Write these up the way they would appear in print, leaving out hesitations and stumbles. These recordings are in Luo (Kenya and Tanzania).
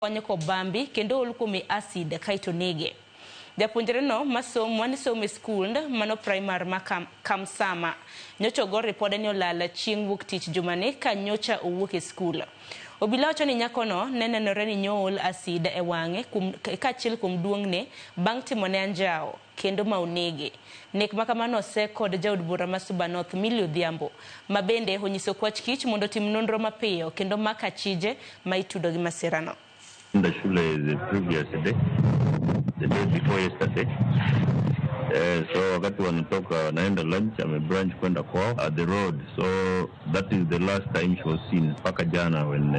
Konyo kobambi kendo ool kuome acid kaeto nege. Japuonjreno masomo mane somo e skund mano primar ma Kamsama nyocha ogo ripode ni olal chieng' wuok tich jumani ka nyocha owuok e skul. Obila wacho ni nyakono ne nenore ni nyool acid e wang'e kaachiel kuom duong'ne bang' timone anjawo kendo ma onege. Nek ma kamano ose kod jaod bura ma Suba North Millie Odhiambo ma bende onyiso kwach kich mondo otim nonro mapiyo kendo mak achije ma itudo gi masirano. Enda shule the previous day, the day before yesterday. So wakati wanatoka wanaenda lunch, amebranch kwenda kwao at the road. So that is the last time she was seen mpaka jana when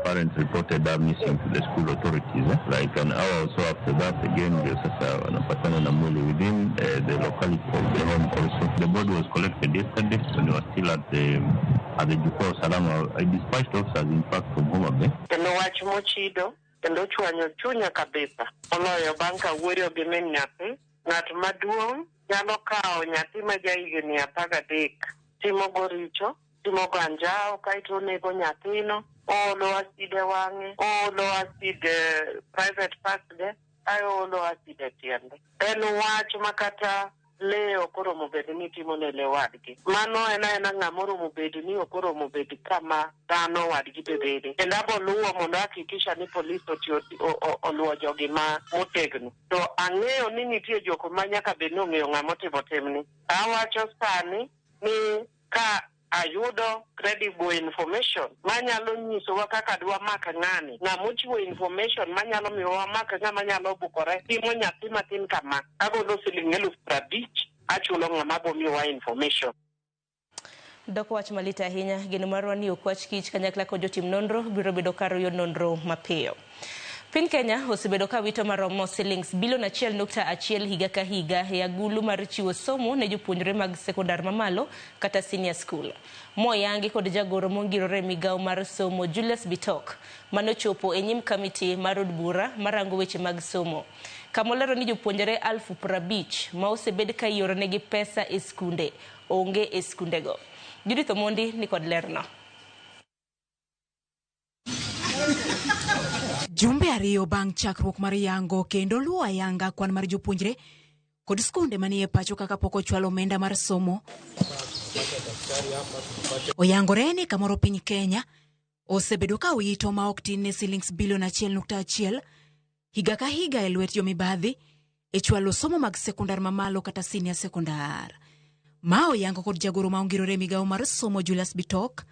parents reported her missing to the school authorities. Like an hour or so after that, again ndio sasa wanapatana na mwili within the locality of the home also. The body was collected yesterday when we were still at the Jukwaa Usalama. I dispatched officers in fact from Homa Bay. Kendo wach mochido kendo chwanyo chunya kabisa moloyo bang' ka wuoyo gi min nyathi. Ng'at maduong' nyalo kawo nyathi ma ja higni 13 timogo richo, timogo anjawo, kaeto onego nyathino, oolo acid e wang'e, oolo acid e private parts ge, ae oolo acid e tiende. En wach ma kata lee ok oromo bed ni timo ne lee wadgi. Mano en aena ng'ama oromo bed ni ok oromo bed kama dhano wadgi be bede. Kendo abo luwo mondo hakikisha ni polis otiyo oluwo jogi ma motegno. To ang'eyo ni nitie jok ma nyaka bed ni ong'eyo ng'ama otimo timni. Awacho sani ni ka ayudo credible information manyalo nyisowa kaka dwamak ng'ani, ng'ama ochiwo information manyalo miyo wamak ng'ama nyalo bukore timo nyathi matin kama, agolo siling 50,000 achulo ng'ama bo miyowa information. Doko wach malit ahinya, geno marwa ni okwach kich kanyakla kod jotim nonro biro bedo kar yudo nonro mapiyo. Piny Kenya osebedo ka wito maromo silings bilion 1.1 higa ka higa e agulu mar chiwo somo ne jopuonjre mag sekondar mamalo kata senior school. Moyangi kod jagoro mongirore e migawo mar somo Julius Bitok manochopo e nyim kamiti mar od bura marango weche mag somo. Kamolero ni jopuonjre 50,000 ma osebed ka ioronegi pesa e skunde onge e skundego. Judith Omondi ni kod lerno. Jumbe 2 bang' chakruok mar yango kendo luwo ayanga kwan mar jopuonjre kod skunde manie pacho kaka pok ochwalo omenda mar somo. Oyangore ni kamoro piny Kenya osebedo ka owito ma ok tin ne silings bilion 1.1 higa ka higa e lwet jomibadhi e chwalo somo mag sekondar mamalo kata senior sekondar. Ma oyango kod jagoro ma ongirore e migawo mar somo Julius Bitok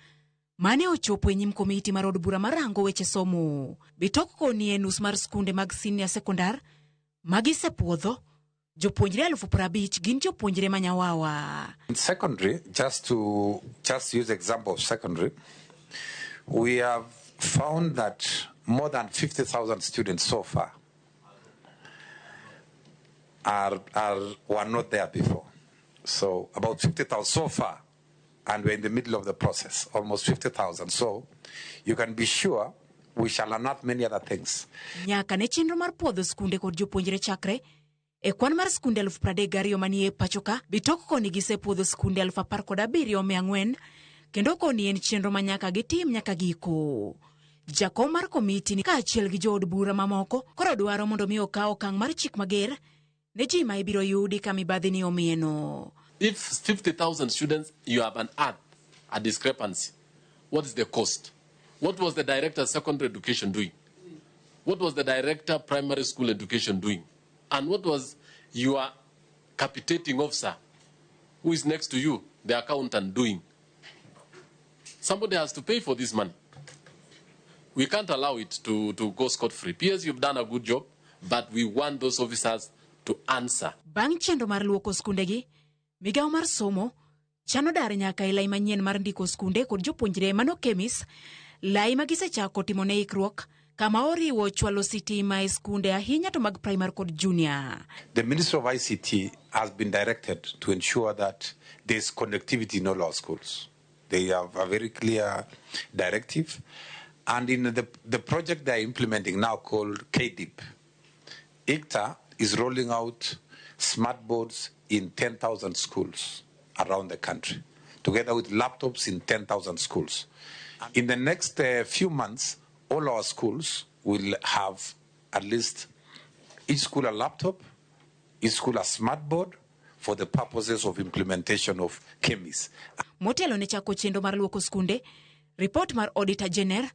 mane ochopo e nyim komiti mar od bura marango weche somo. Bitok koni e nus mar skunde mag senior sekondar magisepuodho jopuonjre 50,000 gin jopuonjre manyawawa. In secondary, just to just use example of secondary, we have found that more than 50,000 students so far were not there before. So about 50,000 so far, and we're in the middle of the process, almost 50,000. So you can be sure we shall unearth many other things. Nyaka ne chenro mar puodho skunde kod jopuonjre chakre e kwan mar skunde 32,000 manie pacho ka, Bitok koni gisepuodho skunde 17,400 kendo koni en chenro ma nyaka gitim nyaka giko. Jakom mar komiti ni kaachiel gi jood bura mamoko koro dwaro mondo mi okaw okang' mar chik mager ne ji ma ibiro yudi ka mibadhi ni omieno. If 50,000 students, you have unearthed a discrepancy, what is the cost? What was the director of secondary education doing? What was the director primary school education doing? And what was your capitating officer, who is next to you, the accountant, doing? Somebody has to pay for this money. We can't allow it to go scot-free. PS, you've done a good job, but we want those officers to answer. Bang' chenro mar luoko skundegi, migawo mar somo chano dar nyaka e lai manyien mar ndiko skunde kod jopuonjre mano KEMIS, lai ma gisechako timo ne ikruok kama oriwo chwalo sitima e skunde ahinya to mag primary kod junior. The Ministry of ICT has been directed to ensure that there's connectivity in all our schools. They have a very clear directive. And in the project they are implementing now called KDIP, ICTA is rolling out smart boards in 10,000 schools around the country, together with laptops in 10,000 schools. In the next few months, all our schools will have at least each school a laptop, each school a smart board for the purposes of implementation of KEMIS. Motelo ne chako chenro mar luoko skunde, ripot mar Auditor General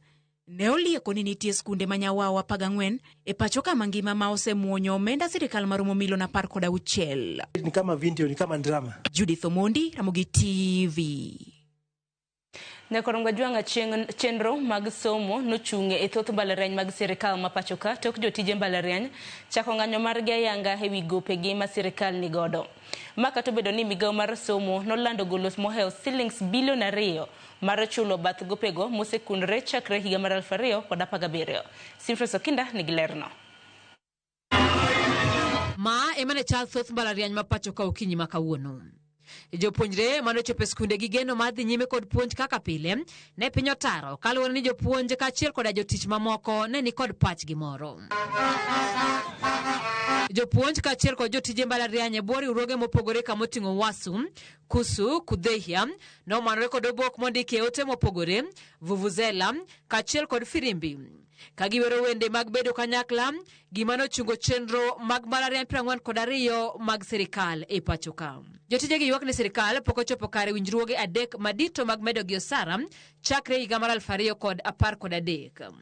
ne olieko ni nitie skunde ma nyawawa 14 e pacho ka mangima ma osemuonyo omenda sirikal maromo milion 16. Ni kama video, ni kama drama. Judith Omondi, Ramogi TV. Nyakorongo Jwang'a chenro mag somo nochung' e thoth mbalariany mag sirikal ma pacho ka tok jotije mbalariany chako ng'anyo margi ayanga ewi gopegi ma sirikal nigodo. Ma kata obedo ni migawo mar somo nolando golo mohewo silings bilion 2 mar chulo bath gopego mosekundre chakre higa mar 2017. Simfres Okinda nigi lerno. Ma ema ne chal thoth mbalariany ma pacho ka okinyi ma kawuono. Jopuonjre manochopo e skunde gi geno mar dhi nyime kod puonj kaka pile ne piny otaro kaluwore ni jopuonj kaachiel koda jotich mamoko ne ni kod pachgi moro. Jopuonj kaachiel kod jotije mbalariany e bwo riwruoge mopogore kamoting'o Wasu, Kusu, Kudhehia nomanore kod obok mondiki e ote mopogore, vuvuzela kaachiel kod firimbi. Ka giwero wende mag bedo kanyakla, gima nochungo chenro mag mbalariany 42 mag sirikal e pacho ka. Jotije gi ywak ni sirikal pok ochopo kare winjruoge 3 madito mag medo gi osara chakre higa mar 2013.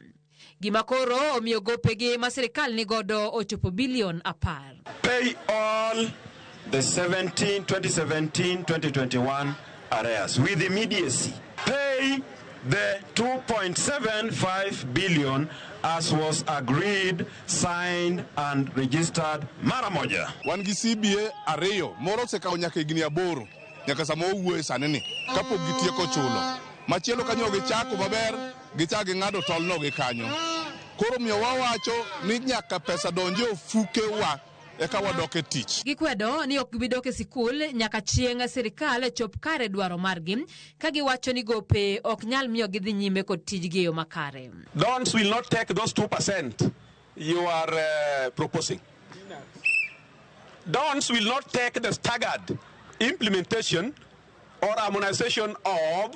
Gima koro omiyo gopegi ma sirikal nigodo ochopo bilion 10. Pay all the 2017, 2021 arrears with immediacy. Pay the 2.75 billion as was agreed, signed and registered mara moja. Wan gi CBA 2 moro osekawo nyaka higni 8 nyaka sama owuoye sani ni kapok gitieko chulo. Machielo kanyo gichako maber, gichako ging'ado tolno gi kanyo. Koro miyo wawacho ni nyaka pesa donje ofukewa eka wadok e tich. Gikwedo ni ok gibi dok e sikul nyaka chieng' sirikal chop kare dwaro margi, ka giwacho ni gope ok nyal miyo gidhi nyime kod tijgi e yo makare. Dons will not take those 2% you are proposing. Dons will not take the staggered implementation or harmonization of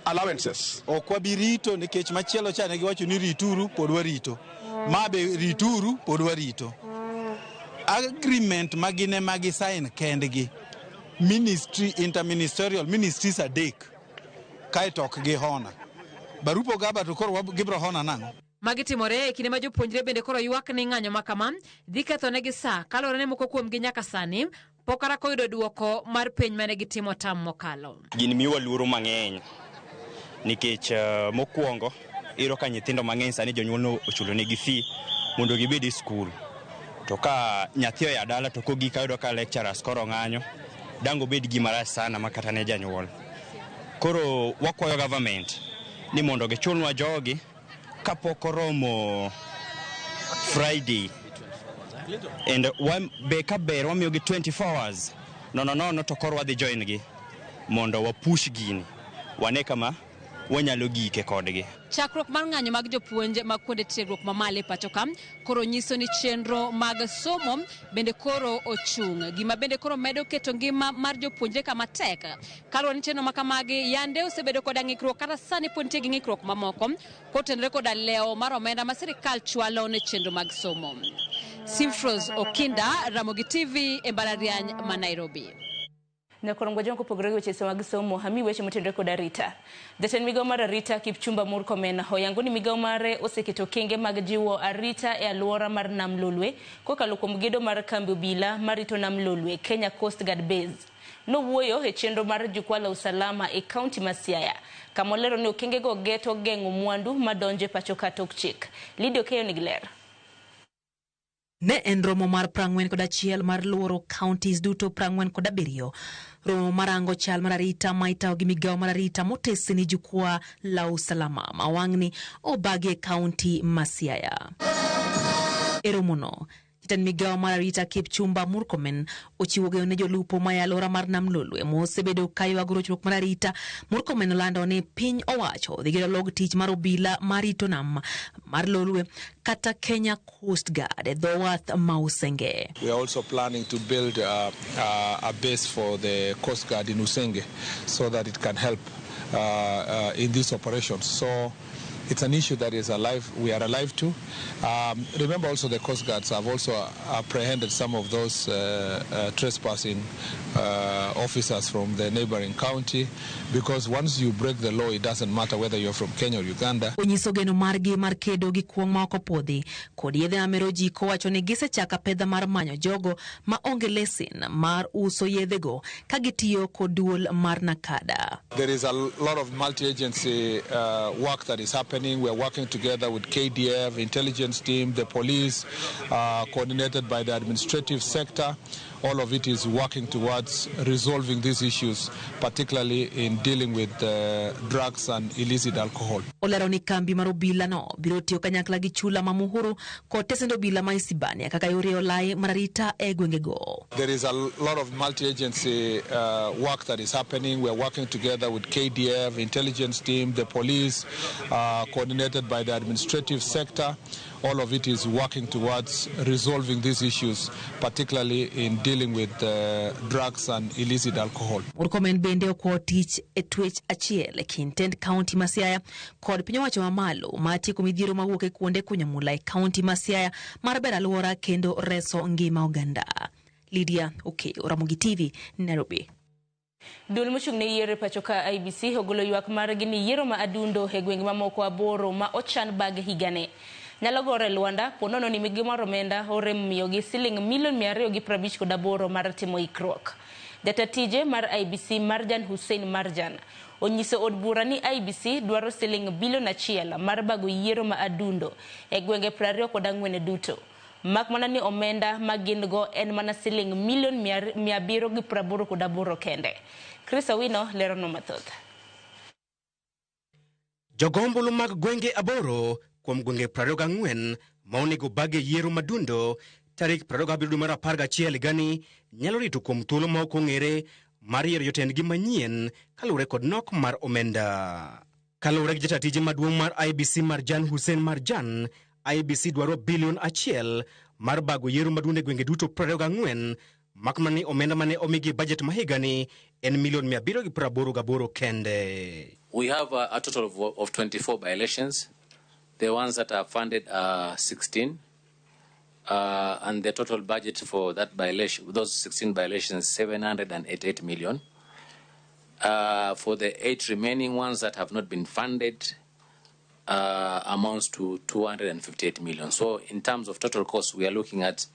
allowances. Ok wabi rito nikech machielo cha ne giwacho ni rituru pod warito. Ma be rituru pod warito. Agreement magine magi sign kendgi. Ministry, interministerial ministries 3 kaeto ok gihona. Barupo gaba to koro gibro hona nang'o? Magi timore e kinde ma jopuonjre bende koro ywak ni ng'anyo ma kama dhi kethonegi sa kaluwore ni moko kuomgi nyaka sani pok kata koyudo duoko mar penj mane gitimo tam mokalo. Gini miyowa luoro mang'eny nikech mokwongo iyudo ka nyithindo mang'eny sani jonyuol no ochulo negi fee mondo gibed e skul. To ka nyathi oya dala to kogik ayudo ka lecturers koro ng'anyo, dang' obed gima rach sana ma kata ne janyuol. Koro wakwayo government ni mondo gichulnwa jogi kapok oromo Friday. And be ka ber wamiyogi 24 hours. Nono nono to koro wadhi join gi mondo wapush gini. Wane kama wanyalo gike kodgi. Chakruok mar ng'anyo mag jopuonj mag kuonde tiegruok mamalo e pacho ka koro nyiso ni chenro mag somo bende koro ochung', gima bende koro medo keto ngima mar jopuonjre kama tek. Kaluwore ni chenro ma kamagi yande osebedo koda ng'ikruok kata sani pod nitie gi ng'ikruok mamoko kotenore koda lewo mar omenda ma sirikal chwalo ne chenro mag somo. Simfros Okinda, Ramogi TV e mbalariany ma Nairobi. Nyakorongo Jwang' kopogore gi weche mag somo, ami weche motenore kod arita. Jatend migawo mar arita Kipchumba Murkomen oyango ni migawo mare oseketo okenge mag jiwo arita e alwora mar Nam Lolwe kokalo kuom gedo mar kambi obila marito Nam Lolwe, Kenya Coast Guard Base. Nowuoyo e chenro mar jukwaa la usalama e kaunti ma Siaya, kama olero ni okengego geto geng'o mwandu madonjo e pacho ka tok chik. Lydia Okeyo nigi ler. Ne en romo mar 41 mar luoro counties duto 47. Romo marango chal mar arita ma itayo gi migawo mar arita motesi ni jukwaa la usalama ma wang'ni obagi e kaunti ma Siaya. E romono, jatend migawo mar arita Kipchumba Murkomen ochiwo geno ne jolupo ma e alwora mar Nam Lolwe mosebedo ka ywago rochruok mar arita. Murkomen olando ni piny owacho dhi gedo log tich mar obila marito nam mar Lolwe kata Kenya Coast Guard e dho wath ma Usenge. We are also planning to build a base for the Coast Guard in Usenge so that it can help in these operations. So It's an issue that is alive, we are alive to. Remember also the Coast Guards have also apprehended some of those trespassing officers from the neighboring county, because once you break the law, it doesn't matter whether you're from Kenya or Uganda. Onyiso geno margi mar kedo gi kuong' ma ok opuodhi kod yedhe mamero ji kowacho ni gisechako apedha mar manyo jogo ma onge lesen mar uso yedhego ka gitiyo kod duol mar NACADA. There is a lot of multi-agency work that is happening. We are working together with KDF, intelligence team, the police, coordinated by the administrative sector. All of it is working towards resolving these issues, particularly in dealing with drugs and illicit alcohol. Olero ni kambi mar obila no biro tiyo kanyakla gi chula ma Muhuru kod tesend obila ma Isibania kaka yore olai mar arita e gwengego. There is a lot of multi-agency work that is happening. We are working together with KDF, intelligence team, the police, coordinated by the administrative sector. All of it is working towards resolving these issues, particularly in dealing with drugs and illicit alcohol. Murkomen bende okwayo tich e twech achiel e kind tend kaunti ma Siaya kod piny owacho mamalo mar tieko midhiero mawuok e kuonde kunyo mula e kaunti ma Siaya mar bero alwora kendo reso ngima oganda. Lydia Okeyo, Ramogi TV, Nairobi. Duol mochung' ne yiero e pacho ka IEBC ogolo ywak margi ni yiero ma adundo e gwenge mamoko 8 ma ochan bag higani nyalo gore e lwanda ponono ni migao mar omenda orem miyogi siling milion 258 mar timo ikruok. Jata tije mar IEBC Marjan Hussein Marjan onyiso od bura ni IEBC dwaro siling bilion 1 mar bago yiero ma adundo e gwenge 24 duto. Mak mana ni omenda ma gin go en mana siling milion 788 kende. Chris Awino lerono mathoth. Jogombulu mag gwenge 8 kuom gwenge 24 ma onego bage yiero madundo tarik 27 mar 11 higani nyalo rito kuom thuolo ma ok ong'ere mar yiero jotendgi manyien kaluwore kod nok mar omenda. Kaluwore gi jata tije maduong' mar IEBC Marjan Hussein Marjan, IEBC dwaro bilion 1 mar bago yiero maduong' e gwenge duto 24 mak mana ni omenda mane omigi budget ma higani en milion 788 kende. We have a total of 24 by-elections. The ones that are funded are 16, and the total budget for that by-election, those 16 by-elections, 788 million. For the 8 remaining ones that have not been funded, amounts to 258 million. So in terms of total cost, we are looking at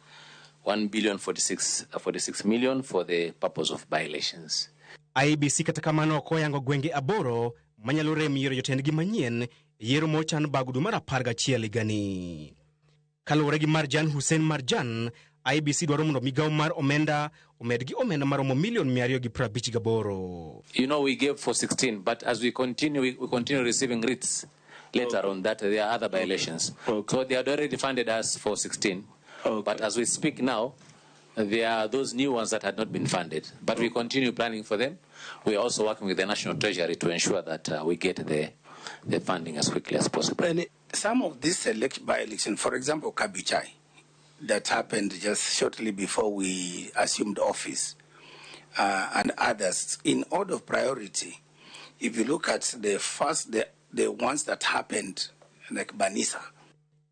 1,046 million for the purpose of by-elections. IEBC kata kamano ok oyango gwenge 8 manyalo rem yiero jotendgi manyien yiero mochan bago dwe mar 11 higani. Kaluwore gi Marjan Hussein Marjan, IEBC dwaro mondo migao mar omenda omed gi omenda maromo milion 258. You know, we gave for 16, but as we continue, we continue receiving writs later on that there are other by-elections. Okay. So they had already funded us for 16. Okay. But as we speak now, there are those new ones that had not been funded. But we continue planning for them. We are also working with the National Treasury to ensure that we get the funding as quickly as possible. And some of these by-elections, for example, Kabuchai, that happened just shortly before we assumed office, and others, in order of priority, if you look at the first, the ones that happened, like Banisa.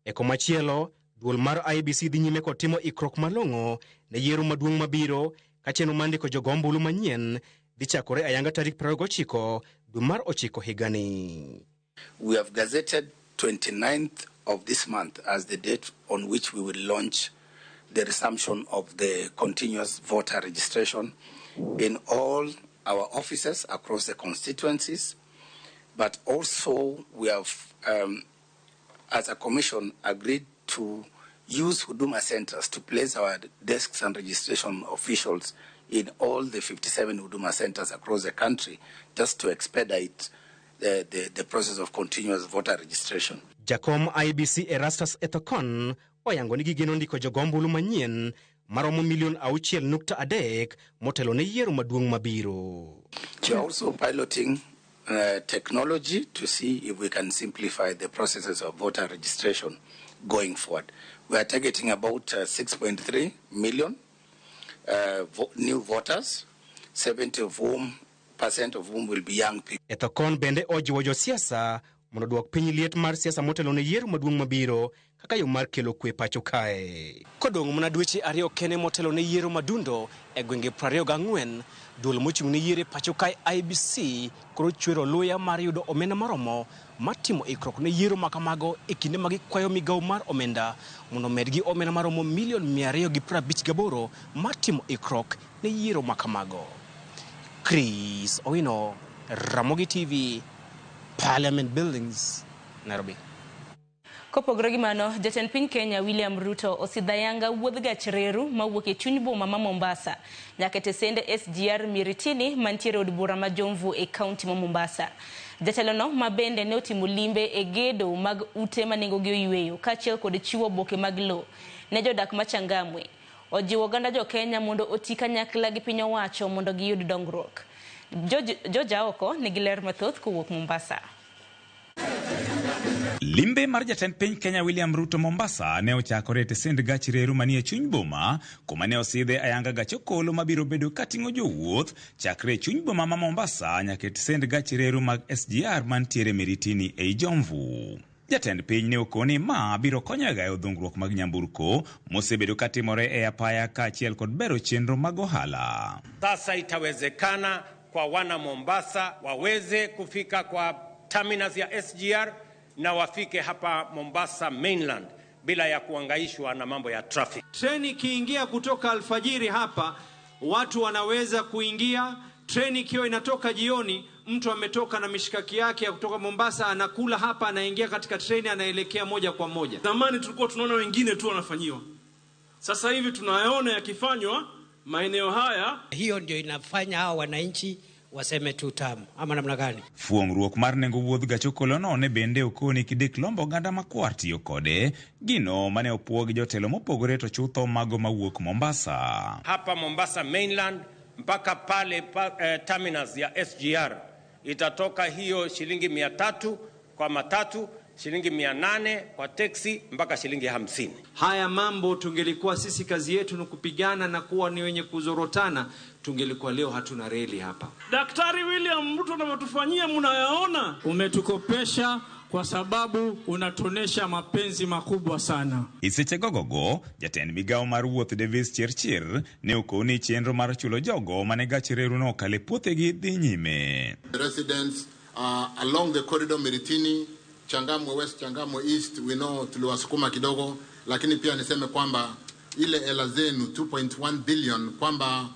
E komachielo, duol mar IEBC dhi nyime kod timo ikruok malong'o ne yiero maduong' mabiro ka chenro mar ndiko jogo ombulu manyien dhi chakore ayanga tarik 29 dwe mar 9 higani. We have gazetted 29th of this month as the date on which we will launch the resumption of the continuous voter registration in all our offices across the constituencies. But also we have, as a commission, agreed to use Huduma centers to place our desks and registration officials in all the 57 Huduma centers across the country, just to expedite the process of continuous voter registration. Jakom IEBC Erastus Ethekon oyango ni gigeno ndiko jogombulu manyien maromo milion 6.3 motelo ne yiero maduong' mabiro. We are also piloting technology to see if we can simplify the processes of voter registration going forward. We are targeting about 6.3 million new voters, 70% of whom will be young people. Ethekon bende ojiwo josiasa mondo duok piny liet mar siasa motelo ne yiero maduong' mabiro kaka yo mar kelo kwe pacho kae. Kodong' mana dweche 2 kende motelo ne yiero madundo e gwenge 24, duol mochung' ne yiero e pacho kae IEBC koro chwero luya mar yudo omenda maromo mar timo ikruok ne yiero makamago e kinde ma gikwayo migawo mar omenda mondo omedgi omenda maromo milion 258 mar timo ikruok ne yiero makamago. Chris Owino, Ramogi TV, Parliament Buildings, Nairobi. Kopogore gi mano, jatend piny Kenya William Ruto osidhayanga wuodh gach reru mawuok e chuny boma ma Mombasa nyaka e tesende SGR Miritini mantiere od bura ma Jomvu e kaunti ma Mombasa. Jatelono ma bende ne otimo limbe e gedo mag ute ma nengogi oyweyo kaachiel kod chiwo oboke mag lowo ne jodak ma Changamwe. Ojiwo oganda jo Kenya mondo oti kanyakla gi piny owacho mondo giyud dongruok. George Aoko nigi ler mathoth kowuok Mombasa. Limbe mar jatend piny Kenya William Ruto Mombasa ne ochakore e tesend gach reru manie chuny boma, kuma ne osidhe ayanga gach okolo mabiro bedo kating'o jowuoth chakre e chuny boma ma Mombasa nyaka e tesend gach reru mag SGR mantiere Miritini ei Jomvu. Jatend piny ne okoni ma biro konyo e gayo dhungruok mag nyamburko mosebedo katimore e apaya kaachiel kod bero chenro mag ohala. Sasa itawezekana kwa wana Mombasa waweze kufika kwa terminus ya SGR na wafike hapa Mombasa mainland bila ya kuangaishwa na mambo ya traffic. Treni ikiingia kutoka alfajiri hapa watu wanaweza kuingia. Treni ikiwa inatoka jioni, mtu ametoka na mishikaki yake ya kutoka Mombasa anakula hapa, anaingia katika treni, anaelekea moja kwa moja. Zamani tulikuwa tunaona wengine tu wanafanyiwa. Sasa hivi tunayaona yakifanywa maeneo haya. Hiyo ndio inafanya hao wananchi waseme tu tamu ama namna gani? Fuong'ruok mar nengo wuodh gach okolono ne bende okoni kidek lombo oganda makwar tiyo kode, gino mane opuo gi jotelo mopogore to chutho mago mawuok Mombasa. Hapa Mombasa mainland mpaka pale terminus ya SGR itatoka hiyo shilingi 300 kwa matatu, shilingi 800 kwa teksi mpaka shilingi 50. Haya mambo tungelikuwa sisi kazi yetu ni kupigana na kuwa ni wenye kuzorotana, tungelikuwa leo hatuna reli hapa. Daktari William Ruto anavyotufanyia mnayaona. Umetukopesha kwa sababu unatonesha mapenzi makubwa sana. Iseche gogogo, jatend migawo mar wuoth Davis Chirchir ne okoni chenro mar chulo jogo mane gach reru no okale puothegi dhi nyime. The residents along the corridor Miritini, Changamwe West, Changamwe East, we know tuliwasukuma kidogo, lakini pia niseme kwamba ile hela zenu 2.1 billion kwamba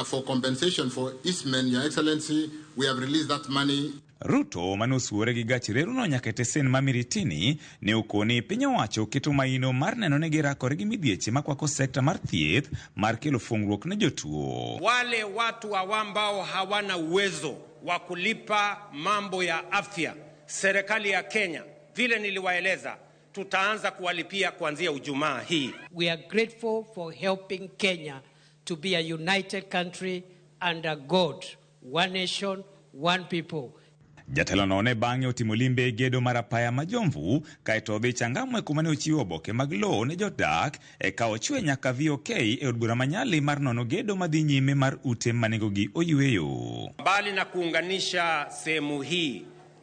for compensation for Eastman, Your Excellency, we have released that money. Ruto mane osuore gi gach reruno nyaka e tesen ma Miritini ne okoni piny owacho keto maino mar neno ni girakore gi midhieche makwako sekta mar thieth mar kelo fungruok ne jotuo. Wale watu ambao hawana uwezo wa kulipa mambo ya afya, serikali ya Kenya, vile niliwaeleza, tutaanza kuwalipia kuanzia Ijumaa hii. We are grateful for helping Kenya to be a united country under God, one nation, one people. Jatelono ne bang'e otimo limbe e gedo mar apaya ma Jomvu kaeto odhi Changamwe kuma ne ochiwo oboke mag lowo ne jodak eka ochwe nyaka VOK e od bura ma Nyali mar nono gedo madhi nyime mar ute manengogi oyweyo. Mbali na kuunganisha sehemu hii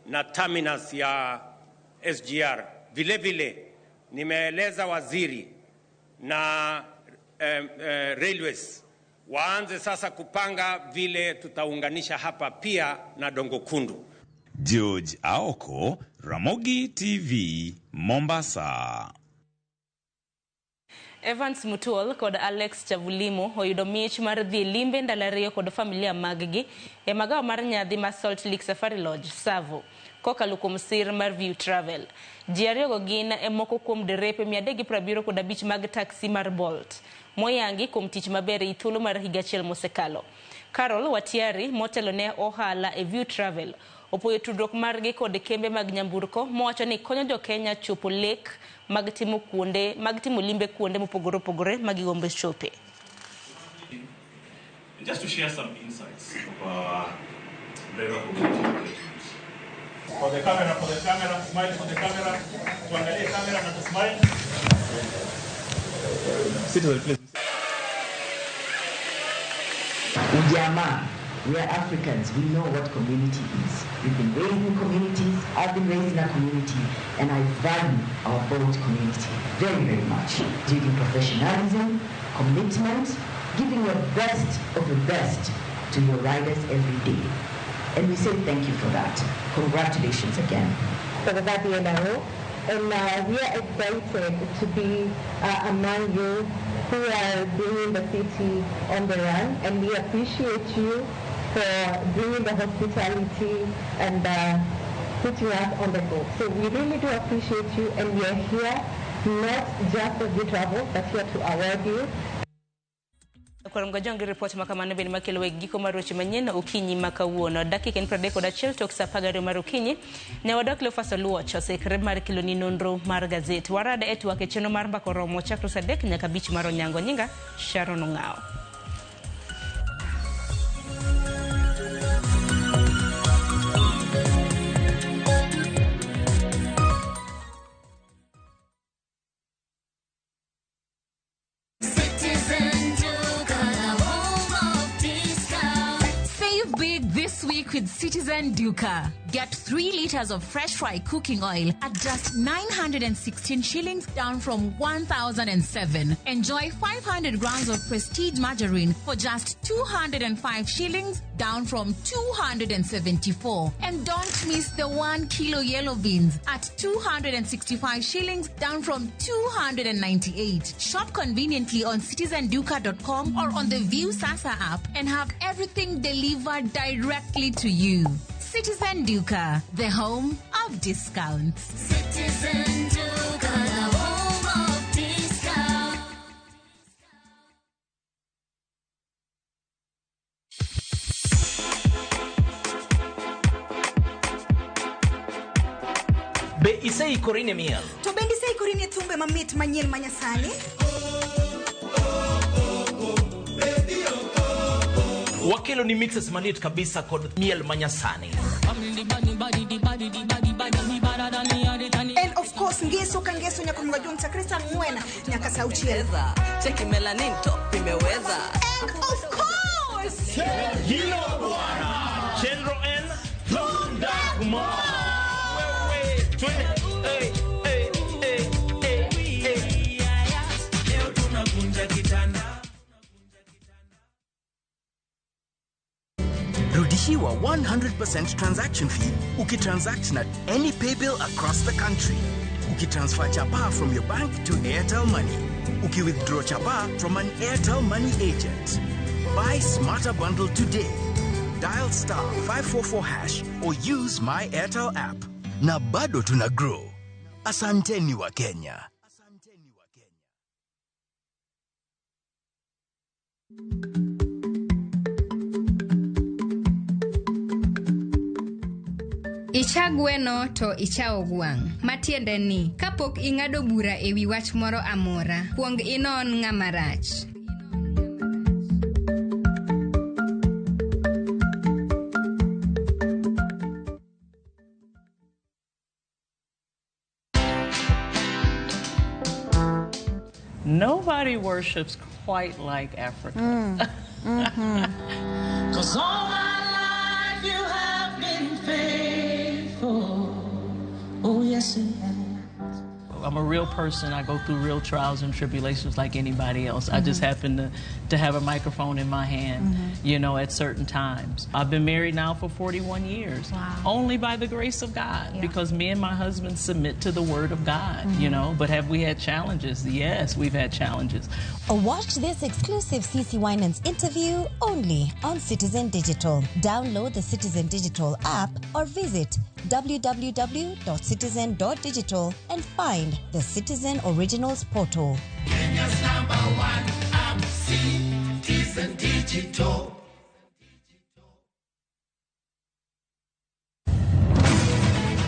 na terminus ya SGR, vile vile nimeeleza waziri na railways waanze sasa kupanga vile tutaunganisha hapa pia na Dongo Kundu. George Aoko, Ramogi TV, Mombasa. Evans Mutuol kod Alex Chavulimo oyudo mich mar dhi limbe ndalo 2 kod familia maggi e magawa mar nyadhi ma Salt Lake Safari Lodge, Tsavo, kokalo kuom sir mar View Travel. Ji ariyogo gin e moko kuom derepe 375 mag taxi mar Bolt moyangi kuom tich maber e thuolo mar higa achiel mosekalo. Carol Watiari motelo ne ohala e View Travel opoyo tudruok margi kod kembe mag nyamburko mowacho ni konyo jo Kenya chopo lek mag timo kuonde mag timo limbe kuonde mopogore opogore ma gigombo chope. Just to share some insights of our driver community engagement. For the camera, smile for the camera. Tuangalie camera na tusmile. Citizen, please. Ujamaa We are Africans. We know what community is. We've been raised in communities. I've been raised in a community, and I value our Bolt community very, very much. During professionalism, commitment, giving your best of your best to your riders every day. And we say thank you for that. Congratulations again. And we are excited to be among you who are bringing the city on the run, and we appreciate you for bringing the hospitality and putting us on the go. So we really do appreciate you, and we are here not just as we travel, but here to award you. Kuom gajongi report makamano bende makelo e giko mar weche manyien okinyi ma kawuono. Dakika en 31 tok saa 12 mar okinyi. Ne wadok Cleophas Oluoch oseikre mar keloni nonro mar gazet. Warad e twak e chenro mar mbaka oromo chakre saa 3 nyaka 5 mar onyango. Nyinga Sharon Ong'awo. This week with Citizen Duka. Get 3 liters of fresh fry cooking oil at just 916 shillings, down from 1,007. Enjoy 500 grams of Prestige margarine for just 205 shillings, down from 274. And don't miss the 1 kilo yellow beans at 265 shillings, down from 298. Shop conveniently on citizenduka.com or on the View Sasa app and have everything delivered directly to you. Citizen Duka, the home of discounts. Citizen Duka, the home of discounts. Be iseikori ne miel? To bende iseikori ne thumbe mamit manyien manyasani? Wakelo ni mixes maliet kabisa kod miel manyasani. And of course ngeso ka ngeso nyaka mga chakre saa 4 nyaka saa 6. Cheki melanin top imeweza. And of course Hilo bwana Chenro N Thunder Mo. Wewe twende. Hey hey hey hey hey. Leo tunakunja kitanda. Rudishiwa 100% transaction fee ukitransact na any paybill across the country. Ukitransfer chapa from your bank to Airtel Money. Ukiwithdraw chapa from an Airtel Money agent. Buy Smarter Bundle today. Dial *544# or use my Airtel app. Na bado tuna grow. Asanteni wa Kenya. Icha gweno to ichawo gwang'. Matiende ni, kapok ing'ado bura e wi wach moro amora, kuong inon ng'ama rach. Nobody worships quite like Africa. Mm. 'Cause all my life you have been faithful. Oh, yes, you have. I'm a real person. I go through real trials and tribulations like anybody else. I just happen to have a microphone in my hand, you know, at certain times. I've been married now for 41 years. Wow. Only by the grace of God, because me and my husband submit to the word of God, you know. But have we had challenges? Yes, we've had challenges. Watch this exclusive CC Winans interview only on Citizen Digital. Download the Citizen Digital app or visit www.citizen.digital and find the Citizen Originals portal. Kenya's number one app, Citizen Digital.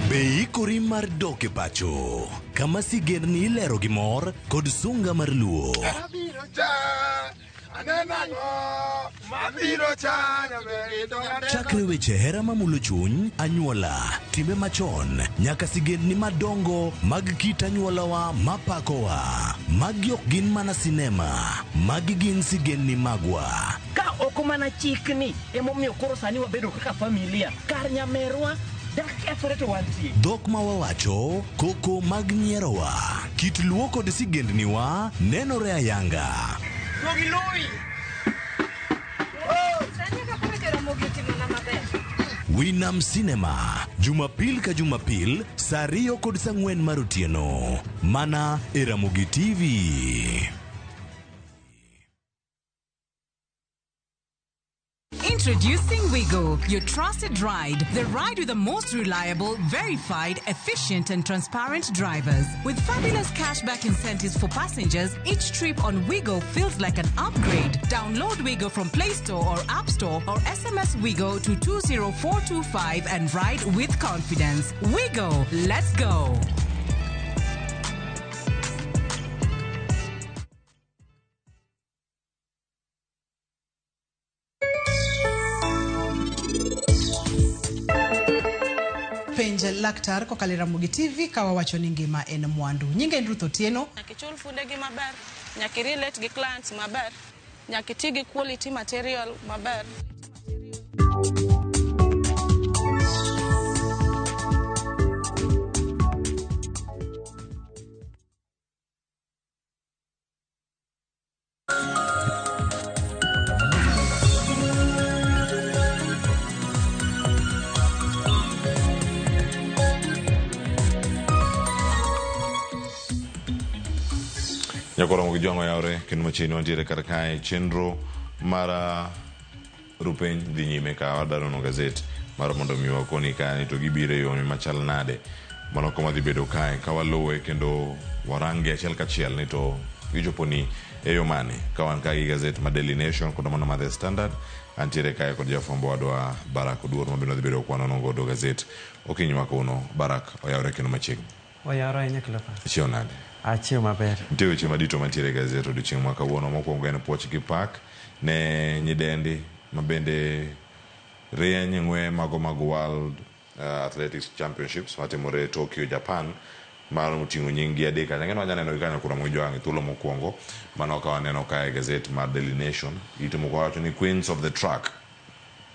Be ikori mar dok e pacho kama sigendni ilero gi mor kod sunga mar luo. Chakre weche hera mamulo chuny, anyuola, timbe machon, nyaka sigendni madongo mag kit anyuolawa mapakowa. Magi ok gin mana sinema, magi gin sigendni magwa. Ka Ok mana chikni emomiyo koro sani wabedo kaka familia. Kar nyamerwa dak kethore to wantie. Dhok ma wawacho, koko mag nyierowa, kit luo kod sigendniwa nenore ayanga. Duogi loyi. Winam Cinema, Jumapil ka Jumapil, saa 2 kod saa 4 mar otieno. Mana e Ramogi TV. Introducing Wigo, your trusted ride. The ride with the most reliable, verified, efficient, and transparent drivers. With fabulous cashback incentives for passengers, each trip on Wigo feels like an upgrade. Download Wigo from Play Store or App Store or SMS Wigo to 20425 and ride with confidence. Wigo, let's go. Penj laktar kokalo e Ramogi TV ka wawacho ni ngima en mwandu. Nyinga en Ruth Otieno. Nyaka ichul fundegi maber, nyaka i-relate gi clients maber, nyaka iti gi quality material maber. Nyakoromo gi jwang'o yawre kendo machiegni wantiere kar kae chenro mar rupeny dhi nyime ka wadwa nono gazet mar mondo mi wakoni ka ni to gibiro e yo machal nade. Mano kama dhi bedo kae ka waluwe kendo warange achiel kachiel ni to gichopo ni e yo mane ka wan ka gi gazet ma Daily Nation kod mano ma The Standard. Antiere kae kod jafwambo wadwa Barak Oduor ma bende dhi bedo kwanono godo gazet okinyi ma kawuono. Barak oyawre kendo machiegni. Oyawre ahinya Cleophas. Achiewo nade? Achiewo maber. Nitie weche madito mantiere e gazet odiochieng' ma kawuono. Mokwongo en puoch gi pak ne nyidendi ma bende rieny ng'we mago mag World Athletics Championships matimore Tokyo, Japan, mar oting'o nying gi adek kanyo. Ang'e ni wanya neno gi kanyo kura mojwang' e thuolo mokwongo. Mano ka waneno kae gazet mar Daily Nation. Ito moko wacho ni Queens of the Track.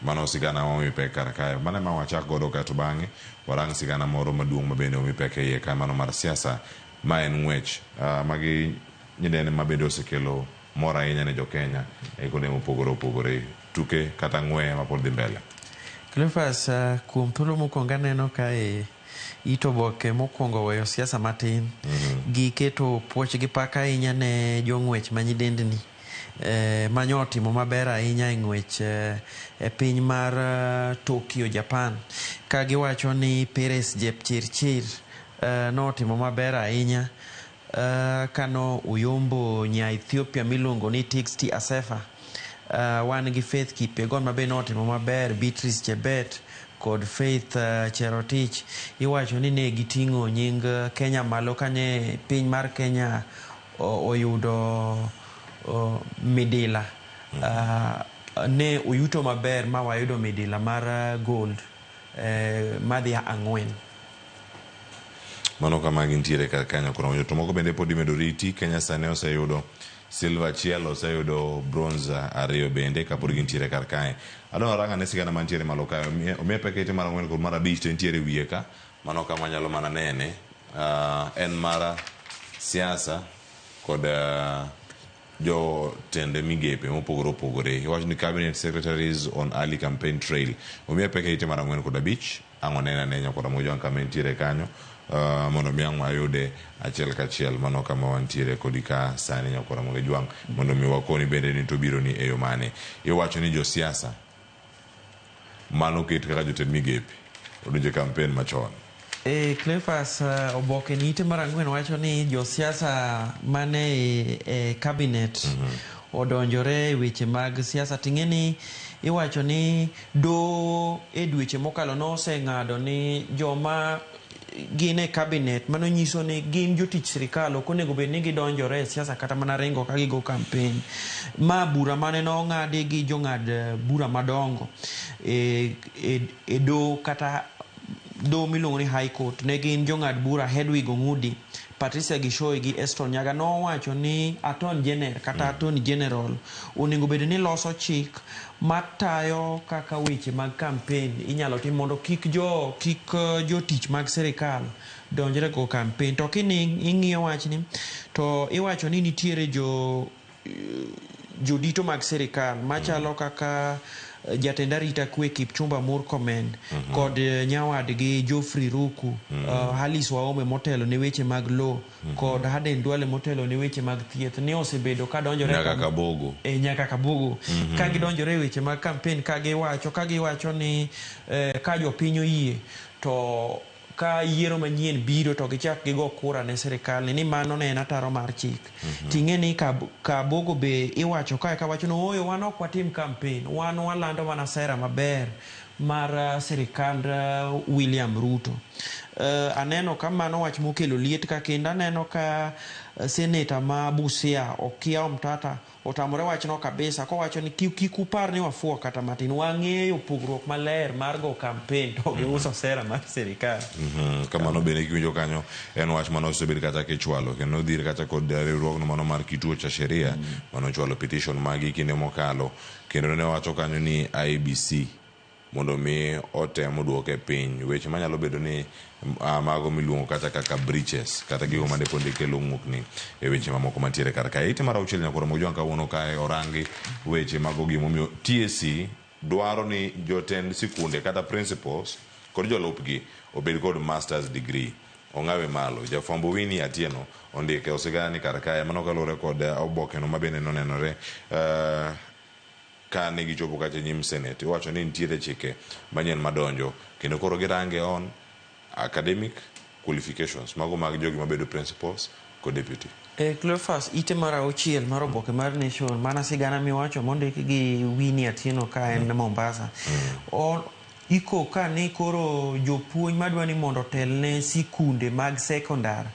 Mano sigana ma omi pek kar kae. Mano ema wachak godo kae to bang'e warang sigana moro maduong' ma bende omi pek e iye kae, mano mar siasa ma en ng'wech. Magi nyidende ma bende osekelo mor ahinya ne jo-Kenya e kuonde mopogore opogore, tuke kata ng'weye ma pod dhi mbele. Cleophas, kuom thuolo mokwongo aneno kae it oboke mokwongo weyo siasa matin. Giketo puoch gi pak ahinya ne jong'wech ma nyidendni. Manyo otimo maber ahinya e ng'wech e piny mar Tokyo, Japan. Ka giwacho ni Peres Jepchirchir notimo maber ahinya kano oyombo nya Ethiopia miluongo ni Tigsti Asefa. Wan gi Faith Kipyegon ma be notimo maber, Beatrice Chebet kod Faith Cherotich. Iwacho ni ne giting'o nying Kenya malo kane piny mar Kenya oyudo midila. Ne oyuto maber ma wayudo midila mar gold madhi 4. Mano kama gintiere kar kanyo koro to moko bende pod imedo riti. Kenya sani oseyudo silver 1, oseyudo bronze 2 bende kapod gintiere kar kae. Adwa ranga ne sigana mantiere malo kae. Omiye pek ite mar 4 kod mar 5 to entiere wiye ka. Mano kama nyalo mana nene. En mar siasa kod jotend migepe mopogore opogore. Iwacho ni cabinet secretaries on early campaign trail. Omiye pek ite mar 4 kod 5. Ang' wanene ane kod Ramogi kama entiere kanyo. Mondo mi ang' wayude achiel kachiel. Mano kama wantiere kodi ka sani nyakor Ramogi Jwang' mondo mi wakoni bende ni to biro ni e yo mane. Iwacho ni josiasa mano ket kaka jotend migepe odonjo e campaign machon. Cleophas, oboke ni ite mar 4 wacho ni josiasa mane e cabinet odonjore e weche mag siasa. Ting'e ni iwacho ni doho e dweche mokalo noseng'ado ni joma gin e cabinet, mano nyiso ni gin jotich sirikal, ok onego bed ni gidonjore e siasa kata mana ringo ka gigo campaign. Ma bura mane nong'adi gi jong'ad bura madongo e doho kata doho miluongo ni High Court ne gin jong'ad bura Hedwig Ong'udi, Patricia Gishoi gi Eston Nyaga nowacho ni Attorney General kata Attorney General onego bed ni loso chik matayo kaka weche mag campaign inyalo tim mondo kik jo kik jotich mag sirikal donjre go campaign. To kini ing'iyo wachni to iwacho ni nitiere jo jodito mag sirikal machalo kaka jatend arita kwe Kipchumba Murkomen kod nyawadgi Geoffrey Ruku, Alice Wahome motelo ne weche mag lowo kod Aden Duale motelo ne weche mag thieth ni osebedo ka donjore Nyaka Kabogo. E, nyaka Kabogo. Ka gidonjore e weche mag campaign ka giwacho ni ka jopiny oyie to ka yiero manyien biro to gichak gigo kura ne sirikal ni mano ne en ataro mar chik. Ting'e ni Kabogo be iwacho kae kawacho ni ooyo, wan ok watim campaign, wan walando mana sera maber mar sirikand William Ruto. Aneno ka mano wach mokelo liet ka kendo aneno ka seneta ma Busia Okiya Omtata otamore wachno kabisa kowacho ni kik upar ni wafuwo kata matin, wang'eyo pogruok maler mar go campaign to gi uso sera mar sirikal. Kamano bende kiwinjo kanyo en wach mane osebed kata kichwalo kendo odhir kata kod riwruogno mano mar Kituo cha Sheria manochwalo petition magi kinde mokalo kendo ne wacho kanyo ni IEBC mondo mi otem oduoke piny weche manyalo bedo ni mago miluongo kata kaka breaches kata gigo mane kelo ng'ukni e weche mamoko mantiere kar kae. Ite mar auchiel nyakoro Mojwang' kawuono kae orangi weche mago gimomiyo TSC dwaro ni jotend sikunde kata principals kod jolupgi obed kod masters degree. Ong'awe malo. Jafwambo Winnie Atieno ondike osigana ni kar kae mano kaluwore kod oboke no mabende nonenore ka ne gichopo kacha e nyim Senate. Iwacho ni nitiere chike manyien madonjo kendo koro girange on academic qualifications mago mag jogi mabedo principals kod deputy. Cleophas, ite mar auchiel mar oboke mar Nation mana sigana miwacho mondik gi Winnie Atieno ka en Mombasa. Iko ka ni koro jopuonj madwa ni mondo otel ne sikunde mag sekondar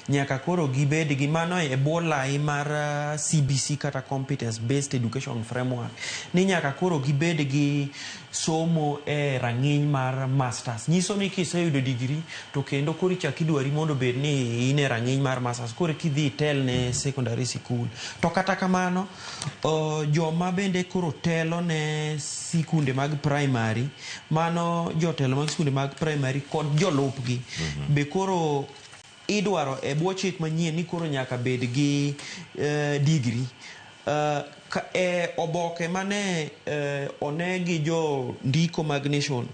nyaka koro gibed gi mano e bwo lai mar CBC kata Competence Based Education Framework ni nyaka koro gibed gi somo e rang'iny mar masters. Nyiso ni kiseyudo degree to kendo koro ichak idwari mondo bed ni in e rang'iny mar masters koro kidhi itel ne secondary school. To kata kamano joma bende koro telo ne sikunde mag primary, mano jotelo mag sikunde mag primary kod jolupgi be koro idwaro e bwo chik manyien ni koro nyaka bed gi degree. E oboke mane one gi jo ndiko mag Nation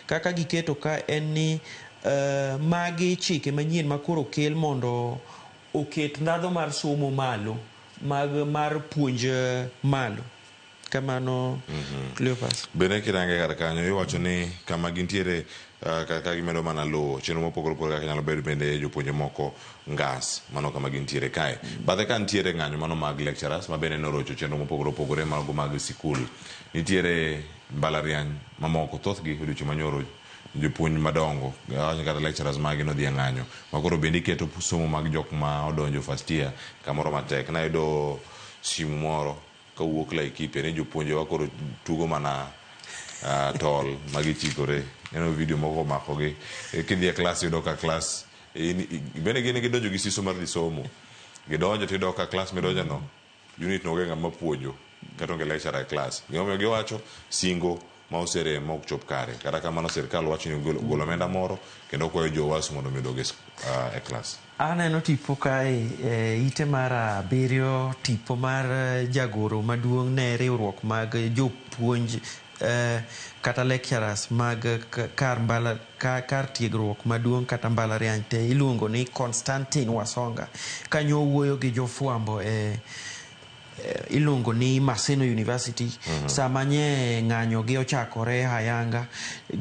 kaka giketo ka en ni magi chike manyien ma koro kel mondo oket ndhadhu mar somo malo mag mar puonj malo. Kamano, Cleophas. Bende kirange kar kanyo iwacho ni kama gintiere kar ka gimedo mana luwo chenro mopogore opogore kaka nyalo bedo bende jopuonje moko ngas mano kama gintiere kae. Bathe ka nitiere ng'anyo mano mag lecturers ma bende norocho chenro mopogore opogore mago mag sikul. Nitiere mbalariany mamoko thothgi odiochieng' manyoro jopuonj madongo awach kata lecturers magi nodhi e ng'anyo ma koro bende iketo somo mag jok ma odonjo first year kamoro matek. Nayudo simu moro kawuok Laikipia ni jopuonjewa koro tugo mana tol magichikore. Neno video moko omakogi. Kidhi e klas iyudo ka klas bende gin gidonjo gi siso mar dhi somo. Gidonjo tiyudo ka klas midonjo no unit no onge ng'ama puonjo kata onge lecturer e klas. Gimomiyo giwacho singo ma oserem ma ok chop kare. Kata kamano sirikal wacho ni ogolo omenda moro kendo kwayo jowasu mondo mi odog e klas. Aneno tipo kae e ite mar abiriyo, tipo mar jagoro maduong' ne riwruok mag jopuonj kata lecturers mag kar mbala kar tiegruok maduong' kata mbalariany te iluongo ni Constantine Wasonga. Kanyo owuoyo gi jofwambo e iluongo ni Maseno University. Sama nye ng'anyo gi ochakore ayanga,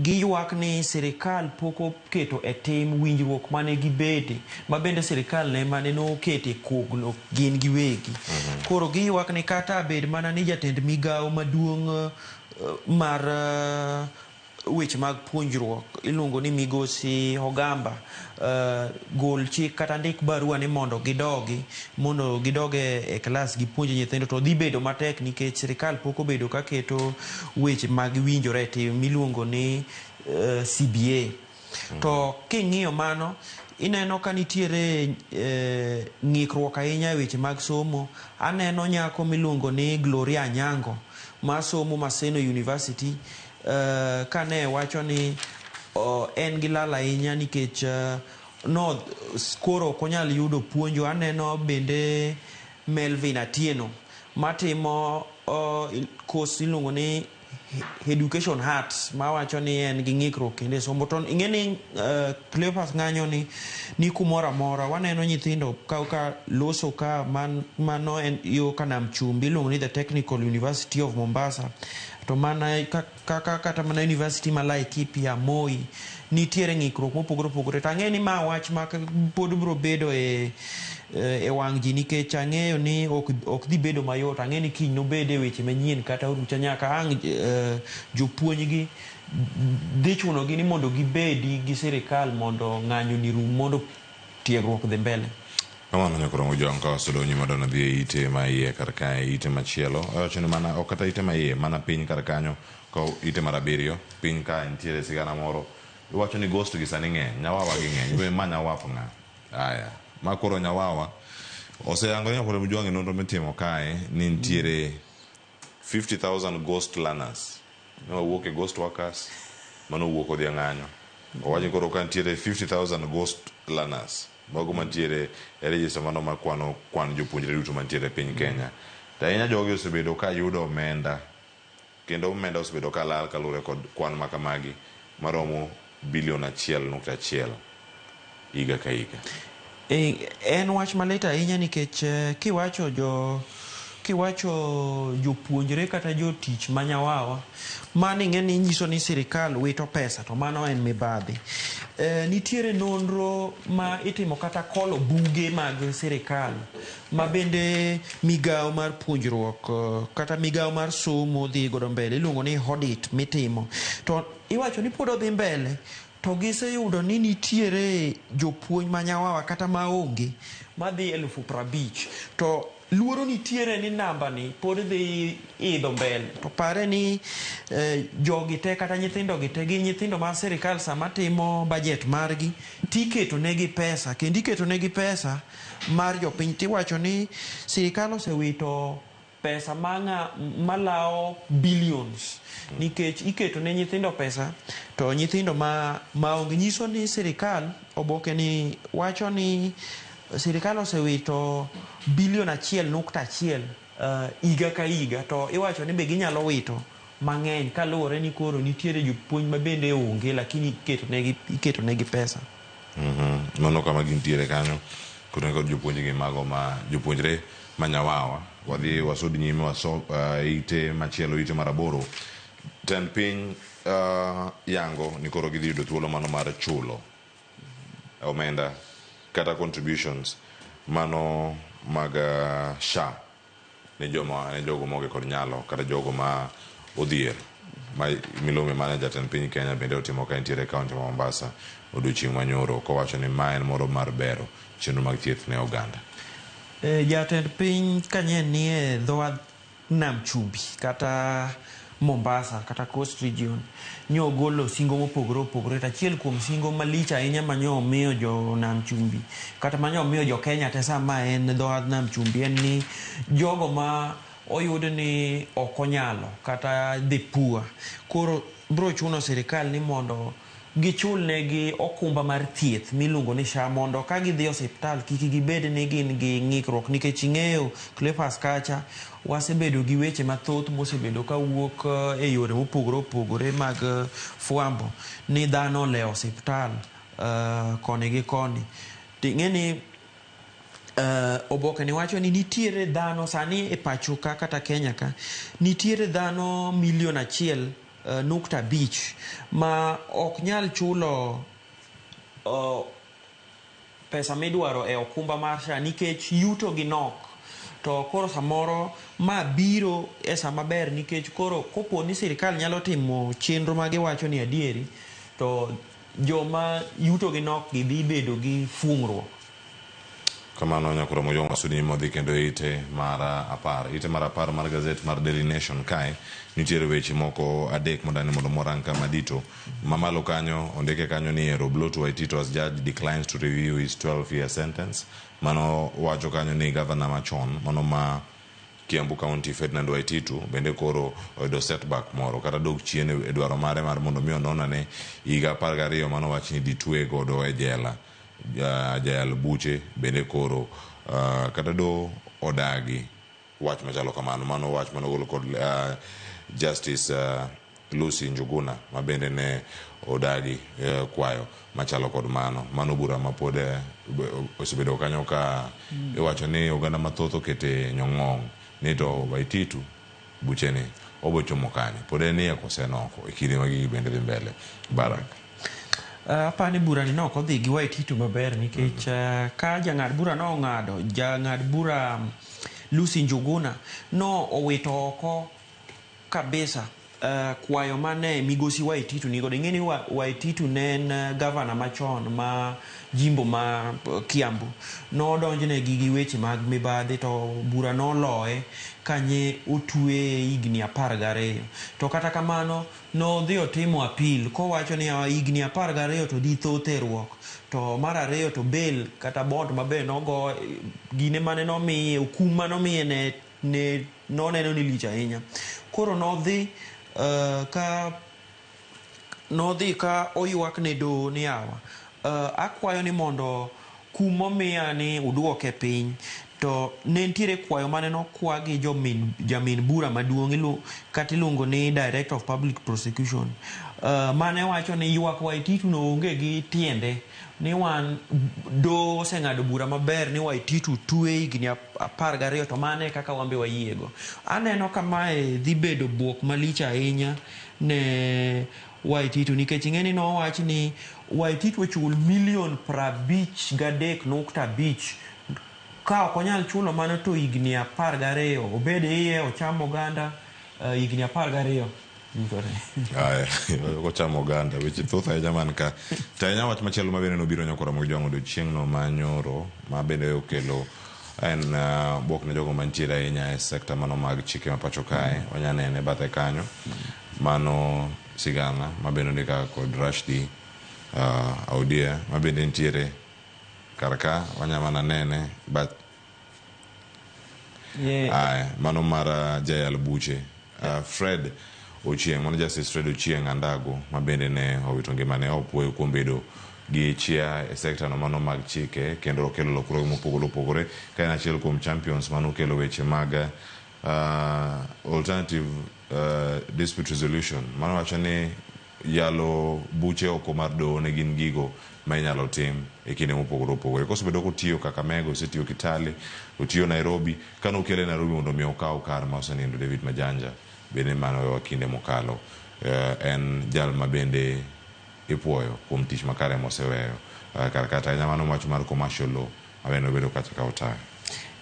giywak ni sirikal pok oketo e tim winjruok mane gibede ma bende sirikal ne mane nokete kogno gin giwegi. Koro giywak ni kata bed mana ni jatend migawo maduong' mar weche mag puonjruok iluongo ni migosi Ogamba gol chik kata ndik barua ni mondo gidogi mondo gidog e klas gipuonj nyithindo to dhi bedo matek nikech sirikal pok obedo ka keto weche mag winjore e tim miluongo ni CBA. To king'iyo mano, ineno ka nitiere ng'ikruok ahinya e weche mag somo. Aneno nyako miluongo ni Gloria Anyango ma somo Maseno University kane wacho ni en gi lal ahinya nikech no koro ok onyal yudo puonjo. Aneno bende Melvin Atieno matimo course iluongo ni Education Arts, mawacho ni en gi ng'ikruok kendo e somo. To ing'e ni Cleophas ng'anyo ni kumoro amora waneno nyithindo ka loso ka mano en yo ka nam chumbi iluongo ni the Technical University of Mombasa, to mana kaka kata mana University ma Laikipia, Moi, nitiere ng'ikruok mopogore opogore. To ang'e ni ma wach ma pod biro bedo e wang' ji, nikech ang'eyo ni ok dhi bedo mayot. Ang'e ni kiny nobed e weche manyien kata orucha nyaka ang' jopuonj gi dhi chunogi ni mondo gibedi gi sirikal mondo ng'anyo ni rum, mondo tiegruok dhi mbele. Kamano nyakorongo jong ka wasudo nyime wadwa dhi e ite ma iye kar kae, ite machielo awacho ni mana ok kata ite ma iye, mana piny kar kanyo ka ite mar 7 piny ka nitiere sigana moro. Iwacho ni ghost gi sani ng'eny, nyawawa gi ng'eny, ma nyawap ng'a? Aya, ma koro nyawawa oseyango ni nyakorongo jong e nonro mitimo kae ni nitiere 50,000 ghost learners. Ne wawuok e ghost workers, mano wuok odhi e ng'anyo. Owacho koro ka nitiere 50,000 ghost learners mago mantiere e register mano makwano kwan jopuonjre duto mantiere e piny Kenya. To ahinya jogi osebedo ka yudo omenda, kendo omenda osebedo ka lal kaluwore kod kwan makamagi maromo bilion 1.1 higa ka higa. En wach malit ahinya nikech kiwacho jopuonjre kata jotich ma nyawawa, mano ing'e ni nyiso ni sirikal wito pesa, to mano en mibadhi. Nitiere nonro ma itimo kata kolo buge mag sirikal ma bende migawo mar puonjruok kata migawo mar somo dhi godo mbele, iluongo ni audit mitimo. To iwacho ni pod odhi mbele, to giseyudo ni nitiere jopuonj ma nyawawa kata maonge madhi 50,000, to luoro nitiere ni namba ni pod dhi idho mbele. To pare ni jogi te kata nyithindo gi te gin nyithindo ma sirikal sama timo budget margi tiketo negi pesa, kendo iketo negi pesa mar jopiny. Tiwacho ni sirikal osewito pesa malawo billions nikech iketo ne nyithindo pesa, to nyithindo maonge. Nyiso ni sirikal, oboke ni wacho ni sirikal osewito bilion 1.1 higa ka higa, to iwacho ni be ginyalo wito mang'eny kaluwore ni koro nitiere jopuonj ma bende onge, lakini iketo negi pesa. Mano kama gintiere kanyo koro kod jopuonj gi mago ma jopuonjre ma nyawawa. Wadhi wasud nyime waso ite machielo, ite mar 8. Tend piny yango ni koro gidhi yudo thuolo mano mar chulo omenda kata contributions mano mag SHA ne joma ne jogo maonge kod nyalo kata jogo ma odhier. Ma milome mane jatend piny Kenya bende otimo ka entiere e kaunti ma Mombasa odiochieng' manyoro, kowacho ni ma en moro mar bero chenro mag thieth ne oganda. Jatend piny kanye nie dho wath nam chumbi kata Mombasa kata Coast Region nyo ogolo singo mopogore opogore, to achiel kuom singo malich ahinya manyo omiyo jo nam chumbi kata manyo omiyo jo Kenya te sama en dho wath nam chumbi en ni jogo ma oyud ni ok onyalo kata the poor, koro bro chuno sirikal ni mondo gichul negi okumba mar thieth miluongo ni SHA, mondo ka gidhi e osiptal kik gibed ni gin gi ng'ikruok, nikech ing'eyo Cleophas kacha wasebedo gi weche mathoth mosebedo kawuok e yore mopogore opogore mag fwambo ni dhano olewo osiptal koni gi koni. Ting'e ni oboke ni wacho ni nitiere dhano sani e pacho ka kata Kenya ka nitiere dhano milion 1.5 ma ok nyal chulo pesa midwaro e okumba mar SHA nikech yuto gi nok. To koro samoro ma biro e sama ber, nikech koro kopo ni sirikal nyalo timo chenro ma giwacho ni adieri, to joma yuto gi nok gi dhi bedo gi fung'ruok. Kamano nyakura Mojong wasudi modhi kendo ite mar 10. Ite mar 10 mar gazet mar Daily Nation kae nitiere weche moko 3 modani mondo morang ka madito. Mamalo kanyo ondike kanyo ni ero blow to Waititu as judge declines to review his 12-year sentence. Mano wacho kanyo ni governor machon mano ma Kiambu County Ferdinand Waititu bende koro oyudo setback moro kata dok chien e dwaro mare mar mondo mi ononane higa 12 mano wach ni ditwe godo e jela. Jayal buche bende koro kata do odagi wach machalo kamano. Mano wach manogol kod Justice Lucy Njuguna ma bende ne odagi kwayo machalo kod mano. Mano bura ma pod osebedo kanyo ka iwacho ni oganda mathoth okete nyong'ong ni to Waititu bucheni obochomo kanye, pod en iye kose en oko e kinde ma gigi bende dhi mbele. Barak. Apani burani ne ok odhi gi Waititu maber nikech ka jang'ad bura nong'ado, jang'ad bura Lucy Njuguna no owito oko kabisa kwayo mane migosi Waititu nigodo. Ing'e ni Waititu ne en gavana machon ma jimbo ma Kiambu. Nodonjne gi weche mag mibadhi to bura noloye kanye otwe higni 12. To kata kamano nodhi otimo appeal kowacho ni higni 12 to dhi thoth e ruok. To mar ariyo to bail kata bond maber nogo gine mane nomiye okum manomiye ne noneno ni lich ahinya. Koro nodhi ka oywak ne doho ni yawa akwayo ni mondo kum momiya ni uduoke piny. To ne nitiere kwayo mane nokwa gi jamin bura maduong' kata iluongo ni Director of Public Prosecution mane wacho ni ywak Waititu no onge gi tiende ni wan doho oseng'ado bura maber ni Waititu twe higni 12 to mane kaka wan be wayiego. Aneno ka mae dhi bedo buok malich ahinya ne Waititu nikech ing'e ni nowach ni Waititu ochul milion 53.5. Ka ok onyal chulo mano to higni 12 obed iye ocham oganda higni 12. Aya, ochamo oganda weche thoth ahinya man ka. To ahinya wach machielo ma bende nobiro nyakora Mojong odiochieng'no ma nyoro ma bende okelo en buok ne jogo mantiere ahinya e sekta mano mag chike ma pacho kae. Wanya nene bathe kanyo mano sigana ma bende ondika kod Rashdi Audia ma bende nitiere kar ka wanya mana nene but aya mano mar jayal buche Fred Ochieng, mano Justice Fred Ochieng Andago ma bende ne owito ngimane opuoyo kuom bedo gi chia e sekta no mano mag chike kendo okelo lokruoge mopogore opogore ka en achiel kuom champions mano okelo weche mag alternative dispute resolution mano wacho ni yalo buche oko mar doho ne gin gigo ma inyalo tim e kinde mopogore opogore. Kosebedo kotiyo Kakamega, osetiyo Kitale, otiyo Nairobi. Kane okele Nairobi mondo mi okaw kar ma osenindo David Majanja bende mano wewa kinde mokalo. En jal ma bende ipuoyo kuom tich makare moseweyo kar kata ahinya mano wach mar commercial law ma bende obedo kacha ka otayo.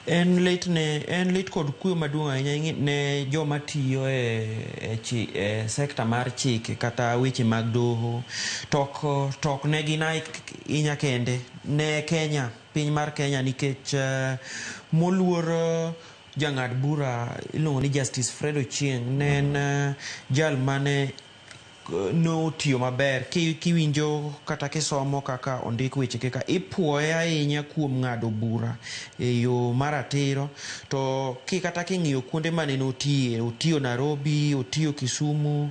En lit kod kuyo maduong' ahinya ne joma tiyo e sekta mar chike kata weche mag doho. Tok ne gin ahinya kende ne Kenya, piny mar Kenya nikech moluor jang'ad bura iluongo ni Justice Fred Ochieng ne en jal mane notiyo maber. Kiwinjo kata kisomo kaka ondik weche kaka ipuoye ahinya kuom ng'ado bura e yo maratiro. To kata king'iyo kuonde mane notiye, otiyo Nairobi, otiyo Kisumu,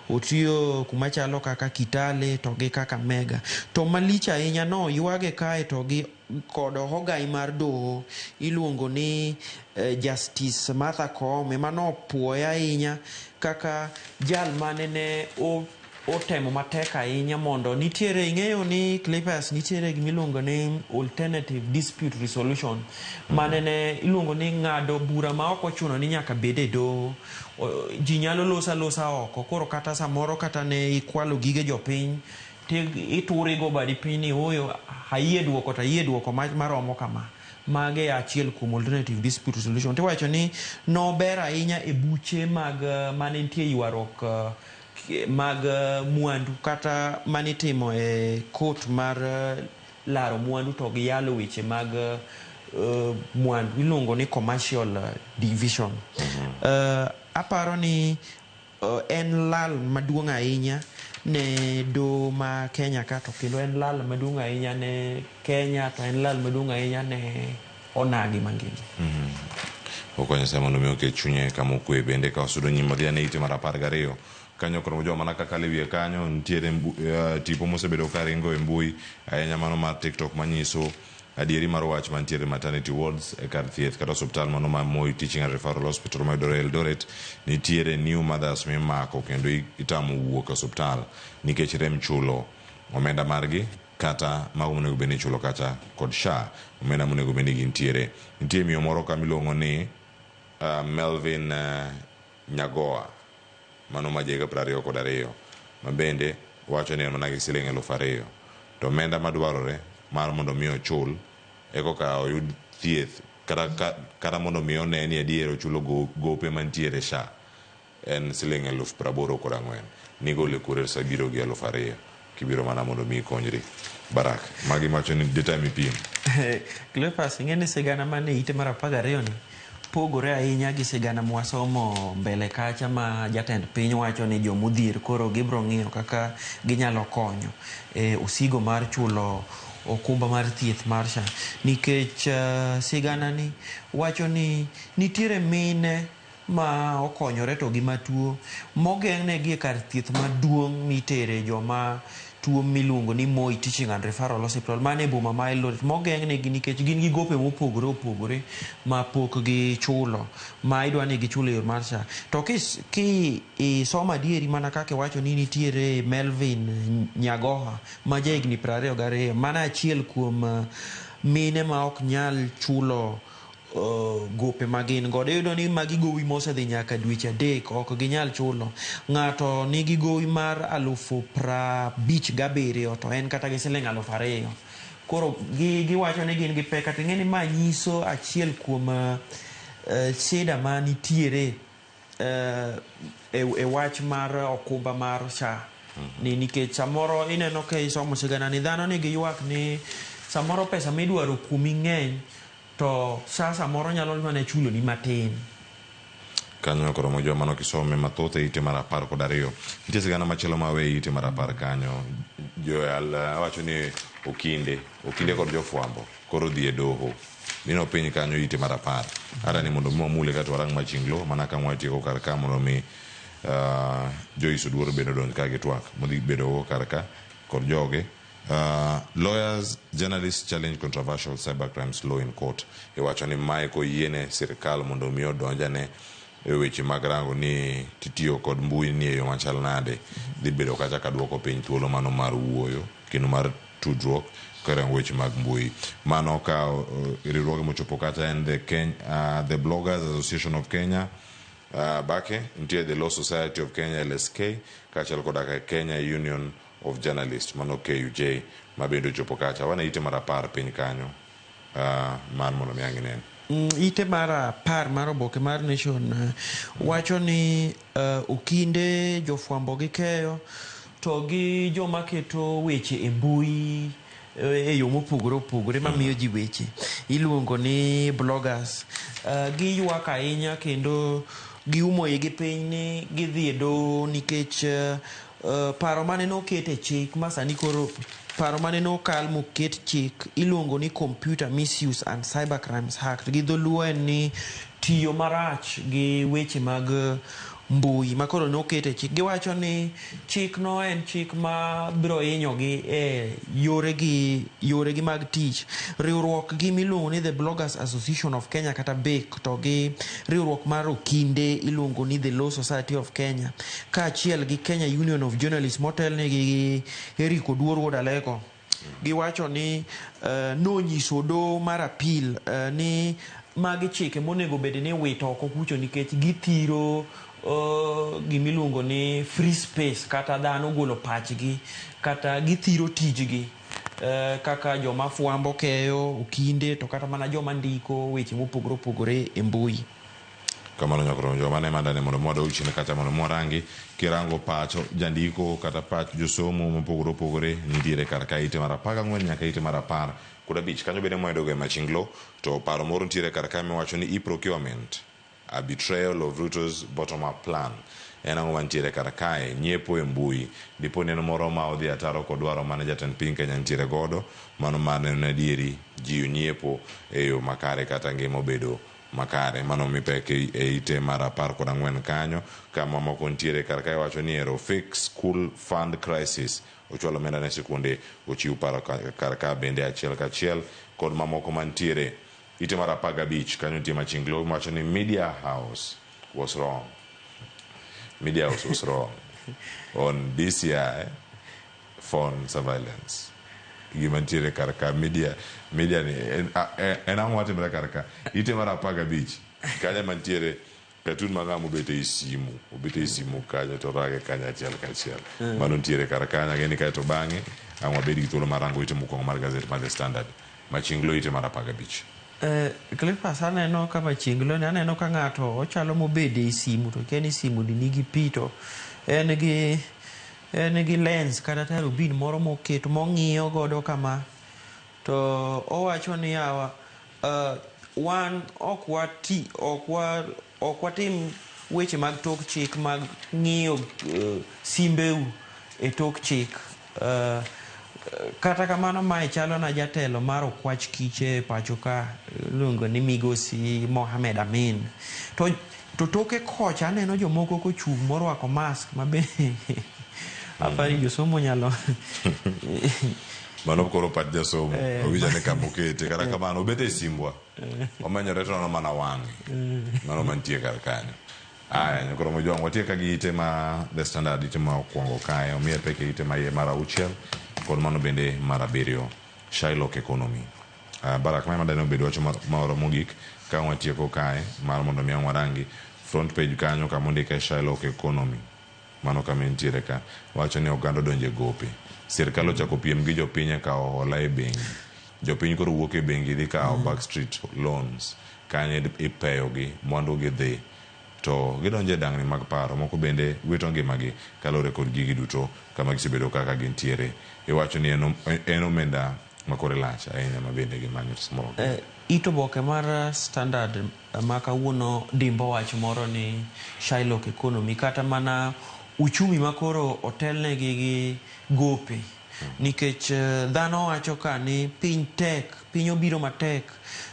otiyo kuma chalo kaka Kitale to gi Kakamega. To malich ahinya no ywage kae to gi kod ogai mar doho iluongo ni Justice Martha Koome manopuoye ahinya kaka jal mane ne otemo matek ahinya mondo nitiere ing'eyo ni Clippers nitiere gimiluongo ni alternative dispute resolution mane ne iluongo ni ng'ado bura ma ok ochuno ni nyaka bed e doho. Ji nyalo loso alosa oko koro kata samoro kata ne ikwalo gige jopiny iturigo badi piny ni oyo ayie duoko to ayie duoko maromo kama. Mage achiel kuom alternative dispute resolution. Tiwacho ni nober ahinya e buche mag mane nitie ywaruok mag mwandu kata manitimo e court mar laro mwandu to gi yalo weche mag mwandu iluongo ni commercial division. Aparo ni en lal maduong' ahinya ne doho ma Kenya ka, to kendo en lal maduong' ahinya ne Kenya, to en lal maduong' ahinya ne onagi mangima. Okonyo Nyasaye mondo mi oket chunye kama okwe. Bende ka wasudo nyime wadhi ane ite mar 12 kanyo koro joma mana kaka wiye kanyo nitiere tipo mosebedo ka ringo e mbui ahinya, mano mar TikTok, manyiso adieri mar wach mantiere maternity wards e kar thieth kata osuptal mano ma Moi Teaching and Referral Hospital mayudore Eldoret. Nitiere new mothers mimako kendo itamo wuok e osuptal nikech rem chulo omenda margi kata mago monego bed ni ichulo kacha kod SHA, omenda monego bed ni gintiere. Nitie miyo moro ka miluongo ni Melvin Nyagoa, mano ma jahiga 22, ma bende wacho ni en mana gi siling 2000, to omenda madwarore mar mondo mi ochul ekoka oyud thieth kata mondo mi one ni adier ochulo gope mantiere SHA en siling 84,000. Nigole kure sabiro gi 2000 kibiro mana mondo mi ikonyri? Barak, magi macho ni data mipimo. Cleophas, ing'e ni sigana mane ite mar 12 ni pogore ahinya gi sigana mwasomo mbele kacha ma jatend piny wacho ni jomodhier koro gibro ng'iyo kaka ginyalo konyo e osigo mar chulo okumba mar thieth mar SHA, nikech sigana ni wacho ni nitiere mine ma okonyore to gi matuo mogeng'negi e kar thieth maduong' mitere joma tuo miluongo ni Moi Teaching and Referral Hospital mane e boma ma Eldoret, mogeng'negi nikech gin gi gope mopogore opogore ma pok gichulo ma idwa ni gichul e yor mar SHA. To ki isomo adieri mana kaka iwacho ni nitiere Melvin Nyagoha ma jahigni 22, mana achiel kuom mine ma ok nyal chulo gope ma gin godo. Iyudo ni magi gowi mosedhi nyaka dweche 3 ok ginyal chulo. Ng'ato nigi gowi mar 57,000 to en kata gi siling 2000. Koro giwacho ni gin gi pek. To ing'e ni ma nyiso achiel kuom shida ma nitiere e wach mar okumba mar SHA. Ni nikech samoro ineno ka isomo sigana ni dhano nigi ywak ni samoro pesa midwaro kuomi ng'eny to SHA samoro nyalo mana chulo ni matin. Kanyo koro mojo mano kisome mathoth e ite mar 12. Nitie sigana machielo ma we ite mar 10 kanyo. Joyal wacho ni okinde kod jofwambo koro dhi e doho. Mino piny kanyo ite mar 10. Ara ni mondo mwamule kata warang machinglo mana ka mwatieko kar ka mondo mi Joyce Oduor bende odonj ka gi twak modhi bedo kar ka kod joge. Lawyers, journalists challenge controversial cybercrimes law in court. Iwacho ni mae koyiene sirikal mondo mi odonjane e weche mag rango ni titiyo kod mbui ni e yo machal nade, dhi bedo kacha ka duoko piny thuolo mano mar wuoyo kendo mar tudruok karango weche mag mbui. Mano ka riwruoge mochopo kacha en the Bloggers Association of Kenya, Bake, nitie the Law Society of Kenya LSK, kaachiel koda Kenya Union of Journalists mano KUJ ma bende ochopo kacha. Wana ite mar 10 piny kanyo mar mondo mi ang' inen. Ite mar 10 mar oboke mar Nation wacho ni okinde jofwambo gi keyo to gi joma keto weche e mbui e yo mopogore opogore mamiyo ji weche iluongo ni bloggers. Giywak ahinya kendo giumo igi piny ni gidhi e doho nikech paro mane noket e chik ma sani koro paro mane nokal moket chik iluongo ni Computer Misuse and Cybercrimes Act. Gi dholuo en ni tiyo marach gi weche mag mbui ma koro noket e chik. Giwacho ni chik no en chik ma biro hinyogi e yoregi mag tich. Riwruok gi miluongo ni The Bloggers Association of Kenya kata BAKE to gi riwruok mar okinde iluongo ni The Law Society of Kenya kaachiel gi Kenya Union of Journalists motelnegi gi Eric Oduor wuod Aleko. Giwacho ni nonyiso doho mar appeal ni magi chike monego bed ni wito oko kucho nikech githiro gimiluongo ni free space kata dhano golo pachgi kata githiro tijgi kaka joma fwambo keyo okinde to kata mana joma ndiko weche mopogore opogore e mbui. Kamano nyakoro joma ne mandane mondo mwadog chien kacha mondo mwarangi kirango pach jandiko kata pach josomo mopogore opogore nitiere kar ka ite mar 14 nyaka ite mar 15 kanyo bende mwayudogo e Machinglo to paro moro nitiere kar ka miwacho ni e-procurement a betrayal of Ruto's bottom up plan en ang'o mantiere kar kae nyiepo e mbui dipo ni en moro ma odhi ataro kod dwaro mane jatend piny Kenya nitiere godo mano mar neno ni adieri ji onyiepo e yo makare kata ngima obedo makare mano mi pek e ite mar 14 kanyo kama moko nitiere kar kae wacho ni ero fix school fund crisis ochwalo omenda ne sikunde ochiw paro kar ka bende achiel kachiel kod mamoko mantiere ite mar 15 kanyo nitie Machinglo wacho ni media house was wrong media house was wrong on DCI phone surveillance gima nitiere kar ka media media ni en ang'o matimore kar ka ite mar 15 kanyo mantiere katun ma ng'ama obet ei simu obet ei simu kanyo to rage kanyo achiel kachiel mano nitiere kar kanyo ageni kae to bang'e ang' wabed gi thuolo mar rango ite mokwongo mar gazet mar The Standard Machinglo ite mar 15 Cleophas aneno ka Machinglo ni aneno ka ng'ato ochalo mobede ei simu to kia ni simu ni nigi pi to en gi lens kata tarubin moro moketo mong'iyo godo kama to owacho ni yawa wan ok watim weche mag tok chik mag ng'iyo simbeu e tok chik. Kata kamano mae chalo na jatelo mar okwach kiche e pacho ka iluongo ni Migosi Mohamed Amin. To toke kocha aneno jomoko kochung' morwako mask mabe apani josomo nyalo mano koro pach jasomo owinjo ane kama okete kata kamano obet e simbwa omenyore to nono mana wang'e mano mantie kar kanyo. Aya koro mojwang' watiek ka gi ite ma The Standard ite ma okwongo kae omiye pek e ite ma iye mar 6 kod mano bende mar 7 Shylock economy. Barak mae madane obedo wach moro mogik ka watieko kae mar mondo mi ang' warangi front page kanyo kama ondike Shylock economy mano kama entiere ka wacho ni oganda odonjo e gope sirkal ochako piem gi jopiny e kawo hola e bengi jopiny koro wuok e bengi dhi kawo back street loans kanyo ipeyogi mwandu gi dhi to gidonjo e dangni mag paro moko bende wito ngimagi kaluwore kod gigi duto kama gisebedo kaka gintiere iwacho ni en omenda ma kore lach ahinya ma bende gimanyo to samoro It oboke mar Standard ma kawuono dimbo wach moro ni Shylock economy kata mana uchumi ma koro otelnegi gi gope nikech dhano wacho ka ni piny tek, piny obiro matek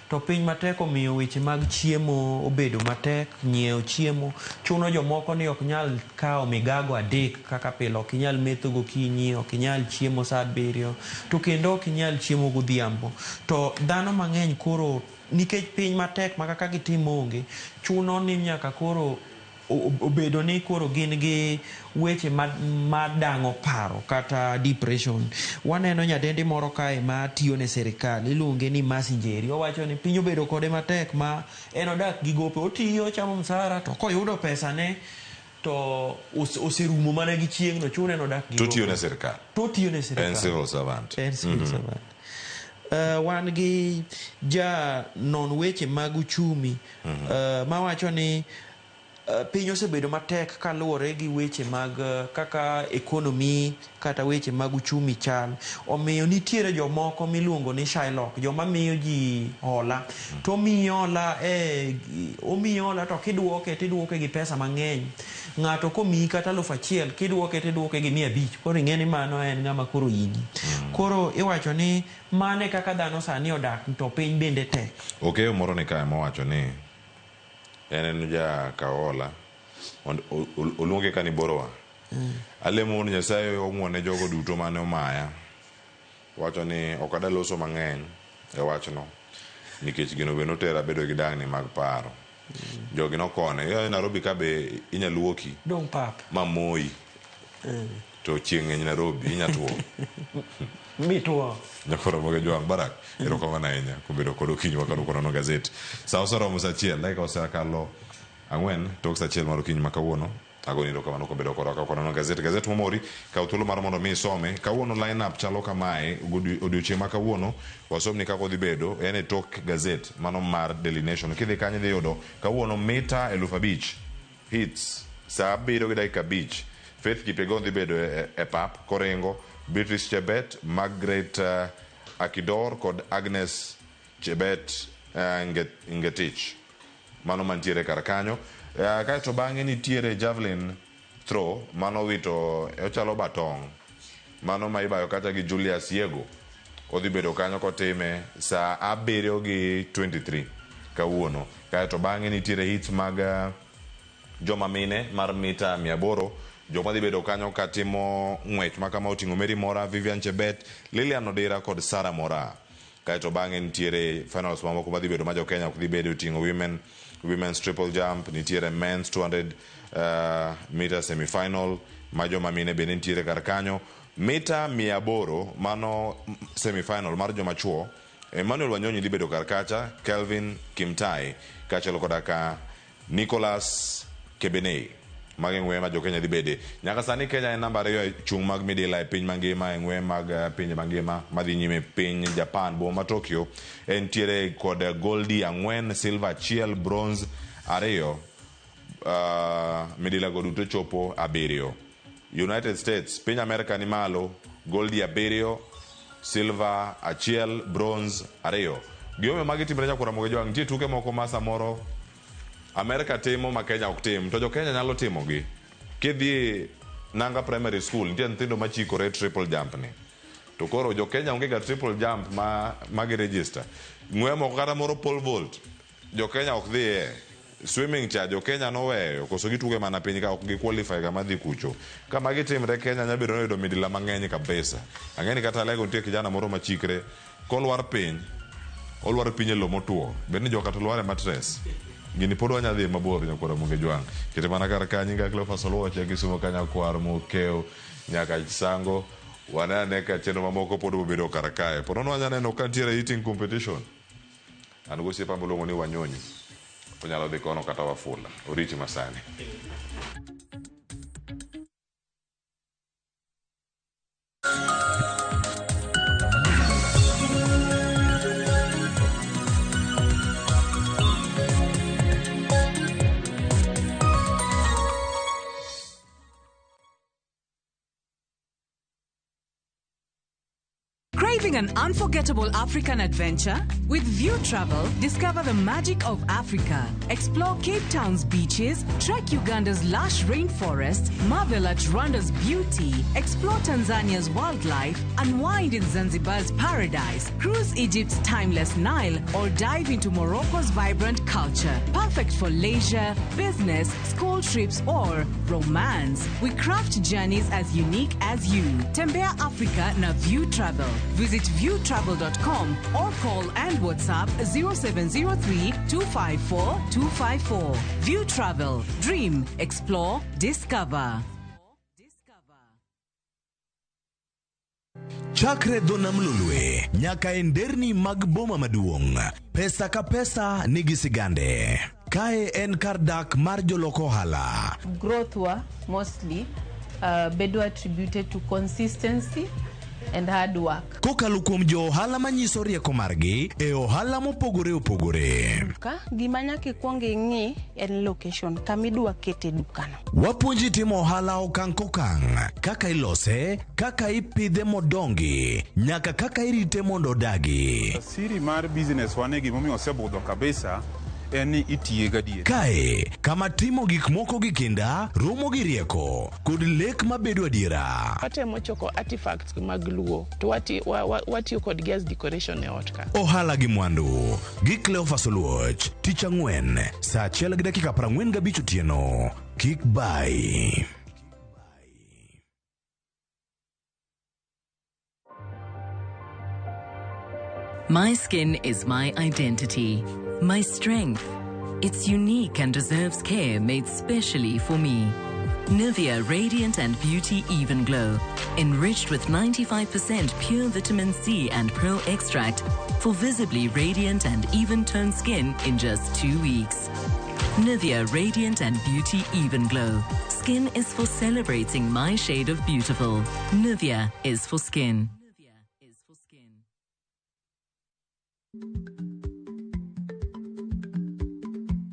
to piny matek omiyo weche mag chiemo obedo matek, nyiewo chiemo chuno jomoko ni ok nyal kawo migago 3 kaka pile, ok inyal metho gokinyi, ok inyal chiemo saa 7 to kendo ok inyal chiemo godhiambo. To dhano mang'eny koro nikech piny matek ma kaka gitimo onge, chuno ni nyaka koro obedo ni koro gin gi weche madang'o paro kata depression. Waneno nyadendi moro kae ma tiyo ne sirikal iluonge ni Mercy Njeri, owacho ni piny obedo kode matek ma en odak gi gope, otiyo ochamo msara to koyudo pesa ne to oserumo mana gi chieng'no, chune nodak gi to tiyo gope. ne sirikal. To tiyo ne sirikal. En civil servant. En civil servant. Wan gi ja non weche mag uchumi mawacho ni piny osebedo matek kaluwore gi weche mag kaka economy kata weche mag uchumi chal. Omiyo nitiere jomoko miluongo ni Shylock, joma miyo ji hola. To omiyi hola, omiyi hola to kiduoke tiduoke gi pesa mang'eny. Ng'ato komiyi kata 1000 kiduoke tiduoke gi 500. Koro ing'e ni mano en ng'ama koro inyi. Koro iwacho ni mane kaka dhano sani odak to piny bende tek. Okeyo moro ni kae mowacho ni en ja kaola oluonge ka ni borowa. Alemo mondo Nyasaye ong'won ne jogo duto mane omaya. Wacho ni ok adwa loso mang'eny e wachno nikech gino be notera bedo gi dangni mag paro. Jogi nokone, "Ee, Nairobi ka be inya luoki Dong pap. ma moyi to chieng' ng'eny Nairobi inya tuo." Mituo. Nyakoro moge Joang Barak erokamano ahinya kuom bedo kod okinyi wa kod nono gazet. Sa oseromo sa 1 dakika osekalo 4 tok sa 1 mar okinyi ma kawuono. Agoni erokamano kuom bedo kodwa ka wanono gazet. Gazet momori, kaw thuolo mar mondo mi isome. Kawuono line up chalo kamae, odiochieng' ma kawuono wasomni kaka odhi bedo, en e tok gazet mano mar Daily Nation. Kidhi kanyo idhi yudo kawuono mita 5000 hits saa 7 gi dakika 5. Faith Kipyegon dhi bedo e pap koringo, Beatrice Chebet, Margaret Akidor kod Agnes Chebet Ngetich. Mano mantiere kar kanyo. Kaeto bang'e nitiere javelin throw mano wito ochalo batong. Mano ma ibayo kacha gi Julius Yego. Odhi bedo kanyo kotime saa 7 gi 23 kawuono. Kaeto bang'e nitiere hits mag joma mine mar mita 800. Joma dhi bedo kanyo katimo ng'wech ma kama oting'o Mary Mora, Vivian Chebet, Lilian Odira kod Sarah Mora. Kaeto bang'e nitiere finals mamoko madhi bedo ma jo Kenya ok dhi bedo oting'o women's triple jump, nitiere men's 200 meter semi-final ma joma mine bende nitiere kar kanyo. Mita 800 mano semi-final mar joma chuo, Emmanuel Wanyonyi dhi bedo kar kacha, Kelvin Kimtai kaachiel koda ka Nicholas Kebenei. Magi ng'weye ma jo Kenya dhi bede. Nyaka sani Kenya en namba 2 e chung' mag midila e piny mangima, e ng'weye mag pinje mangima madhi nyime piny Japan, boma ma Tokyo. Entiere kod goldi 4, silver 1, bronze 2. Midila go duto chopo 7. United States, piny Amerika ni malo, goldi 7, silver 1, bronze 2. Gimomiyo magi timre nyakwar Ramogi Jwang', nitie tuke moko ma samoro Amerika timo ma Kenya ok tim, to jo Kenya nyalo timogi. Kidhi Nanga Primary School, nitie nyithindo machikore triple jump ni. To koro jo Kenya onge ga triple jump ma gi register. Ng'we moko kata moro pole vault, jo Kenya ok dhiye. Swimming cha jo Kenya noweyo, koso gituge mana piny ka ok gi qualify kama dhi kucho. Ka magi timre Kenya nyalo bedo ni oyudo midila mang'eny kabisa. Ang'e ni kata Alego nitie kijana moro machikre, kolwar piny, olwar piny e lowo motuo. Bed ni joka to lwar e mattress. Gini pod wanya dhi mabor nyakwar Ramogi Jwang'. Kete mana kar ka nyinga Cleophas Oluoch ya Kisumo ka nyakwar Mokeo nyaka Sango. Wane ane ka chenro mamoko pod obedo kar kae. Pod wanya neno ka nitiere eating competition. An gosiepa miluongo ni Wanyonyi. Onyalo dhi kono kata Wafula. Oriti masani. Craving an unforgettable African adventure? With View Travel, discover the magic of Africa. Explore Cape Town's beaches, trek Uganda's lush rainforests, marvel at Rwanda's beauty, explore Tanzania's wildlife, unwind in Zanzibar's paradise, cruise Egypt's timeless Nile, or dive into Morocco's vibrant culture. Perfect for leisure, business, school trips, or romance. We craft journeys as unique as you. Tembea Africa na View Travel. Visit viewtravel.com or call and WhatsApp 0703 254 254. View Travel. Dream, explore, discover. Chakre dho nam Lolwe nyaka e nderni mag boma maduong', pesa ka pesa nigi sigande. Kae en kar dak mar jolok ohala. Growth wa mostly bedo attributed to consistency and hard work. Kokalo kuom jo ohala manyiso rieko margi e ohala mopogore opogore. Duka, gima nyaka ikwong ing'i en location, kama idwa kete dukano. Wapuonji timo ohala okang' kokang', kaka ilose, kaka ipidhe modongi, nyaka kaka irite mondo odagi. Siri mar business wane gimomiyo osebudho kabisa en ni itiye gadier. Kae, kama timo gik moko gi kinda, romo gi rieko, kod lek mabedo adiera. Watemo choko artifacts mag Luo to watiyo kodgi as decoration e ot ka. Ohala gi mwandu gi Cleophas Oluoch, tich ang'wen, saa 1:45 otieno. Kik bai. My skin is my identity, my strength. It's unique and deserves care made specially for me. Nivea Radiant and Beauty Even Glow, enriched with 95% pure vitamin C and pearl extract for visibly radiant and even-toned skin in just 2 weeks. Nivea Radiant and Beauty Even Glow. Skin is for celebrating my shade of beautiful. Nivea is for skin.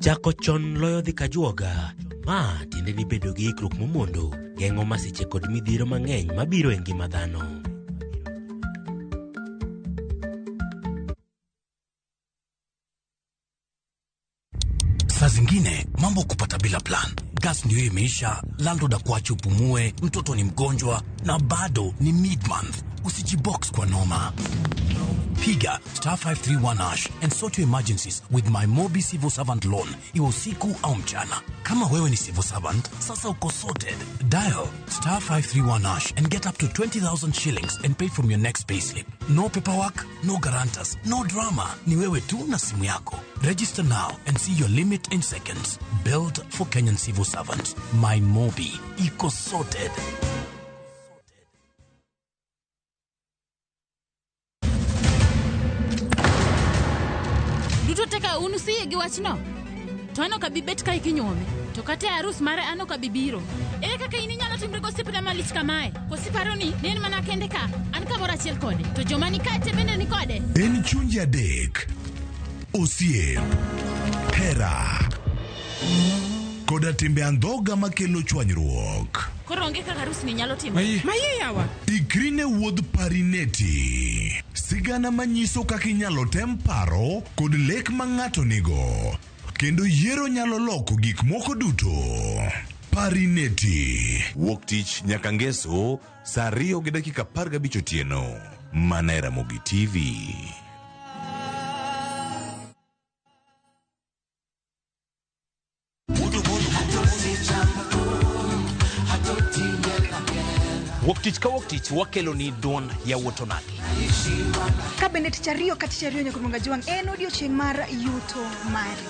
Chako chon loyo dhi kajuoga. Ma tiende ni bedo gi ikruok momondo geng'o masiche kod midhiero mang'eny mabiro e ngima dhano. Saa zingine mambo kupata bila plan. Gas ndio imeisha, landlord akuache upumue, mtoto ni mgonjwa na bado ni mid month. Usijibox kwa noma. Piga star 531 hash and sort your emergencies with my Mobi Civil Servant Loan, iwe usiku au mchana. Kama wewe ni civil servant, sasa uko sorted. Dial star 531 hash and get up to 20,000 shillings and pay from your next payslip. No paperwork, no guarantors, no drama. Ni wewe tu na simu yako. Register now and see your limit in seconds. Built for Kenyan civil servants. My Mobi. Iko sorted. Duto te ka un usiyie gi wachno? To an ok abi bet kae kinyuome. To kata e arus mare an ok abi biro. Ere kaka in inyalo timri gosiepna malich kamae? Koso iparo ni ne en mana kende ka? An kamoro achiel kode. To joma ni kae te bende ni kode? En chunje adek, osiep, hera, koda timbe andhoga makelo chwanyruok. Koro onge kaka arusni nyalo timore. Maye yawa. Ikri ne wuodh Parineti. Sigana manyiso kaka inyalo tem paro kod lek ma ng'ato nigo. Kendo yiero nyalo loko gik moko duto. Parineti. Wuok tich nyaka ngeso saa 2:15 otieno. Mana e Ramogi TV. Wuok tich ka wuok tich wakelo ni duond yawuot onagi. Ka bende tich ariyo ka tich ariyo nyaka Juang en odiochieng' mar yuto mari.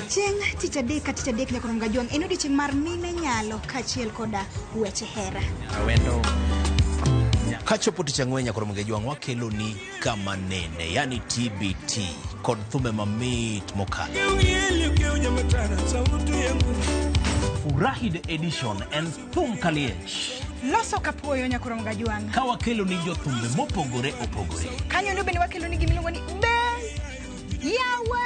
Chieng' tich adek ka tich adek nyaka Juang en odiochieng' mar mine nyalo kaachiel koda weche hera. Awendo. Kachopo tich ang'wen nyaka Juang wakelo ni kama nene, yani TBT kod thumbe mamit mokalo. Furahi the edition and thum kaliech. Loso kapuoyo nyaka Juang. Ka wakelo ni jothumbe mopogore opogore. Kanyo ndo bende wakelo ni gimiluongo ni be yawa.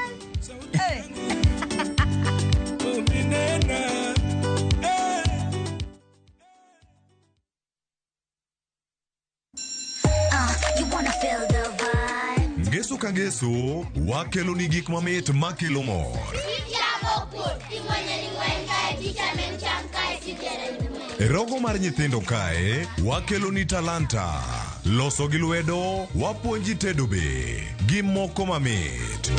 You wanna feel the vibe. Ngeso ka ngeso wakelo ni gik mamit makelo mor. E rogo mar nyithindo kae wakelo ni talanta. Loso gi lwedo wapuonji tedo be gi moko mamit.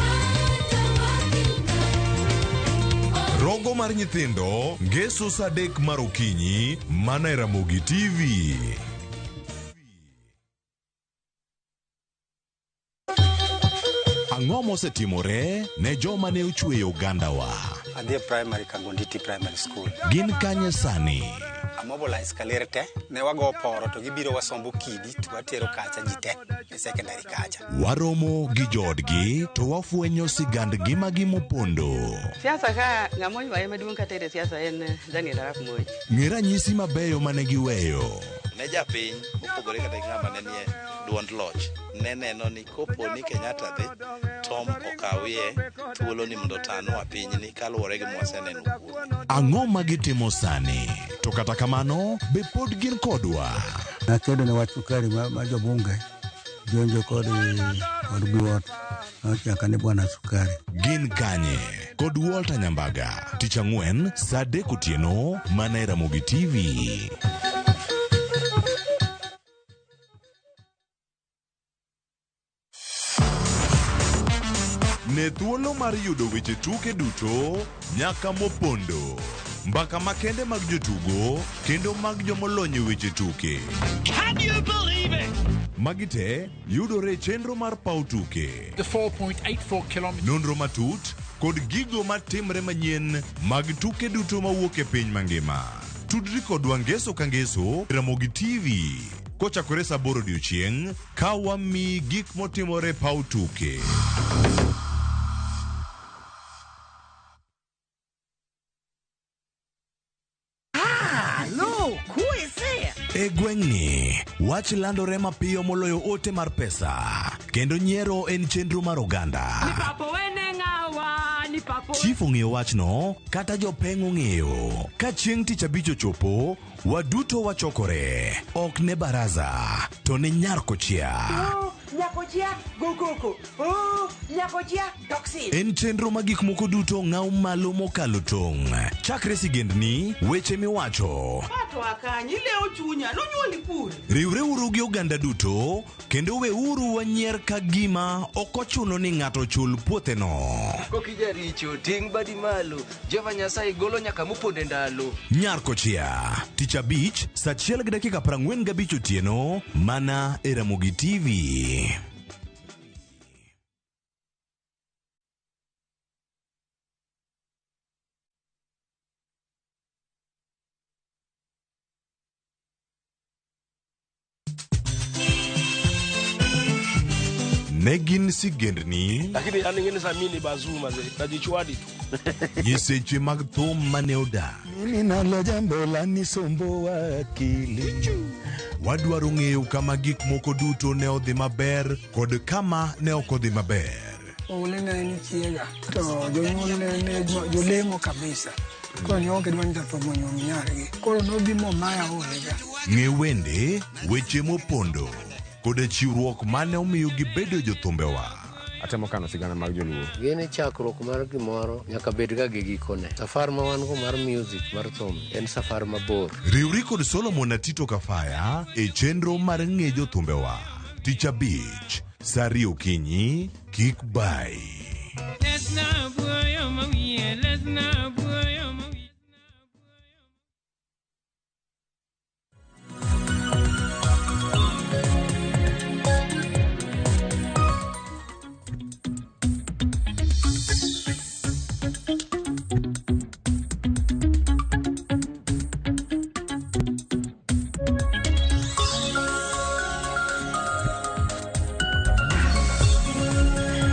Rogo mar nyithindo ngeso saa 3 mar okinyi mana e Ramogi TV. Ang'o mosetimore ne joma ne ochweyo ogandawa? Adhi e primary Kangonditi Primary School. Gin kanye sani? Amobilize kaler te, ne wago poro to gibiro wasombo kidi to watero kacha ji te e secondary kacha. Waromo gi joodgi to wafwenyo sigand ngimagi mopondo. Siasa ka ng'ama oywaye maduong' kata e siasa en Daniel Arap Moi. Ng'e ranyisi mabeyo mane giweyo. Ne japiny mopogore kata gi ng'ama ne nie duond loch ne neno ni kopo ni Kenyatta dhi Tom okawie thuolo ni mondo otanwa pinyni kaluwore gi mwaseneno kuome. Ang'o ma gitimo sani? To kata kamano, be pod gin kodwa? Nakedo ne wach sukari ma jobunge jonjo kod biwot nochaka ni bwana sukari. Gin kanye? Kod Walter Nyambaga. Tich ang'wen saa 3 otieno mana e Ramogi TV. Ne thuolo mar yudo weche tuke duto nyaka mopondo. Mbaka makende mag jotugo kendo mag jomolony e weche tuke. Can you believe it? Magi te yudore e chenro mar paw tuke. The 4.84 kilometers. Nonro matut kod gigo matimre manyien mag tuke duto mawuok e piny mangima. Tudri kodwa ngeso ka ngeso Ramogi TV kochakore saa 8 odiochieng' ka wamiyi gik motimore paw tuke. E gweng'ni, wach landore mapiyo moloyo ote mar pesa, kendo nyiero en chenro mar oganda. Chief ong'eyo wachno, kata jopeng' ong'eyo. Ka chieng' tich abich ochopo, waduto wachokore. Ok ne baraza, to ne nyar kochia. Nyakochia go koko. Oh, nyakochia toxic. En chenro ma gik moko duto ng'aw malo mokalo tong'. Chakre sigendni, weche miwacho, Pato akanyi leo chunya nonyuoli kure. Riwreuru gi oganda duto kendo weuru wanyier ka gima ok ochuno ni ng'ato chul puotheno. Kokijaricho ting' badi malo Jehova Nyasaye golo nyaka moponde ndalo. Nyar Kochia, tich abich, saa achiel gi dakika 45 otieno, mana e Ramogi TV. Ne gin sigendni, Lakini yani ngine sa mimi ni bazuu mazee, najichwadi tu. nyiseche mag thum mane odak. Mimi nalo jambo la nisumbua akili. Wadwaro ng'eyo kama gik moko duto ne odhi maber kod kama ne ok odhi maber. Oule ne en chiega to jonyuol ne ne jolemo kabisa. Koro ne ok gidwa ni jathum onyuom nyargi. Koro nobi momaya olega. Ng'e wende, weche mopondo, koda chiwruok mane omiyo gibedo jothumbewa. Atemo kano sigana mag joluo. Gini chakruok mar gimoro nyaka bed ga gi gikone. Safar ma wan go mar music mar thum en safar mabor. Riwri kod Solomon Atito Kafaya e chenro mar ng'e jothumbewa. Tich abich, saa ariyo okinyi, kik bai.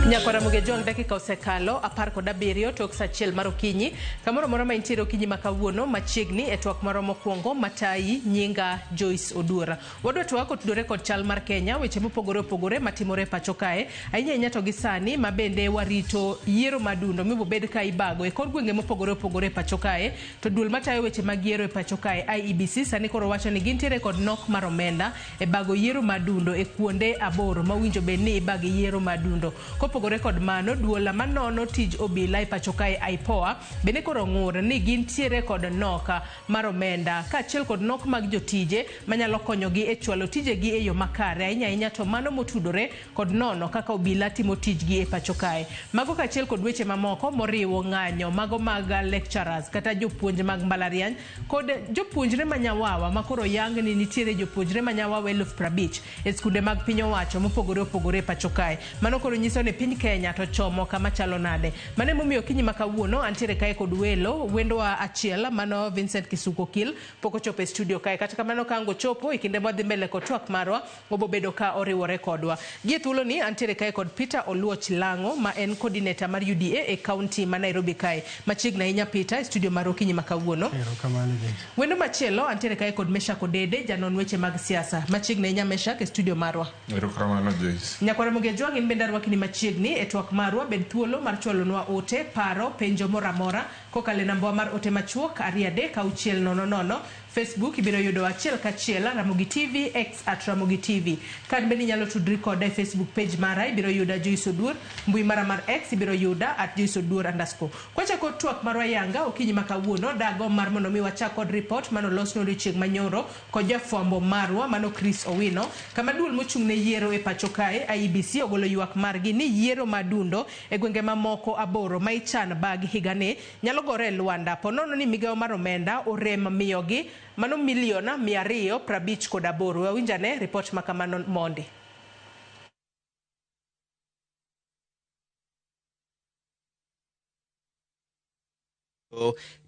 Nyakwara Mugejwang' dakika osekalo 17 tok saa achiel mar okinyi. Kamoro amora ma intiere okinyi ma kawuono machiegni e twak marwa mokwongo matayi nyinga Joyce Oduora. Wadwa twak otudore kod chal mar Kenya, weche mopogore opogore matimore e pacho kae. Ahinya ahinya to gi sani ma bende warito yiero madundo mibobed ka ibago e kor gwenge mopogore opogore e pacho kae. To duol matayo weche mag yiero e pacho kae IEBC sani koro wacho ni gintiere kod nok mar omenda e bago yiero madundo e kuonde 8 ma owinjo bed ni ibage yiero madundo. Kopogore kod mano, duola manono tij obila e pacho kae IPOA bende koro ng'ur ni gintiere kod nok mar omenda kaachiel kod nok mag jotije manyalo konyogi e chwalo tijegi e yo makare, ahinya ahinya to mano motudore kod nono kaka obila timo tijgi e pacho kae. Mago kaachiel kod weche mamoko moriwo ng'anyo mago mag lecturers kata jopuonj mag mbalariany kod jopuonjre manyawawa makoro yang ni nitiere jopuonjre manyawawa 50,000 e skunde mag piny owacho mopogore opogore e pacho kae. Mano koro nyiso ni piny Kenya to chomo kama chalo nade. Mano emomiyo okinyi ma kawuono antiere kae kod welo, wendwa achiel mano Vincent Kisuko Kil pok ochopo e studio kae. Kata kamano ka ang' ochopo e kinde mwadhi mbele kod twak marwa, obobedo ka oriwore kodwa. Gie thuoloni antiere kae kod Peter Oluoch Lang'o ma en coordinator mar UDA e county ma Nairobi kae. Machiegni ahinya Peter e studio mar okinyi ma kawuono. Erokamano Joyce. Wendo machielo antiere kae kod Meshak Odede, janon weche mag siasa. Machiegni ahinya Meshak e studio marwa. Erokamano Joyce. Nyakwara Mugejwang' in bende arwakni machiegni e twak marwa. Bed thuolo mar chwalonwa ote, paro, penjo moro amora kokalo e namba mar ote machuok 236 00. Facebook ibiro yudo achiel kachiel Ramogi TV, X at Ramogi TV. Kan bende inyalo tudri koda e Facebook page mara ibiro yuda Joyce Oduor, mbui mara mar X ibiro yuda at Joyce Oduor underscore. Kwachako twak marwa yanga okinyi ma kawuono dago mar mondo mi wachak kod report mano losno odiochieng' manyoro kod jafwambo marwa mano Chris Owino kama duol mochung' ne yiero e pacho kae IEBC ogolo ywak margi ni yiero madundo e gwenge mamoko 8 ma ichan bag higani nyalo gore e lwanda po nono ni migawo mar omenda orem miyogi mano milion 258. Wawinjane report ma kamano mondi.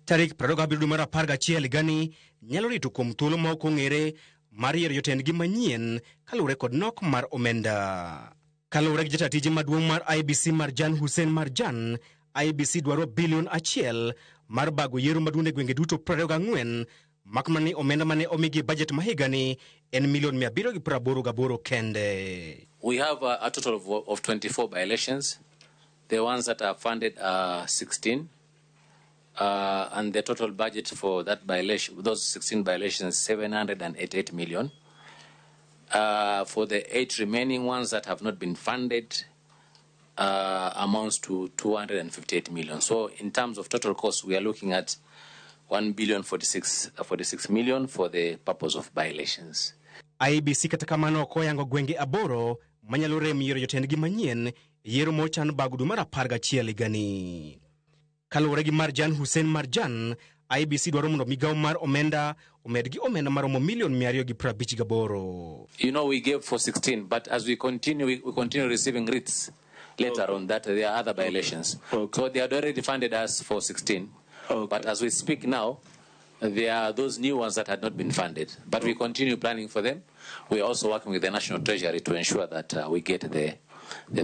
Tarik 27 dwe mar 11 higani nyalo rito kuom thuolo ma ok ong'ere mar yiero jotendgi manyien kaluwore kod nok mar omenda. Kaluwore gi jata tije maduong' mar IEBC Marjan Hussein Marjan, IEBC dwaro bilion 1 mar bago yiero maduong' e gwenge duto 24 Mak mana ni omenda mane omigi e bajet ma higani en milion 788 kende. We have a total of 24 by-elections. The ones that are funded are 16. And the total budget for that by-election, those 16 by-elections, 788 million. For the 8 remaining ones that have not been funded, amounts to 258 million. So in terms of total cost, we are looking at 1 billion 46 million for the purpose of by-elections. IEBC kata kamano ok oyango gwenge 8 manyalo rem yiero jotendgi manyien e yiero mochan bago dwe mar 11 higani. Kaluwore gi Marjan Hussein Marjan, IEBC dwaro mondo migawo mar omenda omed gi omenda maromo milion 258. You know, we gave for 16, but as we continue, we continue receiving writs later on that there are other by-elections. So they had already funded us for 16. But as we speak now, there are those new ones that had not been funded. But we continue planning for them. We are also working with the National Treasury to ensure that we get the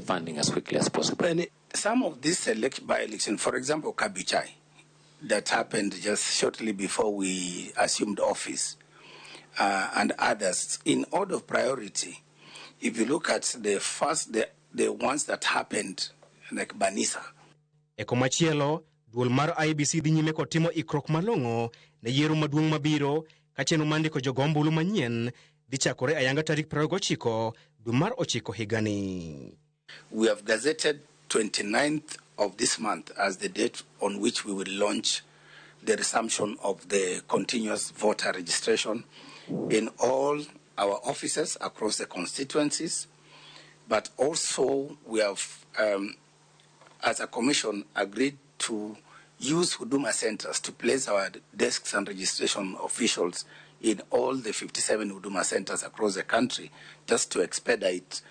funding as quickly as possible. And some of these by-election, for example, Kabuchai, that happened just shortly before we assumed office, and others, in order of priority, if you look at the first, the ones that happened, like Banisa. E komachielo, duol mar IEBC dhi nyime kod timo ikruok malong'o ne yiero maduong' mabiro ka chenro mar ndiko jogo ombulu manyien dhi chakore ayanga tarik 29 dwe mar 9 higani. We have gazetted 29th of this month as the date on which we will launch the resumption of the continuous voter registration in all our offices across the constituencies. But also we have, as a commission, agreed to use Huduma centers to place our desks and registration officials in all the 57 Huduma centers across the country, just to expedite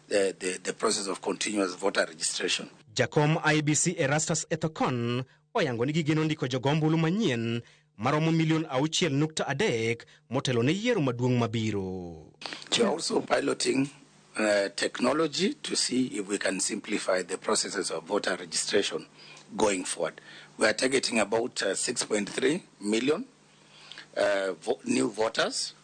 the process of continuous voter registration. Jakom IEBC Erastus Ethekon oyango ni gigeno ndiko jogo ombulu manyien maromo milion 6.3 motelo ne yiero maduong' mabiro. We are also piloting technology to see if we can simplify the processes of voter registration going forward. We are targeting about 6.3 million new voters,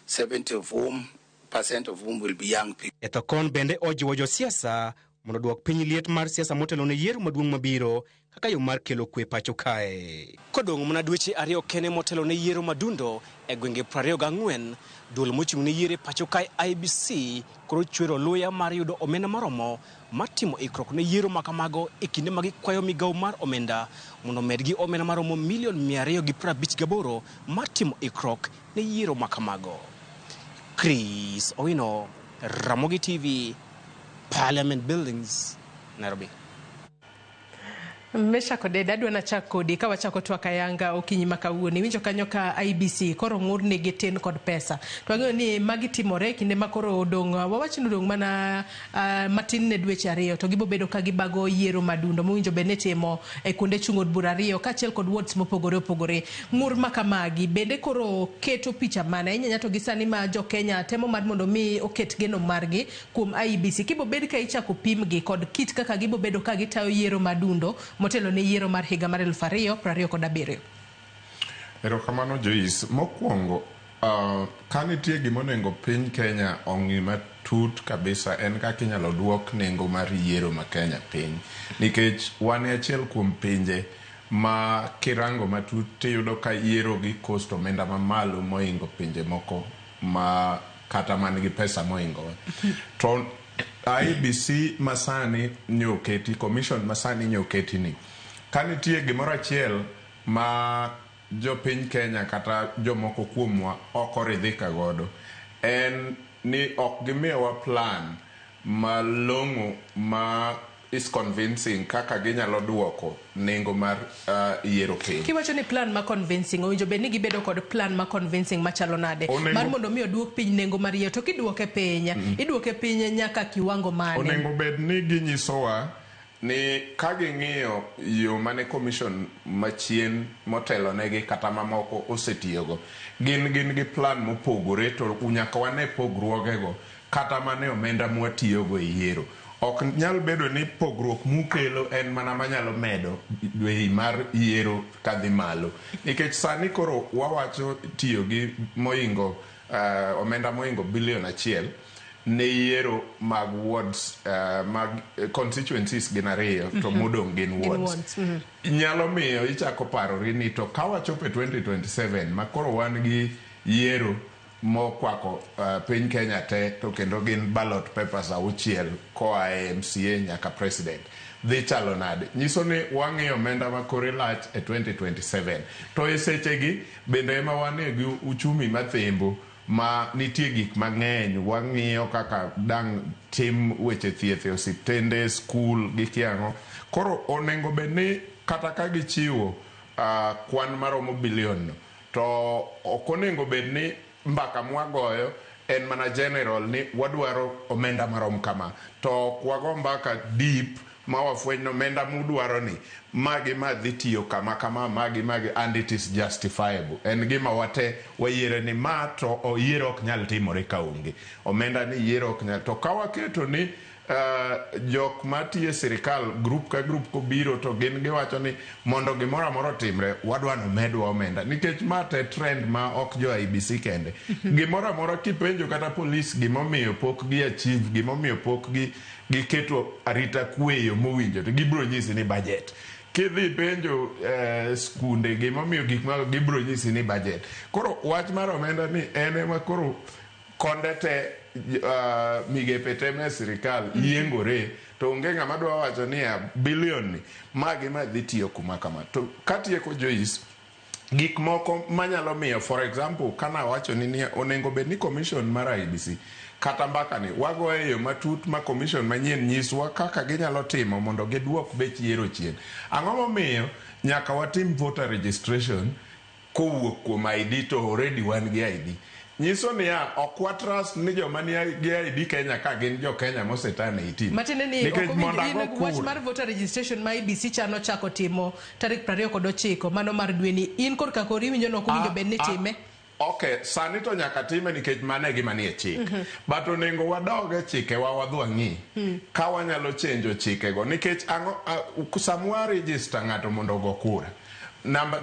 70% of whom will be young people. Ethekon bende ojiwo josiasa mondo duok piny liet mar siasa motelo ne yiero maduong' mabiro kaka yo mar kelo kwe pacho kae. Kodong' mana dweche 2 kende motelo ne yiero madundo e gwenge 24, duol mochung' ne yiero e pacho kae IEBC koro chwero luya mar yudo omenda maromo mar timo ikruok ne yiero makamago e kinde ma gikwayo migawo mar omenda mondo omedgi omenda maromo milion 258 mar timo ikruok ne yiero makamago. Chris Owino, Ramogi TV, Parliament Buildings, Nairobi. Mesha kode adwa nachak kodi ka wachako twak ayanga okinyi ma kawuono. Iwinjo kanyo ka IEBC koro ng'ur ni gitin kod pesa. To wang'eyo ni magi timore kinde ma koro odong', wawach ni odong' mana matin ne dweche 2 to gibo bedo ka gibago yiero madundo mowinjo bed ni timo e kuonde chung' od bura 2 kaachiel kod wards mopogore opogore. Ng'ur ma kamagi bende koro keto picha mane inyanya to gi sani ma jo Kenya temo mar mondo mi oket geno margi kuom IEBC. Kibo bed ka ichako pimgi kod kit kaka gibo bedo ka gitayo yiero madundo motelo ne yiero mar higa mar 2027. Erokamano Joyce. Mokwongo, ka nitie gima onego piny Kenya ong'i matut kabisa en kaka inyalo duok nengo mar yiero ma Kenya piny. Nikech wan e achiel kuom pinje ma kirango matut tiyudo ka yiero gi cost omenda mamalo moingo pinje moko ma kata man gi pesa moingowa. To IEBC masani nyoketi, commission masani nyoketi ni. Ka nitie gimoro achiel ma jopiny Kenya kata jomoko kuomwa ok oridhika godo, en ni ok gimiyowa plan malong'o ma is convincing kaka ginyalo duoko nengo mar yiero piny. Kiwacho ni plan ma convincing, owinjo bed ni gibedo kod plan ma convincing machalo nade? Mar mondo mi oduok piny nengo mar yiero, to kiduoke piny, iduoke piny nyaka kiwango mane? Onego bed ni ginyisowa ni ka ging'iyo yo mane commission machien motelonegi kata mamoko osetiyogo, gin gi plan mopogore to nyaka wane pogruogego kata mane omenda mwatiyogo e yiero. Ok nyal bedo ni pogruok mukelo en mana manyalo medo bei mar yiero kadhi malo. Nikech sani koro wawacho tiyo gi moingo omenda moingo bilion 1 ne yiero mag wards, mag constituencies gin 2 to modong' gin wards. Nyalo miyo ichako parori ni to ka wachopo e 2027 ma koro wan gi yiero mokwako piny Kenya te, to kendo gin ballot papers 6 koa e MCA nyaka president, dhi chalo nade? Nyiso ni wang'iyo omenda ma kore lach e 2027, to e sechegi bende ema wanie gi uchumi mathimbo ma nitie gik mang'eny. Wang'iyo kaka dang' tim weche thieth e osiptende, skul gi kiang'o. Koro onego bed ni kata ka gichiwo kwan maromo bilion no, to ok onego bed ni mbaka mwagoyo en mana general ni wadwaro omenda marom kama, to ok wago mbaka deep ma wafweny ni omenda mudwaro ni magi ma dhi tiyo kama kama, magi magi, and it is justifiable. En gima wate wayiere ni ma to yiero ok nyal timore ka onge omenda ni, yiero ok nyal. To ka waketo ni jok matiyo e sirikal, group ka group kobiro to gin giwacho ni mondo gimoro amora otimre wadwa nomedwa omenda, nikech ma te trend ma ok jo IEBC kende. Gimoro amora kipenjo kata polis gimomiyo pok gi achieve, gimomiyo pok gi giketo arita kwe e yo mowinjore, to gibiro nyisi ni budget. Kidhi penjo skunde gimomiyo gik ma, gibiro nyisi ni budget. Koro wach mar omenda ni en ema koro konde te, migepe te me sirikal yiengore, to onge ng'ama dwa wacho niya bilion ni magi ma dhi tiyo kuma kama. To katieko, Joyce, gik moko manyalo miyo, for example, kana wacho ni onego bed ni commission mar IEBC kata mbaka ni wagoye e yo matut ma commission manyien nyiswa kaka ginyalo timo mondo giduok bech yiero chien. Ang'o momiyo nyaka watim voter registration kowuok kuom ID to already wan gi ID? Nyiso niya ok wa trust ni joma ni gi ID Kenya ka gin jo Kenya moseturn 18. Matiende ni Nikech ok mondo owinjo ago in wach kura. mar voter registration ma IEBC chano chako timo tarik 29 mano mar dweni, in korka kori iwinjo ni ok owinjo bed ni time. Ok, sani to nyaka time nikech mano e gima nie chik. But onego wadog e chikewa wadhi wang'i ka wanyalo chenjo chikego, nikech ang'o? Sama register ng'ato mondo ogo kura, namba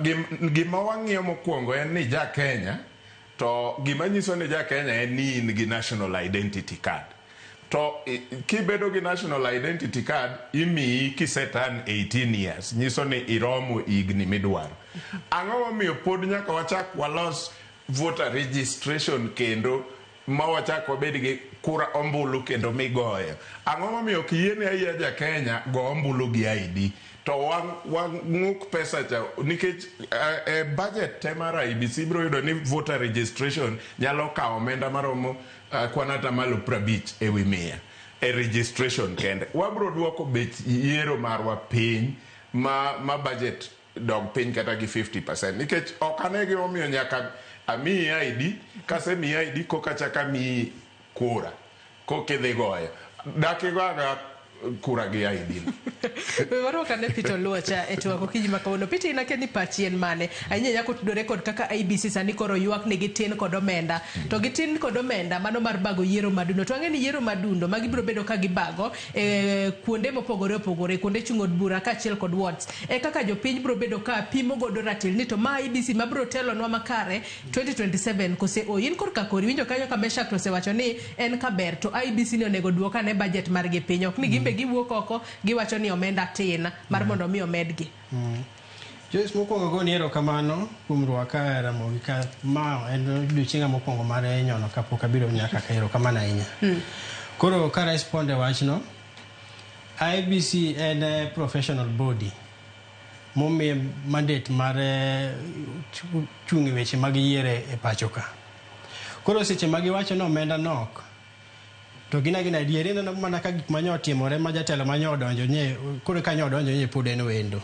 gima wang'iyo mokwongo en ni ja Kenya, to gima nyiso ni ja Kenya en ni in gi national identity card. To kibedo gi national identity card, imiyi kiseturn 18 years, nyiso ni iromo higni midwaro. Ang'o momiyo pod nyaka wachak walos voter registration kendo ma wachak wabed gi kura ombulu kendo migoyo? Ang'o momiyo ok yiene ayia ja Kenya go ombulu gi ID to wang'uk pesa cha? Nikech e budget te mar IEBC biro yudo ni voter registration nyalo kawo omenda maromo kwan 50% ewi 100 e registration kende. Wabiro duoko bech yiero marwa piny ma budget dog piny kata gi 50%, nikech ok ane gimomiyo nyaka amiyi ID, kasemiyi ID koka chak amiyi kura kokidhi goyo dak igo aga kura gi ID no. Warwak ane Peter Oluocha e twak okinyi ma kawuono. Peter, in akia ni pachi en mane? Ahinya ahinya kotudore kod kaka IEBC sani koro ywak ni gitin kod omenda. To gitin kod omenda mano mar bago yiero madundo. To ang'e ni yiero madundo magi biro bedo ka gibago e kuonde mopogore opogore, kuonde chung' od bura kaachiel kod wards. E kaka jopiny biro bedo ka pimo godo ratil ni to ma IEBC mabiro telonwa makare 2027 kose o. In korka kori winjo kanyo ka Meshak to osewacho ni en kaber to IEBC ni onego duok ane budget margi piny. Ok ni gimbe giwuok oko giwacho ni omenda tin mar mondo mi omedgi. Joyce, mokwongo goni erokamano kuom rwaka e Ramogi ka. Ma en odiochienga mokwongo mar nyono kapok abiro nyaka ka. Erokamano ahinya. Koro ka respond e wachno, IEBC en professional body momiye mandate mar chung' e weche mag yiero e pacho ka. Koro seche ma giwacho ni omenda nok, to gin agina adieri ineno mana ka gik manyo otimore ma jatelo manyo odonjo nye koro kanyo odonjo nye pod en wendo.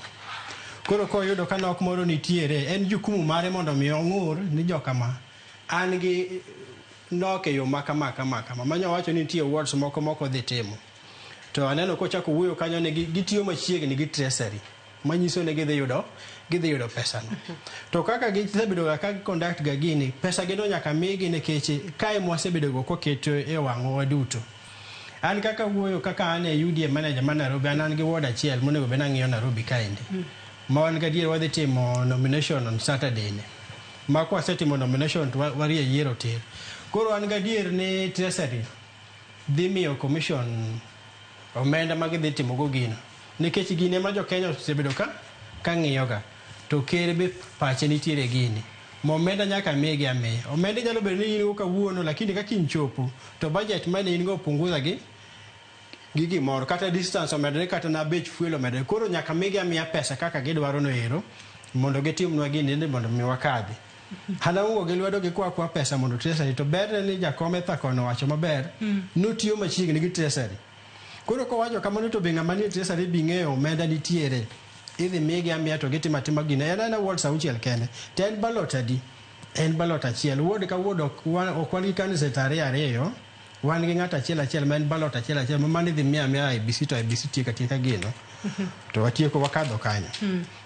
Koro koyudo ka nok moro nitiere, en jukumu mare mondo mi ong'ur ni jokama an gi nok e yo ma kama kama kama. Manyo wacho ni nitie wards moko moko dhi timo. To aneno kochako wuoyo kanyo ni gitiyo machiegni gi treasury, manyiso ni gidhi yudo pesa no. To kaka gisebedo ga ka conduct ga gini, pesa gino nyaka migi, nikech kae mwasebedo go koketo e wang'wa duto. An kaka wuoyo kaka an e UDA manager ma Nairobi, an gi ward achiel monego bed ni ang'iyo Nairobi kaendi. Ma wan gadier wadhi timo nomination on Saturday ni. Ma kwasetimo nomination to warie yiero tir. Koro an gadier ni Treasury dhi miyo commission omenda ma gidhi timogo gino. Nikech gini ema jo Kenya osebedo ka ng'iyoga. To ker be pache nitiere gini. Ma omenda nyaka migi amiya. Omenda nyalo bedo ni in go kawuono lakini ka kiny chopo to budget mane in go punguza gi gimoro kata distance omedore kata na bech fuel omedore. Koro nyaka migi amiya pesa kaka gidwaro no ero mondo gitimnwa gini ni mondo mi wakadhi. Hana ungo gi lwedo gikwa akwa pesa mondo Treasury to berne ni jakom Ethacon owacho maber notiyo machiegni gi Treasury. Koro kowacho kamano to be ng'ama nie Treasury bi ng'eyo omenda nitiere. Idhi migi amiya to gitimo atima gini. En aena wards auchiel kende. To en ballot adi? En ballot achiel. Ward ka ward ok wan gi candidate ariyo ariyo. Wan gi ng'ato achiel achiel ma en ballot achiel achiel ma mano idhi miyo amiya IEBC to IEBC tieko atieka gino. To watieko wakadho kanyo.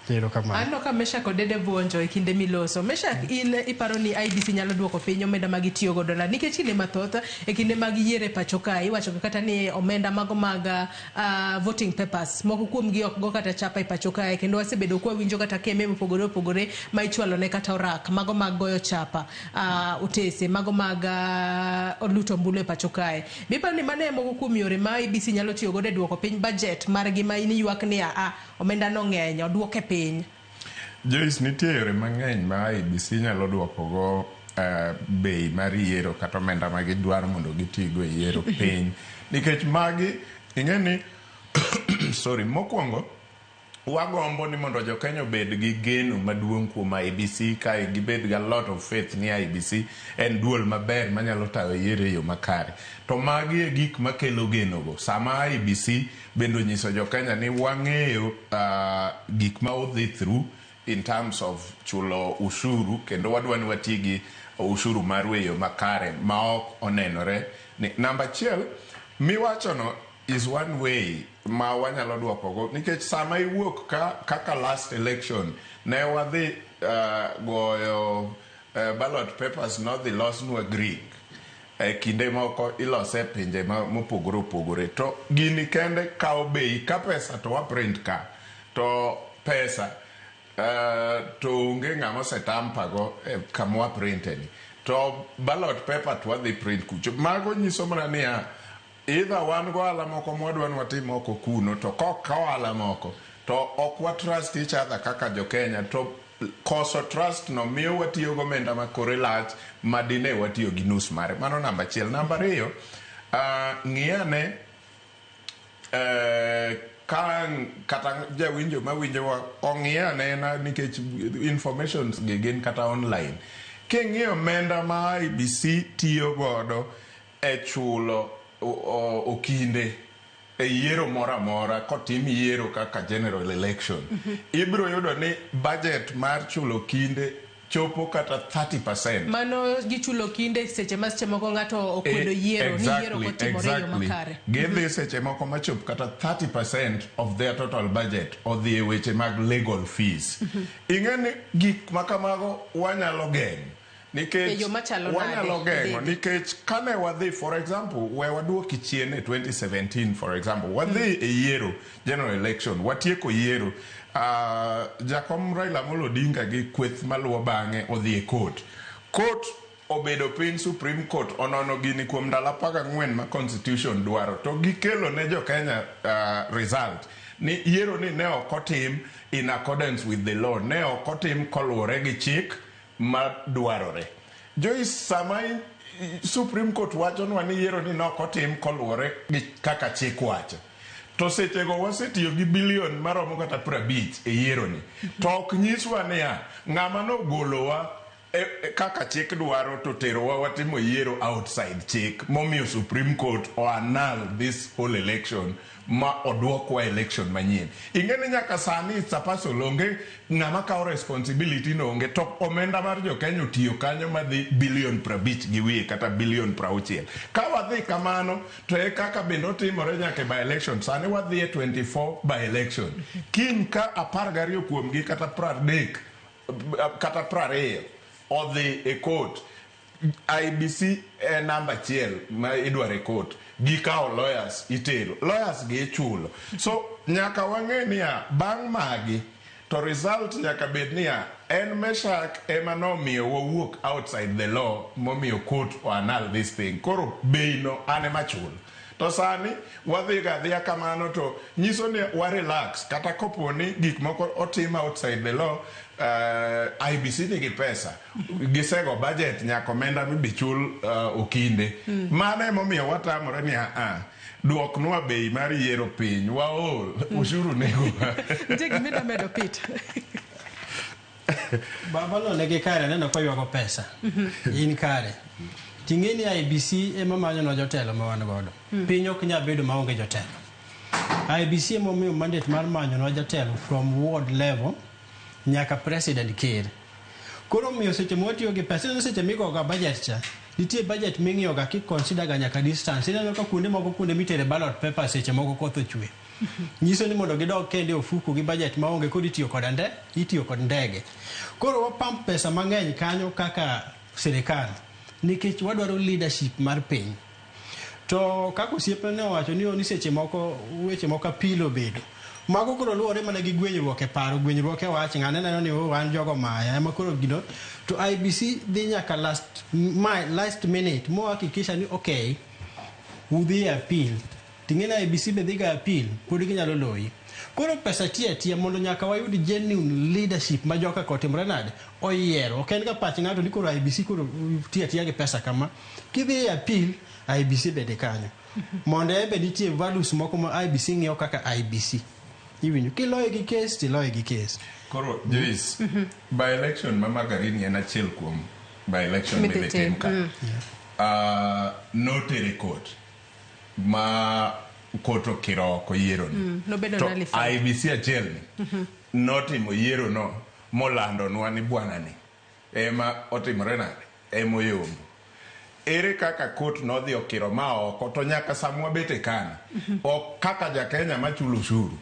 Erokamano. Aneno ka Meshak Odede buonjo e kinde miloso. Meshak, in iparo ni IEBC nyalo duoko piny omenda ma gitiyo godo na nikech kinde mathoth e kinde mag yiero e pacho kae iwacho kata ni omenda mago mag voting papers moko kuom gi ok go kata chapa e pacho kae kendo wasebedo kwa winjo kata kembe mopogore opogore ma ichwalo ne kata orak mago mag goyo chapa otese mago mag luto ombulu e pacho kae. Be iparo ni mano e moko kuom yore ma IEBC nyalo tiyo godo e duoko piny budget margi ma in ywak ni a omenda no ng'eny oduoke piny. Joyce, nitie yore mang'eny ma IEBC nyalo duokogo bei mar yiero kata omenda ma gidwaro mondo gitigo e yiero piny. Nikech magi, ing'e ni, sorry, mokwongo, wagombo ni mondo jo Kenya obed gi geno maduong' kuom IEBC kae gibed gi a lot of faith ni IEBC en duol maber manyalo tayo yiero e yo makare. To magi e gik makelo genogo. Sama IEBC bende onyiso jo Kenya ni wang'eyo gik ma udhi through in terms of chulo ushuru kendo wadwa ni wati gi ushuru maru e yo makare ma ok onenore ni namba achiel miwachono is one way ma wanyalo duokogo nikech sama iwuok ka kaka last election ne wadhi goyo ballot papers nodhi losnwa Greek e kinde moko ilose e pinje mopogore opogore to gini kende kawo bei ka pesa to wa print ka to pesa to onge ng'ama osetamper go e kama wa printe ni to ballot paper to wadhi print kucho mago nyiso mana niya either wan gohala moko mwadwa ni watim oko kuno to kok ka ohala moko to ok wa trust each other kaka jo Kenya to koso trust no miyo watiyo gomenda ma kore lach ma dine watiyo gi nus mare mano namba achiel namba ariyo ng'i ane ka kata jawinjo mawinjowa ong'i anena nikech informations gi gin kata online king'iyo omenda ma IEBC tiyo godo e chulo okinde e yiero moro amora kotim yiero kaka general election ibiro yudo ni budget mar chulo okinde chopo kata 30%. Mano gichulo kinde seche ma seche moko ng'ato okwedo yiero ni yiero ok otimore e yo makare. Gidhi seche moko machop kata 30% of their total budget odhi e weche mag legal fees. Ing'e ni gik ma kamago wanyalo geng'o nikech E yo machalo nade? wanyalo geng'o David? nikech kane wadhi for example we waduoki chien e 2017 for example wadhi e yiero general election watieko yiero jakom Raila Amolo Odinga gi kweth maluwo bang'e odhi e court court obedo piny Supreme Court onono gini kuom ndalo 14 ma constitution dwaro to gikelo ne jo Kenya result ni yiero ni ne ok otim in accordance with the law ne ok otim koluwore gi chik madwarore Joyce sama Supreme Court wachonwa ni yiero ni ne ok otim koluwore gi kaka chik wacho to sechego wasetiyo gi bilion maromo kata 50 e yiero ni to ok nyiswa niya ng'ama nogolowa e kaka chik dwaro to terowa watimo yiero outside chik momiyo Supreme Court o annul this whole election ma oduokwa election manyien ing'e ni nyaka sani it's a puzzle onge ng'ama kawo responsibility no onge to omenda mar jo Kenya otiyo kanyo madhi bilion 50 gi wiye kata bilion 60 ka wadhi kamano to e kaka bende otimore nyaka e by election sani wadhi e 24 by election kiny ka 12 kuomgi kata 30 kata 20 odhi e court IEBC e namba achiel ma idwaro e court. Gikawo lawyers itero. Lawyers gi ichulo. So nyaka wang'e niya, bang' magi to result nyaka bed niya, en Meshak ema nomiyo wawuok outside the law momiyo court o annul this thing. Koro bei no an ema chulo. To sani wadhi ga adhiya kamano to nyiso ni wa relax kata kopo ni gik moko otim outside the law, IEBC nigi pesa. Gisego budget nyaka omenda mibi chul okinde. Mano emomiyo watamore ni a duoknwa bei mar yiero piny waol ushuru nego. Nitie gima idwa medo Peter? Baba no nigi kare aneno koywago pesa. In kare. Ting'e ni IEBC ema manyonwa jotelo ma wan godo. Piny ok nyal bedo maonge jotelo. IEBC ema omiyo mandate mar manyonwa jatelo from ward level nyaka president ker. Koro omiyo seche mwatiyo gi pesa, ineno seche migoga budget cha, nitie budget ming'iyo ga ki consider ga nyaka distance. Ineno ka kuonde moko kuonde mitere ballot paper seche moko koth ochwe. Nyiso ni mondo gidog kendo e ofuku gi budget maonge koro itiyo kod ande, itiyo kod ndege. Koro wapump pesa mang'eny kanyo kaka sirikal nikech wadwaro leadership mar piny. To kaka osiepne ne owacho ni ni seche moko weche moko apilo obedo. Mago koro luwore mana gi gwenyruok e paro, gwenyruok e wach, ng'ane neno ni oh, an jogo maya, ema koro gino. To IEBC dhi nyaka last minute mo hakikisha ni okay, udhi e appeal. Ting'e ni IEBC be dhiga appeal, pod ginyalo loyi. Koro pesa tiyo atiya mondo nyaka wayud genuine leadership ma joka kotimore nade oyiero. Ok en ga pach ng'ato ni koro IEBC koro tiyo atiya gi pesa kama. Kidhi e appeal, IEBC bende kanyo. Mondo en be nitie values moko ma IEBC ng'iyo kaka IEBC. Iwinjo, kiloye gi case, tiloye gi case. Koro Joyce, by election ma Magarini en achiel kuom by election Midhi midhi tim, tim ka. Notere court ma court okiro oko yiero ni. Nobedo To nullified. IEBC achiel ni notimo yiero no molandonwa ni bwana ni ema otimore nade ema oyombo. Ere kaka court nodhi okiro ma oko to nyaka sama wabete kani ok kaka ja Kenya machulo ushuru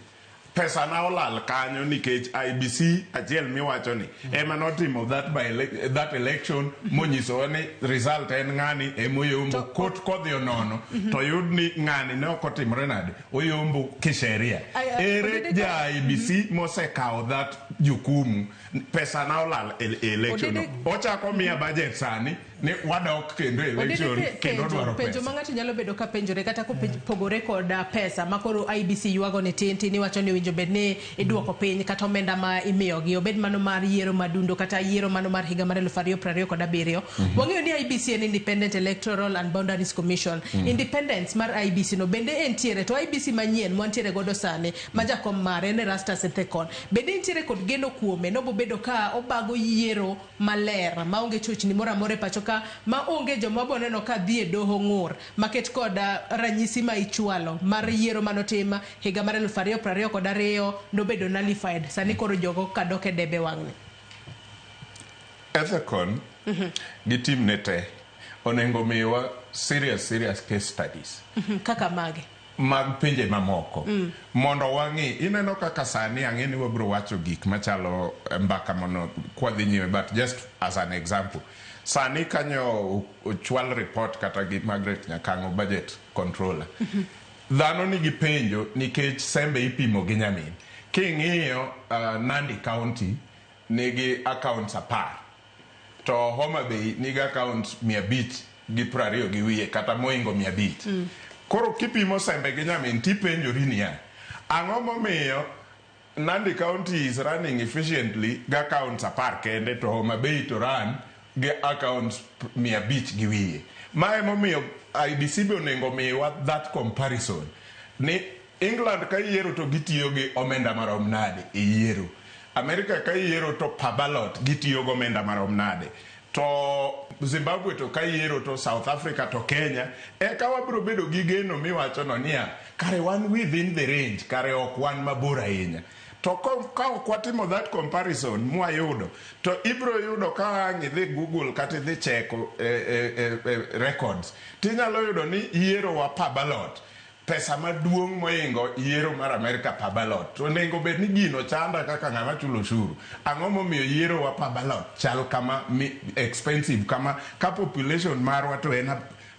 pesa na olal kanyo nikech IEBC achiel miwacho ni ema notimo that election monyisowa ni result en ng'ani emoyombo court kodhi onono to yud ni ng'ani ne ok otimore nade oyombo kisheria. Ai, Ere ja IEBC mosekawo that jukumu pesa na olal e election no. Ochako miya budget sani ni wadok kendo e election kendo dwaro penjo pesa. ma ng'ato nyalo bedo ka penjore kata kopogore kod pesa ma koro IEBC ywago ni tin tin iwacho ni owinjo bed ni iduoko piny kata omenda ma imiyogi obed mano mar yiero madundo kata yiero mano mar higa mar 2027. Wang'eyo ni IEBC en Independent Electoral and Boundaries Commission. Independence mar IEBC no bende entiere to IEBC manyien mwantiere godo sani ma jakom mare en Erastus Ethekon bende entiere kod geno kuome nobobedo ka obago yiero maler maonge chochni moro amora e pacho ka maonge joma wabo neno ka dhi e doho ng'ur maket kod ranyisi ma ichwalo mar yiero manotim higa mar 2022 nobedo nullified sani koro jogo kadok e debe wang'ni. Ethekon gi team ne te onego miwa serious case studies Kaka mage mag pinje mamoko mondo wang'i. Ineno kaka sani ang'e ni wabiro wacho gik machalo mbaka mono kwadhi nyime, but just as an example, sani kanyo ochwal report kata gi Margaret Nyakang'o budget controller, dhano nigi penjo nikech sembe ipimo gi nyamin. King'iyo Nandi County nigi accounts 10 to Homa Bay nigi accounts 520 gi wiye kata moingo 500. Koro kipimo sembe gi nyamin tipenjori niya, ang'o momiyo Nandi County is running efficiently gi accounts 10 kende to Homa Bay to run gi accounts 500 gi wiye? Ma emomiyo IEBC be onego miwa that comparison ni England ka yiero to gitiyo gi omenda marom nade e yiero, America ka yiero to per ballot gitiyo gi omenda marom nade, to Zimbabwe to ka yiero to South Africa to Kenya, eka wabiro bedo gi geno miwacho no niya kare wan within the range, kare ok wan mabor ahinya. To ka ok watimo that comparison mwayudo to ibiro yudo ka ang' idhi Google kata idhi cheko records tinyalo yudo ni yiero wa per ballot Pesa maduong' moingo yiero mar Amerika per ballot. To onego bed ni gino chanda kaka ng'ama chulo osuru. Ang'o momiyo yiero wa per ballot chal kama expensive kama ka population marwa to en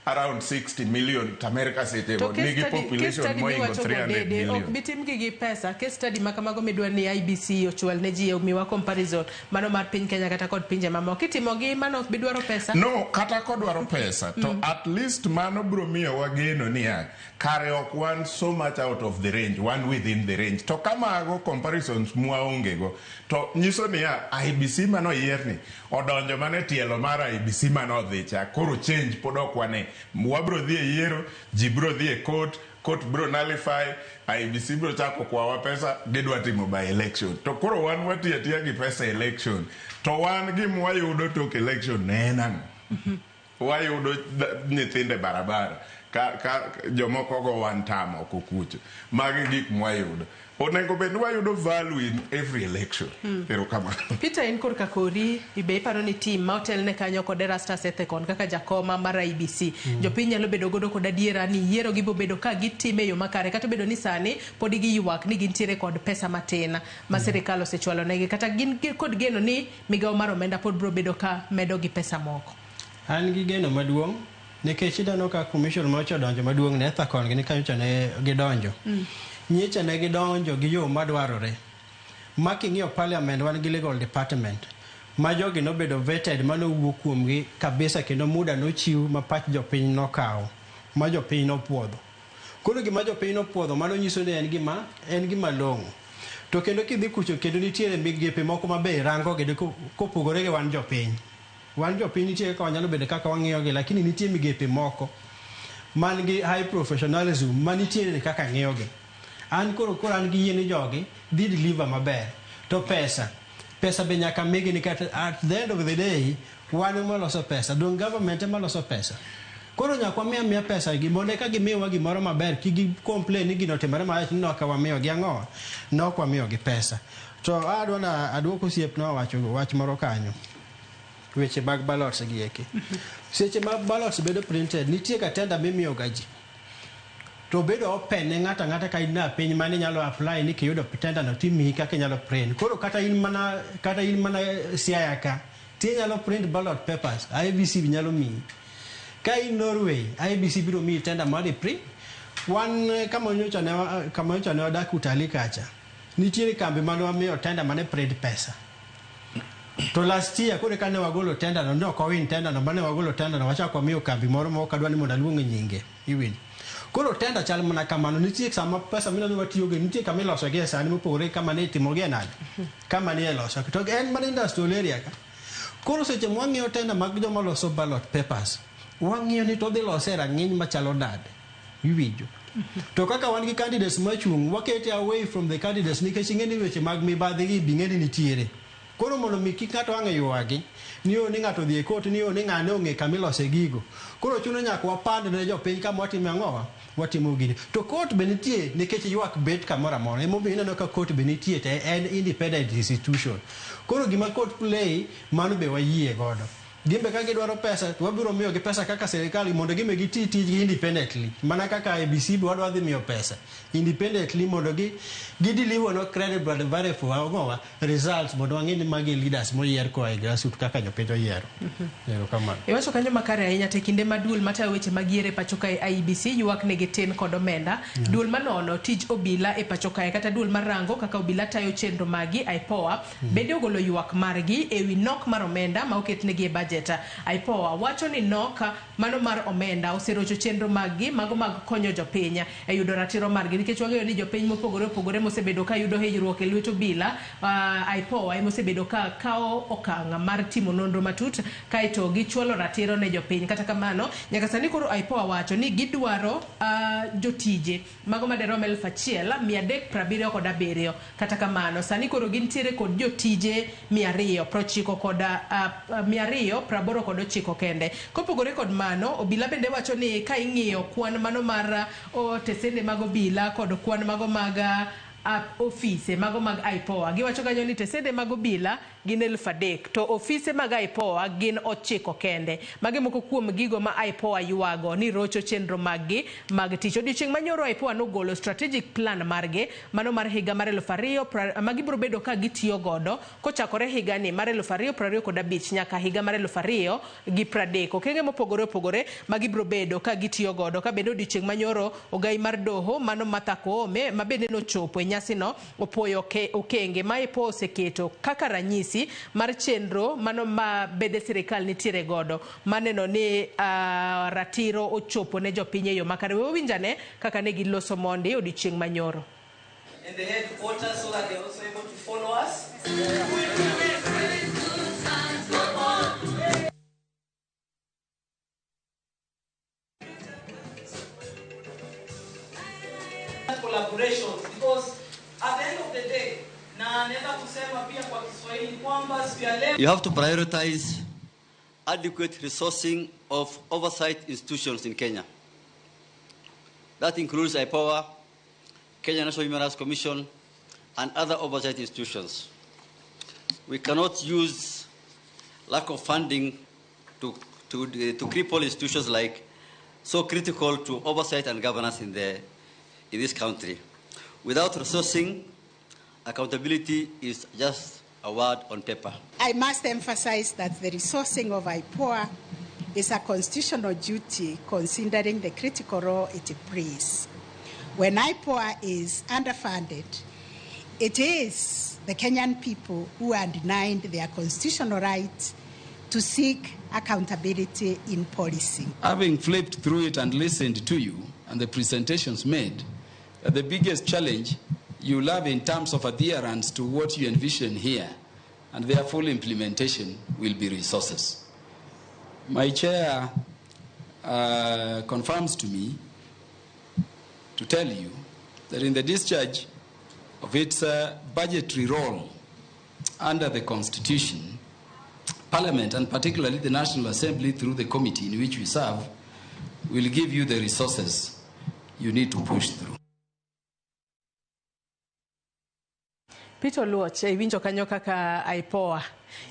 around 60 million to America seche To go case nigi study, case population study moingo miwacho go 300 dede million. ok bitim gi gi pesa. Case study ma kamago midwa ni IBC ochwal ne ji omiwa comparison mano mar piny Kenya kata kod pinje mamoko. Itimo gi mano ok bidwaro pesa. No, kata kodwaro pesa to at least mano biro miyo wageno niya kare ok wan so much out of the range, wan within the range. To kamago comparisons mwaonge go to nyiso niya IBC manoyier ni odonjo mana e tielo mar IBC manodhi cha koro change pod ok wane. Wabro dhi e yiero, ji bro dhi e court, court bro nullify, IBC bro chako kwawa pesa, gidwa timo by election. To koro wan watiyo atiya gi pesa e election. To wan gima wayudo tok election ne en ang'o? Wayudo nyithindo e barabara ka jomoko go wan tam oko kucho. Magi gik mwayudo. Onego bed ni wayudo value in every election. Erokamano. Peter, in korka kori be iparo ni team ma otelne kanyo kod Erastus Ethekon kaka jakoma mar IBC jopiny nyalo bedo godo kod adiera ni yiero gibo bedo ka gitime e yo makare kata obedo ni sani pod giywak ni gintiere kod pesa matin ma sirikal osechwalo negi kata gin kod geno ni migawo mar omenda pod biro bedo ka medo gi pesa moko. An gi geno maduong' nikech ineno ka commission mocha odonjo maduong' ne Ethekon gi kanyocha ne gidonjo. Nyicha ne gidonjo gi yo madwarore. Ma king'iyo parliament wan gi legal department ma jogi nobedo vetted manowuok kuomgi kabisa kendo muda nochiw ma pach jopiny nokawo ma jopiny nopuodho. Koro gima jopiny nopuodho mano nyiso ni en gima long'o. To kendo kidhi kucho kendo nitiere migepe moko mabe rango gi kopogore gi wan jopiny. Wan jopiny nitie kaka wanyalo bedo kaka wang'iyo gi lakini nitie migepe moko man gi high professionalism manitiere kaka ng'iyo gi. An koro an gi yie ni jogi dhi deliver maber. To pesa be nyaka migi nikech at the end of the day wan ema loso pesa, dong government ema loso pesa. Koro nyaka wamiya miya pesa gi mondo eka gimiwa gimoro maber kik gi complain ni gino otimore marach ni nok wamiyo gi ang'o, nok wamiyo gi pesa. To adwa na aduoko osiepna owacho wach moro kanyo. Weche mag ballots gi eki. Seche ma ballots bedo printed, nitie ga tender mimiyo ga ji. To bedo open ne ng'ato ang'ata ka in na piny mane nyalo apply ni kiyudo tender no timiyi kaka inyalo print. Koro kata in mana Siaya ka, tinyalo print ballot papers, IBC nyalo miyi. Ka in Norway, IBC biro miyi tender mar print. Wan kama nyocha ne wadak Utalii kacha, nitiere kambi mane wamiyo tender mane print pesa. To last year koro kane wagolo tender no, ne ok wawin tender no, mane wagolo tender no wachako wamiyo kambi moro ma ok adwa ni mondo aluong nyinge, iwinjo. Koro tender chal mana kamano, nitie sama pesa mineno watiyogo, nitie kama iloso gi e sani mopogore kama ne itimogi e nade, kama ne iloso. To en mana industrial area ka. Koro seche mwang'iyo tender mag joma loso ballot papers, wang'iyo ni to odhi lose e rang'iny machalo nade, iwinjo. To kaka wan gi candidates machung', wakete away from the candidates nikech ing'e ni weche mag mibadhi gi be ing'e ni nitiere. Koro mondo mi kik ng'ato ang' ywagi ni ni ng'ato odhi e court ni ni ng'ane ong'e kama ilose gigo. Koro chuno nyaka wapand ne jopiny kama watimo ang'owa, watimo gini. To court be nitie nikech ywak bet kamoro amora. Emomiyo ineno ka court be nitie to en independent institution. Koro gima court play mano be wayie godo. Gimbe ka gidwaro pesa to wabiro miyogi pesa kaka sirikal mondo gimbe giti tijgi independently. Mana kaka IBC be wadwa dhi miyo pesa independently mondo gi deliver no credible and verifiable results mondo wang'e ni magi leaders moyier koa e grassroots kaka jopiny oyiero. Erokamano. Iwacho kanyo makare ahinya te kinde ma duol matayo weche mag yiero e pacho kae IEBC ywak negi tin kod omenda. Duol manono tij obila e pacho kae kata duol marango kaka obila tayo chenro magi IPOA bende ogolo ywak margi ewi nok mar omenda ma oketnegi e budget. IPOA wacho ni nok mano mar omenda oserocho chenro maggi mago mag konyo jopiny e yudo ratiro margi nikech wang'eyo ni jopiny mopogore opogore mosebedo ka yudo hinyruok e lwet obila IPOA emosebedo ka kawo okang' mar timo nonro matut kaeto gichwalo ratiro ne jopiny. Kata kamano nyaka sani koro IPOA wacho ni gidwaro jotije mago maderom 1377. Kata kamano sani koro gintiere kod jotije 289 kende. Kopogore kod mano, obila bende wacho ni ka ing'iyo kwan mano mar tesende mag obila kod kwan mago mag ofise mago mag IPOA, giwacho kanyo ni tesende mag obila gin 3000 to ofise mag IPOA gin 9 kende. Magi moko kuom gigo ma IPOA ywago ni rocho chenro maggi mag tich. Odiochieng' manyoro IPOA nogolo strategic plan margi mano mar higa mar 2000 ma gibiro bedo ka gitiyo godo kochakore higani mar 2025 nyaka higa mar 2030. Okenge mopogore opogore ma gibiro bedo ka gitiyo godo. Ka bende odiochieng' manyoro ogai mar doho mano Martha Koome ma bende nochopo e nyasino opuoyo okenge ma IPOA oseketo kaka ranyisi mar chenro mano ma bede sirikal nitiere godo maneno ni ratiro ochopo ne jopiny e yo makare. We winjane kaka ne giloso mondi odiochieng' manyoro. And the headquarters so that they're also able to follow us. Collaborations, because at the end of the day, na naweza kusema pia kwa Kiswahili kwamba siku ya leo you have to prioritize adequate resourcing of oversight institutions in Kenya. That includes IPOA, Kenya National Human Rights Commission, and other oversight institutions. We cannot use lack of funding to cripple institutions like so critical to oversight and governance in this country. Without resourcing, accountability is just a word on paper. I must emphasize that the resourcing of IPOA is a constitutional duty considering the critical role it plays. When IPOA is underfunded, it is the Kenyan people who are denied their constitutional right to seek accountability in policing. Having flipped through it and listened to you and the presentations made, the biggest challenge you'll have in terms of adherence to what you envision here and their full implementation will be resources. My chair confirms to me to tell you that in the discharge of its budgetary role under the Constitution, Parliament, and particularly the National Assembly through the committee in which we serve, will give you the resources you need to push through. Peter Oluoch, iwinjo kanyo kaka IPOA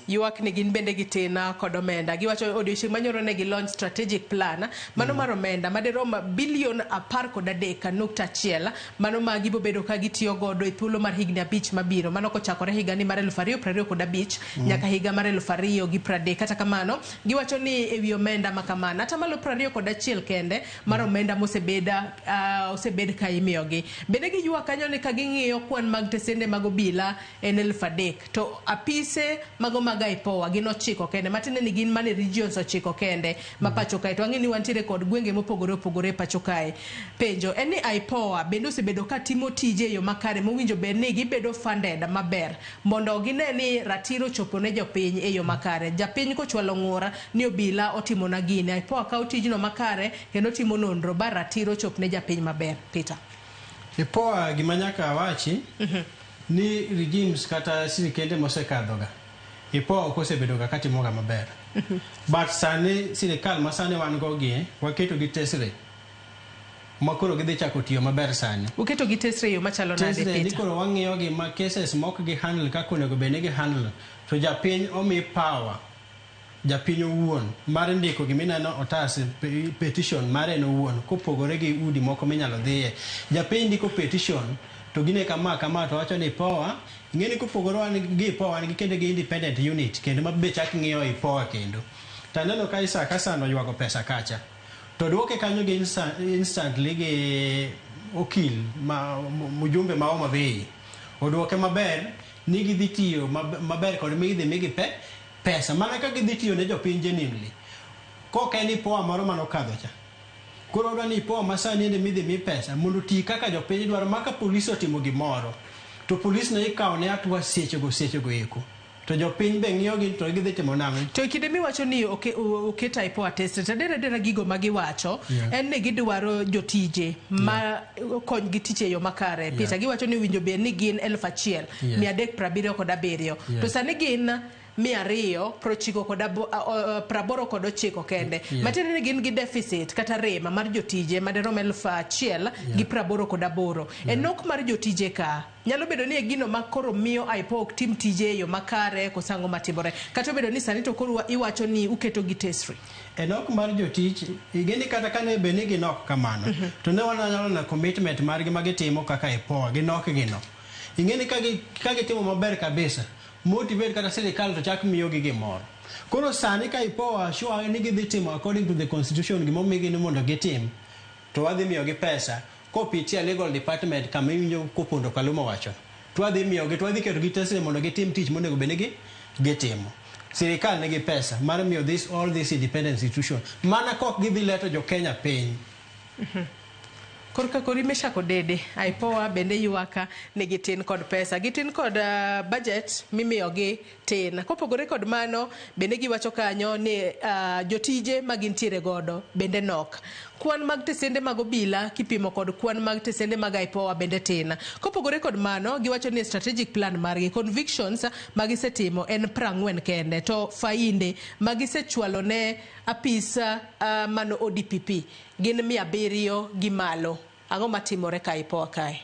ywak ni gin bende gitina kod omenda. Giwacho odiochieng' manyoro ne gi launch strategic plan mano mar omenda madirom bilion 13.1 mano ma gibobedo ka gitiyo godo e thuolo mar higni 5 mabiro, mano kochakore higani mar 2025 nyaka higa mar 2030. Kata kamano giwacho ni ewi omenda makamano atamalo 21 kende mar omenda mosebed ka imiyogi. Bende giywak kanyo ni ka ging'iyo kwan mag tesende mag obila en 3000 to apise mago mag IPOA gin 9 kende, matiende ni gin mane regions 9 kende ma pacho kae. To wang'e ni wantiere kod gwenge mopogore opogore pacho kae. Penjo en ni IPOA bende osebedo ka timo tije e yo makare mowinjo bed ni gibedo funded maber mondo gine ni ratiro chopo ne jopiny e yo makare. Japiny kochwalo ng'ura ni obila otimo na gini, IPOA kawo tijno makare kendo timo nonro ba ratiro chop ne japiny maber. Peter, IPOA gima nyaka awachi ni regimes kata sirikende mosekadhoga IPOA ok osebedo ga katimoga maber. But sani sirikal ma sani wan go gi waketo gi tesre ma koro gidhi chako tiyo maber sani. Uketo gi tesre yo machalo nade Peter? Ni koro wang'iyo gi ma cases mok gi handle kaka onego bed ni gi handle, to japiny omi power, japiny owuon mar ndiko gimineno otas petition mare en owuon kopogore gi udi moko minyalo dhiye. Japiny ndiko petition to gine kama kama to wacho ni IPOA ing'eni kopogore wan gi IPOA wan gi kendo gi independent unit kendo ma be chak ng'iyo IPOA kendo. To aneno ka Isaac Hassan oywago pesa kacha to duoke kanyo gi instantly gi okil ma mjumbe ma Homa Bay oduoke maber ni gidhi tiyo maber kod migidhi migi pesa mana ka gidhi tiyo ne jopiny genuinely. Kok en IPOA moro manokadho cha. Koro odwa ni IPOA masani ende midhi mi pesa mondo ti kaka jopiny dwaro, ma ka polis otimo gimoro to polis ne ikawo ne hatua sechego eko to jopiny be ng'iyo gi to gidhi timo nang'o. To kinde miwacho ni oket IPOA test, to adier gigo ma giwacho en ni gidwaro jotije ma kony gi tich e yo makare. Peter, giwacho ni winjo bed ni gin 1377 to sani gin 289 kende. Matiende ni gin gi deficit kata rem mar jotije madirom 1,088. E nok mar jotije ka nyalo bedo ni e gino ma koro miyo IPOA ok tim tije e yo makare koso ang'o matimore, kata obedo ni sani to koro iwacho ni uketo gi tesri. E nok mar jotich, ing'eni kata kane bed ni ginok kamano, to ne wanyalo neno commitment margi ma gitimo kaka IPOA gi nok gino. Ing'eni ka gitimo maber kabisa, motivate kata sirikal to chak miyogi gimoro. Koro sani ka IPOA sure ni gidhi timo according to the constitution gimomigi ni mondo gitim, to wadhi miyogi pesa kopitia legal department kama iwinjo kopondo Kaluma wacho. To wadhi miyogi, to wadhi ketogi tesre mondo gitim tich monego bed ni gitimo. Sirikal nigi pesa mar miyo this all this independent institution mana kok gidhi leto jo Kenya piny. Korka kori Meshak Odede, IPOA bende ywaka ni gitin kod pesa, gitin kod budget mimiyogi tin. Kopogore kod mano, bende giwacho kanyo ni jotije ma gintiere godo bende nok. Kwan mag tesende mag obila kipimo kod kwan mag tesende mag IPOA bende tin. Kopogore kod mano, giwacho ni strategic plan margi, convictions magisetimo en 40 kende, to fainde magisechwalo ne apisa mano ODPP gin 700 gi malo. Ang'o matimore ka IPOA kae?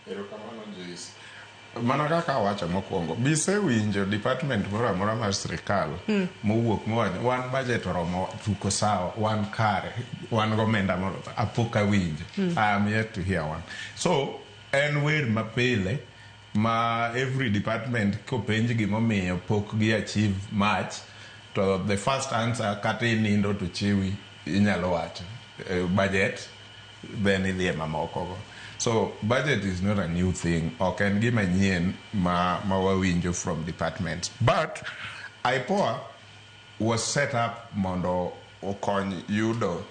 Erokamano Joyce. Mana kaka awacho mokwongo, bisewinjo department moro amora mar sirikal mowuok mowacho wan budget oromo tuko sawa, wan kare, wan gomenda moro, apok awinjo. I am yet to hear one. So en wer mapile ma every department kopenj gimomiyo pok gi achieve much, to the first answer kata inindo to chiwi inyalo wacho budget, then idhi e mamoko go. So budget is not a new thing, ok en gima nyien ma wawinjo from departments. But IPOA was set up mondo okony yudo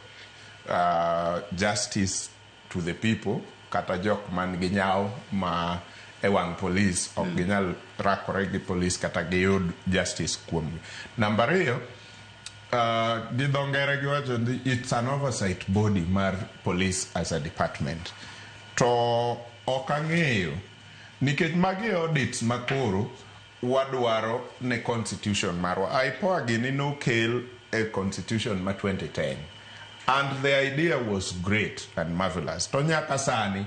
justice to the people, kata jok man gi nyawo ma e wang' police ok ginyal rakore gi police kata giyud justice kuomgi. Namba ariyo, gi dho ngere giwacho ni it's an oversight body mar police as a department. To ok ang'eyo nikech magi audits makoro wadwaro ne constitution marwa. IPOA gini nokel e constitution ma 2010 and the idea was great and marvelous. To nyaka sani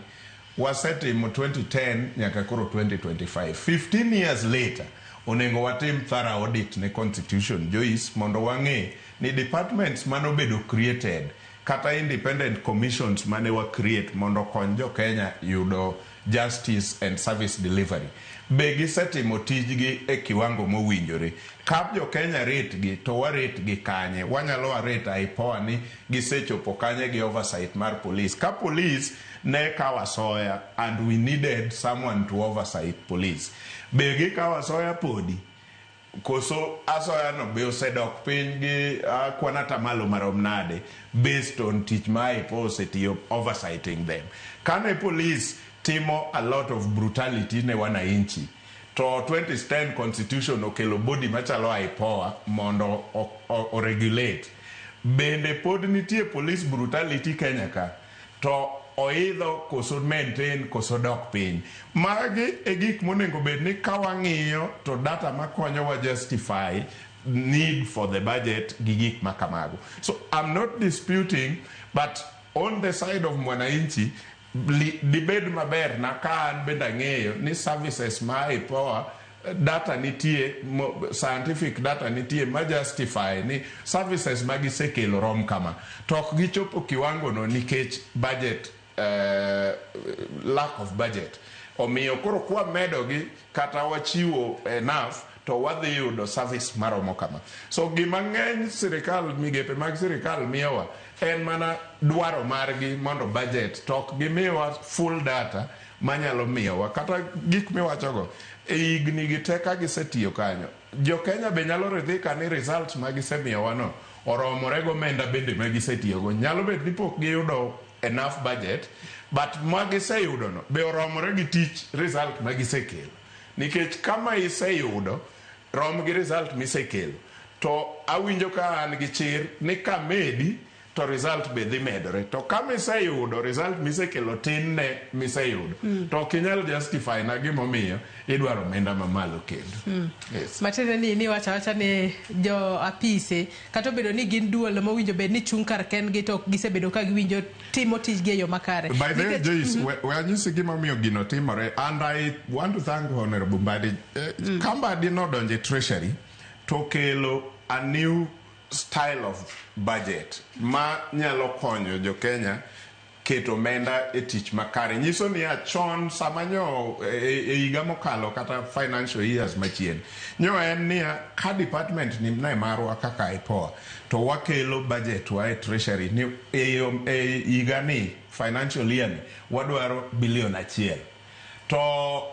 wasetimo 2010 nyaka koro 2025, 15 years later, onego watim thorough audit ne constitution, Joyce, mondo wang'e ni departments manobedo created kata independent commissions mane wa create mondo okony jo Kenya yudo justice and service delivery be gisetimo tijgi e kiwango mowinjore. Ka jo Kenya rate gi to wa rate gi kanye? Wanyalo wa rate IPOA ni gisechopo kanye gi oversight mar police? Ka police ne kawo asoya and we needed someone to oversight police, be gikawo asoya podi koso asoya no be osedok piny gi kwan atamalo marom nade based on tich ma IPOA osetiyo oversighting them? Kane police timo a lot of brutality ne wananchi, to 2010 constitution okelo body machalo IPOA mondo o regulate, bende pod nitie police brutality Kenya ka to oidho koso maintain koso dok piny? Magi e gik monego bed ni ka wang'iyo to data makonyowa justify need for the budget gi gik makamago. So I'm not disputing, but on the side of mwananchi dibed maber na ka an bende ang'eyo ni services ma IPOA data nitie, scientific data nitie ma justify ni services ma gisekelo rom kama, to ok gichopo kiwango no nikech budget, lack of budget. Omiyo koro kwamedogi kata wachiwo enough to wadhi yudo service maromo kama. So gima ng'eny sirikal, migepe mag sirikal miyowa en mana dwaro margi mondo budget, to ok gimiyowa full data manyalo miyowa kata gik miwachogo. E higni gi te ka gisetiyo kanyo, jo Kenya be nyalo ridhika ni results ma gisemiyowa no oromore gomenda bende ma gisetiyogo. Nyalo bet ni pok giyudo enough budget, but ma giseyudo no be oromore gi tich result ma gisekelo, nikech kama iseyudo rom gi result misekelo, to awinjo ka an gi chir ni kamedi to result be dhi medore. To ka miseyudo result misekelo tin ne miseyudo, to ok inyal justify na gimomiyo idwaro omenda mamalo kendo. Yes. Matiende ni niwacho awacha ni jo apise kata obedo ni gin duol mowinjo bed ni chung' kar kendgi, to ok gisebedo ka giwinjo timo tijgi e yo makare. By the way, Joyce, we anyisi gimomiyo gino timore, and I want to thank Honorable Mbadi. Ka Mbadi nodonjo e Treasury to kelo a new style of budget ma nyalo konyo jo Kenya keto omenda e tich makare. Nyiso niya, chon sama nyo e higa mokalo kata financial years machien, nyo en niya, ka department ni ne marwa kaka IPOA, to wakelo budget wa e Treasury ni e higa ni, financial year ni, wadwaro bilion 1. To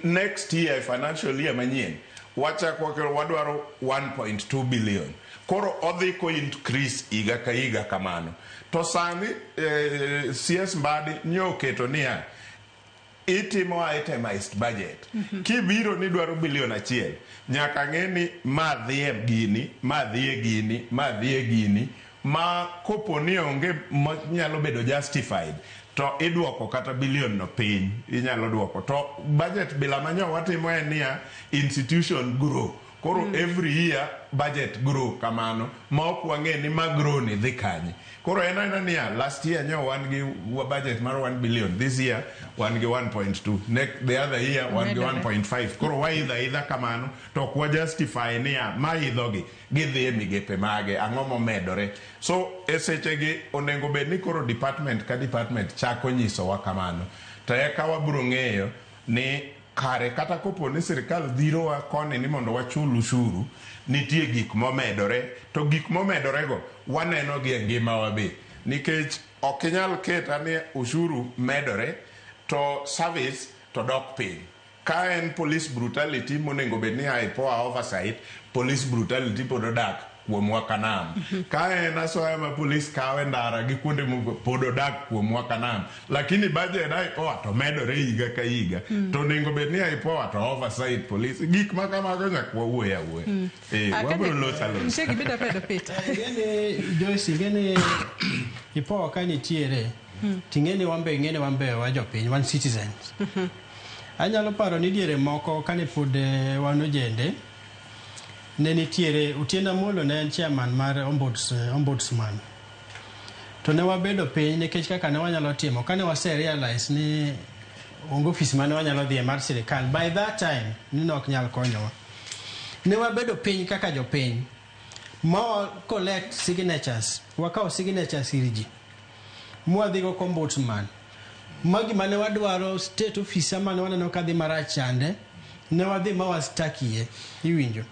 next year, financial year manyien, wachak wakelo wadwaro 1.2 billion. Koro odhi ko increase higa ka higa kamano. To sani CS Mbadi nyo oketo niya, itimo itemized budget. Kibiro ni dwaro bilion 1, nyaka ng'e ni ma dhi e gini, ma dhi e gini, ma dhi e gini, ma kopo ni onge ma nyalo bedo justified, to idwoko kata bilion no piny, inyalo dwoko. To budget bila manyo watimo en niya, institution grow. Koro every year budget grow kamano, ma ok wang'e ni ma grow ni dhi kanye. Koro en aena niya, last year nyo wan gi budget mar 1 billion, this year wan gi 1.2, next the other year wan gi Medore. 1.5. Koro waidho aidha kamano, to ok wa justify niya, ma idhogi, gidhi e migepe mage, ang'o momedore. So e sechegi onego bed ni koro department ka department chako nyisowa kamano. To eka wabiro ng'eyo ni kare kata kopo ni sirikal dhirowa koni ni mondo wachul ushuru, nitie gik momedore, to gik momedorego waneno gi e ngimawa be. Nikech ok inyal keta ni ushuru medore to service to dok piny. Ka en police brutality monego bed ni IPOA oversight, police brutality pod odak kuomwa kanam. Ka en asoya ma police kawe ndara gi kuonde pod odak kuomwa kanam. Lakini budget IPOA to medore higa ka higa. To onego bed ni IPOA to oversight police. Gik ma kamago nyaka wawuoye awuoya. Wabiro loso alosa. Nitie gima idwa medo, Peter? Ing'eni Joyce, ing'eni IPOA ka nitiere, ting'eni wan be, ing'eni wan be wa jopiny, wan citizens. Anyalo paro ni diere moko kane pod wan ojende, ne nitiere Otieno Amolo, ne en chairman mar ombudsman. To ne wabedo piny nikech kaka ne wanyalo timo kane wase realize ni onge ofis mane wanyalo dhiye mar sirikal by that time ni ne ok nyal konyowa. Ne wabedo piny kaka jopiny ma wa collect signatures, wakawo signatures ir ji mwadhigo ombudsman ma gima ne wadwaro state officer mane waneno ka dhi marach chande, ne wadhi ma wastakie, iwinjo,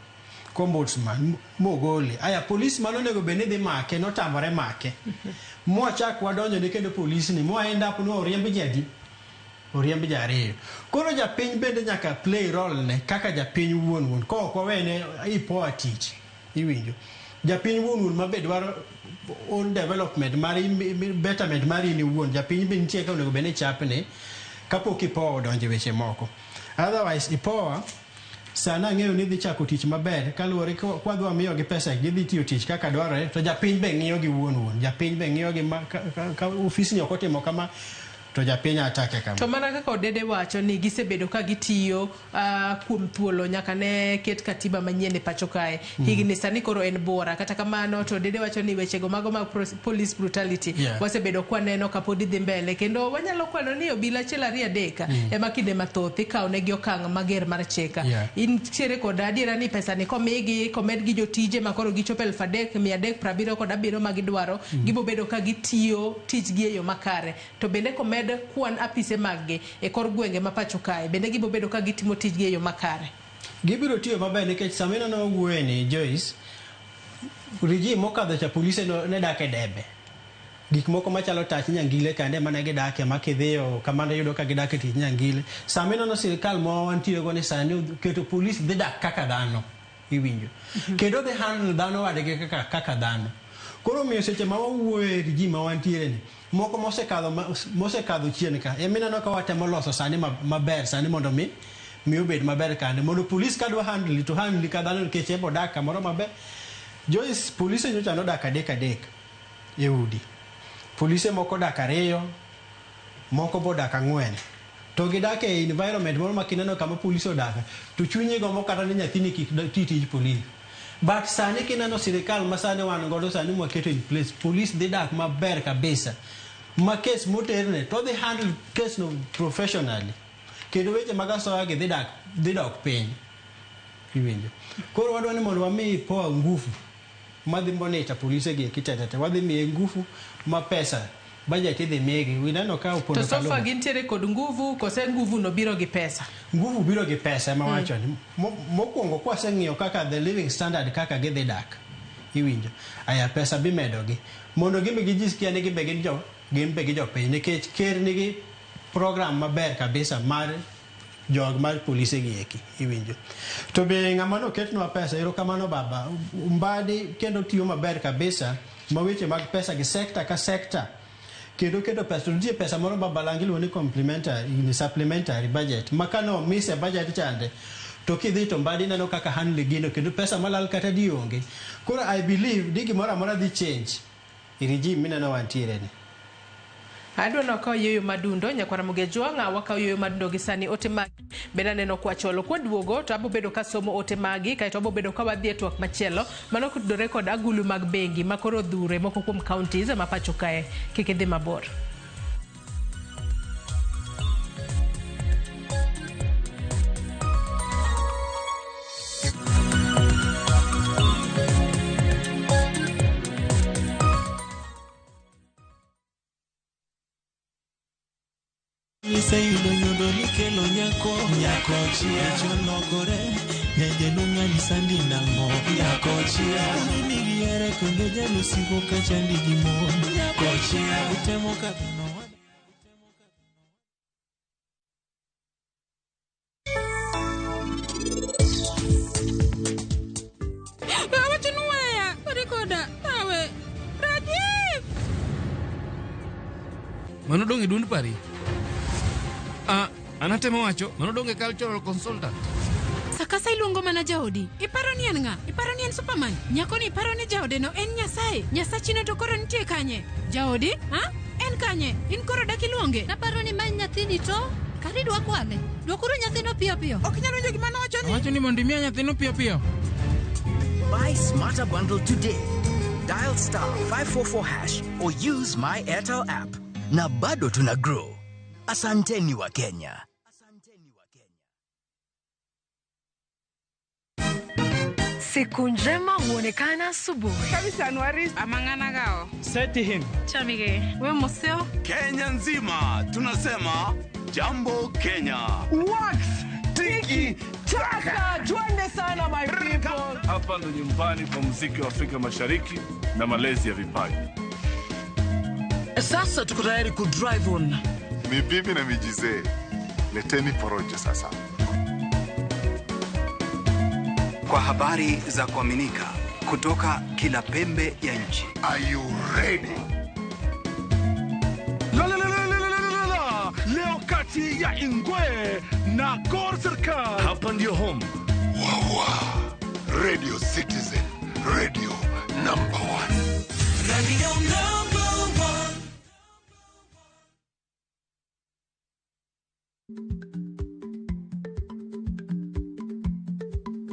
ombudsman mogole. Aya, polis mane onego bed ni dhi make notamore make, mwachak wadonjo ne kendo polis ni mwa end up ni oriemb ji adi, oriemb ji ariyo. Koro japiny bende nyaka play role ne kaka japiny wuon wuon, ka ok wawene IPOA tich, iwinjo, japiny wuon wuon mabe dwaro own development mar betterment mar in iwuon. Japiny be nitie ka onego bed ni chapni kapok IPOA odonjo e weche moko. Otherwise IPOA sani ang'eyo ni dhi chako tich maber kaluwore kwadwa miyogi pesa, gidhi tiyo tich kaka dwarore, to japiny be ng'iyo gi wuon wuon, japiny be ng'iyo gi ma, ka ofisni ok otimo kama to japiny atake kama. To mana kaka Odede wacho ni gisebedo ka gitiyo kuom thuolo nyaka ne ket katiba manyien e pacho kae. Higni sani koro en buora. Kata kamano to Odede wacho ni wechego mago mag police brutality wasebedo kwaneno kapod dhi mbele, kendo wanyalo kwano ni obila 1 2 3 ema kinde mathoth ikawo negi okang' mager mar chik. Intiere kod adiera ni pesa ni komigi, komedgi jotije ma koro gichopo 3377 ma gidwaro, gibo bedo ka gitiyo tijgi e yo makare. To bende komed kwan apise maggi e kor gwenge ma pacho kae, bende gibo bedo ka gitimo tijgi e yo makare? Gibiro tiyo maber nikech sama ineno wuoye ni Joyce, regime mokadho cha polise ne dak e debe. Gik moko machalo tach nyangile kande mane gidake, ma kidhiyo kamano yudo ka gidak e tich nyangile. Sama ineno sirikal ma wantiere go ni sani keto polis dhi dak kaka dhano, iwinjo. Kendo dhi handle dhano wadgi kaka dhano. Koro omiyo seche ma wawuoyo e regime ma wantiere ni, moko mosekadho chien ka, ema ineno ka watemo loso sani maber sani mondo mi obed maber kande, mondo polis kadwa handle to handle ka dhano nikech en odak kamoro maber. Joyce, polise nyocha nodak adek adek. e udi. Polise moko dak ariyo, moko bodak ang'wen. To gidak e environment moro ma kineno kama polis odake, to chunyi gombo kata ni nyathini kik ti tij polis. But sani kineno sirikal ma sani wan godo sani mwaketo in place, polis dhi dak maber kabisa. Ma kes moterne to dhi handle case no professionally. Kendo weche mag asoya gi dhi dak dhi dok piny. Iwinjo. Koro wadwa ni mondo wami IPOA nguvu madhi monitor polise gi eki tetete. Wadhi miye nguvu ma pesa budget idhi migi. Wineno ka To opondo so far Kaluma. gintiere kod nguvu kose nguvu no biro gi pesa? Nguvu biro gi pesa ema wacho ni. Mokwongo kwaseng'iyo kaka the living standard kaka gidhi dak. Iwinjo. Aya pesa bimedogi. Mondo gimbe gijisikia ni gimbe gin jo gin be gi jopiny nikech ker nigi program maber kabisa mar jog mar polise gi eki iwinjo. To be ng'ama noketnwa pesa erokamano baba Mbadi kendo tiyo maber kabisa ma weche mag pesa gi sector ka sector kendo keto pesa to nitie pesa moro babalangi iluongo ni complementary ni supplementary budget ma kane omise budget chande to kidhi to Mbadi neno kaka handle gino kendo pesa malal kata di onge. Koro I believe ni gimoro amora dhi change e regime mineno wantiere ni. Adwa ni wakaw yueyo madundo nyakwara Mugejwang' wakaw yueyo madundo gi sani ote magi bende aneno kwacholo kwaduogo to abo bedo kasomo ote magi kaeto abo bedo ka wadhi e twak machielo mano kotudore kod agulu mag bengi ma koro odhure moko kuom counties ma pacho kae kik idhi mabor. Iseyudo nyodo nikelo nyako nyako chia cholokore nyajaluo ng'ani sandi nang'o nyako chia nigi here kendo jalusigo kachandi gi mon nyako chia utemo kadho Awacho ni weya, kori koda, awe. Rajiv! Mano dong' e duond pari. Ah, an atemo wacho, mano dong' e cultural consultant. Sakasa iluongo mana jaodi. Iparo ni en ng'a? Iparo ni en Superman? Nyako ni iparo ni jaode no en Nyasaye? Nyasachino to koro nitie kanye? Jaodi? Ha? En kanye? In koro dak iluonge? Naparo ni many nyathini to kari dwa kwale. Dwokuru nyathino piyo piyo. Ok inyal winjo gima nowacho ni. Awacho ni mondo imiya nyathino piyo piyo. Buy Smarter Bundle today. Dial star 544 hash or use My Airtel app. Na bado tuna grow. Asanteni wa Kenya. Siku njema huonekana asubuhi. Kabisa Anuari. Amang'ana gao. Seti him. Chamige. We museo. Kenya nzima tunasema jambo Kenya. Wax tiki taka. Twende sana my people. Hapa ndo nyumbani kwa muziki wa Afrika Mashariki na malezi ya vipaji. Sasa tuko tayari ku drive on. Ni bibi na mijizee, leteni porojo sasa. Kwa habari za kuaminika kutoka kila pembe ya nchi. Are you ready? La la la la la la la la. Leo kati ya Ingwe na Gor Serikal. Hapa ndio home. Wawa. Radio Citizen, radio number one. Radio number one.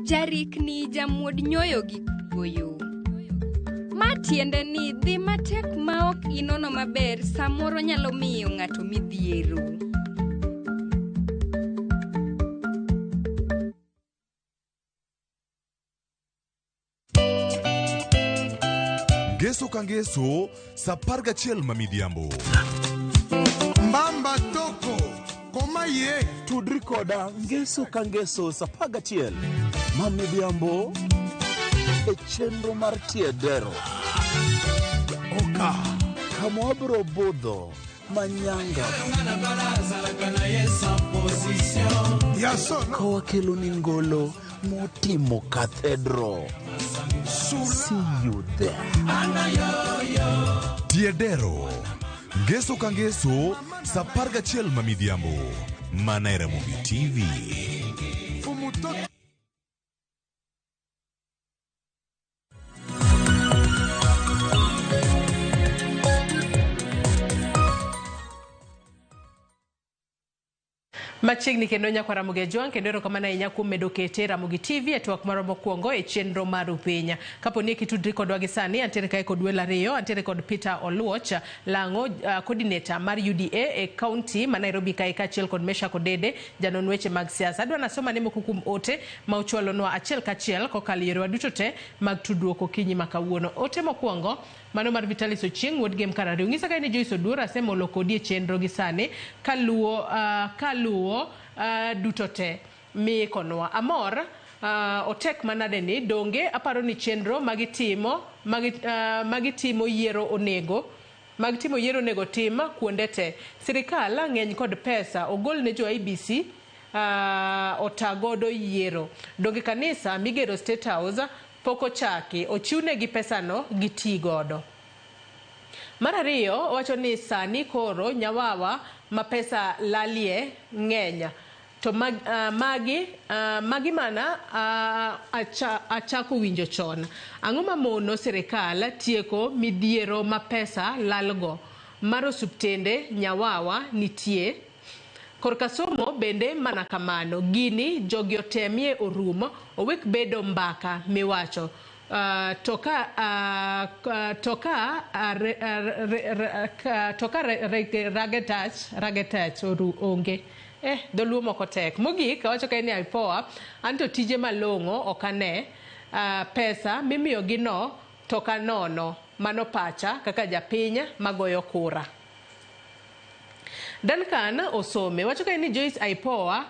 Jarikni jamuod nyoyo gi kuoyo. Ma tiende ni dhi matek ma ok inono maber samoro nyalo miyo ng'ato midhiero. Ngeso ka ngeso sa 11 ma midhiambo. Mbamba toko komaye tudri koda ngeso ka ngeso sa 11 ma midhiambo e chenro mar tiedero oka kama wabiro budho manyanga ka wakelo ni ngolo motimo cathedral. See you there. Tiedero. Ngeso ka ngeso sa 11 ma midhiambo. Mana e Ramogi TV. Fumutoto. Machiegni kendo nyakwa Ramogi Ajwang', kendo erokamano ahinya kuom medo kete Ramogi TV e twak marwa mokwongo e chenro mar Upiny. Kapo ni kitudri kodwa gi sani, antiere kae kod welo ariyo, antiere kod Peter Oluoch Lang'o, coordinator mar UDA e county ma Nairobi kae, kaachiel kod Meshack Odede, janon weche mag siasa. Adwa nasoma ne moko kuom ote ma uchwalonwa achiel kachiel kokalo e yorewa duto te mag tudruok okinyi ma kawuono. Ote mokwongo mano mar Vitalis Ochieng' wuod Gem kar ariyo. Ng'isa kae ni Joyce Oduor asemolo kodi e chenro gi sani kaluwo duto te miikonwa. Amor otek manade ni donge aparo ni chenro magitimo yiero onego mag timo yiero onego tim kuonde te. Sirikal ng'eny kod pesa ogol ne jo IEBC ota godo yiero. Donge kanisa migero State House pok ochaki, ochiwnegi pesano giti godo. Mar ariyo owacho ni sani koro nyawawa ma pesa lalie ng'eny to magi mana achako winjo chon. Ang'o mamono sirikal tieko midhiero ma pesa lalgo? Mar osuptende nyawawa nitie. Korka somo bende mana kamano. Gini jogi otemie orum, owek bedo mbaka miwacho. To ka ragetach oru onge. Dholuo moko tek. Mogik awacho kae ni IPOA anto tije malong'o ok ane. Pesa mimiyogi no to kanono. Mano pacha kaka japiny magoyo kura. Duncan Osome wacho kae ni Joyce IPOA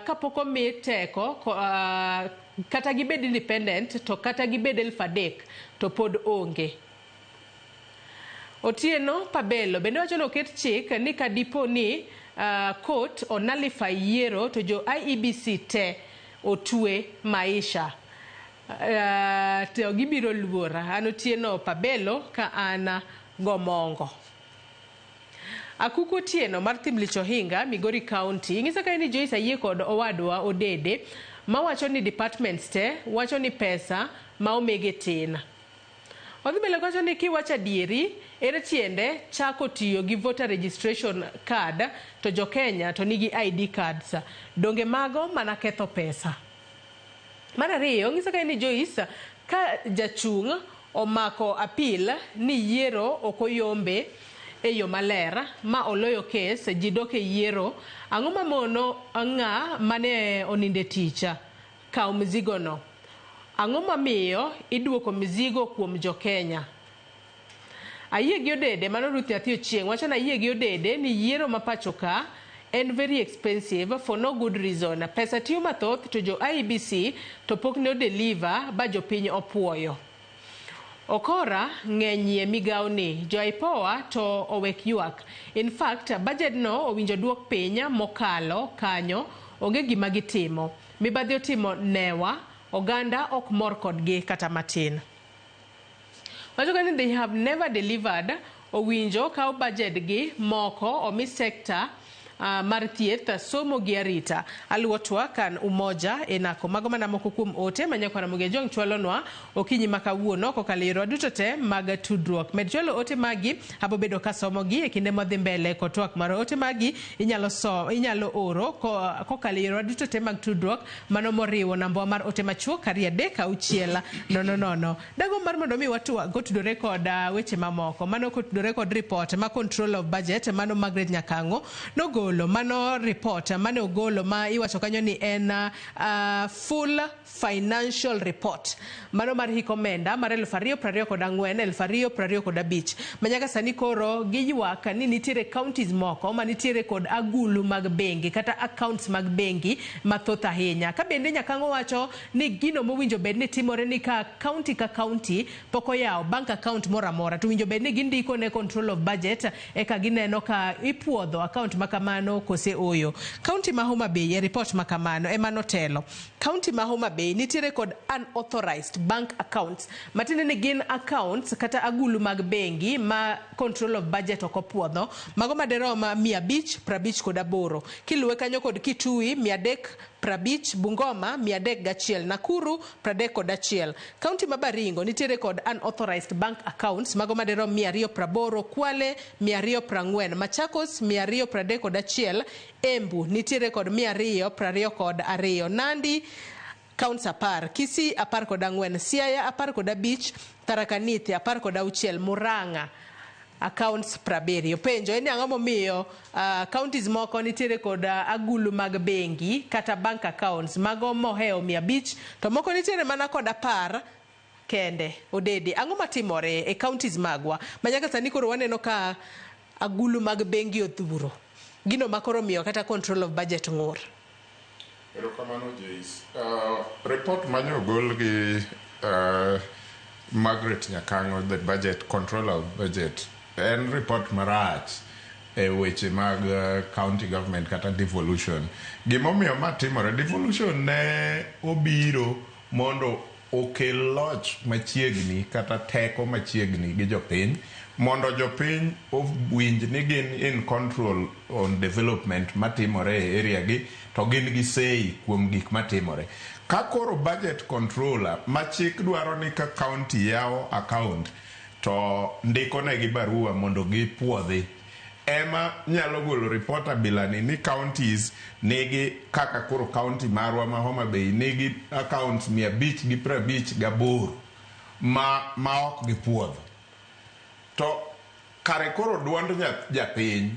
kapok omi teko kata gibed independent to kata gibed 3,000 to pod onge. Otieno Pabelo bende wacho ni oket chik ni ka dipo ni court onullify yiero to jo IEBC te otwe maisha. To gibiro luora. An Otieno Pabelo ka an Gomongo. Akuku Otieno mar Thimlich Ohinga, Migori County, ng'isa kae ni Joyce ayie kod owadwa Odede mawacho ni departments te wacho ni pesa ma omigi tin. Odhi mbele kowacho ni kiwacho adieri, ere tiende chako tiyo gi voter registration card to jo Kenya to nigi ID cards. Donge mago mana ketho pesa. Mar ariyo, ng'iso kae ni Joyce ka jachung' omako appeal ni yiero ok oyombe e yo maler ma oloyo kes ji dok e yiero ang'o mamono ng'a mane oninde tich kaw mzigo no ang'o mamiyo iduoko mzigo kuom jo Kenya ayie gi Odede mano Ruth Nyathi Ochieng' wacho ni ayie gi Odede ni yiero ma pacho ka en very expensive for no good reason pesa tiyo mathoth to jo IEBC to pok ne odeliver ba jopiny opuoyo Okora ng'enyie migawo ni jo IPOA to owek ywak. In fact, budget no owinjo duok piny mokalo kanyo onge gima gitimo. Mibadhi otimo newa, oganda ok mor kodgi kata matin. Wacho ni they have never delivered owinjo kaw budget gi moko omi sector mar thieth, somo gi arita. Aluwo twak an Umoja e nako mago mana moko kuom ote ma nyakwara Ramogi Ajwang' chwalonwa okinyi ma kawuono kokalo e yorewa duto te mag tudruok. Med chwalo ote magi abo bedo kasomogi e kinde modhi mbele kod twak mar ote magi inyalo oro kokalo e yorewa duto te mag tudruok mano moriwo namba mar ote machuok 2 3 6 0 0. Dago mar mondo mi watwag kotudore kod weche mamoko mano kotudore kod report ma control of budget mano Margaret Nyakang'o nogolo mano report mane ogolo ma iwacho kanyo ni en full financial report mano mar hik omenda mar 2024 2025 ma nyaka sani koro giywak ni nitiere counties moko manitiere kod agulu mag bengi kata accounts mag bengi mathoth ahinya ka bende Nyakang'o wacho ni gino mowinjo bed ni timore ni ka county ka county pok oyawo bank account moro amora to winjo bed ni gindiko ne control of budget eka gineno ka ipuodho account ma kamano kose oyo. County ma Homa Bay e report ma kamano ema notelo. County ma Homa Bay nitiere kod unauthorized bank accounts matiende ni gin accounts kata agulu mag bengi ma control of budget ok opuodho mago maderom 558 kiluwe kanyo kod Kitui 300. 50, Bungoma 301, Nakuru 31. Kaunti ma Baringo nitiere kod unauthorized bank accounts mago madirom 280, Kwale 240, Machakos 231, Embu nitiere kod 222, Nandi accounts 10, Kisii 14, Siaya 15, Tharaka Nithi 16, Murang'a accounts 70. Penjo en ni ang'o momiyo counties moko nitiere kod agulu mag bengi kata bank accounts mago mohewo 500 to moko nitiere mana kod 10 kende. Odede, ang'o matimore e counties magwa ma nyaka sani koro waneno ka agulu mag bengi odhuro, gino ma koro miyo kata control of budget ng'ur? Erokamano Joyce. Report mane ogol gi Margaret Nyakango, the budget controller of budget, en report marach e weche mag county government kata devolution. Gimomiyo ma timore, devolution ne obiro mondo okel loch machiegni kata teko machiegni gi jopiny, mondo jopiny owinj ni gin in control on development matimore e area gi, to gin gi say kuom gik matimore. Ka koro budget controller ma chik dwaro ni ka county yawo account to ndiko negi barua mondo gipuodhi, ema nyalo golo report abilani ni counties nigi kaka koro county marwa ma Homa Bay nigi accounts 558 ma ok gipuodho. To kare koro duond japiny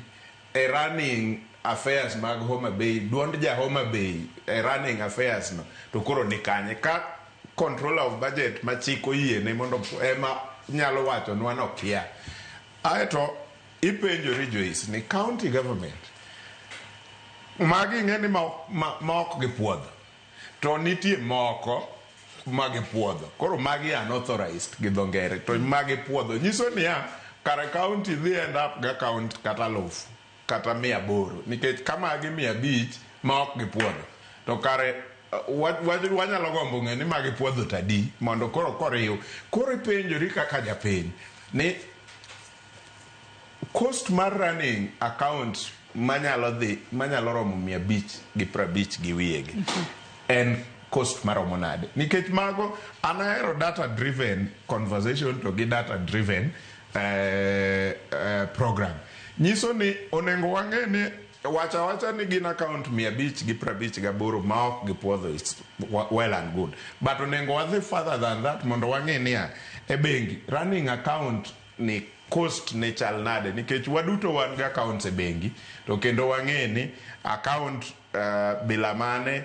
e running affairs mag Homa Bay, duond ja Homa Bay e running affairs no to koro ni kanye? Ka controller of budget ma chik oyiene mondo ema nyalo wacho nwa nokia. Aeto ipenjori Joyce ni county government magi ing'e ni ma ok gipuodho, to nitie moko ma gipuodho. Koro magi unauthorized gi dho ngere, to magi puodho nyiso niya kare county dhi end up gi account kata 1000 kata 800, nikech ka magi 500 ma ok gipuodho to kare wanyalo gombo ng'e ni magi puodho tadi mondo koro koriw. Koro ipenjori kaka japiny ni cost mar running account manyalo dhi manyalo romo 550 gi wiyegi en cost maromo nade? Nikech mago an ahero data driven conversation to gi data driven program. Nyiso ni onego wang'e ni wacha wacha ni gin account 558 ma ok gipuodho is well and good, but onego wadhi further than that mondo wang'e niya e bengi running account ni cost ne chal nade, nikech waduto wan gi accounts e bengi to kendo wang'e ni account bila mane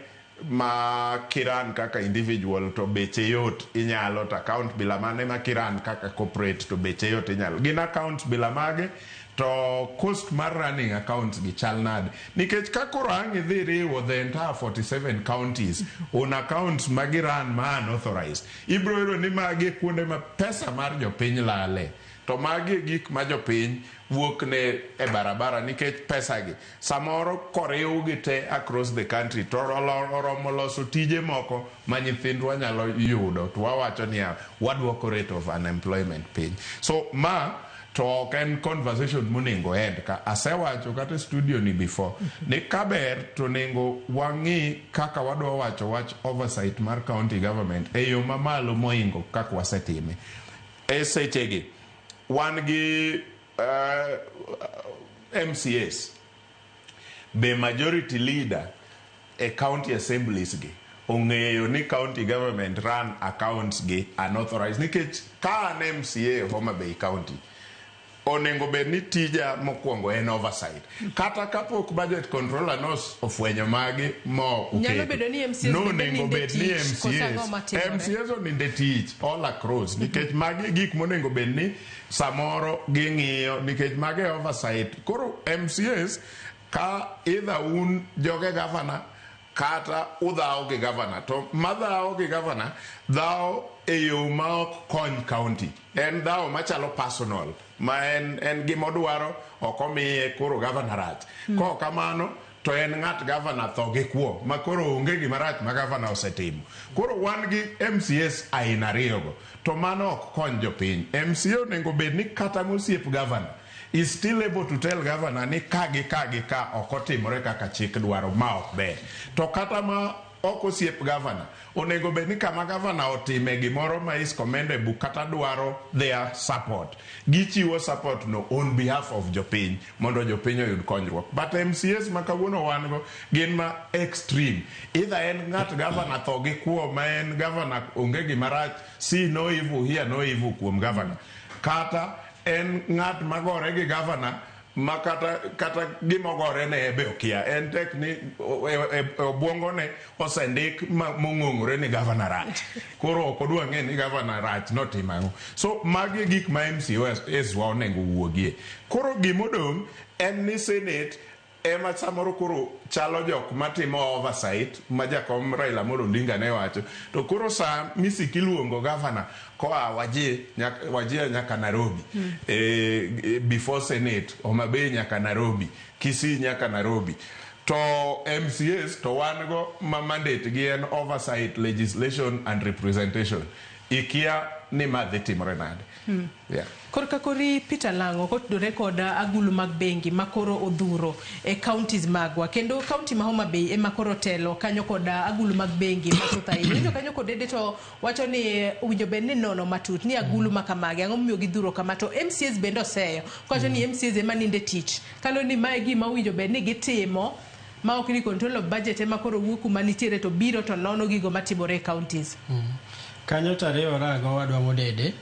ma kiran kaka individual to beche yot inyalo, to account bila mane ma kiran kaka corporate to beche yot inyalo. Gin accounts bila mage to cost mar running accounts gi chal nade? Nikech ka koro ang' idhi riwo the entire 47 counties on accounts ma giran ma unauthorized, ibiro yudo ni magi e kuonde ma pesa mar jopiny lale, to magi e gik ma jopiny wuok ne e barabara, nikech pesa gi samoro koriw gi te across the country to oromo loso tije moko ma nyithindwa nyalo yudo, to wawacho niya waduoko rate of unemployment piny. So ma to ok en conversation monego end ka. Asewacho kata e studio ni before ni kaber to onego wang'i kaka wadwa wacho wach oversight mar county government e yo mamalo moingo kaka wasetime. E sechegi wan gi MCAs, be majority leader e county assemblies gi ong'eyo ni county government run accounts gi unauthorized? Nikech ka an MCA Homa Bay County, onego bed ni tija mokwongo en oversight, kata kapok budget controller nos ofwenyo magi mo Nyalo oketo. bedo ni MCAs No, bende onego ninde bed ni tich, koso ang'o MCAs matimore? MCAs oninde tich all across, nikech magi gik monego bed ni samoro ging'iyo, nikech magi e oversight. Koro MCAs ka either un joge governor kata udhawo gi governor, to madhawo gi governor dhawo e yo ma ok kony county, en dhawo machalo personal ma en gimodwaro ok omiye, koro governor rach. Kok kamano to en ng'at governor tho gi kuo ma koro onge gima rach ma governor osetimo. Koro wan gi MCAs aina ariyogo, to mano ok kony jopiny. MCA onego bed ni kata mosiep governor is still able to tell governor ni ka gi ka gi ka ok otimore kaka chik dwaro ma ok ber. To kata ma ok osiep governor, onego bed ni kama governor otime gimoro ma is commendable kata dwaro their support, gichiwo support no on behalf of jopiny mondo jopiny oyud konyruok. But MCAs ma kawuono wan go gin ma extreme. Either en ng'at governor tho gi kuo ma en governor onge gima rach, see no evil, hear no evil kuom governor. Kata en ng'at magore gi governor ma kata kata gima ogore ne be okia en tek ni obwongo ne osendik mong'ong'ore ni governor rach koro ok odwa ng'e ni governor rach notimo ang'o. So magi e gik ma MCAs wa onego wuogie. Koro gimodong' en ni Senate ema samoro koro chalo jok matimo oversight ma jakom Raila Amolo Odinga ne wacho. To koro sa misiki iluongo governor koa Wajir nyaka, Wajir nyaka Nairobi, before Senate, Homa Bay nyaka Nairobi, Kisii nyaka Nairobi. To MCAs to wan go ma mandate gi en oversight, legislation and representation. Ikia ni ma dhi timore nade. Yeah. Korka kori Peter Lang'o kotudore kod agulu mag bengi makoro odhuro e counties magwa kendo county ma Homa Bay ema koro telo kanyo kod agulu mag bengi mathoth ahinya. Winjo kanyo kodede to wacho ni owinjo bed ni nono matut ni agulu ma kamagi ang'o momiyo gidhuro kama to MCAs bende oseyo kowacho ni MCAs ema ninde tich kalo ni mae gima owinjo bed ni gitimo ma ok ni control of budget ema koro wuok kuma nitiere to biro to nono gigo matimore e counties. Kanyo to ariwora go wadwa Modede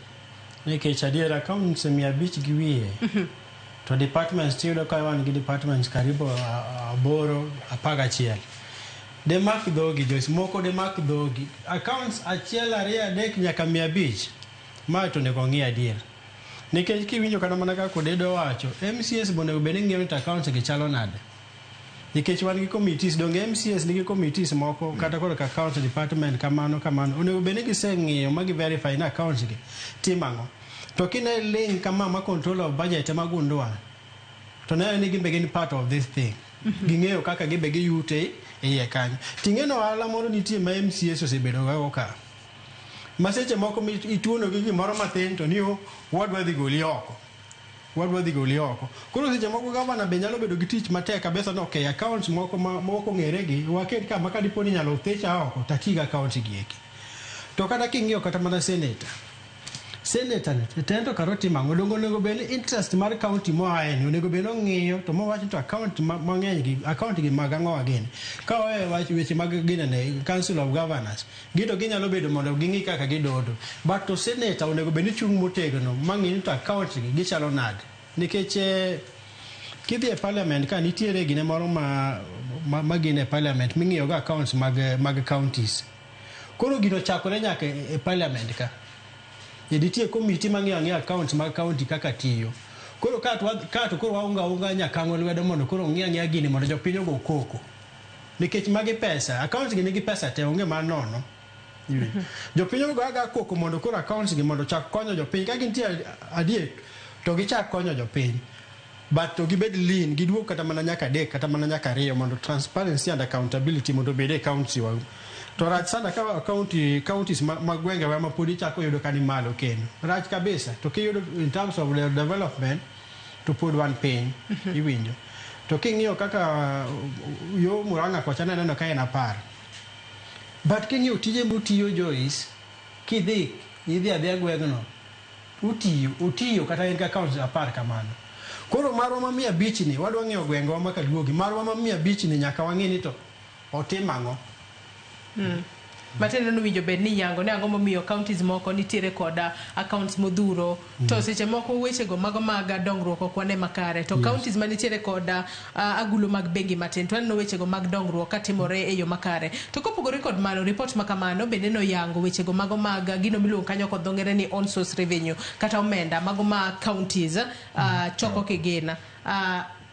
nikech adier accounts 500 gi wiye to departments tiyudo ka wan gi departments karibu 8, 11 demak dhogi Joyce, moko demak dhogi accounts achiel ariyo adek nyaka 500 ma to onego ng'i adier nikech kiwinjo kata mana kaka Odedo wacho, MCAs be onego bed ni ng'iyo ni to accounts gi chalo nade nikech wan gi committees. Donge MCAs nigi committees moko kata koro ka accounts department kamano kamano onego bed ni giseng'iyo ma gi verify ni accounts gi timo ang'o. To kine ling kama ma control of budget ema gundua to neno ni gimbe gin part of this thing, ging'eyo kaka gibe giyute e iye kanyo. Ting'e no ohala moro nitie ma MCAs osebedo gago ka ma seche moko ituono gi gimoro mathin to ni o wadwa dhi goli oko, wadwa dhi goli oko. Koro seche moko gavana be nyalo bedo gi tich matek kabisa ni okay, accounts moko ma mok ong'ere gi waket kama ka dipo ni inyalo thicha oko tati gi accounts gi eki. To kata king'iyo kata mana senator, senator ni to en to kar otimo ang'o? Donge onego bed ni interest mar county moaye ni onego bed ni ong'iyo to mowach to account mang'eny gi account gi mag ang'owa gini ka owe wach weche mag ginene council of governors gi to ginyalo bedo mondo ging'i kaka gidodo, but to senator onego bed ni chung' motegno mang'i ni to account gi gichalo nade nikech kidhi e parliament ka nitiere gine moro ma gin e parliament ming'iyo go accounts mag counties. Koro gino chakore nyaka e parliament ka. E nitie committee mang'iyo ang'iya accounts mag county kaka tiyo. Koro ka to koro waunga unga nyakang'o lwedo mondo koro ong'i ang'iya gini mondo jopiny ogo koko nikech magi pesa, accounts gi nigi pesa te, onge mar nono. Jopiny ogo aga koko mondo koro accounts gi mondo chak konyo jopiny ka gintie adier to gichak konyo jopiny, but to gibed lean, giduog kata mana nyaka adek kata mana nyaka ariyo mondo transparency and accountability mondo obed e county wa. To rach sana ka county counties ma gwengewa ma pod ichako yudo ka ni malo kendo rach kabisa. To kiyudo in terms of the development to pod wan piny. Iwinjo to king'iyo kaka yo Murang'a kocha naneno ka en 10, but king'iyo tije motiyo Joyce, kidhi idhi adhiya gweng'no utiyo otiyo kata en ka county 10 kamano. Koro marwa ma 500 ni wadwa ng'iyo gwengewa ma kaluogi marwa ma 500 ni nyaka wang'i ni to otim ang'o. Matiende ni owinjo bed ni yango ne ang'o momiyo counties moko nitiere koda accounts modhuro to seche moko wechego mago mag dongruok ok wane makare to counties manitiere koda agulu mag bengi matin to waneno wechego mag dongruok katimore e yo makare. To kopogore kod mano, report ma kamano bende noyango wechego mago mag gino miluongo kanyo kod dho ngere ni own source revenue kata omenda mago ma counties choko kigina.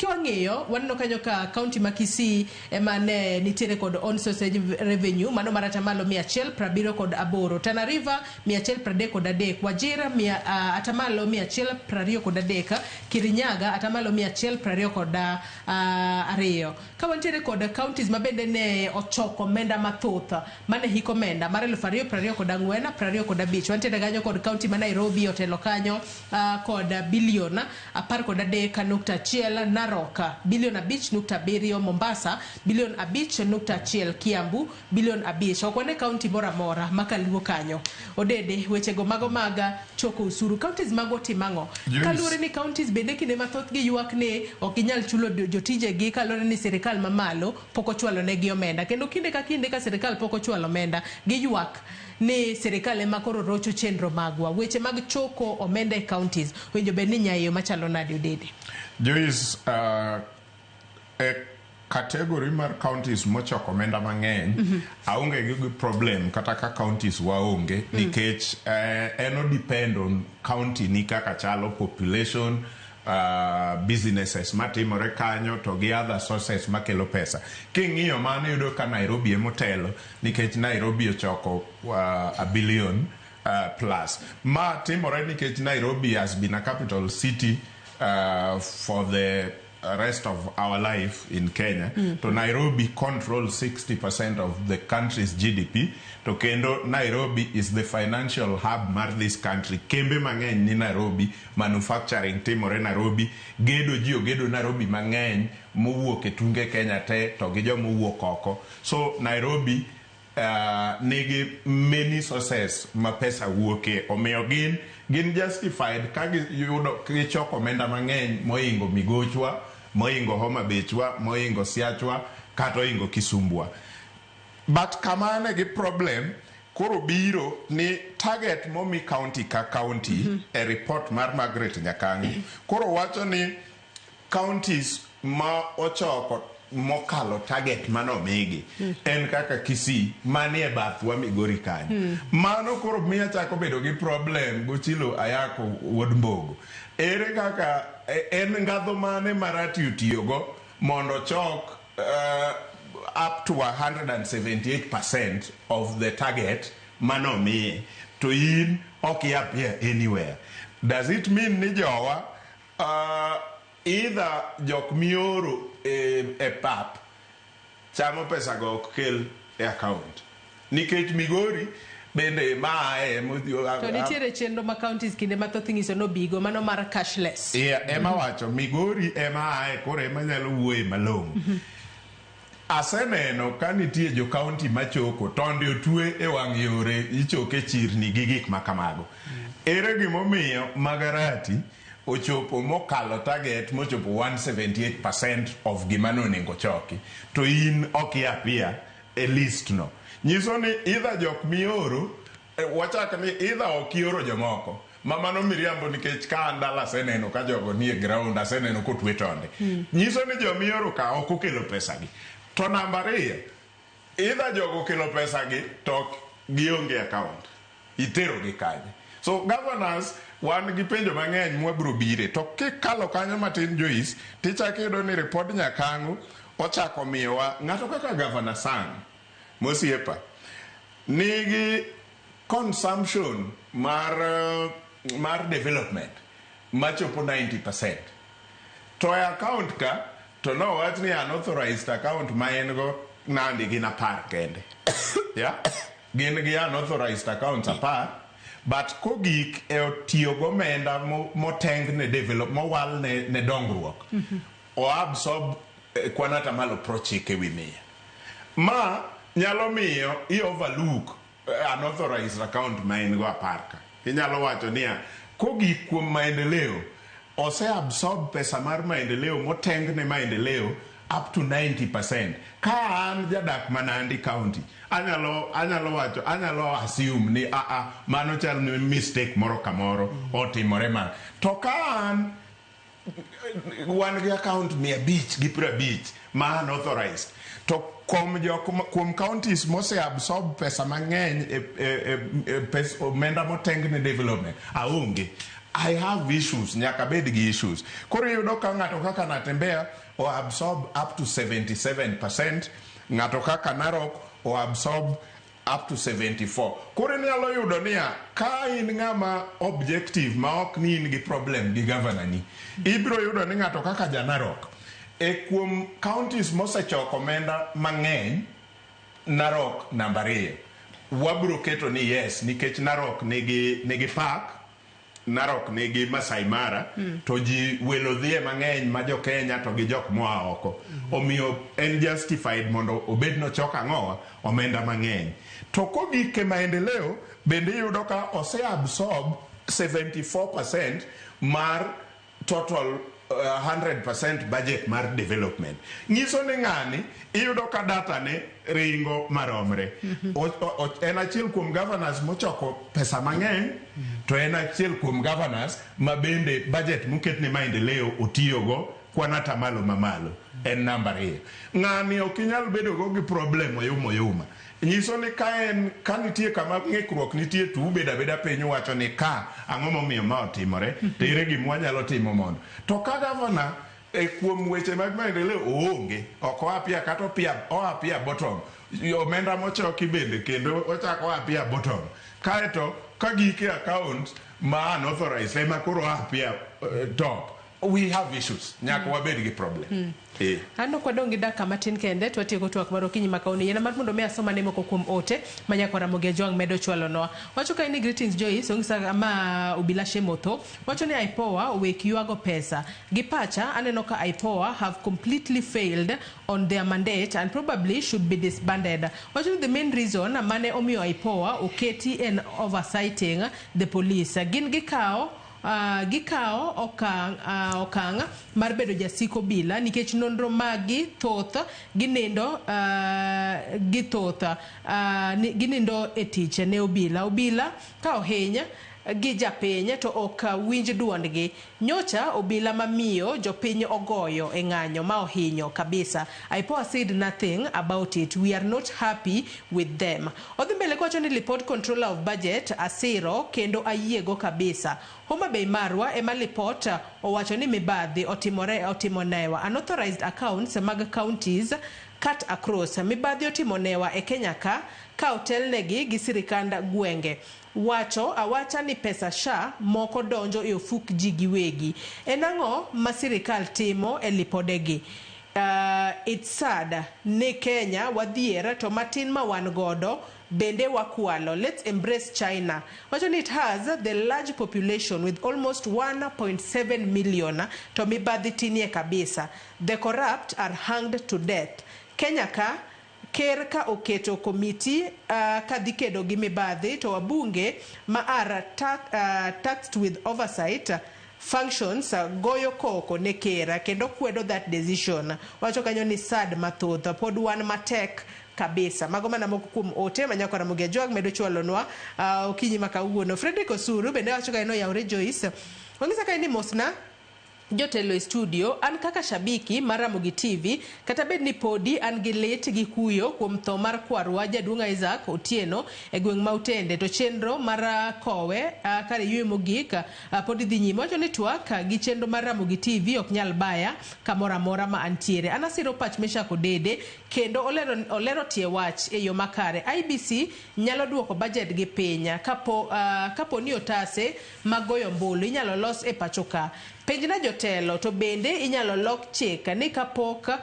Kiwang'iyo waneno kanyo ka kaunti ma Kisii ema ne nitiere kod own source revenue mano mar atamalo 178, Tana River 133, Wajir atamalo 123, Kirinyaga atamalo 122. Ka wantiere kod counties ma bende ne ochoko omenda mathoth mane hik omenda mar 2024 25, wantiere kanyo kod county ma Nairobi otelo kanyo kod bilion 13.1, Narok bilion 5.7, Mombasa bilion 5.1, Kiambu bilion 5. Ok wane county moro amora makaluo kanyo. Odede wechego mago mag choko osuru, counties mago timo ang'o? Kaluwore ni counties bende kinde mathoth giywak ni ok ginyal chulo jotijegi kaluwore ni sirikal mamalo pok ochwalo negi omenda, kendo kinde ka kinde ka sirikal pok ochwalo omenda giywak ni sirikal ema koro rocho chenro magwa. Weche mag choko omenda e counties winjo bed ni nyayo machalo nade, Odede? Joyce, e category mar counties mochoko omenda mang'eny, aonge gi problem kata ka counties waonge, nikech en o depend on county ni kaka chalo, population, businesses matimore kanyo to gi other sources makelo pesa. King'iyo mano, iyudo ka Nairobi emotelo nikech Nairobi ochoko a billion plus. Ma timore nikech Nairobi has been a capital city for the rest of our life in Kenya. To Nairobi controls 60% of the country's GDP. To kendo Nairobi is the financial hub mar this country. Kembe mang'eny ni Nairobi, manufacturing timore Nairobi, gedo ji ogedo Nairobi mang'eny mowuok e tunge Kenya te to gi joma owuok oko. So Nairobi nigi many sources ma pesa wuoke, omiyo gin justified ka giyudo gichoko omenda mang'eny moingo Migochwa, moingo Homa Baychwa, moingo Siachwa kata oingo Kisumbwa. But kama ane gi problem koro biro ni target momi county ka county e report mar Margaret Nyakango koro wacho ni counties ma ochoko mokalo target manomigi en kaka Kisii manie bathwa Migori kanyo. Mano koro miyo achako bedo gi problem gochilo Ayako wuod Mbogo. Ere kaka en ngadho mane marati otiyogo mondo chok up to 178% of the target manomiye to in ok i appear anywhere? Does it mean ni jowa either jok mioro e pap chamo pesa go ok kel e account nikech Migori bende maae? To nitiere chenro ma counties kinde mathoth ing'iso nobigo mano mar cashless. Yeah, ema wacho Migori ema ae koro ema nyalo wuoye malong'o. Aseneno ka nitie jo county machoko tonde otwe e wang' yore, ichoke chirni gi gik ma kamago. Ere gimomiyo Magarati ochopo mokalo target mochopo 178% of gima nonego choki to in ok i appear e list no? Nyiso ni either jok mioro, wachak ni either ok ioro jomoko ma mano miriambo, nikech ka an dala aseneno ka jogo nie ground, aseneno kotwe tonde. Nyiso ni jomioro ka ok okelo pesagi. To namba ariyo, either jogo okelo pesagi to ok gionge account, iterogi kanye? So governors, wan gi penjo mang'eny mwabiro bire. To kikalo kanyo matin, Joyce, tichako iyudo ni ripod Nyakango ochako miyowa ng'ato kaka Governor Sang mosiepa nigi consumption mar development machopo 90%, to e account ka to nowach ni unauthorized account ma en go Nandi gin 10 kende. Yeah? Gin gi unauthorized accounts 10, but kogik e tiyo gomenda moteng ne develop, mowal ne dongruok, o absorb kwan atamalo 90 ewi 100. Ma nyalo miyo i overlook unauthorized account ma en go 10 ka. Inyalo wacho niya, kogik kuom maendeleo, ose absorb pesa mar maendeleo moteng ne maendeleo up to 90%. Ka an jadak ma Nandi County, anyalo wacho, anyalo assume ni aa mano chal ni mistake moro kamoro otimore ma. To ka an wan gi account 550 ma unauthorized, to kuom jok kuom counties mose absorb pesa mang'eny e omenda moteng ne development, aonge. I have issues, nyaka bed gi issues. Koro iyudo ka ng'ato kaka Natembeya o absorb up to 77%, ng'ato kaka Narok o absorb up to 74. Koro inyalo yudo niya, ka in ng'ama objective ma ok ni in gi problem gi governor ni, ibiro yudo ni ng'ato kaka ja Narok, e kuom counties mosechoko omenda mang'eny, Narok namba 2. Wabiro keto ni yes, nikech Narok nigi park, Narok nigi Masai Mara, to ji welo dhiye mang'eny ma jo Kenya to gi jok moa oko. Omiyo en justified mondo obed nochok ang'owa omenda mang'eny. To kogik e maendeleo, bende iyudo ka ose absorb 74% mar total 100% budget mar development. Nyiso ni ng'ani iyudo ka data ne ringo maromre. En achiel kuom governors mochoko pesa mang'eny, to en achiel kuom governors ma bende budget moket ne maendeleo otiyogo kwan atamalo mamalo. En namba 2. Ng'ani ok inyal bedo go gi problem oyuma oyuma. Nyiso ni ka nitie kama ng'ikruok nitie to ubedo abeda piny uwacho ni ka ang'o momiyo ma otimore, to ere gima wanyalo timo mondo. To ka governor e kuom weche mag maendeleo oonge, ok oapia kata oapia bottom, omenda mochoki bende kendo ochako oapia bottom. Kaeto ka gike account ma unauthorized ema koro oapia top. We have issues. Nyaka wabed gi problem. An ok wadong' gi dakika matin kende to watieko twak mar okinyi ma kawuono. Yiena mar mondo mi asomane moko kuom ote ma nyaka Ramogi Ajwang' medo chwalonwa. Wacho kae ni greetings Joyce, ong'isa ma Obila Shemotho. Wacho ni IPOA owek ywago pesa. Gi pacha aneno ka IPOA have completely failed on their mandate and probably should be disbanded. Wacho ni the main reason mane omiyo IPOA oketi en oversighting the police. Gin gikawo okang' mar bedo jasik obila nikech nonro magi thoth ginindo ginindo e tich ne obila. Obila ka ohiny gi japiny to ok winj duondgi. Nyocha obila mamiyo jopiny ogoyo e ng'anyo ma ohinyo kabisa. IPOA said nothing about it. We are not happy with them. Odhi mbele kowacho ni report controller of budget asiro kendo ayiego kabisa. Homa Bay marwa ema lipot owacho ni mibadhi otimonewa. Unauthorized accounts mag counties cut across. Mibadhi otimonewa e Kenya ka otelnegi gi sirikand gwenge. Wacho awacha ni pesa SHA moko donjo e ofuk ji giwegi. En ang'o ma sirikal timo e lipodegi? It's sad ni Kenya wadhier to matin ma wan godo bende wakwalo. Let's embrace China. Wacho ni it has the large population with almost 1.7 million to mibadhi tinie kabisa. The corrupt are hanged to death. Kenya ka ker ka oketo komiti ka dhi kedo gi mibadhi to wabunge ma are taxed with oversight functions goyo koko ne ker kendo kwedo that decision. Wacho kanyo ni sad mathoth pod wan matek kabisa. Mago mana moko kuom ote ma nyaka Ramogi Ajwang' medo chwalonwa okinyi ma kawuono. Frederick Osuru bende wacho ka en oyawre Joyce. Ong'isa ka en ni mosna jotelo e studio, an kaka shabiki mar Ramogi TV, kata bed ni podi an gi lit gi kuyo kuom tho mar kwarwa jaduong' Isaac Otieno e gweng' ma Utende, to chenro mar kowe kar yueyo mogik pod dhi nyime. Wacho ni twak gi chenro mar Ramogi TV ok nyal baya kamoro amora ma antiere. An asiro pach Meshak Odede kendo olero tie wach e yo makare. IBC nyalo duoko budget gi piny kapo ni otase mag goyo ombulu inyalo los e pacho ka. Penjna jotelo to bende inyalo lok chik ni kapok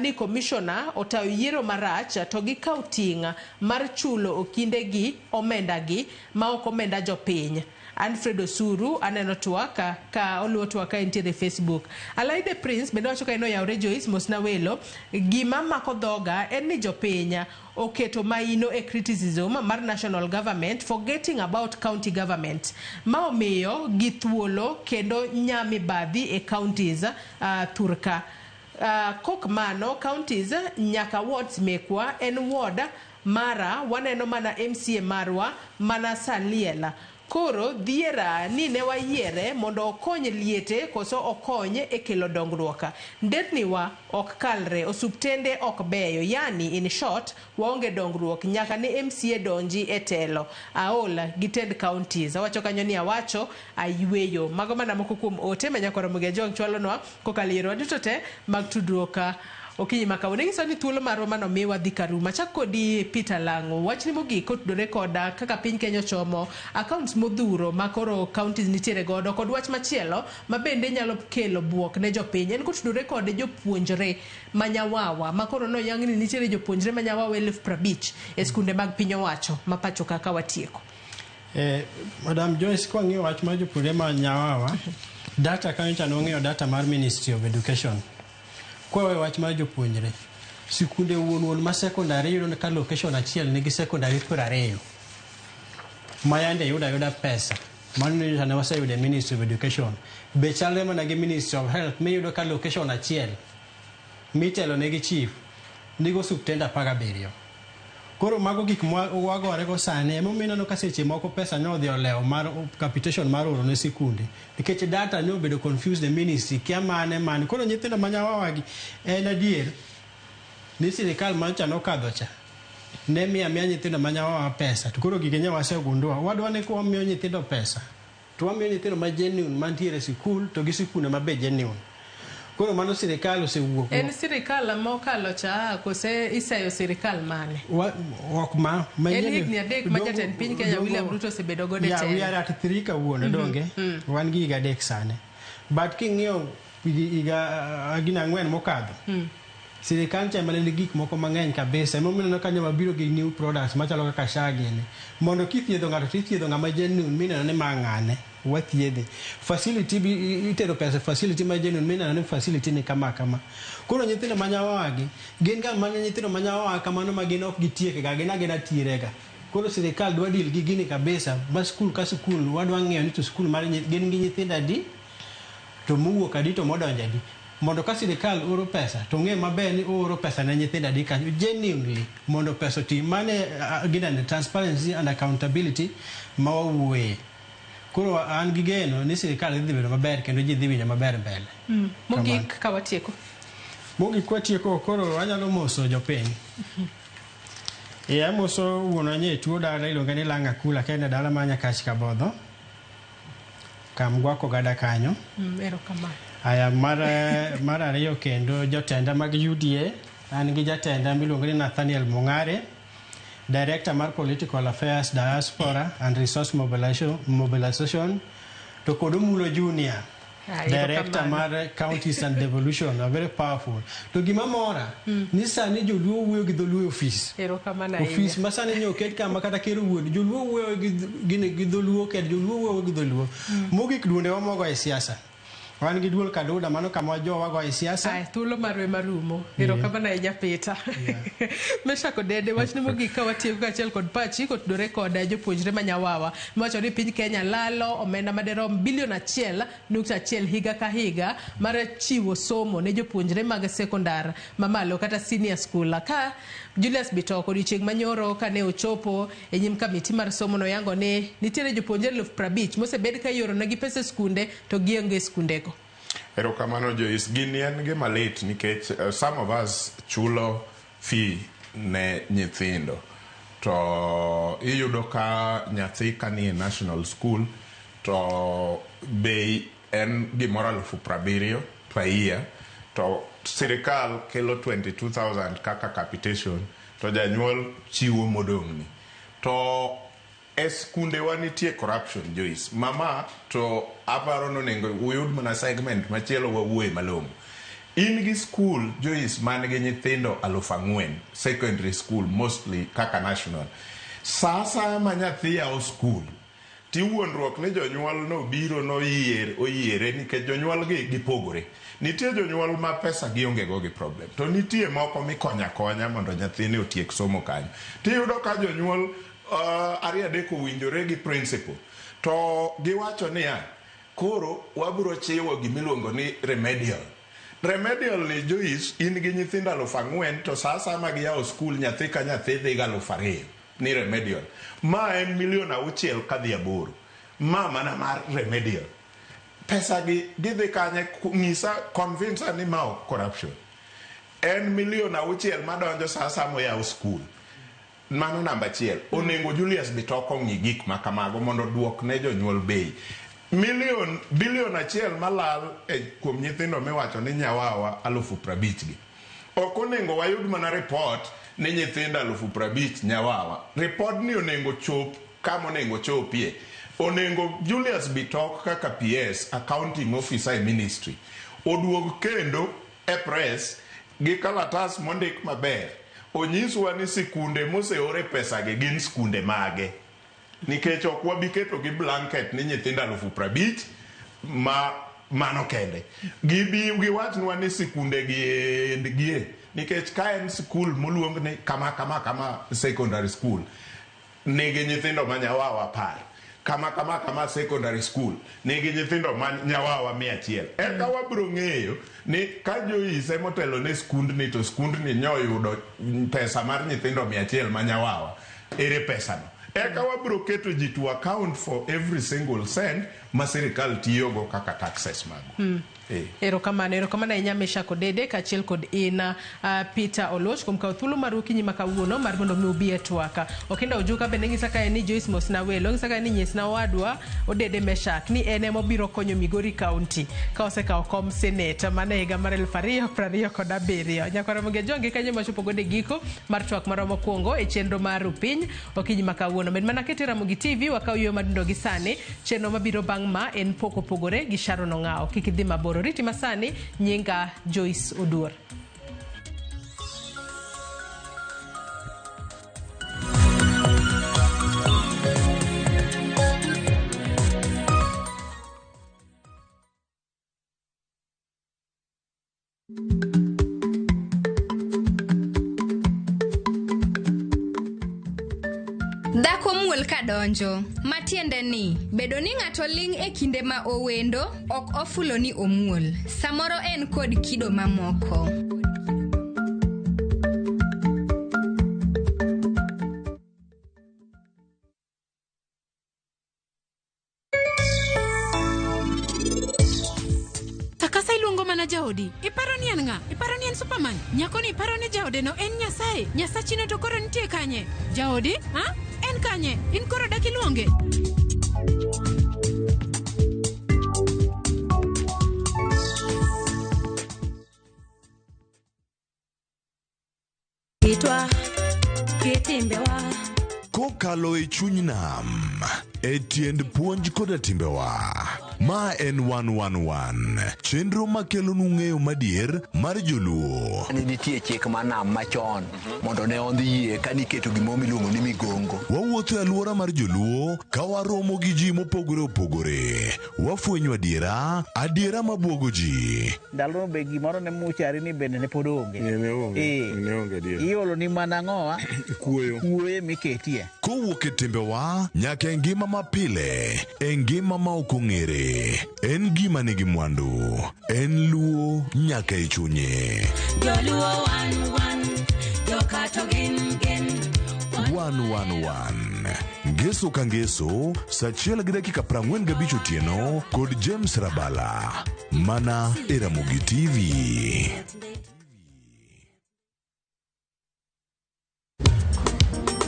ni commissioner otayo yiero marach to gikaw ting' mar chulo okindegi omenda gi ma ok omenda jopiny. Alfred Osuru aneno twak ka oluwo twak ka entiere Facebook. Alaide Prince bende wacho ka en oyawre Joyce mosna welo. Gima mako dhoga en ni jopiny oketo maino e criticism mar national government forgetting about county government. Ma omiyo gi thuolo kendo nyamibadhi e counties Turka. Kok mano counties nyaka wards mekwa en ward mara waneno mana MCA marwa mana Saliela. Koro dhiera ni ne wayiere mondo okony liete koso okony e kelo dongruok. Nderniwa ok kalre, osuptende ok beyo, yani in short waonge dongruok nyaka ne MCA donji e telo. Aol gi tend counties. Awacho kanyo ni awacho ayweyo. Mago mana moko kuom ote ma Nyakwar Ramogi Ajwang' chwalonwa kokalo e yorewa duto te mag tudruok okinyi ma kawuono. Inyiso ni thuolo marwa mane omiwa dhi karumo. Achak kodi Peter Lang'o. Wachni mogik kotudore koda kaka piny Kenya ochomo accounts modhuro ma koro counties nitiere godo kod wach machielo ma bende nyalo kelo buok ne jopiny en kotudore kod jopuonjre ma Nyawawa ma koro noyang ni nitiere jopuonjre ma Nyawawa 50,000 e skunde mag piny owacho ma pacho ka ka watieko. Madam Joyce, kwa ng'iyo wach mar jopuonjre ma Nyawawa, data kanyo cha nwang'iyo data mar Ministry of Education. Kwawe wach mar jopuonjre, sikunde wuon wuon ma secondary iyudo ka location achiel nigi secondary 20 ma yande yudo ayuda pesa. Mano nyocha ne waseyudo e Ministry of Education. Be chalre mana gi Ministry of Health miyudo ka location achiel mitelo negi chief nigo osuptende 17. Koro mago gik ma wagore go sani emomiyo ineno ka seche moko pesa ne odhi olewo mar capitation mar oro ne sikunde nikech data ne obedo confused e ministry kia mane mane. Koro nyithindo ma Nyawawa gi en adier ni sirikal manyocha nokadho cha ne miyo amiya nyithindo ma Nyawawa pesa to koro gigi ne wasegundua. Wadwa ni kwamiyo nyithindo pesa to wamiyo nyithindo ma genuine mantiere e sikul to gi sikunde ma be genuine. Koro mano sirikal osewuok. En sirikal mokalo cha kose iseyo sirikal mane? Ok ma. En higni 3 ma jatend piny Kenya William Ruto osebedo godo e Yeah, we telo. are at 3 kawuono, donge? Wan gi higa 3 sani. But king'iyo higa gina 4 mokadho, sirikal cha ema ne nigi gik moko mang'eny kabisa. Emomiyo ineno ka wabiro gi new products machalo kaka SHA gini. Mondo kithiedho ng'ato to ithiedho ng'ama genuine mineno ni ma ng'ane. Wathiedhe. Facility bi itero pesa facility ma genuine mineno ni facility ni kama kama. Koro nyithindo ma Nyawawa gi gin ga mana nyithindo ma Nyawawa kamano ma gin ok gitiek ga, gin agina tiere ga. Koro sirikal dwa deal gi gini kabisa ma skul ka skul wadwa ng'iyo ni to skul mar gin gi nyithindo adi to mowuok adi to modonjo adi. Mondo ka sirikal oro pesa to ng'e maber ni ooro pesa ne nyithindo adi kanyo genuinely mondo pesa oti. Mane ginene transparency and accountability ma wawuoye. Koro an gi geno ni sirikal dhi bedo maber kendo ji dhi winjo maber mbele. Mogik ka watieko. Mogik kwatieko koro anyalo moso jopiny. Amoso wuonwa nye tuo dala iluonge ni Langa Kula kende dala ma Nyakach Kabodho. Kamgwako gada kanyo. Erokamano. Aya mar ariyo kendo jotenda mag UDA, an gi jatenda miluongo ni Nathaniel Mong'are, Director mar Political Affairs, Diaspora and Resource Mobilization, to kod Omulo Junior, Director mar Counties and Devolution, are very powerful. To gima mora, ni sani joluo wuoyo gi dholuo e ofis. Ofis ma sani nyo oket kama kata ker owuon, joluo wuoyo gi dholuo kendo joluo wuoyo gi dholuo. Mogik duonde wa mogo e siasa. Wan gi duol Kaduda, mano kama jowa go e siasa. Ai, thuolo marwe marumo. Erokamano ahinya Peter. Meshak Odede, wachni mogik ka watieko kaachiel kod pachi kotudore kod jopuonjre ma Nyawawa. Miwacho ni piny Kenya lalo omenda maderom bilion 1.1 higa ka higa mar chiwo somo ne jopuonjre mag sekondar mamalo kata senior school. Ka Julius Bitok odiochieng' manyoro kane ochopo e nyim kamiti mar somo noyango ni nitiere jopuonjre 50,000 mosebed ka ioronegi pesa e skunde to gionge e skundego. Erokamano Joyce, gini en gima lit nikech some of us chulo fee ne nyithindo to iyudo ka nyathi kanie national school to bei en gimoro 70,000 per year to sirikal kelo 22,000 kaka capitation to janyuol chiwo modong'ni. To e skundewa nitie corruption Joyce. Mama to aparo nonego uyud mana segment machielo wawuoye malong'o. In gi school Joyce man gi nyithindo 4,000 secondary school mostly kaka national. Sa asaya ma nyathi yawo school tiwuondruok ni jonyuol no biro no oyiere nikech jonyuol gi gipogore. Nitie jonyuol ma pesa gionge go gi problem. To nitie moko mikonya akonya mondo nyathini otiek somo kanyo. Tiyudo ka jonyuol 2-3 owinjore gi principal. To giwacho niya, koro wabiro chiwo gimiluongo ni remedial. Remedial ni Joyce, in gi nyithindo 4,000 to sa asaya ma giyawo skul nyathi ka nyathi dhi ga 2,000 ni remedial. Ma en milion 6 kadhi 8. Ma mana mar remedial. Pesa gi gidhi kanye? Ng'isa, convince ni ma ok corruption. En milion 6 madonjo sa asaya moyaw skul. Mano namba 1. Onego Julius Bitok ong'i gik ma kamago mondo oduok ne jonyuol bei. Milion bilion 1 malal e kuom nyithindo miwacho ni nyawawa 50,000 gi. Ok onego wayud mana report ni nyithindo 50,000 nyawawa. Report ni onego chop kama onego chopie. Onego Julius Bitok kaka PS, accounting officer e ministry, oduog kendo e press gi kalatas mondik maber. Onyiswa ni sikunde moseore pesagi gin skunde mage. Nikech ok wabi keto gi blanket ni nyithindo 50,000 ma mano kende. Gibi giwachnwa ni sikunde gi gie. Nikech ka en skul moluong ni kama kama kama secondary school nigi nyithindo ma nyawawa 10. Kama kama kama secondary school nigi nyithindo ma nyawawa 100. Eka wabiro ng'eyo ni ka Joyce motelo ne skundni to skundni nyoyudo pesa mar nyithindo 100 ma nyawawa. Ere pesano? Eka wabiro keto ji to account for every single cent ma sirikal tiyogo kaka taxes mago. Erokamano, erokamano ahinya Meshack Odede kaachiel kod in Peter Oloch kuom kawo thuolo mar okinyi ma kawuono mar mondo mi ubi e twak. Okinda Ojuka bende ng'isa kae ni Joyce mosna welo, ng'isa kae ni nyisna owadwa Odede Meshack ni en ema obiro konyo Migori County ka osekawo kom senate mana e higa mar 2027. Nyakwar Ramogi Ajonge kanyo machopo godo e giko mar twak marwa mokwongo e chenro mar Rupiny okinyi ma kawuono. Med mana kete Ramogi TV wakaw yueyo madundo gi sani. Chenro mabiro bang' ma en pok opogore gi Sharon Ong'awo. Kik idhi mabor. Riti masani nyinga Joyce Oduor. Dhako muol kadonjo, matiende ni bedo ni ng'ato ling' e kinde ma owendo ok ofulo ni omuol. Samoro en kod kido mamoko. Takasa iluongo mana jaodi. Iparo ni en ng'a? Iparo ni en Superman? Nyako ni iparo ni jaode no en Nyasaye? Nyasachino to koro nitie kanye? Jaodi? Ha? En kanye? In koro dak iluonge? Kitwa, kitimbewa. Kokalo e chuny nam, e tiend puonj koda timbewa. Ma en 111, chenro makelonu ng'eyo madier mar joluo. Ne nitie chik mar nam machon mondo ne ondhi yie ka niketo gimoro miluongo ni migongo. Wawuotho e alwora mar joluo ka waromo gi ji mopogore opogore. Wafwenyo adiera, adiera mabuogo ji. Ndalono be gimoro ne muchari ni bende ne pod onge. Ne onge adier. Iolo ni mana ang'owa? Kuoyo. Kuoyo miketie. Kowuok e timbewa nyaka e ngima mapile, e ngima ma ok ong'ere. En gima nigi mwandu, en luo nyaka e chunye. Joluo wan wan, joka to gin gin. 111 Ngeso ka ngeso, saa 1:45 otieno kod James Rabala. Mana e Ramogi TV.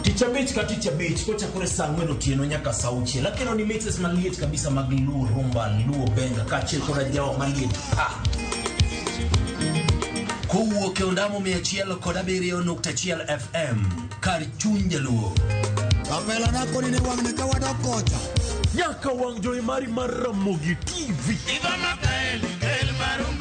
Tich abich ka tich abich kochakore saa 4 otieno nyaka saa 6 akelo ni mixes maliet kabisa mag Luo Rumba, Luo Benga kaachiel koda jawa maliet pa. Kowuok e ondamo 107.1 FM kar chuny jaluo. Kapela nako ni wang'ni ka wadok kocha. Nyaka wang' jowi mari mar Ramogi TV.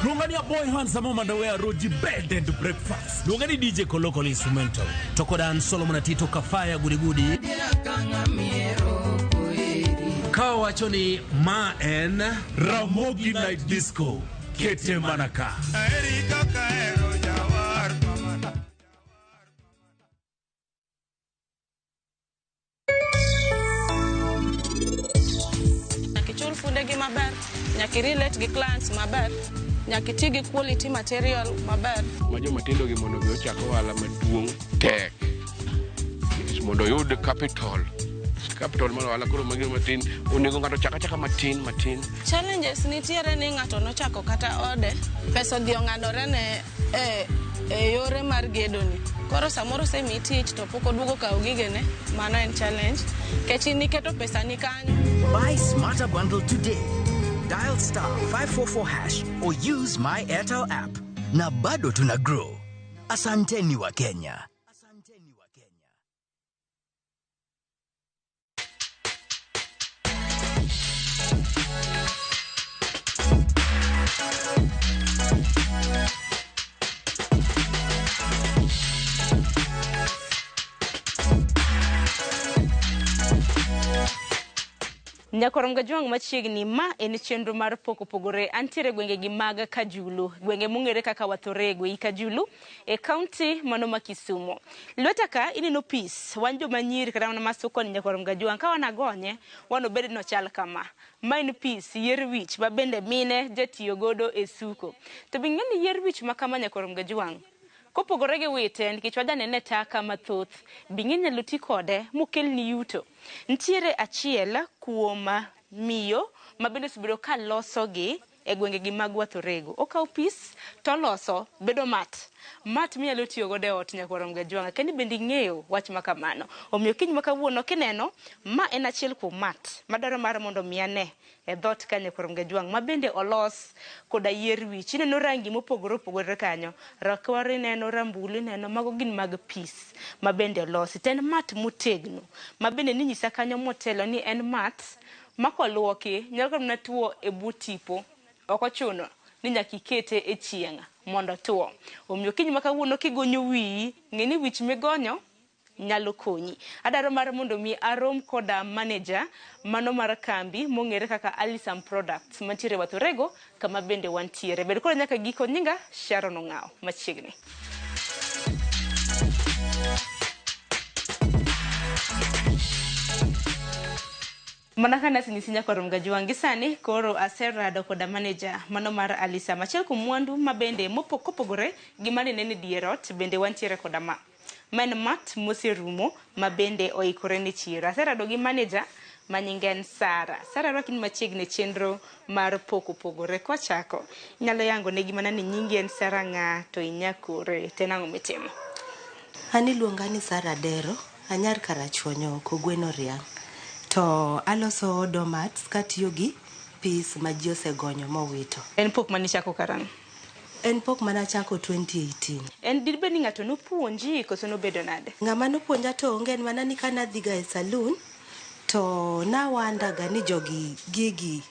Luonga ni Aboy Handsome Mandawe Roji Bed and Breakfast. Luonga ni DJ Kolokol Instrumental. To koda an Solomon Atito Kafaya Gudigudi. Ka wacho ni ma en Ramogi Night Disco. Kete mana ka. Nyaka ichul fundegi maber, nyaka i-relate gi clients maber, nyaka iti gi quality material maber. Ma joma tindo gi mondo mi ochak ohala maduong' tek. Nikech mondo oyud capital capital mar ohala koro magi matin onego ng'ato chak achaka matin matin. Challenges nitiere ni ng'ato nochako kata ode, pesa odhi ong'adore ne e, e yore mar gedoni. Koro samoro osemiyi tich to pok oduogo kawo gigene, mano en challenge. Nikech in iketo pesani kanyo. Buy smarter bundle today. Dial star 544 hash or use my Airtel app. Na bado tuna grow. Asanteni wa Kenya. Nyakorom Gajwang' machiegni ma en chenro mar pok opogore antiere gwenge gi mag Kajulu gwenge mong'ere kaka Wathorego ei Kajulu e kaunti mano ma Kisumu. Lweta ka ineno pis wan joma nyiri kata mana masuko ni Nyakorom Gajwang' ka wan agonye wan obed nochal kama. Ma en pis yier wich ma bende mine jatiyo godo e suko. To be ing'e ni yier wich ma kama Nyakorom Gajwang' kopogore gi wite nikech wajanene e taka mathoth be ing'e inyalo ti kode mokelni yuto. Nitiere achiel kuom miyo ma bende osebedo ka losogi e gwenge gi mag Wathorego. Okawo pis toloso bedo mat. Mat minyalo tiyo godo e ot Nyakorom Gajwang'. Akia ni bende ing'eyo wach ma kamano. Omiyo kiny ma kawuono kineno ma en achiel kuom mat madwaro mar mondo mi ane e dhoot ka Nyakorom Gajwang' ma bende olos koda yier wich. Ineno rangi mopogore opogore kanyo. Rakwar ineno, rambulu ineno, mago gin mag pis ma bende olosi. To en mat motegno ma bende ninyisa kanyo motelo ni en mat ma koluoki nyalo kata mana tuo e bwo tipo. Ok ochuno ni nyaka ikete e chieng' mondo otuo. Omiyo kiny ma kawuono kigonyo wiyi, ng'e ni wich migonyo nyalo konyi. Adwaro mar mondo mi arom koda manager mano mar kambi mong'ere kaka Alisam Products mantiere Wathorego kama bende wantiere. Bed koda nyaka giko nyinga Sharon Ong'awo machiegni. Mana ka nasenyisi Nyakorom Gajwang' gi sani koro aserado koda manager mano mar Alisam. Achiel kuom mwandu ma bende kopogore gi mane nene dier ot bende wantiere koda ma. Ma en mat moserumo ma bende oikore ne chiro. Aserado gi manager ma nyinge en Sara. Sara rwaki ni machiegni e chenro mar pok opogore. Kwachako, inyalo yango negi mana ni nyingi en Sara ng'a to inyakore to en ang'o mitimo? An iluonga ni Sara Dero, anyar Karachuonyo Kogweno Riang'. To aloso doormats katiyo gi pis ma ji osegonyo mowito. En pok mane ichako karang'o? En pok mane achako 2018. En dibed ni ng'ato nopuonji koso nobedo nade? Ng'ama nopuonja to onge en mana ni kane adhiga e saloon to nawanda ga ni jogi gigi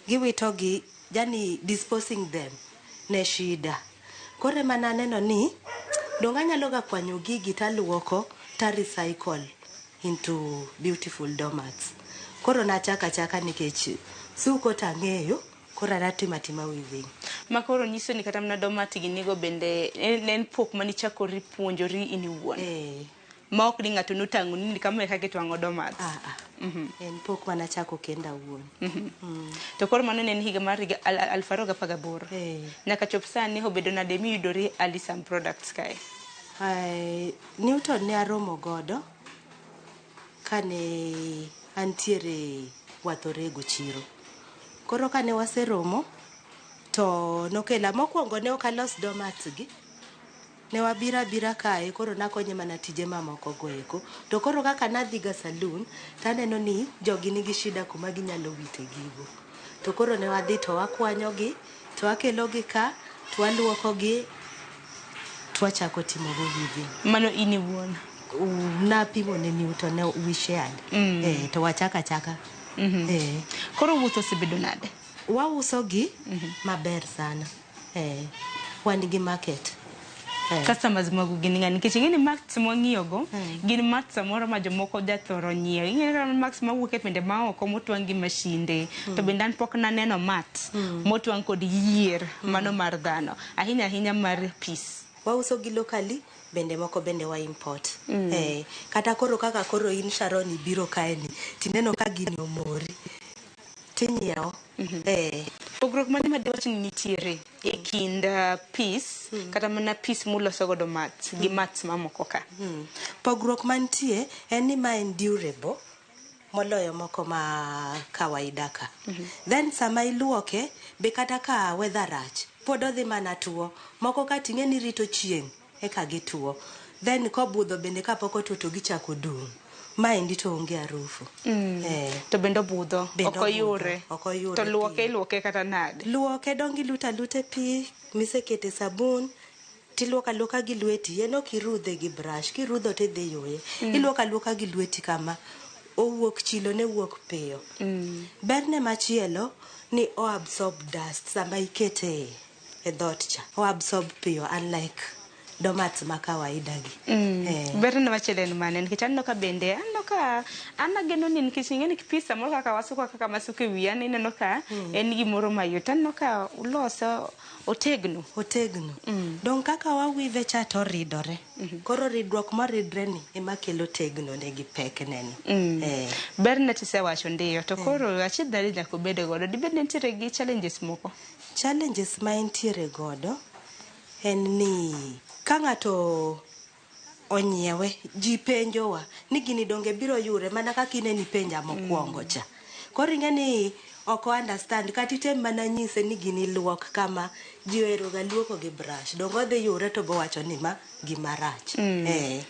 giwito gi yani disposing them ne shida. Koro ema naneno ni dong anyalo ga kwanyo gigi taluoko ta recycle into beautiful doormats. Koro nachako achaka nikech suko tang'eyo koro anatimo atima weaving. Ma koro nyiso ni kata mana doormat gi nigo bende ne en pok manichakori puonjori in iwuon. Ma ok ni ng'ato notang'oni ni kama e kaka itwang'o doormat. En pok manachako kenda awuon. To koro mano ne en higa mar higa 2018. Nyaka chop sani obedo nade miyudori Alisam Products kae? Newton ne aromo godo kane antiere Wathorego chiro. Koro kane waseromo to nokela mokwongo ne ok alos doormats gi. Ne wabiro abira kae koro nakonye mana tije mamoko go eko. To koro kaka nadhiga saloon taneno ni jogi nigi shida kuma ginyalo wite gigo. To koro ne wadhi to wakwanyogi to wakelogi ka to waluokogi to wachako timogo weaving. Mano in iwuon? Napimo ne Newton ne we shared. To wachako achaka. Koro wuoth osebedo nade? Wauso gi maber sana. Wan gi market. Customers magu gin ng'a? Nikech ing'e ni mats mwang'iyo go gin mats samoro ma jomoko jathoro nyiewo. Ing'e ni mats mawuok e pinje maoko motwang' gi mashinde. To bende an pok naneno mat motwang' kod yier mano mar dhano. Ahinya ahinya mar pis. Wauso gi locally bende moko bende wa import. Kata koro kaka koro in Sharon ibiro kae ni tineno ka gini omori tinyiewo. Pogruok mane ma diwach ni nitiere e kind pis kata mana pis muloso godo mats gi mats mamoko ka? Pogruok mantie en ni ma en durable. Moloyo moko ma kawaida ka. Then sama iluoke be kata ka weather rach, pod odhi mana tuo. Moko ka ting'e ni rito chieng' eka gituo. Then kobudho bende kapok otuo to gichako dung'. Maendi to onge harufu. Eh. To bende obudho, Bende ok oyure. obudho, ok oyure To luoke piyo. iluoke kata nade? Luoke dong iluto aluta e pi misekete sabun tiluoko aluoka gi lweti en ok irudhe gi brush kirudho tidhi yuye. Iluoko aluoka gi lweti kama owuok chilo ne wuok piyo. Berne machielo ni o absorb dust sama ikete e dhoot cha. O absorb piyo unlike doormats ma kawaida gi. Eh. Berne machielo en mane? Nikech aneno ka bende aneno ka an ageno ni nikech ing'e ni pi samoro kaka wasuko kaka masuko e wiya ni ineno ka en gimoro mayot. Aneno ka ulose otegno. Otegno. Dong kaka wawive cha to oridore. Koro ridruok moridre ni ema kelo tegno ne gi pekne ni. Eh. Berne tisewacho ndiyo to koro achiedh nade nyaka obed godo. Dibed ni nitiere gi challenges moko? Challenges ma entiere godo en ni ka ng'ato onyiewe ji penjowa ni gini donge biro yure mana kaka ineno ipenja mokwongo cha. Koro ing'e ni ok o understand kata item mana nyise ni gini luok kama ji ohero ga luoko gi brush donge odhi yure to bowacho ni ma gima rach. Eh.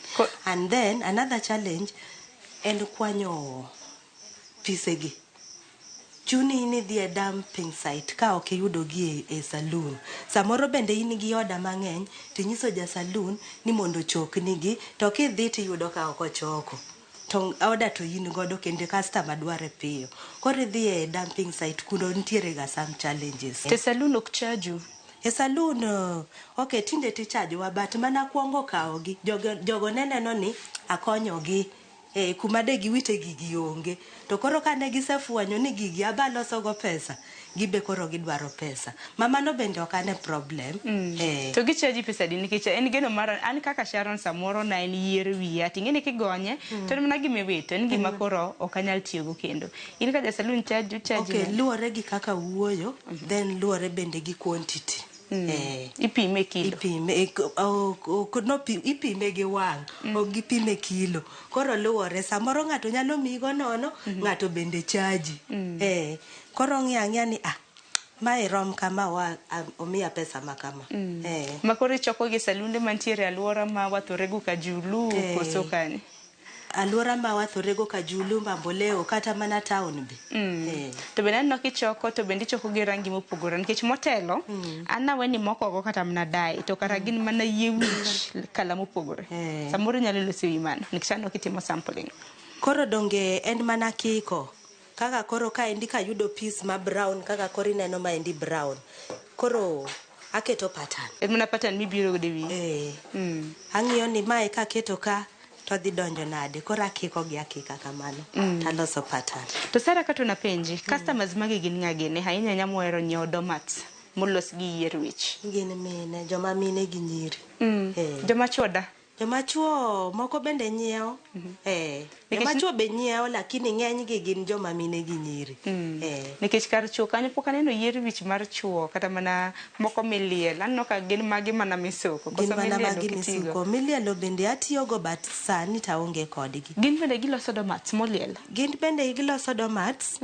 And then another challenge en kwanyo pisegi. Chuni ni idhi e dumping site ka ok iyudo gi e saloon. Samoro bende in gi order mang'eny tinyiso ja saloon ni mondo ochoknigi to kidhi tiyudo ka ok ochoko. To order to in godo kendo customer dware piyo. Koro idhi e dumping site kuno nitiere ga some challenges. To saloon ok charge u? E saloon okay tinde ticharge wa but mana kwongo kawogi jogo ne neno ni akonyogi e kuma de giwite gigi onge to koro kane gisefwenyo ni gigi aba loso go pesa gibe koro gidwaro pesa ma mano bende ok ane problem. Eh. To gichaji pesa adi nikech en geno mar an kaka Sharon samoro na en yier wiya ting'e ni kigonye to en mana gima iwito en gima koro ok anyal tiyogo kendo. In ka ja saloon charge charge Okay, luwore gi kaka wuoyo then luwore bende gi quantity. Eh. Ipime e kilo. Ipime ok no ipime gi wang' ok gipime kilo. Koro luwore samoro ng'ato nyalo miyi go nono ng'ato bende chaji. Eh, koro ong'iyo ang'iya ni ah mae rom kama wa omiya pesa ma kama. Eh. Ma koro ichoko gi salunde mantiere e alwora ma Wathorego Kajulu Eh. koso kanye? Alwora ma Wathorego Kajulu, Mamboleo kata mana town be. Eh. To bende aneno kichoko to bende ichoko gi rangi mopogore nikech motelo an nawe ni moko go kata mana dye to kara gin mana yie wich kala mopogore. Samoro inyalo loso e wi mano nikech aneno kitimo sampling. Koro donge en mana kiko kaka koro kaendi kayudo piece ma brown kaka koro ineno maendi brown koro aketo pattern. En mana pattern mibiro godo e wiyi. Eh. Ang'iyo ni mae kaketo ka to dhi donjo nade koro akiko gi akika kamano taloso pattern. To Sara kato napenji, customers magi gin ng'a gini? Ahinya ahinya mohero nyiewo doormats molos gi yier wich. Gin mine, joma mine gi nyiri. Eh. Joma chuo da? Joma chuo moko bende nyiewo. Eh. Joma chuo be nyiewo lakini ng'eny gi gin joma mine gi nyiri. Eh. Nikech kar chuo kanyo pok aneno yier wich mar chuo kata mana moko miliel. Aneno ka gin magi mana misuko. Gin Koso mana milielo magi ok itigo? misuko. Milielo bende atiyogo but sani to aonge kodgi. Gin bende giloso doormats moliel? Gin bende giloso doormats.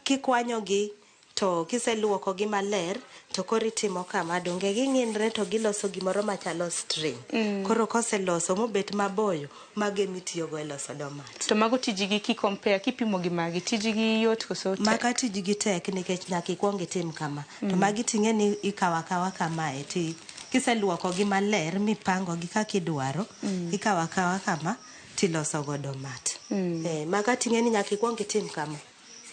Kikwanyogi to kiseluokogi maler to koro itimo kama donge ging'inre to giloso gimoro machalo string. Koro koseloso mobet maboyo mago emitiyogo e loso doormat. To mago tijgi ki compare kipimo gi magi tijgi yot koso tek? Maka tijgi tek nikech nyaka ikuong itim kama. To magi ting'e ni ikawo akawa kamae ti kiseluokogi maler mipangogi kaka idwaro ikawo akawa kama tiloso go doormat. Eh, maka ting'e ni nyaka ikuong itim kama.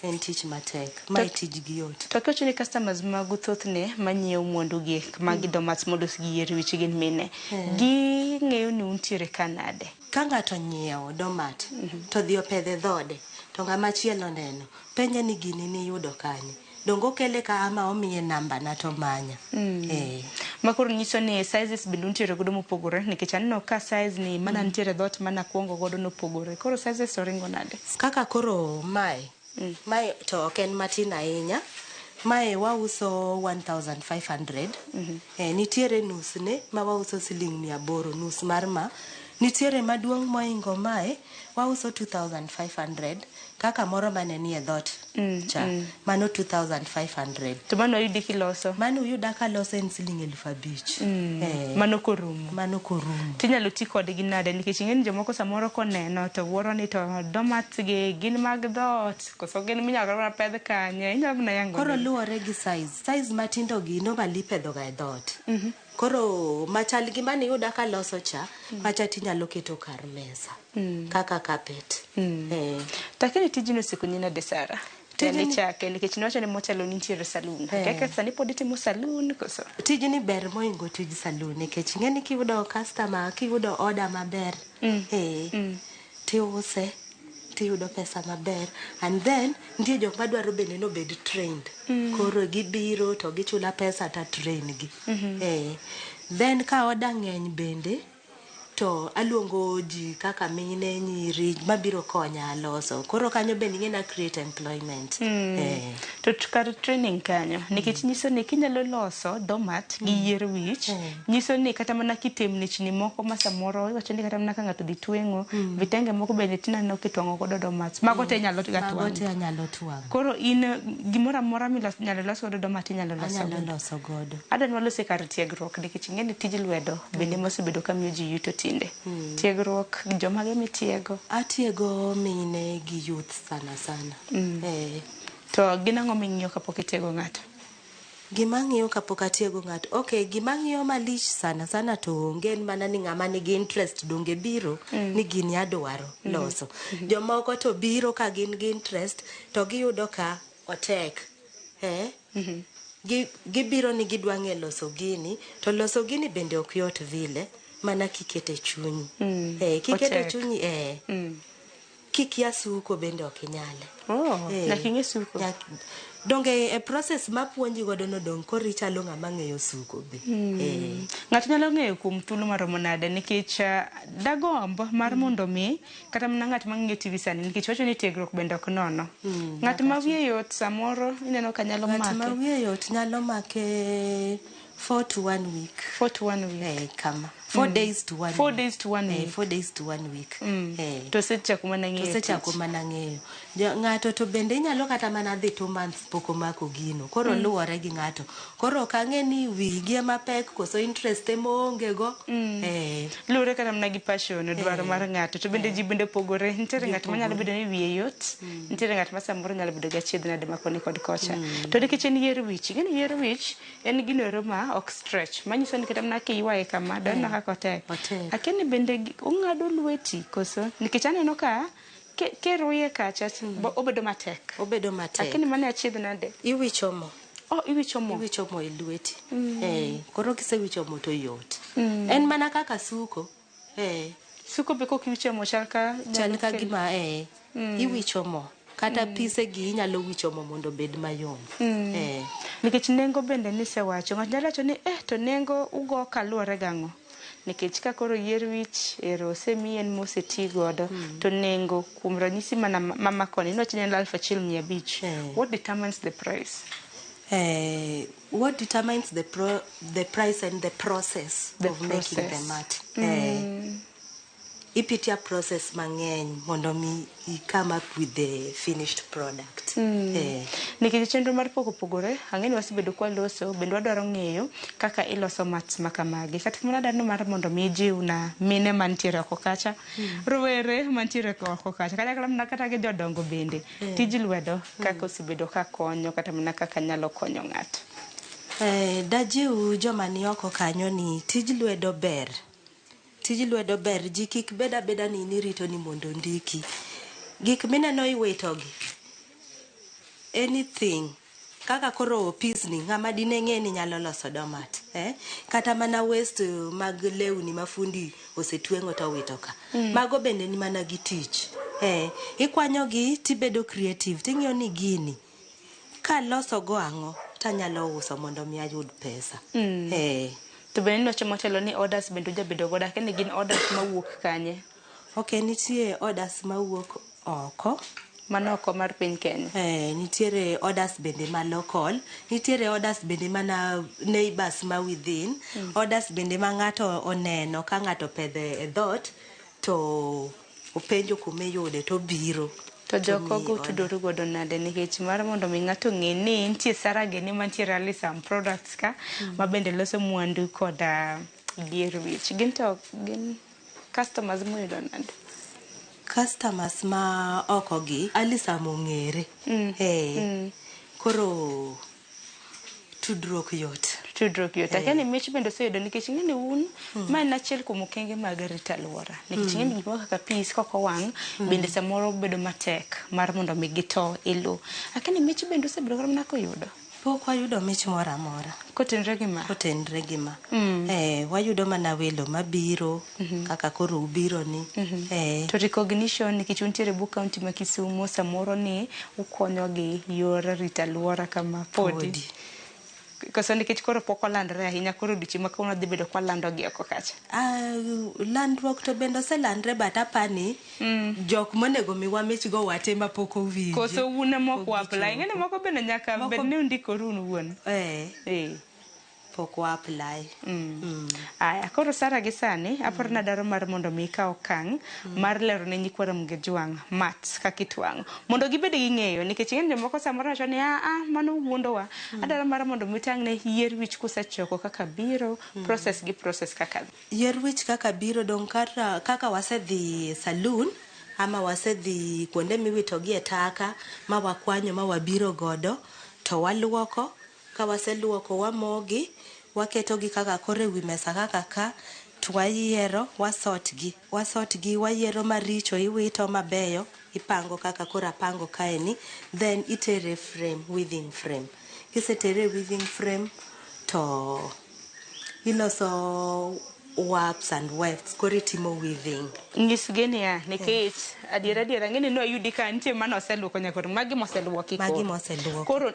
En tich matek. Mae tijgi yot. To kiwacho ni customers magu thothne manyiewo mwandu gi magi doormats molos gi yier wich gin mine. Ging'eyo ni untiere ka nade? Ka ng'ato onyiewo doormat to dhi opedhe dhode to ng'ama chielo neno penje ni gini niyudo kanye. Donge okele ka ama omiye namba na to manya. Eh. Ma koro nyiso ni sizes bende untiere godo mopogore nikech aneno ka size ni mana nitiere e dhoot mana kuongo godo nopogore. Koro sizes oringo nade? Kaka koro mae, mae to ok en matin ahinya. Mae wauso 1500. Eh, nitiere nus ne ma wauso siling 800 nus mar ma. Nitiere maduong' moingo mae, wauso 2500 kaka moro mane nie dhoot cha. Mano 2500. To mano oyudi kiloso? Mano uyuda kaloso en siling 5000. Eh. Mano korumo. Mano korumo. Tinyalo ti kodgi nade nikech ing'e ni jomoko samoro koneno to wuoro ni to doormats gi gin mag dhoot koso gin minyalo mana pedh kanye inyalo mana yango Koro negi. luwore gi size. Size matindo gi normally ipedho ga e dhoot. Koro machal gi mane iyuda kaloso cha, macha tinyalo keto kar mesa. Kaka carpet. Eh. Lakini tijni osekonyi nade Sara? Tijni- Tijni chake nikech niwacho ni motelo nitiere saloon. Eh. Kaka sani pod itimo saloon koso? Tijni ber moingo tij saloon nikech ing'e ni kiyudo customer, kiyudo order maber, tiuse, tiyudo pesa maber and then nitie jok madwaro bende nobed trained. Koro gibiro to gichula pesa ta train gi. Then ka order ng'eny bende to aluongo ji kaka mine, nyiri mabiro konya loso. Koro kanyo bende ing'e na create employment. To kar training kanyo nikech nyiso ni kinyalo loso doormat gi yier wich nyiso ni kata mana kitemnichni moko ma samoro iwacho ni kata mana ka ng'ato dhi tweng'o vitenge moko bende tineno kitwang'o godo doormats mago te inyalo ga Mago twang'o. te anyalo twang'o. Koro in gimoro amora minyalo los godo doormat inyalo loso Anyalo godo. loso godo. Adwa ni walos e kar tiegruok nikech ing'e ni tij lwedo bende mosebedo ka miyo ji yuto tinde. Tiegruok jomage mitiego? Atiego mine gi youth sana sana. To gin ang'o ming'iyo kapok itiego ng'ato? Gima ang'iyo kapok atiego ng'ato. Okay, gima ang'iyo malich sana sana to onge en mana ni ng'ama nigi interest donge biro ni gini adwaro loso. Jomoko to biro ka gin gi interest to giyudo ka otek. Gibiro ni gidwa ng'e loso gini to loso gini bende ok yot vile mana kikete chunyi. Kikete Otek. chunyi Kikia suko bende ok inyale. Oh, nyaka ing'e suko. Donge e process mapuonji godo no dong koro ichalo ng'ama ng'eyo suko be. Ng'ato nyalo ng'eyo kuom thuolo maromo nade nikech dagomb mar mondo mi kata mana ng'at ma ng'iyo TV sani nikech wacho ni tiegruok bende ok nono. Ng'at ma wiye yot samoro ineno ka nyalo Ng'at ma make. wiye yot nyalo make 4 to 1 week. 4 to 1 week. Kama. 4 days to 1 4 week. days to 1 week. 4 days to 1 week. To osechako mana ng'eyo. To osechako mana ng'eyo. Ng'ato to bende inyalo kata mana dhi 2 months pok omako gino. Koro luwore gi ng'ato. Koro ok ang'e ni wigi ema pek koso interest ema oonge go. Luwore kata mana gi passion, dwaro mar ng'ato. To bende ji bende opogore. Nitiere Ji ng'at manyalo opogore. bedo ni wiye yot. Nitiere ng'at ma samoro nyalo bedo gi achiedh nade ma koni kod kocha. To nikech en yier wich, ing'e ni yier wich en gino ero ma ok stretch. Manyiso ni kata mana kiywaye kama, doneno kaka otek. Akia ni bende ong'ado lweti koso? Nikech aneno ka kiruye kacha, obedo matek. Obedo matek. Akia ni mano e achiedh nade? Iwicho mo. Oh, iwicho mo. Iwicho mo e lweti. Koro kisewicho mo to yot. En mana kaka suko. Suko be kok iwicho mo chal ka Chal ka gima, Iwicho mo. Kata pise gi inyalo wicho mo mondo obed mayom. Nikech nengo bende nisewacho, ng'ato nyalo wacho ni to nengo ugo kaluwore gang'o? Nikech ka koro yier wich ero osemiyi en moseti godo, to nengo kuom ranyisi mana mama koni iwacho ni en 1500. What determines the price? What determines the price and the process The of making the process. mat. Ipitia process mang'eny mondo mi i come up with the finished product. Nikech chenro mar pok opogore, ang'e ni wasebedo kwaloso, bende wadwaro ng'eyo kaka iloso mats ma kamagi. Kata kamano adwaro mar mondo mi ijiw na mine mantiere oko kacha, rowere mantiere oko kacha, kata mana kata gi jodongo bende. Tij lwedo kaka osebedo ka konyo kata mana kaka nyalo konyo ng'ato. Dajiw joma ni oko kanyo ni tij lwedo ber. Tij lwedo ber, ji kik bed abeda ni nirito ni mondo ondiki. Gik mineno iwitogi, anything, kaka koro opisni, ng'ama dine ng'e ni nyalo loso doormat. Kata mana waste mag lewni ma fundi osetweng'o to owito ka. Mago bende ni mana gi tich. Ikwanyogi tibedo creative, ting'iyo ni gini, kaloso go ang'o, tanyalo uso mondo mi ayud pesa. To bende niwacho motelo ni orders bende ujabedo godo, akia ni gin orders mawuok kanye? Ok, nitie orders mawuok oko. Mano oko mar piny Kenya. Nitiere orders bende ma local, nitiere orders bende mana neighbors ma within, orders bende ma ng'ato oneno ka ng'ato opedho e dhoot, to openjo kuma iyude to obiro. To jokogo miyi order. utudoru godo nade nikech mar mondo mi ng'ato ng'e ni nitie Sarah gini mantiere Alisam Products ka ma bende loso mwandu koda yier wich. Gin to gin customers muyudo nade? Customers ma oko gi Alisam ong'ere. Eh. Koro tudruok yot. Tudruok yot. Eh. Akia ni mich bende oseyudo nikech ing'e ni un ma en achiel kuom okenge mag rito alwora. Nikech ing'e ni gik moko kaka peas kok owang' bende samoro bedo matek mar mondo mi gito e lowo. Akia ni mich bende osebedo kata mana kuyudo. Pok wayudo mich moro amora. Kotenre gi ma? Kotenre gi ma. Eh, wayudo mana welo mabiro kaka koro ubiro ni. Eh. To recognition nikech untiere e bwo kaunti ma Kisumo samoro ni ukonyo gi yor rito alwora kama podi. Podi. Koso nikech koro pok olandore ahinya koro odiochieng' ma kawuono dhi bedo kwalando gi oko kacha. Ah, landruok to bende oselandre but apani jok monego miwa mich go wate ma pok owinjo. Koso un ema ok wa apply. Ing'e ni moko bende nyaka bed ni undikoru un wuon. Eh. Eh. Pok wa apply. Aya, koro Sara gi sani aparo ni adwaro mar mondo mi ikaw okang' mar lero ne nyikwa Ramogi Ojwang' mat kaka itwang'o mondo gibed gi ng'eyo nikech ing'e ni jomoko samoro wacho ni a mano wuondowa. Adwaro mar mondo mi utang' ne yier wich kusechoko kaka biro process gi process kaka dhi. Yier wich kaka biro dong' kata kaka wasedhi saloon ama wasedhi kuonde miwito gi e taka ma wakwanyo ma wabiro godo to waluoko ka waseluoko wamogi waketogi kaka koro ewi mesa kaka ka to wayiero wasort gi wasort gi wayiero maricho iwito mabeyo ipango kaka koro apango kaeni then itere frame weaving frame kisetere e weaving frame to iloso warps and wefts koro itimo weaving Nyisgi niya nikech adiera adiera ng'e ni noyudi ka nitie mane oseluoko nyaka magi moseluoki Magi koro. moseluoki. Koro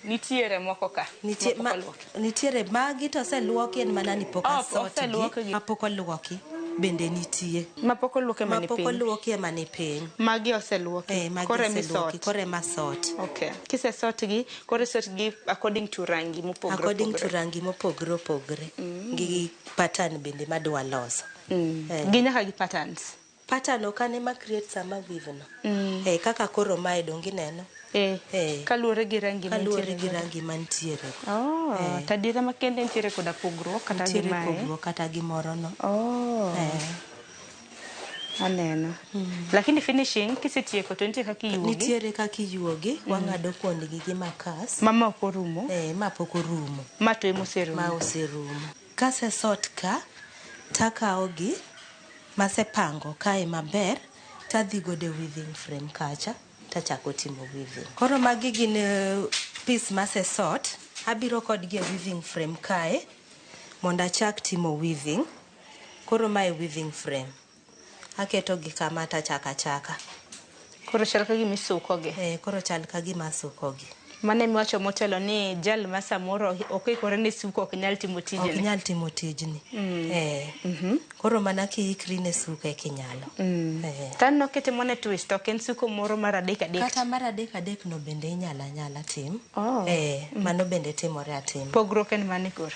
nitiere moko ka. Nitie, mapok ma, oluoki. nitiere magi to oseluoki en mana ni pok Oh, asort gi oseluokgi. mapok oluoki bende nitie Mapok oluoki ema ni mapok piny. oluoki ema ni piny Magi oseluoki. eh, magi Koro ema oseluoki isort. koro ema sort Okay. Kisesort gi, koro isort gi according to rangi mopogore according to opogore. rangi mopogore opogore gi pattern bende madwa loso Eh. Gi nyaka gi patterns. Pattern ok an ema create sama weave no eh, kaka koro mae dong ineno Eh. eh. Kaluwore gi rangi kaluwore mantiere gi godo. rangi mantiere Oh, Eh. to adiera makende nitiere koda pogruok kata gi nitiere mae. pogruok kata gi moro no Oh. eh. Aneno. Lakini finishing kisetieko to nitie kaka iyuogi. Nitiere kaka iyuogi, wang'ado kuondgi gi makas. Ma ok orumo. Eh, ma pok orumo. Ma to ema oserumo. Ma oserumo. Kasesort ka, takawo gi masepango kae maber, tadhi godo e weaving frame kacha, tachako timo weaving. Koro magi gin piece masesort, abiro kodgi e weaving frame kae, mondo achak timo weaving. Koro mae weaving frame. Aketo gi kama tachako achaka. Koro chal ka gima isuko gi. Eh, koro chal ka gima asuko gi. Mano emiwacho motelo ni jal ma samoro ok oikore ne suko ok nyal timo tijni. Ok nyal timo tijni. Eh. Koro mana kiikri ne suko eka inyalo. Eh. To aneno kitimo ne twist ok en suko moro mar adek adek. Kata mar adek adek no bende inyalo anyala tim. Oh. Eh, mano bende timore atima. Pogruok en mane koro?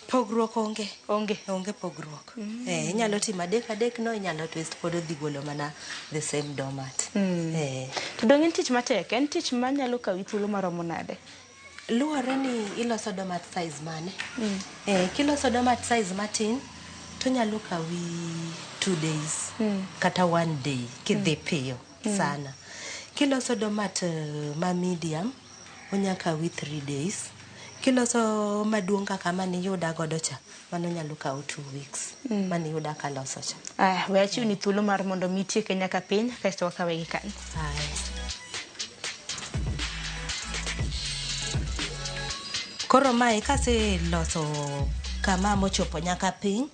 Pogruok onge. Onge. Onge pogruok. Eh, inyalo timo adek adek no, inyalo twist pod odhi golo mana the same doormat. Eh. To dong' en tich matek, en tich manyalo kawi thuolo maromo nade? Luwore ni iloso doormat size mane. Eh, kiloso doormat size matin, to nyalo kawi 2 days kata 1 day kidhi piyo sana. Kiloso doormat ma medium, onya kawi 3 days. Kiloso maduong' kaka maniyuda godo cha, mano nyalo kawo 2 weeks. Maniyuda kaloso cha. Aya, we achiwni thuolo mar mondo mi itieke nyaka piny kaeto wakawe gi kanyo. Aya. Koro mae kaseloso kama mochopo nyaka piny,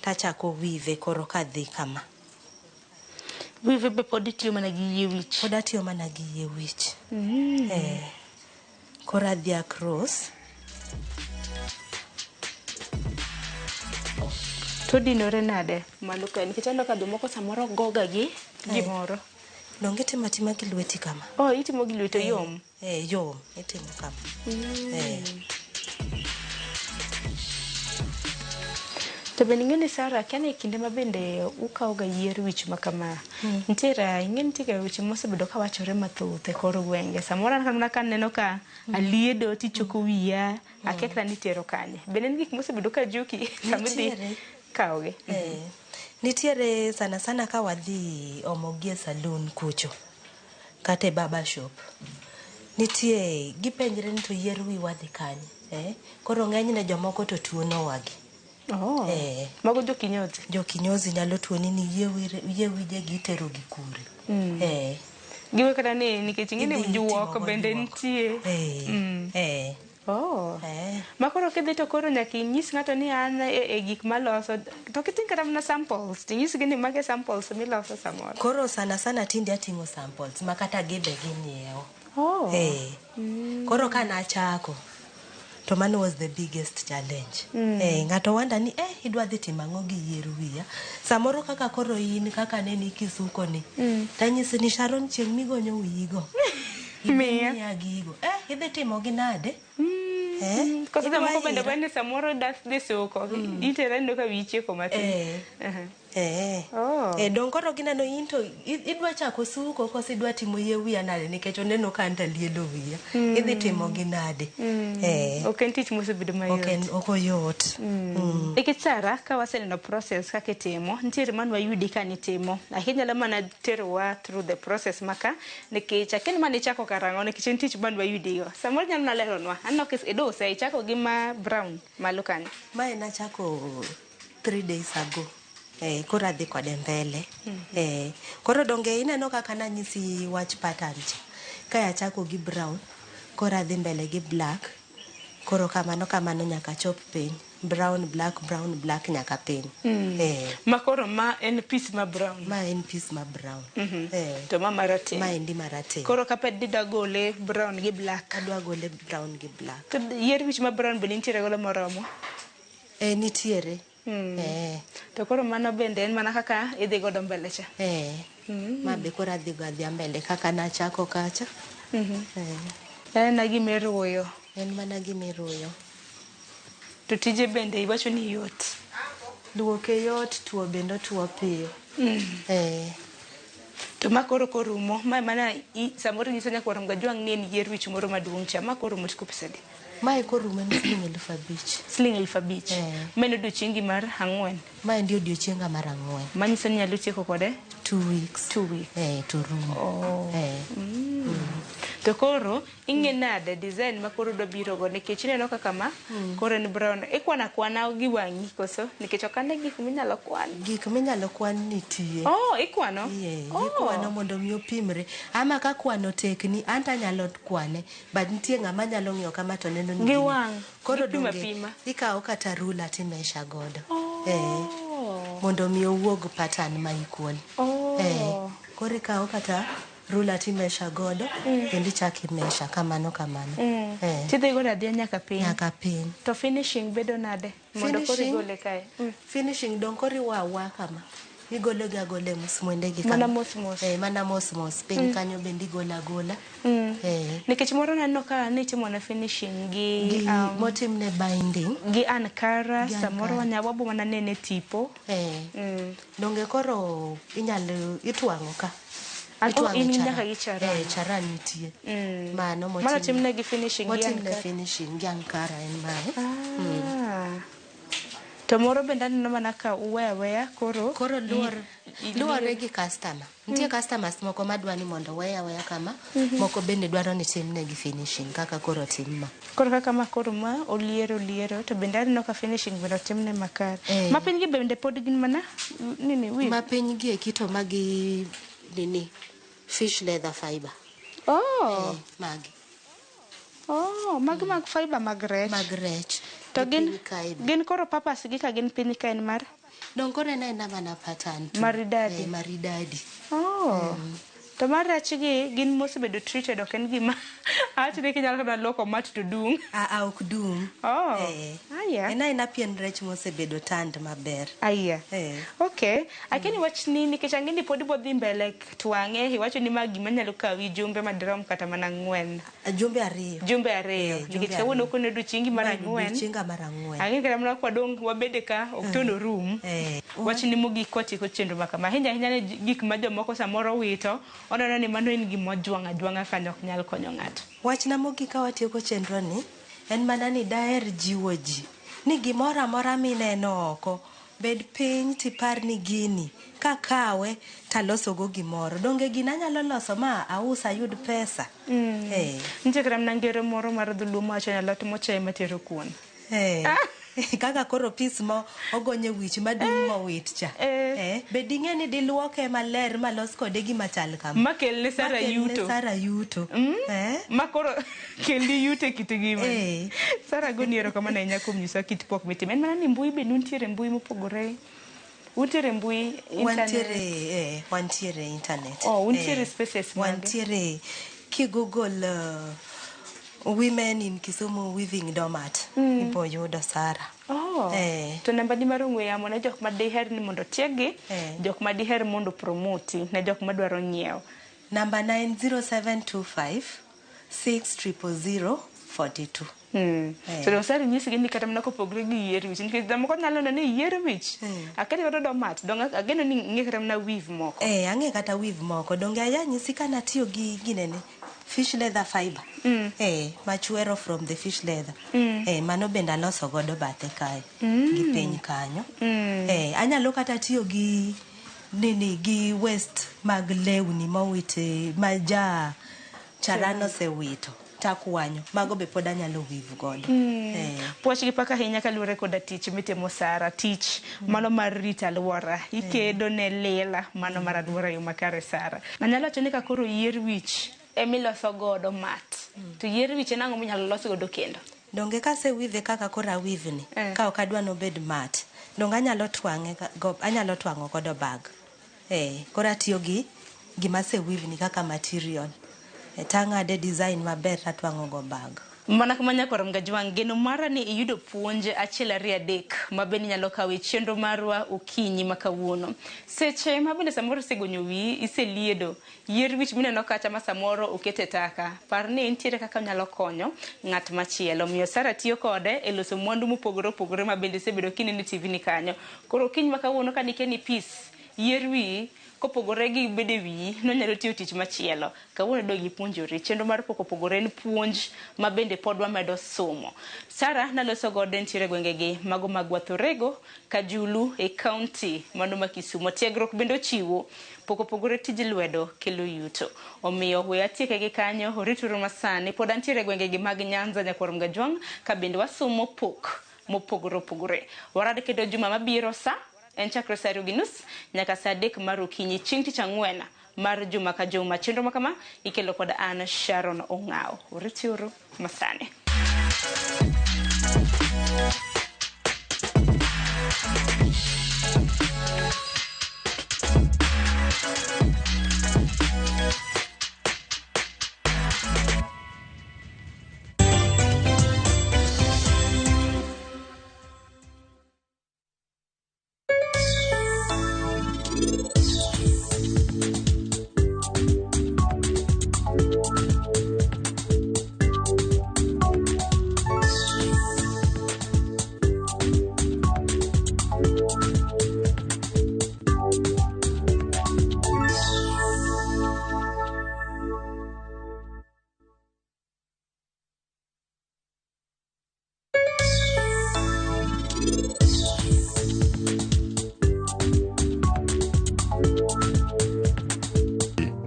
tachako weave koro kadhi kama. Weave be pod itiyo mana gi yie wich? Pod atiyo mana gi yie wich. Eh. Koro adhi across. To dinore nade malo kae nikech aneno ka jomoko samoro goga gi gimoro. Donge itimo atima gi lweti kama. Oh, itimo gi lweti yom. Eh, yom itimo kama. Eh. To bende ing'e ni Sara, akia ni e kinde ma bende ukawo ga yier wich ma kama, nitiere ing'e nitie ga weche mosebedo ka wachore mathoth e kor gwenge. Samoro an mana ka aneno ka aliedo tichoko wiya, akia kata ni itero kanye. Bende en gik mosebedo ka juki sama idhi Nitiere. kawogi? Eh, nitiere sana sana ka wadhi omogi e saloon kucho kata e barber shop nitie gipenjre ni to yier wiwa dhi kanye eh? Koro ng'enyne jomoko to tuonowagi. Oh. Eh. Mago jokinyozi? Jokinyozi nyalo tuoni ni yie wijegi itero gi kure. Eh. Giwe kata ni nikech ing'e ni Idhi juok itimogo bende juok. nitie. Eh. Eh. Oh. Eh. Ma koro kidhi to koro nyaka inyis ng'ato ni an e gik maloso. To kiting' kata mana samples, tinyisgi ni mage samples miloso samoro. Koro sana sana tinde ating'o samples ma kata gibe ginyiewo. Oh. Eh. Koro ka nachako to mano was the biggest challenge. Eh, ng'ato wanda ni eh, idwa dhi timo ang'o gi yier wiya. Samoro kaka koro in kaka neni kisuko ni. Tanyisi ni Sharon chieng' migonyo wiyigo. Miya. Miya gigo. Eh, idhi timo gi nade? Eh, Koso idwa jomoko bende ira? bende samoro da dhi suko. Itera ineno ka wiyi chieko matin. Eh. Aha. Eh. Oh. Eh, dong koro gineno in to idwa chako suko koso idwa timo yie wiya nade nikech oneno ka an to alielo wiya. Idhi timo gi nade? Eh. Ok en tich mosebedo mayot. Ok en ok oyot. Nikech Sara, ka waseneno process kaka itimo, nitiere mane wayudi ka nitimo. Ahinya nyalo mana terowa through the process maka, nikech akia ni mane ichako karang'o, nikech en tich mane wayudigo. Samoro inyalo mana leronwa. Aneno ka iduse, ichako gi ma brown malo kanyo. Mae nachako 3 days ago. Eh, koro adhi kode mbele. Eh, koro donge ineno kaka nanyisi wach pattern cha. Kae achako gi brown, koro adhi mbele gi black. Koro kamano kamano nyaka chop piny. Brown, black, brown, black nyaka piny. Eh. Ma koro ma en piece ma brown. Ma en piece ma brown. Eh. To ma marateng'. Ma endi marateng'. Koro kaped didwa gole brown gi black. Adwa gole brown gi black. To yier wich ma brown bende nitiere godo moromo? Eh, nitiere. Eh. To koro mano bende en mana kaka idhi godo mbele cha. Eh. Ma be koro adhi go adhiya mbele kaka nachako kacha. Eh. En na gima iruyo. En mana gima iruyo. To tije bende iwacho ni yot. Luoke yot, tuo bende otuo piyo. Eh. To ma koro korumo, ma mana samoro inyiso nyakwar Mgajwang' ni en yier wich moro maduong' cha, ma korumo tiko pesa adi? Mae korumo en siling 5,000. Siling 5,000. Eh. Ma en odiochiengi mar 4. Ma endi odiochienga mar 4. Manyiso ni nyalo tieko kode? 2 weeks. 2 weeks. Eh, to rumo. Oh. Eh. To koro ing'e nade design ma koro idwa biro go nikech ineno kaka ma koro en brown. Ikwano akwana gi wang'i koso? Nikech ok ane gik minyalo kwan. Gik minyalo kwan nitie. Oh, ikwano? Yeah, Oh. ikwano mondo mi opimre. Ama ka kwano tekni, an to anyalo kwane. But nitie ng'ama nyalo ng'iyo kama to neno ni Gi gini. wang', Koro gipimo donge apima. ikawo kata rula timesha godo. Eh. Mondo mi owuog pattern ma equal. Oh. Eh. Koro ikawo kata rula timesha godo kendo ichako imesha kamano kamano. Eh. Tidhi godo adhiya nyaka piny. Nyaka piny. To finishing bedo nade? Mondo koro Finishing? igole kae. Finishing dong koro iwa awa kama. Igolo gi agola e musmwende gi Mana kama. mos mos. Eh, mana mos mos. Piny kanyo bende igolo agola. Eh. Nikech moro naneno ka nitimo na finishing gi, Gi motimne binding. Gi ankara, Gi samoro ankara. wanya wabo mana nene tipo. Eh. Donge koro inyalo itwang'o ka. Oh, Itwang'o in charan. nyaka gi charan. Eh, charan nitie. Mano Mano timne gi finishing gi motimne ankara. finishing gi ankara en mae. Ah. To moro bende aneno mana ka uweyo aweya koro Koro luwore gi customer. Nitie customers moko madwa ni mondo owe aweya kama, moko bende dwaro ni timnegi finishing kaka koro tim ma. Koro kaka ma koro ma oliero oliero to bende aneno ka finishing bende otimne makare. Eh. Ma piny gi bende pod gin mana nini weave. Ma piny gi eki to magi nini fish leather fiber. Oh. Eh, magi. Oh, magi mag fiber mag rech. Mag rech. To Gi gin piny kae be. gin koro purpose gi ka gin piny ka en mar Dong koro en aena mana pattern tu. Maridadi. Eh, maridadi. Oh. To mar rech gi gin mosebedo treated ok en gima awacho ni kinyalo kata luoko mat to dung'. Ah, ok dung'. Oh. Eh. Aya. En aena pien rech mosebedo tanned maber. Aya. Eh. Okay. Akeni wachni nikech ang'e ni pod ibo dhi mbele twang'e iwacho ni ma gima nyalo kawi jumbe madirom kata mana 4. Jumbe 2. Jumbe 2. Nikech kawuono kone odiochiengi mar 4. Odiochienga mar 4. Ang'e kata mana kwadong' wabede ka ok to norum. Wachni mogik kwatieko chenro ma kama. Ahinya ahinya ne gik ma jomoko samoro wito, oneno ni mano en gima ojwang' ajwang'a kanyo ok nyal konyo ng'ato. Wachna mogik ka watieko chenro ni, en mana ni daher jiwo ji ni gimoro amora mineno oko, bed piny tipar ni gini kakawe talosogo gimoro. Donge gini anyalo loso ma aus ayud pesa. Nitie kata mana ngero moro mar dholuo mawacho ni alot mochaye matero kuon. Kaka koro pis mo ogonye wich madung' mowit cha. Be ding'e ni diluoke maler malos kode gima chal kama. Makelne Sara yuto. Sara yuto. Ma koro kelni yuto e kit ngima. Sara goni erokamano ahinya kuom nyisowa kit pok mitimo. En mana ni mbui bende untiere mbui mopogore. Untiere mbui internet. Wantiere internet. Oh, untiere spaces mage. Wantiere ki Google Women in Kisumu Weaving Doormat. Ibo yudo Sara. Oh. To namba ni mar ong'we yamo ne jok ma diher ni mondo tiegi, jok ma diher mondo promoti, ne jok ma dwaro nyiewo. Namba 90725 600 42. So dong Sara nyisgi ni kata mana kopogore gi yier wich, nikech jomoko nyalo neno ni yier wich. Akete godo doormat, dong ageno ni ing'e kata mana weave moko. Ang'e kata weave moko. Donge aya nyisi ka natiyo gi ginene fish leather fiber. Machwero from the fish leather. Mano bende aloso godo bathe kae. Gi piny kanyo. Anyalo kata tiyo gi nini gi waste mag lewni mowite ma ja charano osewito. Takwanyo mago be pod anyalo weave godo. Puoch gi pak ahinya kaluwore koda tich mitimo Sara, tich mano mar rito alwora, ikedo ne lela mano mar alwora yo makare Sara. Anyalo wacho ni ka koro yier wich emiloso godo mat, to yier wich en ang'o minyalo los godo kendo? Donge kase weave kaka koro aweave ni, ka ok adwa nobed mat, donge anyalo twang'e anyalo twang'o godo bag. Koro atiyo gi gima ase weave ni kaka material. Tang'ade design maber tatwang'o go bag. Mana kama nyakwar Mgajwang', geno mara ni iyudo puonj 1 2 3 ma bende inyalo kawo e chenro marwa okinyi ma kawuono. Seche ma bende samoro isegonyo wiyi, iseliedo, yier wich mineno kacha ma samoro okete taka, par ni nitiere kaka onyalo konyo ng'at machielo. Omiyo Sara tiyo kode e loso mwandu mopogore opogore ma bende isebedo kineno e TV ni kanyo. Koro okinyi ma kawuono ka nikia ni pis, yier wiyi, kopogore gi bedo e wiyi, nonyalo tiyo tich machielo. Kawuono dong ipuonjori. Chenro mar pok opogore en puonj ma bende pod wamedo somo. Sara naloso godo nitiere gwengegi mago mag Wathorego, Kajulu e kaunti mano ma Kisumo. Tiegruok bende ochiwo. Pok opogore tij lwedo kelo yuto. Omiyo we atieke gi kanyo, orituru masani. Pod antiere gwengegi mag Nyanza nyakwar Mgajwang' ka bende wasomo pok mopogore opogore. Warad kendo juma mabiro sa en chakre saa 2:30 nyaka saa 3 mar okinyi chieng' tich ang'wen mar juma ka juma. Chenro ma kama ikelo kod an Sharon Ong'aw. Oritiuru masani.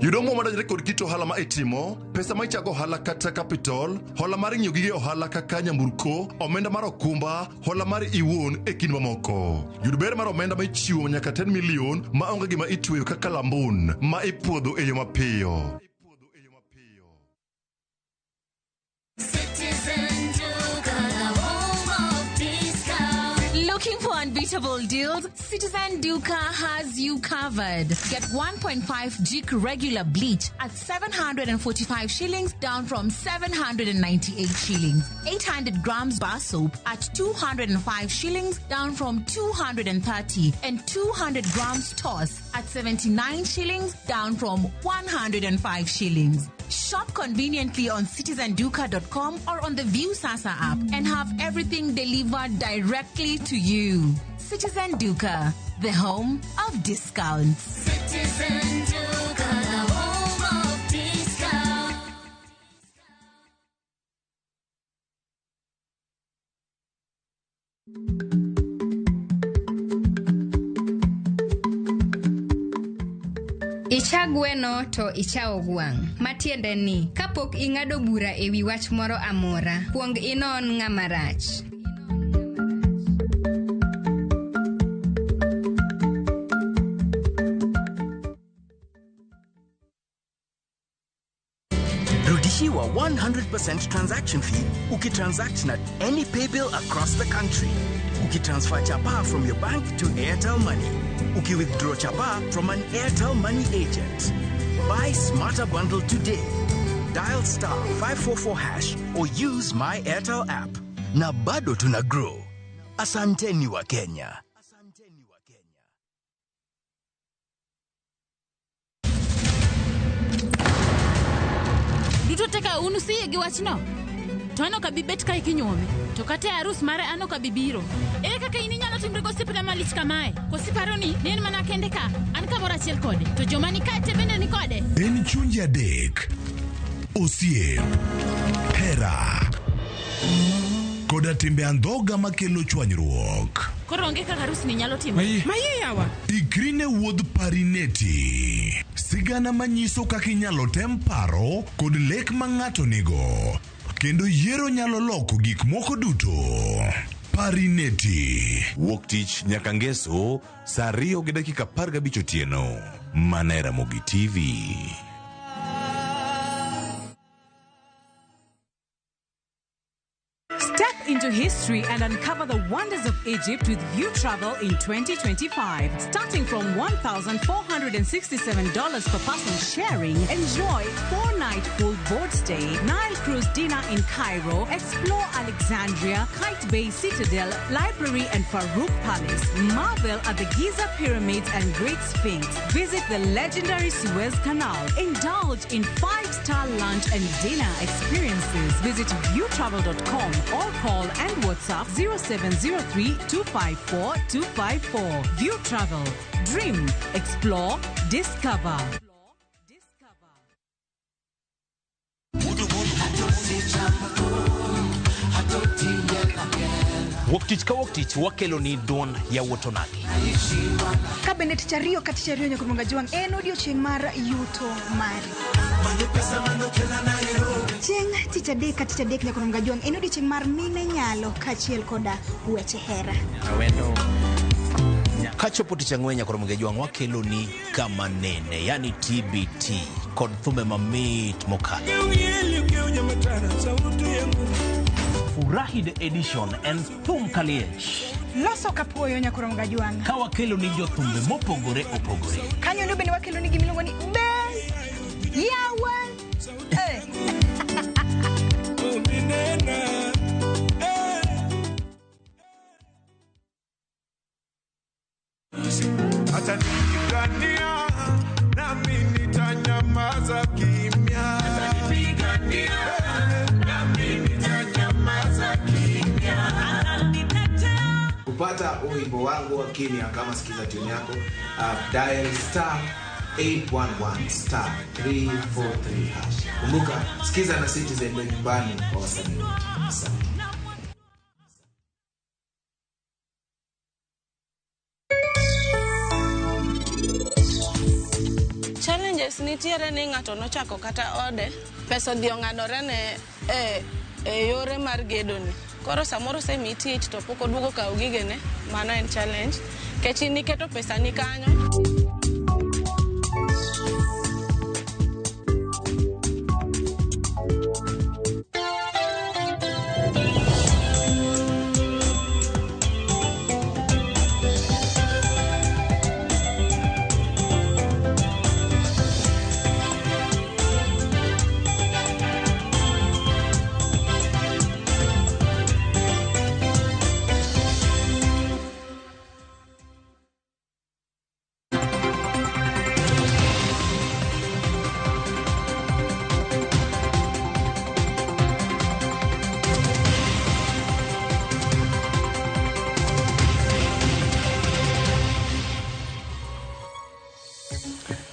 Yudo omuom madonjore kod kit ohala ma itimo, pesa ma ichago ohala kata capital, hola mar ng'iewo gige ohala kaka nyamburko, omenda mar okumba, hola mar iwuon e kind mamoko. Yud ber mar omenda ma ichiwo nyaka 10 million ma onge gima itweyo kaka lambun ma ipuodho e yo mapiyo. Looking for unbeatable deals? Citizen Duka has you covered. Get 1.5 Jik regular bleach at 745 shillings down from 798 shillings. 800 grams bar soap at 205 shillings down from 230, and 200 grams toss at 79 shillings down from 105 shillings. Shop conveniently on citizenduka.com or on the Viusasa app and have everything delivered directly to you. Citizen Duka, the home of discounts. Citizen Duka, the home of discount. Icha gweno to ichawo gwang'. Matiende ni, kapok ing'ado bura e wi wach moro amora, kuong inon ng'ama rach. Rudishiwa 100% transaction fee ukitransact na any paybill across the country. Ukitransfer chapa from your bank to Airtel Money. Ukiwithdraw chapa from an Airtel Money agent. Buy smarter bundle today. Dial star 544 hash or use my Airtel app. Na bado tuna grow. Asanteni wa Kenya. Duto te ka un usiyie gi wachno? To an ok abi bet kae kinyuome. To kata e arus mare an ok abi biro. Ere kaka in inyalo timri gosiepna malich kamae? Koso iparo ni ne en mana kende ka? An kamoro achiel kode. To joma ni kae te bende ni kode? En chunje adek, osiep, hera, koda timbe andhoga makelo chwanyruok. Koro onge kaka arus ni nyalo timore. Mayie yawa. Ikri ne wuodh Parineti. Sigana manyiso kaka inyalo tem paro kod lek ma ng'ato nigo. Kendo yiero nyalo loko gik moko duto. Parineti. Wuok tich nyaka ngeso saa 2:15 otieno. Mana e Ramogi TV. Step into history and uncover the wonders of Egypt with View Travel in 2025. Starting from $1,467 per person sharing, enjoy 4-night full board stay, Nile cruise dinner in Cairo, explore Alexandria, Kite Bay Citadel, Library and Farouk Palace, marvel at the Giza Pyramids and Great Sphinx, visit the legendary Suez Canal, indulge in 5-star lunch and dinner experiences. Visit viewtravel.com or call and WhatsApp 0703 254 254. View Travel. Dream, explore, discover. Wuok tich ka wuok tich wakelo ni duond yawuot onagi. Ka bende tich ariyo ka tich ariyo nyaka Rumonga Jwang' en odiochieng' mar yuto mari. Chieng' tich adek ka tich adek nyaka Rumonga Jwang' en odiochieng' mar mine nyalo kaachiel koda weche hera. Kachopo tich ang'wen nyaka Rumonga Jwang' wakelo ni kama nene, yani TBT kod thumbe mamit mokalo. Furahi the edition en thum kaliech. Loso kapuoyo nyaka Rumonga Jwang'. Ka wakelo ni jothumbe mopogore opogore. Kanyo no bende wakelo ni gimiluongo ni Bel Yawa. Atanipigania nami nitanyamaza kimya. Atanipigania nami nitanyamaza kimya. Kupata wimbo wangu wa kimya kama sikiza tune yako, dial star 811 star 343 hash. Kumbuka sikiza na Citizen ndio nyumbani kwa wasanii wote. Asante. Challenges nitiere ni ng'ato nochako kata ode, pesa odhi ong'adore ne e yore mar gedoni. Koro samoro osemiyi tich to pok oduogo kawo gigene, mano en challenge. Nikech in iketo pesa ni kanyo.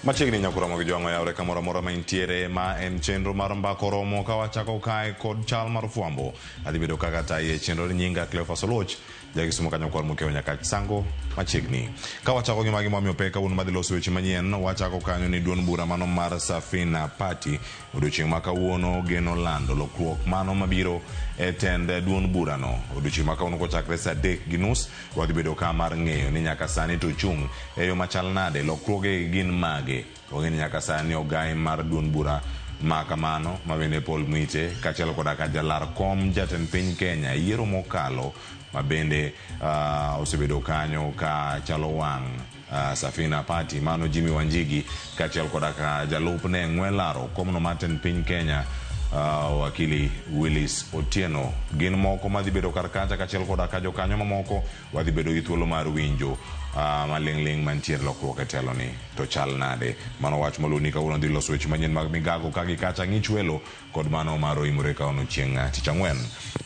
Machiegni nyakura mag jwang'o yawre kamoro amora ma intiere ma en chenro mar mbako romo ka wachako kae kod chal mar fwambo. Adhi bedo kaka tayi e chenro ni nyinga Cleophas Oluoch, jakisumo kanyo kwar mokeo nyaka sango machiegni. Ka wachako gi magi mwamiyo pek kawuono madhi loso weche manyien, wachako kanyo ni duond bura mano mar Safina Party odiochieng' ma kawuono geno lando lokruok mano mabiro e tend duond burano. Odiochieng' ma kawuono kochakre saa 3:30 wadhi bedo ka mar ng'eyo ni nyaka sani to chung' e yo machal nade, lokruoge gin mage. Wang'e ni nyaka sani ogai mar duond bura ma kamano ma bende Paul Mwite kaachiel koda ka jalar kom jatend piny Kenya yiero mokalo ma bende osebedo kanyo ka chalo wang' Safina Party mano Jimmy Wanjigi kaachiel koda ka jalupne ng'we laro komno mar tend piny Kenya wakili Willis Otieno. Gin moko madhi bedo kar kacha kaachiel koda ka jokanyo mamoko wadhi bedo gi thuolo mar winjo maling'ling' mantiere lokruok e telo ni to chal nade. Mano wach moluni kawuono dhi loso weche manyien mag migago ka gi kacha ng'ich welo kod mano mar oimore kawuono chieng' tich ang'wen.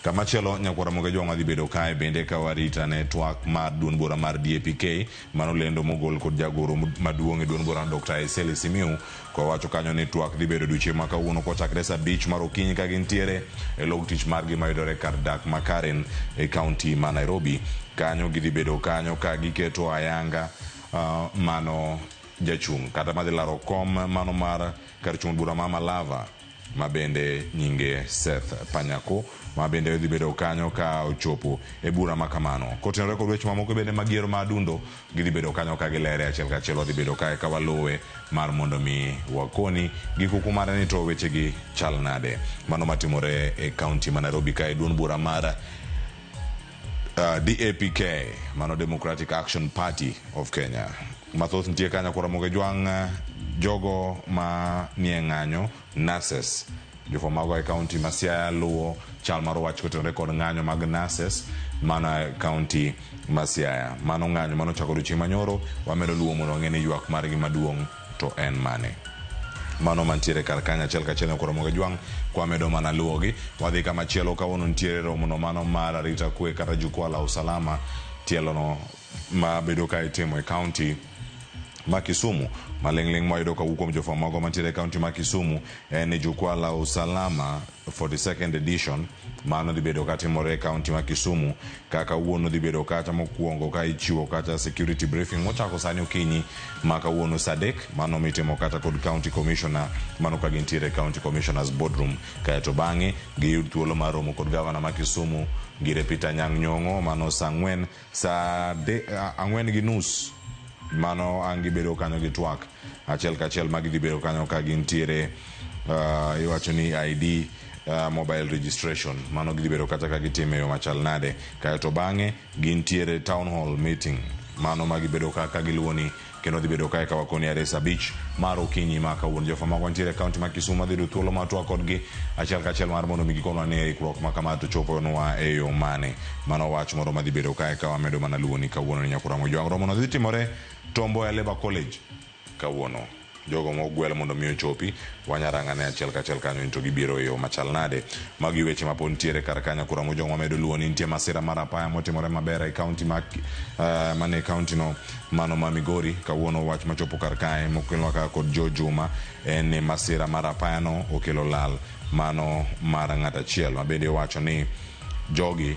Kamachielo nyakwara Moge Jwang' dhi bedo kae bende ka warita ne twak mar duond bura mar DAPK mano lendo mogol kod jagoro maduong' e duond bura Dr. Eseli Simiyu kowacho kanyo ni twak dhi bedo odiochieng' ma kawuono kochakre saa 5 mar okinyi ka gintiere e log tich margi mayudore kar dak ma Karen e kaunti ma Nairobi. Kanyo gidhi bedo kanyo ka giketo ayanga mano jachung' kata madhi laro kom mano mar kar chung' bura ma Malava ma bende nyinge Seth Panyako ma bende dhi bedo kanyo ka ochopo e bura ma kamano. Kotenore kod weche mamoko bende mag yiero ma adundo gidhi bedo kanyo ka gilere achiel kachiel. Wadhi bedo kae ka waluwe mar mondo mi wakoni gi kuku mare ni to wechegi chal nade. Mano matimore e kaunti ma Nairobi kae duond bura mar DAPK mano Democratic Action Party of Kenya. Mathoth nitie kanyo kora Moge Jwang' jogo ma nie ng'anyo nurses jofwambo mago e kaunti ma Siaya luwo chal mar wach kotenore kod ng'anyo mag nurses mano e kaunti ma Siaya. Mano ng'anyo mano ochako odiochieng' manyoro wamedo luwo mondo wang'e ni ywak margi maduong' to en mane. Mano mantiere kar kanyo achiel kachiel nyakora Moge Jwang' kwamedo mana luwogi. Wadhi kama chielo kawuono nitiere romo no mano mar arita kwe kata jukwaa la usalama tielo no ma bedo ka itimo e kaunti ma Kisumu. Maling'ling' mwayudo kawuok kuom jofwambo mago mantiere e kaunti ma Kisumu en ni jukwaa la usalama 42nd edition mano dhi bedo katimore e kaunti ma Kisumu. Ka kawuono dhi bedo kacha mokwongo ka ichiwo kacha security briefing mochako sani okinyi ma kawuono saa 3 mano mitimo kata kod county commissioner mano ka gintiere county commissioners boardroom. Kaeto bang'e giyud thuolo mar romo kod gavana ma Kisumu Ngire Peter Anyang' Nyong'o mano saa 4 saa 4:30 mano ang' gibedo kanyo gi twak achiel kachiel ma gidhi bedo kanyo ka gintiere iwacho ni ID mobile registration mano gidhi bedo kata ka gitime yo machal nade. Kaeto bang'e gintiere town hall meeting mano ma gibedo ka giluwo ni kendo dhi bedo kae ka wakoni are saa 5 mar okinyi ma kawuono. Jofwambo mago nitiere e kaunti ma Kisumu madhi yudo thuolo mar twak kodgi achiel kachiel mar mondo mi gikonwa ni ikruok ma kama to choponwa e yo mane. Mano wach moro madhi bedo kae ka wamedo mana luwo ni kawuono ni nyakura Mojwang'. Romo no dhi timore Tom Mboya Labour College kawuono. Jogo mogwel mondo mi ochopi wanyarang'ane achiel kachiel kanyo to gibiro e yo machal nade. Magi weche mapod nitiere kar kanyo kura Mojwang' wamedo luwo ni nitie masira mar apaya motimore maber e kaunti ma mane kaunti no mano ma Migori. Kawuono wach machopo kar kae mokelwa ka kod Jo Juma en ni masira mar apaya no okelo lal mano mar ng'at achiel ma bende owacho ni jogi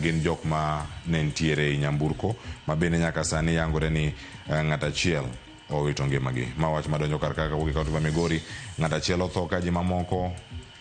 gin jok ma ne nitiere e nyamburko ma bende nyaka sani yangore ni ng'at achiel owito ngimagi. Ma wach madonjo kar kaka wuok e kaunti ma Migori. Ng'at achiel otho ka ji mamoko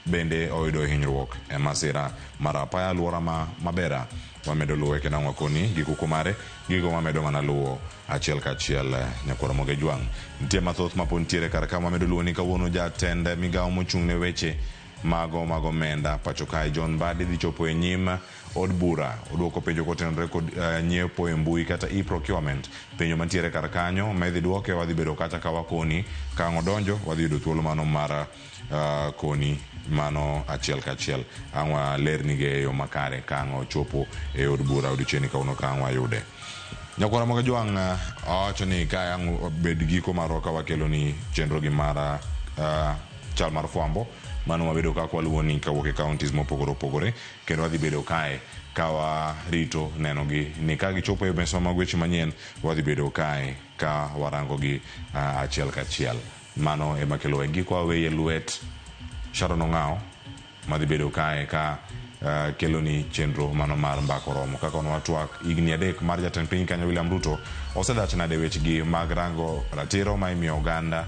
bende oyudo hinyruok e masira mar apaya alwora ma Mabera. Wamedo luwe kendo ang' wakoni gi kuku mare gigo wamedo mana luwo achiel kachiel nyakwar Moge Jwang'. Nitie mathoth mapod nitiere kar ka wamedo luwo ni kawuono jatend migawo mochung' ne weche mago mag omenda pacho kae John Mbadi dhi chopo e nyim od bura. Oduoko penjo kotenore kod nyiepo e mbui kata e-procurement. Penjo mantiere kar kanyo ma idhi duoke wadhi bedo kacha ka wakoni ka ang' odonjo wadhi yudo thuolo mano mar koni mano achiel kachiel ang' walernige e yo makare ka ang' ochopo e od bura odiochieng' kawuono ka ang' wayude. Nyakwara Moge Jwang' awacho ni ka ang' bed giko marwa ka wakelo ni chenro gi mar chal mar fwambo Mano wabedo kaka waluwo ni kawuok e counties mopogore opogore kendo wadhi bedo kae ka warito nenogi ni ka gichopo e mesa mag weche manyien wadhi bedo kae ka warango gi achiel kachiel. Mano ema kelo e giko waweye lwet Sharon Ong'ao madhi bedo kae ka keloni chenro mano mar mbaka oromo kaka nwatwak higni 3 mar jatend piny Kenya William Ruto osedhach nade wechegi mag rango ratiro ma imiyo oganda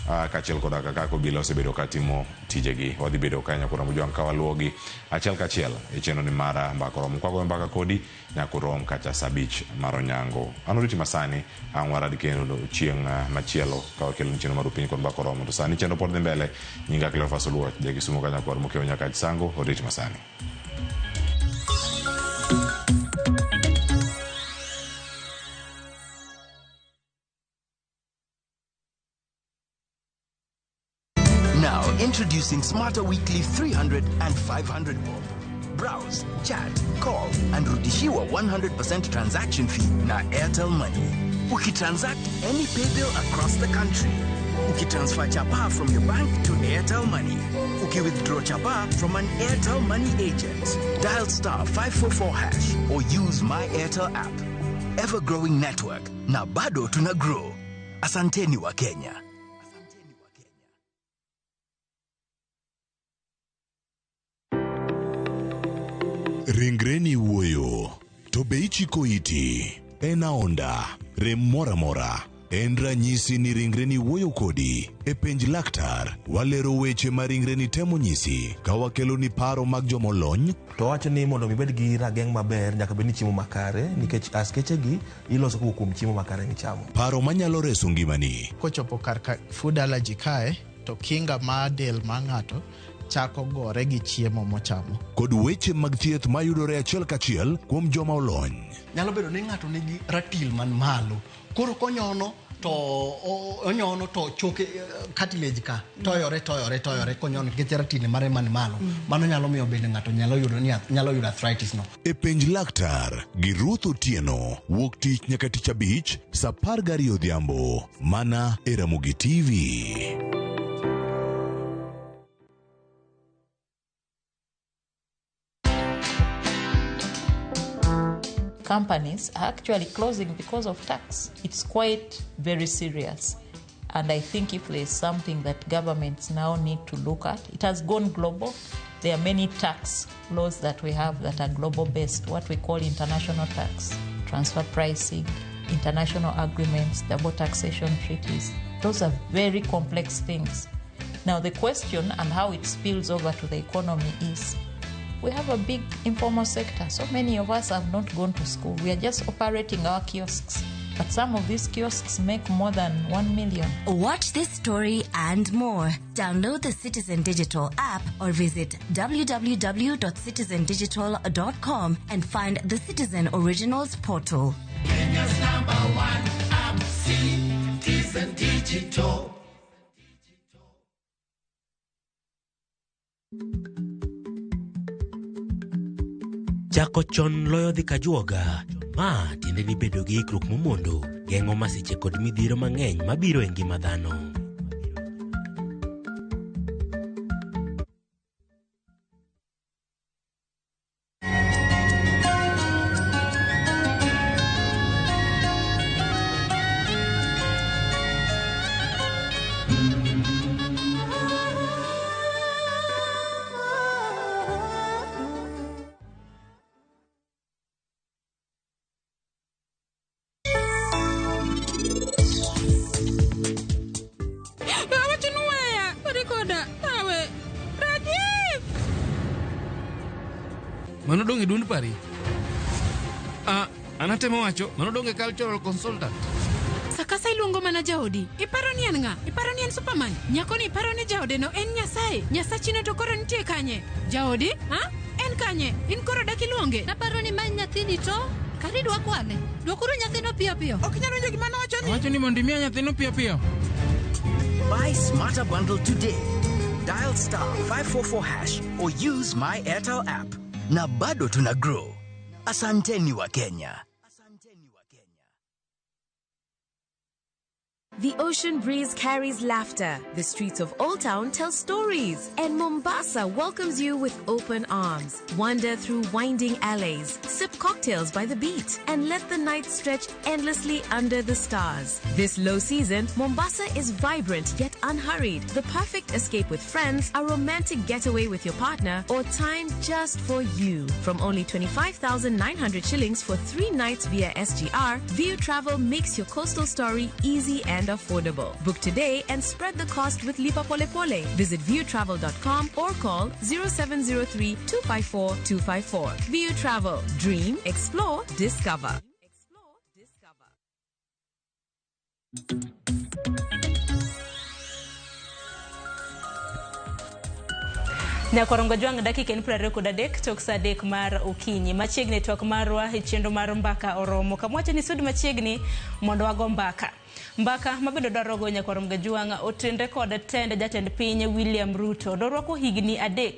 kaachiel koda kaka obila osebedo ka timo tijegi. Wadhi bedo kae nyaka Mojwang' ka waluwogi achiel kachiel e chenro ni mar mbaka oromo. Kwagoyo mbaka kodi nyaka urom kacha saa 5 mar onyango. An oriti masani ang' warad kendo chieng' machielo ka wakelo chenro mar piny kod mbaka oromo. To sani chenro pod dhi mbele. Nyinga Cleophas Oluoch, jakisumo ka nyakwar Mokeo Nyakach Sango, oriti masani. Now, introducing Smarter Weekly 300 and 500 bob. Browse, chat, call, and rudishiwa 100% transaction fee na Airtel Money. Ukitransact any paybill across the country. Ukitransfer chapa from your bank to Airtel Money. Ukiwithdraw chapa from an Airtel Money agent. Dial star 544 hash or use My Airtel app. Ever growing network. Na bado tuna grow. Asanteni wa Kenya. Ringreni wuoyo, to be ichiko iti? En aonda, rem moro amora. En ranyisi ni ringreni wuoyo kodi. E penj laktar, walero weche ma ringreni temo nyisi ka wakeloni paro mag jomolony. To wacho ni mondo mi ibed gi rageng' maber nyaka bed ni chiemo makare nikech askeche gi iloso kowuok kuom chiemo makare michamo. Paro manyalo reso ngimani. Kochopo kar ka food allergy kae to kinga mar del mar ng'ato chako gore gi chiemo mochamo. Kod weche mag thieth mayudore achiel kachiel kuom joma olony. Nyalo bedo ni ng'ato nigi ratil man malo koro konyono to onyono to choke cartilage ka toyore toyore toyore konyono nikech ratil mare man malo. Mano nyalo miyo bende ng'ato nyalo yudo ni nyalo yudo arthritis no. E penj laktar gi Ruth Otieno wuok tich nyaka tich abich saa 12 odhiambo mana e Ramogi TV. Companies are actually closing because of tax. It's quite very serious. And I think if there's something that governments now need to look at, it has gone global. There are many tax laws that we have that are global based, what we call international tax, transfer pricing, international agreements, double taxation treaties. Those are very complex things. Now, the question and how it spills over to the economy is we have a big informal sector. So many of us have not gone to school. We are just operating our kiosks. But some of these kiosks make more than 1 million. Watch this story and more. Download the Citizen Digital app or visit www.citizendigital.com and find the Citizen Originals portal. Kenya's number one app, Citizen Digital. Chako chon loyo dhi kajuoga. Ma tiende ni bedo gi ikruok momondo geng'o masiche kod midhiero mang'eny mabiro e ngima dhano. Awacho ni weya, kori koda, awe. Rajiv! Mano dong' e duond pari? Ah, an atemo wacho, mano dong' e cultural consultant. Sakasa iluongo mana jaodi. Iparo ni en ng'a? Iparo ni en Superman? Nyako ni iparo ni jaode no en Nyasaye? Nyasachino to koro nitie kanye? Jaodi? Ha? En kanye? In koro dak iluonge? Naparo ni ma nyathini to kari dwa kwale. Dwokuru nyathino piyo piyo. Ok inyal winjo gima nowacho ni? Awacho ni mondo imiya nyathino piyo piyo. Buy Smarter Bundle today. Dial star 544 hash or use My Airtel app. Na bado tuna grow. Asanteni wa Kenya. The ocean breeze carries laughter. The streets of Old Town tell stories. And Mombasa welcomes you with open arms. Wander through winding alleys, sip cocktails by the beach, and let the night stretch endlessly under the stars. This low season, Mombasa is vibrant yet unhurried. The perfect escape with friends, a romantic getaway with your partner, or time just for you. From only 25,900 shillings for 3 nights via SGR, View Travel makes your coastal story easy and affordable. Book today and spread the cost with Lipa Pole Pole. Visit viewtravel.com or call 0703 254 254. View Travel. Dream, explore, discover. Nyakorongo jwang' dakika en 23 tok sa 3 mar okinyi. Machiegni twak marwa e chenro mar mbaka oromo. Kamwacho ni sud machiegni mondo wago mbaka. Mbaka mabende dwaro go Nyakorongo Jwang' otenre kod tend jatend piny William Ruto. Norwako higni 3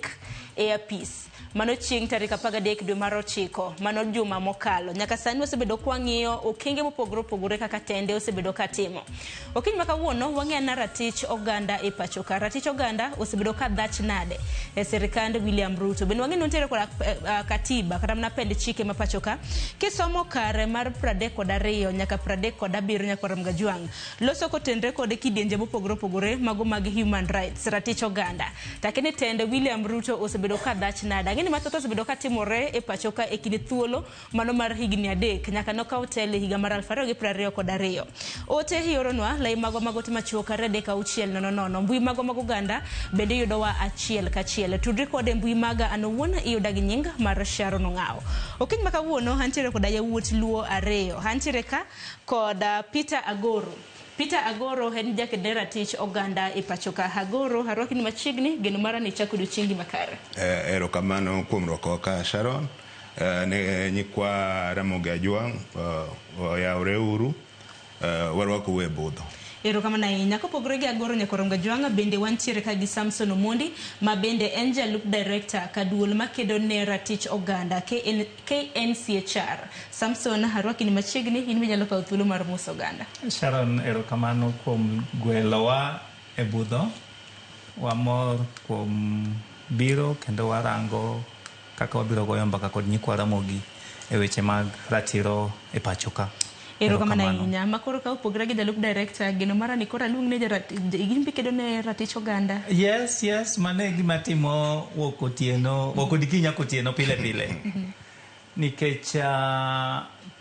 e apis. Mano chieng' tarik 13 dwe mar 9, mano juma mokalo. Nyaka sani wasebedo kwang'iyo okenge mopogore opogore kaka tende osebedo katimo. Okinyi ma kawuono wang'eyo na ratich oganda e pacho ka. Ratich oganda osebedo ka dhach nade e sirikand William Ruto. Bende wang'eyo ni nitiere koda katiba kata mana pend chike ma pacho ka. Kisomo kare mar 32 nyaka 37 nyaka Mgajwang' loso kotenre kod kidienje mopogore opogore mago mag human rights, ratich oganda. Takini tende William Ruto osebedo ka dhach nade. Ang'e ni mathoth osebedo ka timore e pacho ka e kind thuolo mano mar higni 3 nyaka nokaw telo e higa mar 2022. Ote ioronwa lai magwa mag ote machuok 3 6 0 0. Mbui magwa mag oganda bende yudowa achiel kachiel. Tudri kode mbui maga an owuon iyuda gi nying mar Sharon Ong'awo. Okinyi ma kawuono antiere koda yawuot Luo 2. Antiere ka kod Peter Agoro. Peter Agoro en jaked ne ratich oganda e pacho ka. Agoro, arwaki ni machiegni, geno mara ni chako odiochiengi makare. Erokamano kuom rwakowa ka Sharon. Ne nyikwa Ramogi Ajwang' oyawre uru, warwakou e budho. Erokamano ahinya. Kopogore gi Agoro Nyakorongo Jwang', bende wantiere ka gi Samson Omondi ma bende en jalup director ka duol makedo ne ratich oganda KNCHR. Samson, arwaki ni machiegni, in minyalo kawo thuolo mar moso oganda. Sharon, erokamano kuom gwelowa e budho. Wamor kuom biro kendo warango kaka wabiro goyo mbaka kod nyikwa Ramogi e weche mag ratiro e pacho ka. Erokamano ahinya. Makoro ka opogore gi jalup director, geno mara ni koro aluong ne gin kedo ne ratich oganda. Yes, mano e gima timo wuok otieno, wuok odiechieng' nyaka otieno pile pile. Nikech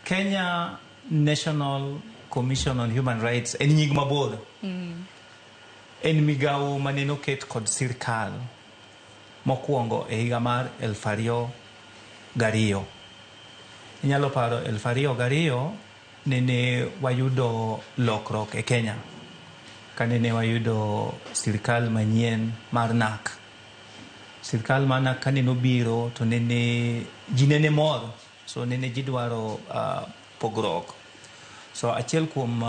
Kenya National Commission on Human Rights en nying mabor. En migawo mane noket kod sirkal mokwongo e higa mar 2002. Inyalo paro 2002 nene wayudo lokruok e Kenya. Kanene wayudo sirkal manyien mar NAC. Sirkal mar NAC kane nobiro to nene ji nene mor, so nene ji dwaro pogruok. So achiel kuom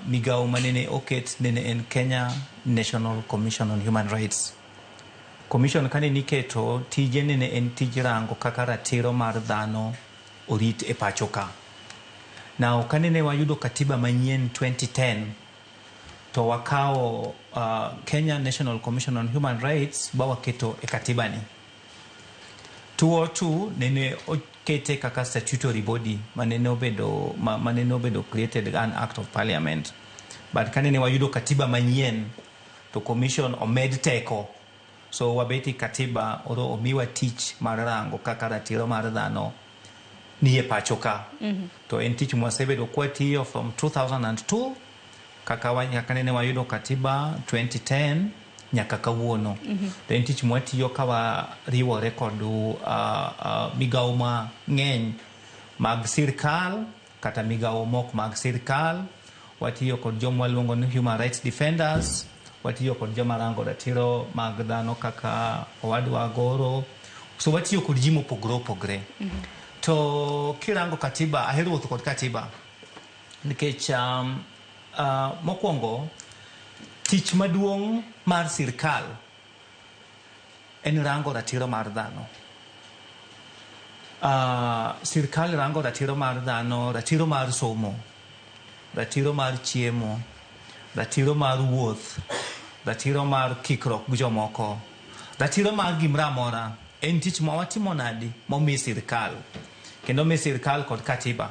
migawo manene oket nene en Kenya National Commission on Human Rights. Commission kane niketo tije nene en tij rango kaka ratiro mar dhano orit e pacho ka. Now kanene wayudo katiba manyien 2010 to wakawo Kenya National Commission on Human Rights ba waketo e katiba ni. 2002 nene okete kaka statutory body manene obedo created an act of parliament. But kanene wayudo katiba manyien to commission omed teko. So wabeti katiba oro omiwa tich mar rango kaka ratiro mar dhano nie pacho ka. To en tich mwasebedo kwatiyo from 2002 kaka nene wayudo katiba 2010 nyaka kawuono. To en tich mwatiyo ka wariwore kod migawo mang'eny mag sirkal kata migawo mok mag sirkal. Watiyo kod joma waluongo ni human rights defenders, watiyo kod joma rango ratiro mag dhano kaka owadwa Agoro. So watiyo kod ji mopogore opogore. To kirango katiba, ahero wuotho kod katiba nikech mokwongo tich maduong' mar sirkal en rango ratiro mar dhano. Sirkal rango ratiro mar dhano, ratiro mar somo, ratiro mar chiemo, Ratiro mar wuoth, ratiro mar kikruok gi jomoko, ratiro mar gimoro amora en tich ma watimo nadi momi sirkal kendo omi sirkal kod katiba.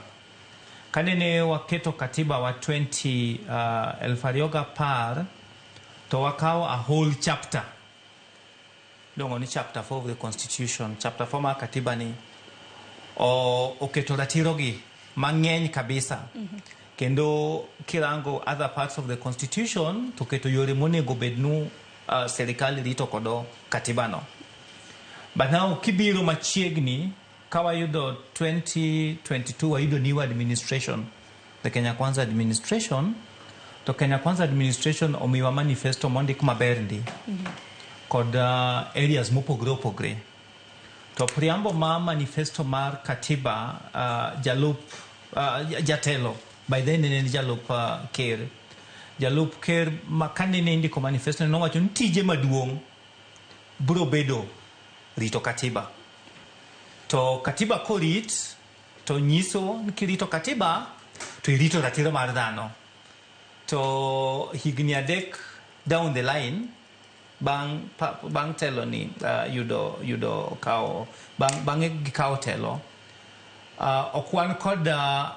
Kanene waketo katiba wa 20 2010 to wakawo a whole chapter iluongo ni chapter 4 of the constitution. Chapter 4 mar katiba ni oketo ratiro gi mang'eny kabisa. Kendo kirango other parts of the constitution to keto yore monego bed nu sirikal rito kodo katiba no. But now kibiro machiegni ka wayudo 2022 wayudo new administration, the Kenya Kwanza administration, to Kenya Kwanza administration omiwa manifesto mondik maber ndi kod areas mopogore opogore. To preamble mar manifesto mar katiba jalup jatelo by then ne en jalup ker. Jalup ker ma kanene indiko manifesto nowacho ni tije maduong' biro bedo rito katiba. To katiba korit to nyiso ni kirito katiba to irito ratiro mar dhano. To higni 3 down the line bang' bang' telo ni yudo kawo bang'e gikawo telo ok wan kod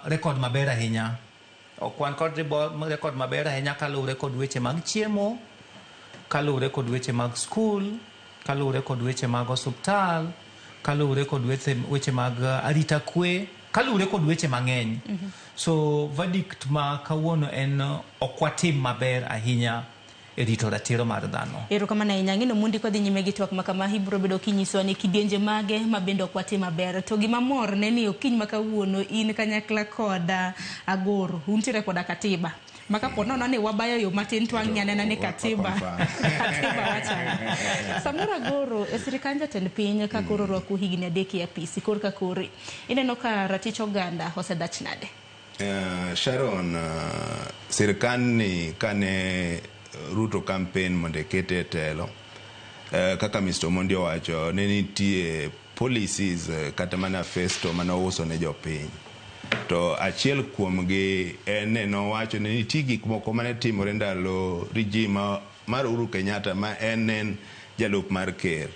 record maber ahinya. Ok wan kod record maber ahinya kaluwore kod weche mag chiemo, kaluwore kod weche mag skul, kaluwore kod weche mag osuptal, kaluwore kod weche mag arita kwe, kaluwore kod weche mang'eny. So verdict ma kawuono en ok watim maber ahinya e rito ratiro mar dhano. Erokamano ahinya. Ng'ino Mundi kodhi nyime gi twak ma kama ibiro bedo kinyisowa ni kidienje mage ma bende ok watim maber. To gima mor ne ni okinyi ma kawuono in kanyakla koda Agoro untiere koda katiba. Ma kapo nono ni wabayo yo matin to wang'i anena ni katiba. Katiba wachang'o. Samoro Agoro e sirikand jatend piny ka koro orwako higni 3 e apisi kor ka kori. Ineno ka ratich oganda osedhach nade? Sharon, sirikand ni kane Ruto campaign mondo ekete e telo, kaka Mr. Omondi owacho, ne nitie policies kata manifesto mane ouso ne jopiny. To achiel kuomgi en ne nowacho ni nitie gik moko mane timore ndalo regime mar Uhuru Kenyatta ma en jalup mar ker.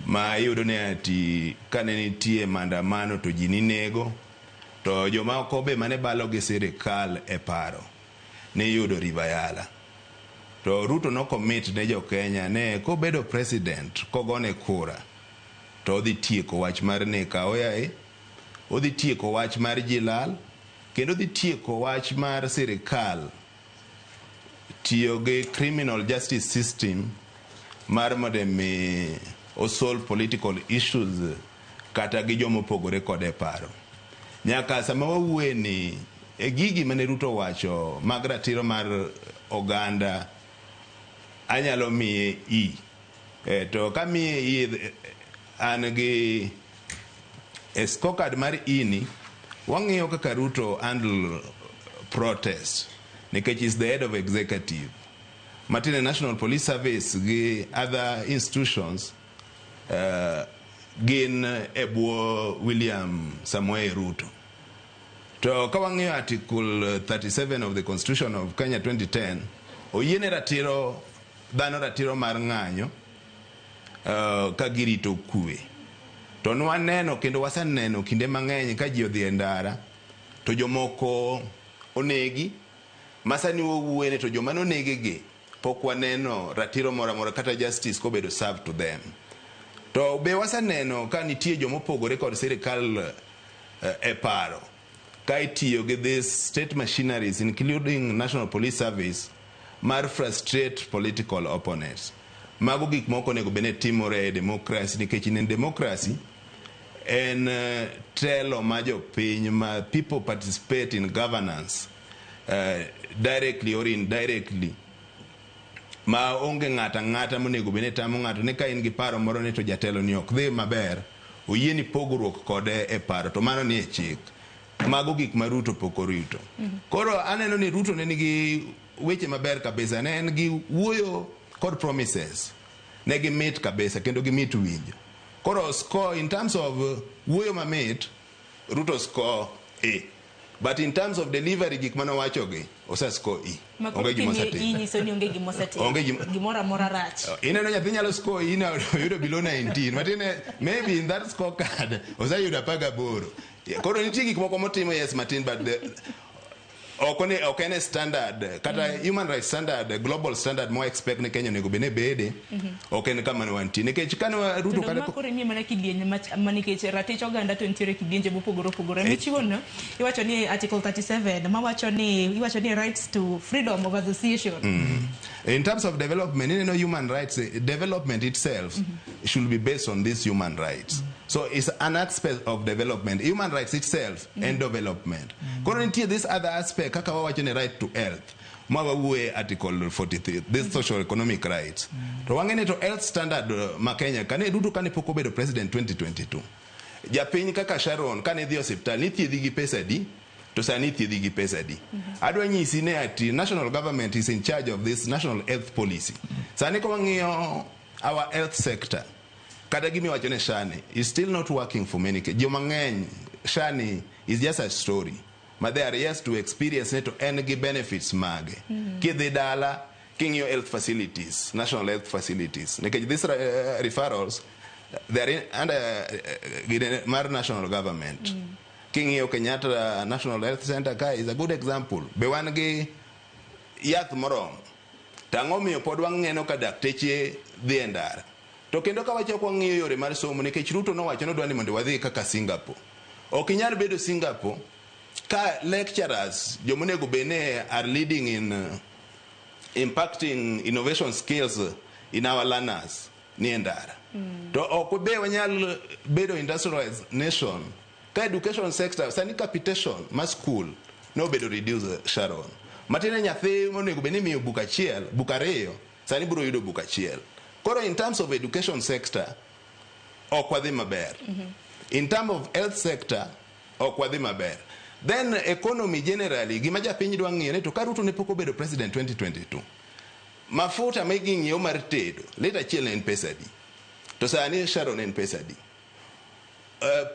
Ma iyudo ni ati kane nitie maandamano to ji ninego, to jomoko be mane balo gi sirikal e paro niyudo River Yala. To Ruto no commit ne jo Kenya ne kobedo president kogone kura to odhi tieko wach mar nek aoyaye, odhi tieko wach mar ji lal, kendo odhi tieko wach mar sirikal tiyo gi criminal justice system mar mondo mi osolve political issues kata gi joma opogore kode e paro. Nyaka sama wawuoye ni e gigi mane Ruto owacho mag ratiro mar oganda anyalo miye E. To kamiye E an gi e scorecard mar E ni wang'iyo kaka Ruto handle protest nikech is the head of executive. Matiende National Police Service gi other institutions gin e bwo William Samoei Ruto. To ka wang'iyo Article 37 of the Constitution of Kenya 2010, oyiene ratiro dhano ratiro mar ng'anyo ka girito kwe. To nwaneno kendo waseneno kinde mang'eny ka ji odhi e ndara to jomoko onegi, masani wawuoyene to joma nonegi gi pok waneno ratiro moro amora kata justice kobedo served to them. To be waseneno ka nitie jomopogore kod sirikal e paro ka itiyo gi these state machineries including National Police Service mar frustrate political opponents. Mago gik moko onego bed ni timore e democracy nikech in democracy en telo ma jopiny ma people participate in governance directly or indirectly ma onge ng'ato ang'ata monego bed ni tamo ng'ato ni ka in gi paro moro ni to jatelo ni ok dhi maber oyieni pogruok kode e paro to mano ni e chik. Mago gik ma Ruto pok orito. Koro aneno ni Ruto ne nigi weche maber kabisa, ne en gi wuoyo kod promises ne gimit kabisa kendo gimit winjo. Koro score in terms of wuoyo mamit, Ruto score A. But in terms of delivery gik mane owachogi, ose score E. Ma koro Onge gima kimi- osetimo. inyiso ni onge gima osetimo. Onge gima- Gimoro amora rach. Ineno nyathi nyalo score E na oyudo below 19. Matiende maybe in that scorecard oseyudo 18. Koro nitie gik moko motimo yes matin but the, ok one ok en e standard kata human rights standard global standard mo expect ni Kenya onego bed ni bede ok en kama ne wantie nikech kane To Ruto dong' kata ma koro imiye mana kidienje ma nikech ratich oganda to nitiere kidienje mopogore opogore. Michiwo no iwacho ni Article 37 mawacho ni iwacho ni rights to freedom of association. In terms of development, ineno human rights, development itself should be based on these human rights. So it's an aspect of development. Human rights itself and development. Koro nitie this other aspect kaka wawacho ni right to health. Ma wawuoye Article 43, this social economic rights. To wang'e ni to health standard ma Kenya kane Ruto kane pok obedo president 2022. Japiny kaka Sharon kane dhi osiptal nithiedhi gi pesa adi? To sani ithiedhi gi pesa adi? Adwa nyisi ni ati national government is in charge of this national health policy. Sani ka wang'iyo our health sector, kata gimiwacho ni SHA ni is still not working for many. Joma ng'eny SHA ni is just a story. Ma they are yet to experience ne to en gi benefits mage. Kidhi dala, king'iyo health facilities, national health facilities. Nikech these referrals, they are in, under mar national government. King'iyo Kenyatta National Health Center ka is a good example. Be wan gi yath moromo. To ang'o miyo pod wang'eno ka dakteche dhi e ndara? To kendo ka wachako wang'iyo yore mar somo nikech Ruto nowacho ni odwa ni mondo wadhi kaka Singapore. Ok inyal bedo Singapore ka lecturers jomonego bed ni are leading in impacting innovation skills in our learners ni e ndara. To ok be wanyal bedo industrialized nation ka education sector sani capitation ma school nobedo reduce Sharon. Matiende nyathi monego bed ni imiyo buk achiel, buk ariyo, sani biro yudo buk achiel. Koro in terms of education sector, ok wadhi maber. In terms of health sector, ok wadhi maber. Then economy generally, gima japiny dwa ng'iyo ni to ka Ruto ne pok obedo president 2022, mafuta ma ing'iewo mar tedo, lita achiel ne en pesa adi? To sani Sharon en pesa adi?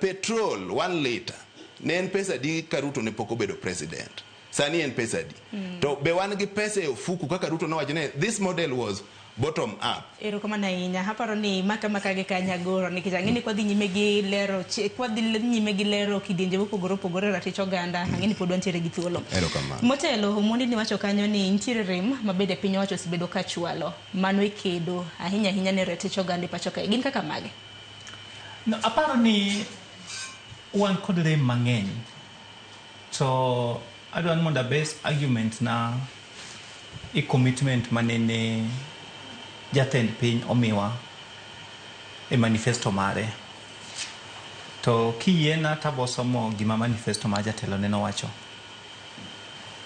Petrol 1 liter ne en pesa adi ka Ruto ne pok obedo president? Sani en pesa adi? To be wan gi pesa e ofuku kaka Ruto nowacho ni this model was bottom up. Erokamano ahinya. Aparo ni maka maka gi kanya goro nikech ang'e ni kwadhi nyime gi lero kwadhi nyime gi lero kidienje mopogore opogore ratich oganda ang'e ni pod wantiere gi thuolo. Erokamano. Motelo Omondi niwacho kanyo ni nitiere rem ma bende piny owacho osebedo ka chwalo mano e kedo ahinya ahinya ne ratich oganda e pacho kae. Gin kaka mage? No, aparo ni wan kod rem mang'eny to adwa ni mondo abase argument na e commitment manene jatend piny omiwa e manifesto mare. To kiyiena tabo somo gima manifesto mar jatelo nene owacho.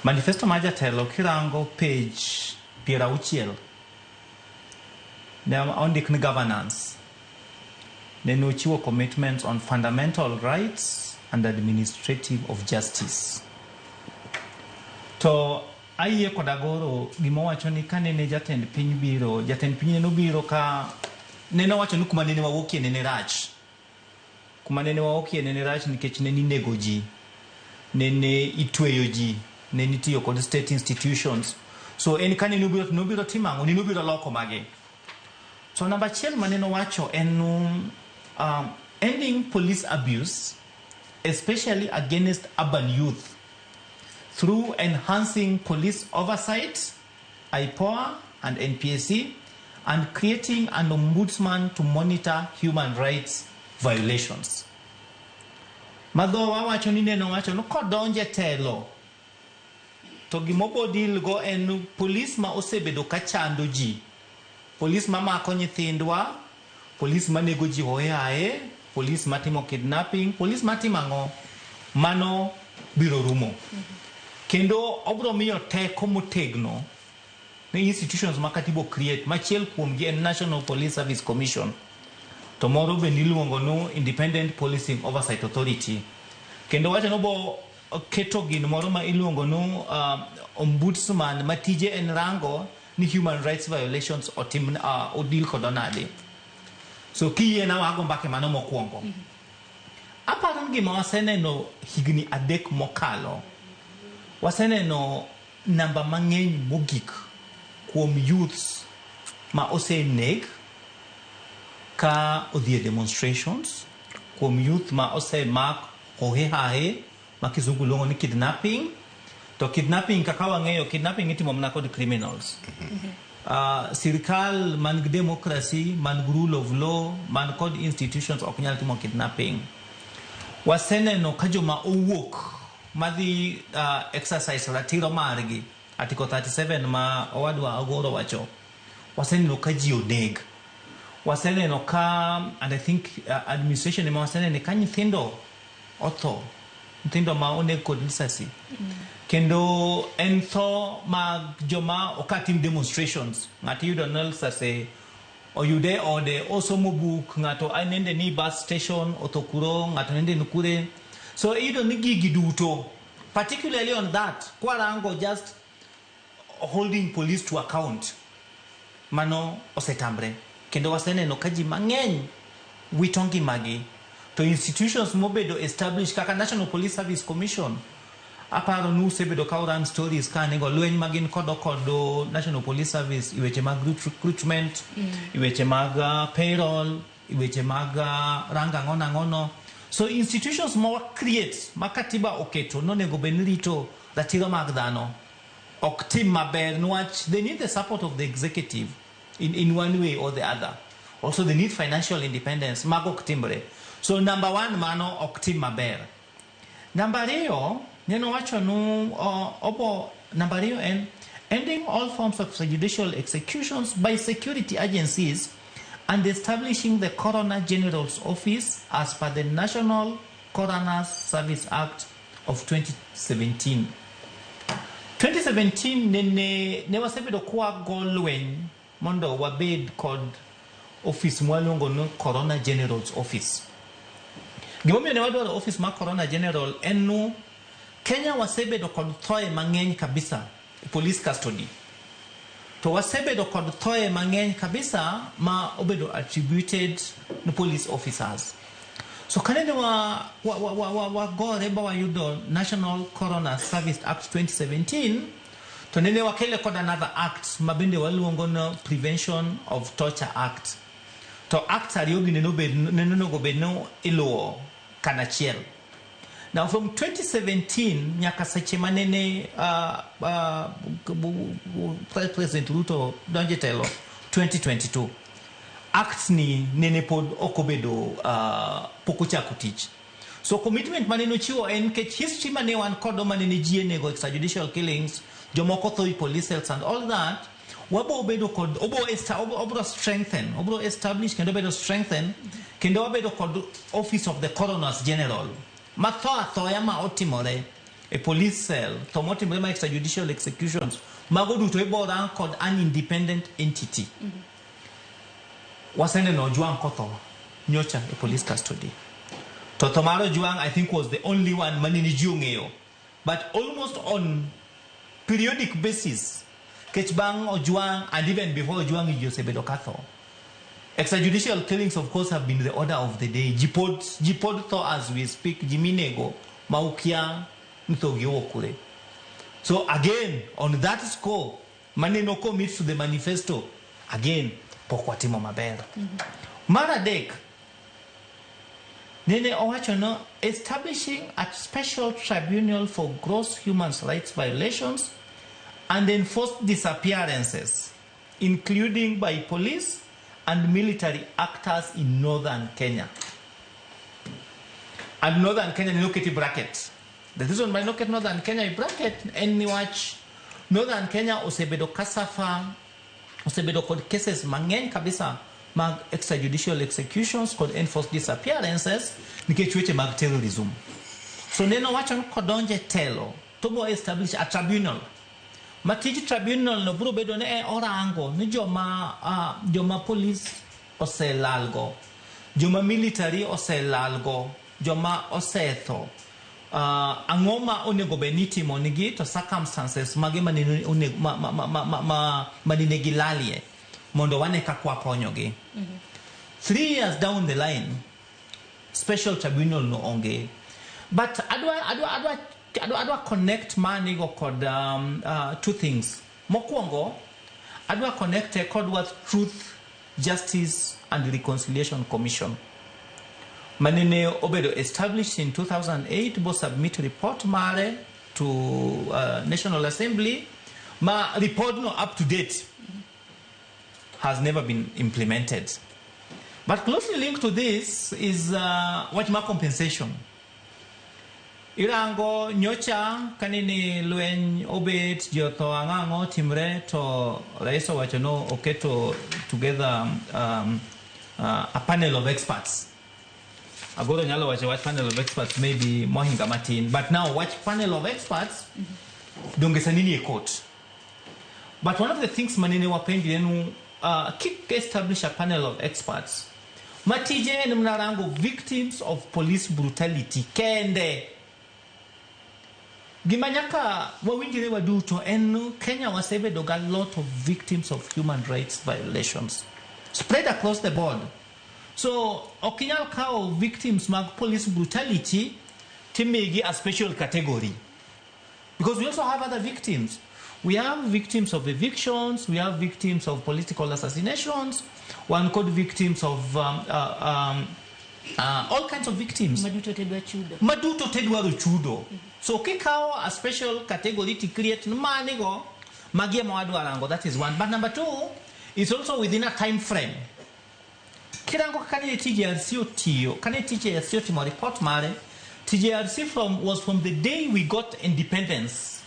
Manifesto mar jatelo kirango page 60 ne ondik ni governance. Nene ochiwo commitments on fundamental rights and administrative of justice. To ayie kod Agoro gima owacho ni kanene jatend piny biro, jatend piny nene obiro ka nene owacho ni kuma nene wawuokie nene rach. Kuma nene wawuokie nene rach nikech nene inego ji, nene itweyo ji, nene itiyo kod state institutions. So en kanene obiro to nobiro timo ang'o? Nene obiro loko magi. So namba achiel manene owacho en ending police abuse, especially against urban youth, through enhancing police oversight, IPOA and NPSC, and creating an ombudsman to monitor human rights violations. Madhowa wacho ni neno wacho ni kodonje telo to gimobo deal go en police ma osebedo ka chando ji, police ma mako nyithindwa, police ma nego ji hoyaye, police matimo kidnapping, police matimo ang'o, mano biro rumo. Kendo obro miyo teko motegno ne institutions ma katiba create, machiel kuomgi en National Police Service Commission, to moro bende iluongo ni Independent Policing Oversight Authority. Kendo wacho ni obo keto gin moro ma iluongo ni ombudsman ma tije en rango ni human rights violations otim odil kod nade. So kiyiena wago mbaka mano mokwongo. Aparo ni gima waseneno higni 3 mokalo, waseneno namba mang'eny mogik kuom youths ma oseneg ka odhi e demonstrations, kuom youth ma osemak hohehahe ma kizungu luongo ni kidnapping. To kidnapping kaka wang'eyo, kidnapping itimo mana kod criminals. Sirkal man gi democracy, man gi rule of law, man kod institutions ok nyal timo kidnapping. Waseneno ka joma owuok madhi exercise ratiro margi, Article 37 ma owadwa Agoro wacho, waseneno ka ji oneg. Waseneno ka, and I think administration ema wasenene ka nyithindo otho, nyithindo ma oneg kod lisasi. Kendo en tho mag joma ok tim demonstrations. Ng'ato iyudo ni lisasi oyude e ode, osomo buk, ng'ato nende ni bus station, otho kuro, ng'ato nende ni kure. So iyudo ni gigi duto, particularly on that, kwarango just holding police to account, mano osetamre. Kendo waseneno ka ji mang'eny wito ngimagi. To institutions mobedo established kaka National Police Service Commission, aparo ni usebedo ka run stories ka nego lweny magin kodo kod National Police Service i weche mag recruitment, i weche mag payroll, i weche mag rango ang'o nang'ono. So institutions ma wa create ma katiba oketo nonego bed ni rito ratiro mag dhano ok tim maber niwach they need the support of the executive in one way or the other. Also they need financial independence, mago ok timre. So number one, mano ok tim maber. Namba 2, neno wacho nu obo namba 2 en ending all forms of extrajudicial executions by security agencies and establishing the Coroner General's Office as per the National Coroner's Service Act of 2017. 2017 nene ne wasebedo kwa go lweny mondo wabed kod office mwaluongo ni Coroner General's Office. Gimomiyo ne wadwaro office mar Coroner General en nu Kenya wasebedo kod thoe mang'eny kabisa e police custody. To wasebedo kod thoe mang'eny kabisa ma obedo attributed ne police officers. So kanene wa gore ba wayudo National Coroner Service Act 2017, to nene wakele kod another act ma bende waluongo ni Prevention of Torture Act. To acts ariyo gi nene onego bed ni iluwo kanachiel. Now from 2017 nyaka seche manene President Ruto donjo e telo 2022, act ni nene pod ok obedo pok ochako tich. So commitment manene ochiwo en nikech history mane wan kodo manene ji enego extrajudicial killings, jomoko tho e police cells and all that, wabo bedo kod obo obro strengthen, obro establish kendo bedo strengthen, kendo wabedo kod Office of the Coroners General. Ma tho athoya ma otimore e police cell, tho motimore ma extrajudicial executions, mago duto ibo rang kod an independent entity. Waseneno Ojwang kotho nyocha e police custody. To tho mar Ojwang I think was the only one manene ji ong'eyo. But almost on periodic basis, kech bang' Ojwang and even before Ojwang ji osebedo ka tho. Extrajudicial killings of course have been the order of the day. Ji pod tho as we speak, ji minego ma ukia ni tho gi owuok kure. So again, on that score, maneno commit to the manifesto, again, pok watimo maber. Mar adek, nene owacho no establishing a special tribunal for gross human rights violations and enforced disappearances, including by police and military actors in northern Kenya. And northern Kenya ni noketi bracket. The reason why noket northern Kenya in bracket en niwach northern Kenya osebedo kasafa, osebedo kod cases mang'eny kabisa mag extrajudicial executions kod enforced disappearances nikech weche mag terrorism. So neno wacho ni kodonje telo to bo establish a tribunal. Ma tij tribunal no biro bedo ni e orango ni joma police oselalgo, joma military oselalgo, joma osetho. Ang'o ma onego bed ni itimo nigi to circumstances mage manene onego ma gilalie mondo wane kaka wakonyogi. 3 years down the line, special tribunal no onge. But adwa connect manigo kod two things. Mokwongo, adwa connect e kod wach Truth, Justice and Reconciliation Commission manene obedo established in 2008 bo submit report mare to National Assembly, ma report no up to date has never been implemented. But closely linked to this is wach mar compensation. Irango nyocha kanini lweny obet, jotho, ang'ang'o timre, to rais owacho no oketo together a panel of experts. Agoro nyalo wacho wach panel of experts maybe mohinga matin, but now wach panel of experts donge sani nie court. But one of the things manene wapenjre nu, kik establish a panel of experts matije en mana rango victims of police brutality kende. Gima nyaka wawinjre waduto en Kenya wasebedo ga lot of victims of human rights violations spread across the board. So ok inyal kawo victims mag police brutality timigi a special category, because we also have other victims. We have victims of evictions, we have victims of political assassinations, one called victims of all kinds of victims. Maduto te dwa chudo. Maduto te dwaro chudo. So kikawo a special category to create manigo, magi ema wadwa rango, that is one. But number two, it's also within a time frame. Kirango kaka ne TJRC otiyo, kane TJRC otimo report mare, TJRC was from the day we got independence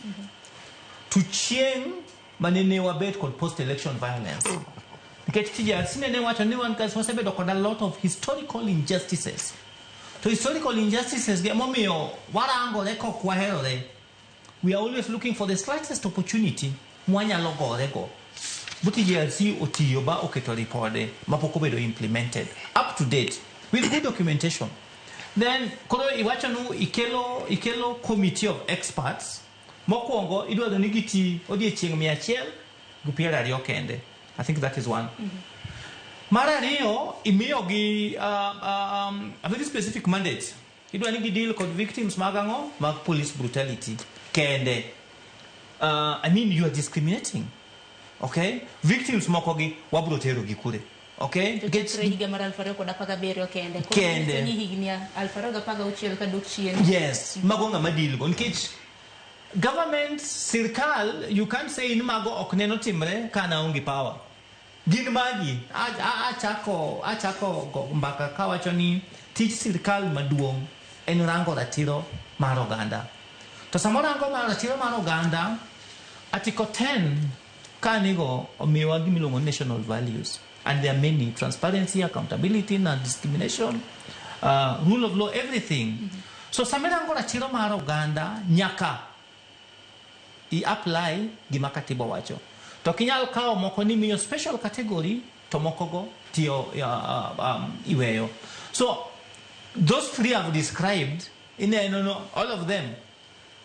to chieng' manene wabet kod post-election violence. Nikech TJRC nene wacho ni wan wasebedo kod a lot of historical injustices. To historical injustices ge momiyo warangore kok waherore. We are always looking for the slightest opportunity mwanyalo gore go. But TJRC otiyo ba oketo ripode mapok obedo implemented up to date with good documentation. Then koro iwacho nu ikelo committee of experts. Mokwongo idwaro ni giti odiechieng' 120 kende. I think that is one. Mar ariyo, imiyogi a very specific mandate. Idwa ni gideal kod victims mag ang'o? Mag police brutality kende. I mean, you are discriminating. Okay? Victims moko gi wabro tero gi kure. Okay? To chakre higa mar 2017 kende. Koro Kende. nyiso ni higni 2016 kadok chien. Yes, mago ng'ama deal go. Nikech government, sirkal, you can't say ni mago ok neno timre ka an aonge power. Gin magi, achako go mbaka kawacho ni tij sirkal maduong' en rango ratiro mar oganda. To sama orango mar ratiro mar oganda, Article 10 kanigo omiyowa gimiluongo ni national values. And there are many: transparency, accountability, non-discrimination, rule of law, everything. So sama irango ratiro mar oganda, nyaka i-apply gima katiba wacho. To ok inyal kawo moko ni miyo special category, to moko go tiyo iweyo. So those three I've described, ineno no, all of them,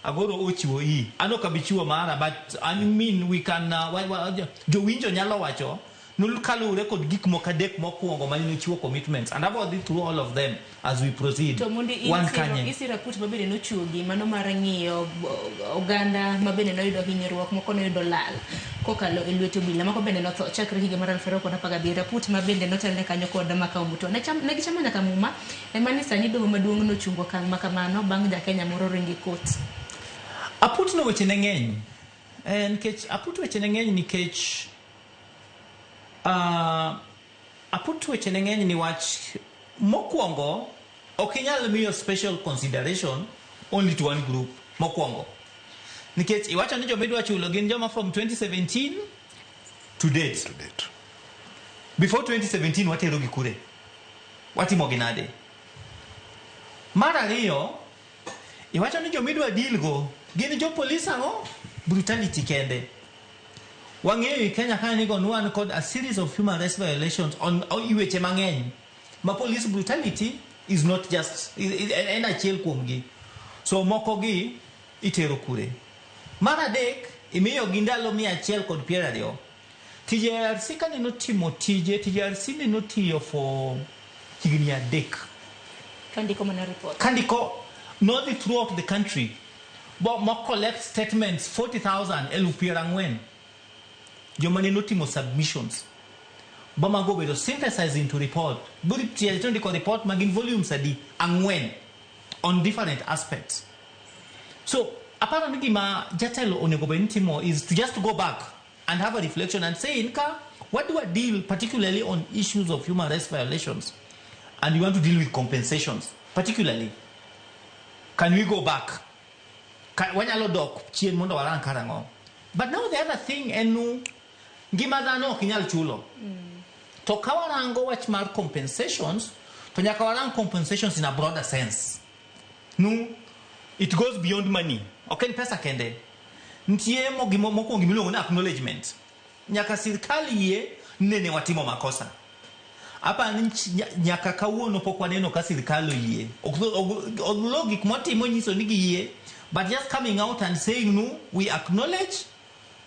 Agoro ochiwo i. An ok abi chiwo mara, but I mean we can, jowinjo nyalo wacho, nul kaluwore kod gik moko adek mokwongo mane nochiwo commitments, and I've dhi through all of them as we proceed. To mondi Wan kanye? Isiro aput mabende nochuogi mano mar ng'iyo oganda mabende noyudo hinyruok, moko noyudo lal kokalo e lwet obila, moko bende notho chakre higa mar 2017. Aput mabende notelne kanyo kod Makau Mutua. Ne gichamo nyaka muma, ema ni sani doho maduong' nochungo okang' makamano bang' ja Kenya moro ringo e kot. Aput no weche ne ng'eny. Nikech aput weche ne ng'eny nikech aput weche ne ng'eny niwach mokwongo ok inyal miyo special consideration only to one group mokwongo. Nikech iwacho ni joma idwa chulo gin joma from 2017 to date. To date. Before 2017 watero gi kure? Watimo gi nade? Mar ariyo, iwacho ni joma idwa deal go gin jo police ang'o? Brutality kende. Wang'eyo e Kenya ka ni go wan kod a series of human rights violations on weche mang'eny. Ma police brutality is not just en achiel kuomgi. So moko gi itero kure. Mar adek, imiyo gi ndalo 120. TJRC kane notimo tije, TJRC ne notiyo for higni 3. Kandiko mana report. Kandiko nodhi throughout the country bo mo collect statements 40,000 40,000 joma ne notimo submissions ba mago obedo synthesized into report. Buri tiyo ndiko report magin volumes adi 4 on different aspects. So aparo ni gima jatelo onego bed ni timo is to just go back and have a reflection and say, Inka, what do I deal particularly on issues of human rights violations? And you want to deal with compensations, particularly. Can we go back? Wanyalo dok chien mondo warang karang'o. But now the other thing en nu ngima dhano ok inyal chulo. To ka warango wach mar compensations, to nyaka warang compensations in a broader sense. Nu, it goes beyond money. Ok en pesa kende. Nitie mokwongo gimiluongo ni acknowledgement. Nyaka sirkal yie nene watimo makosa. Apa ni nyaka kawuono pok waneno ka sirkal oyie. Although gik motimo nyiso ni giyie, but just coming out and saying no, we acknowledge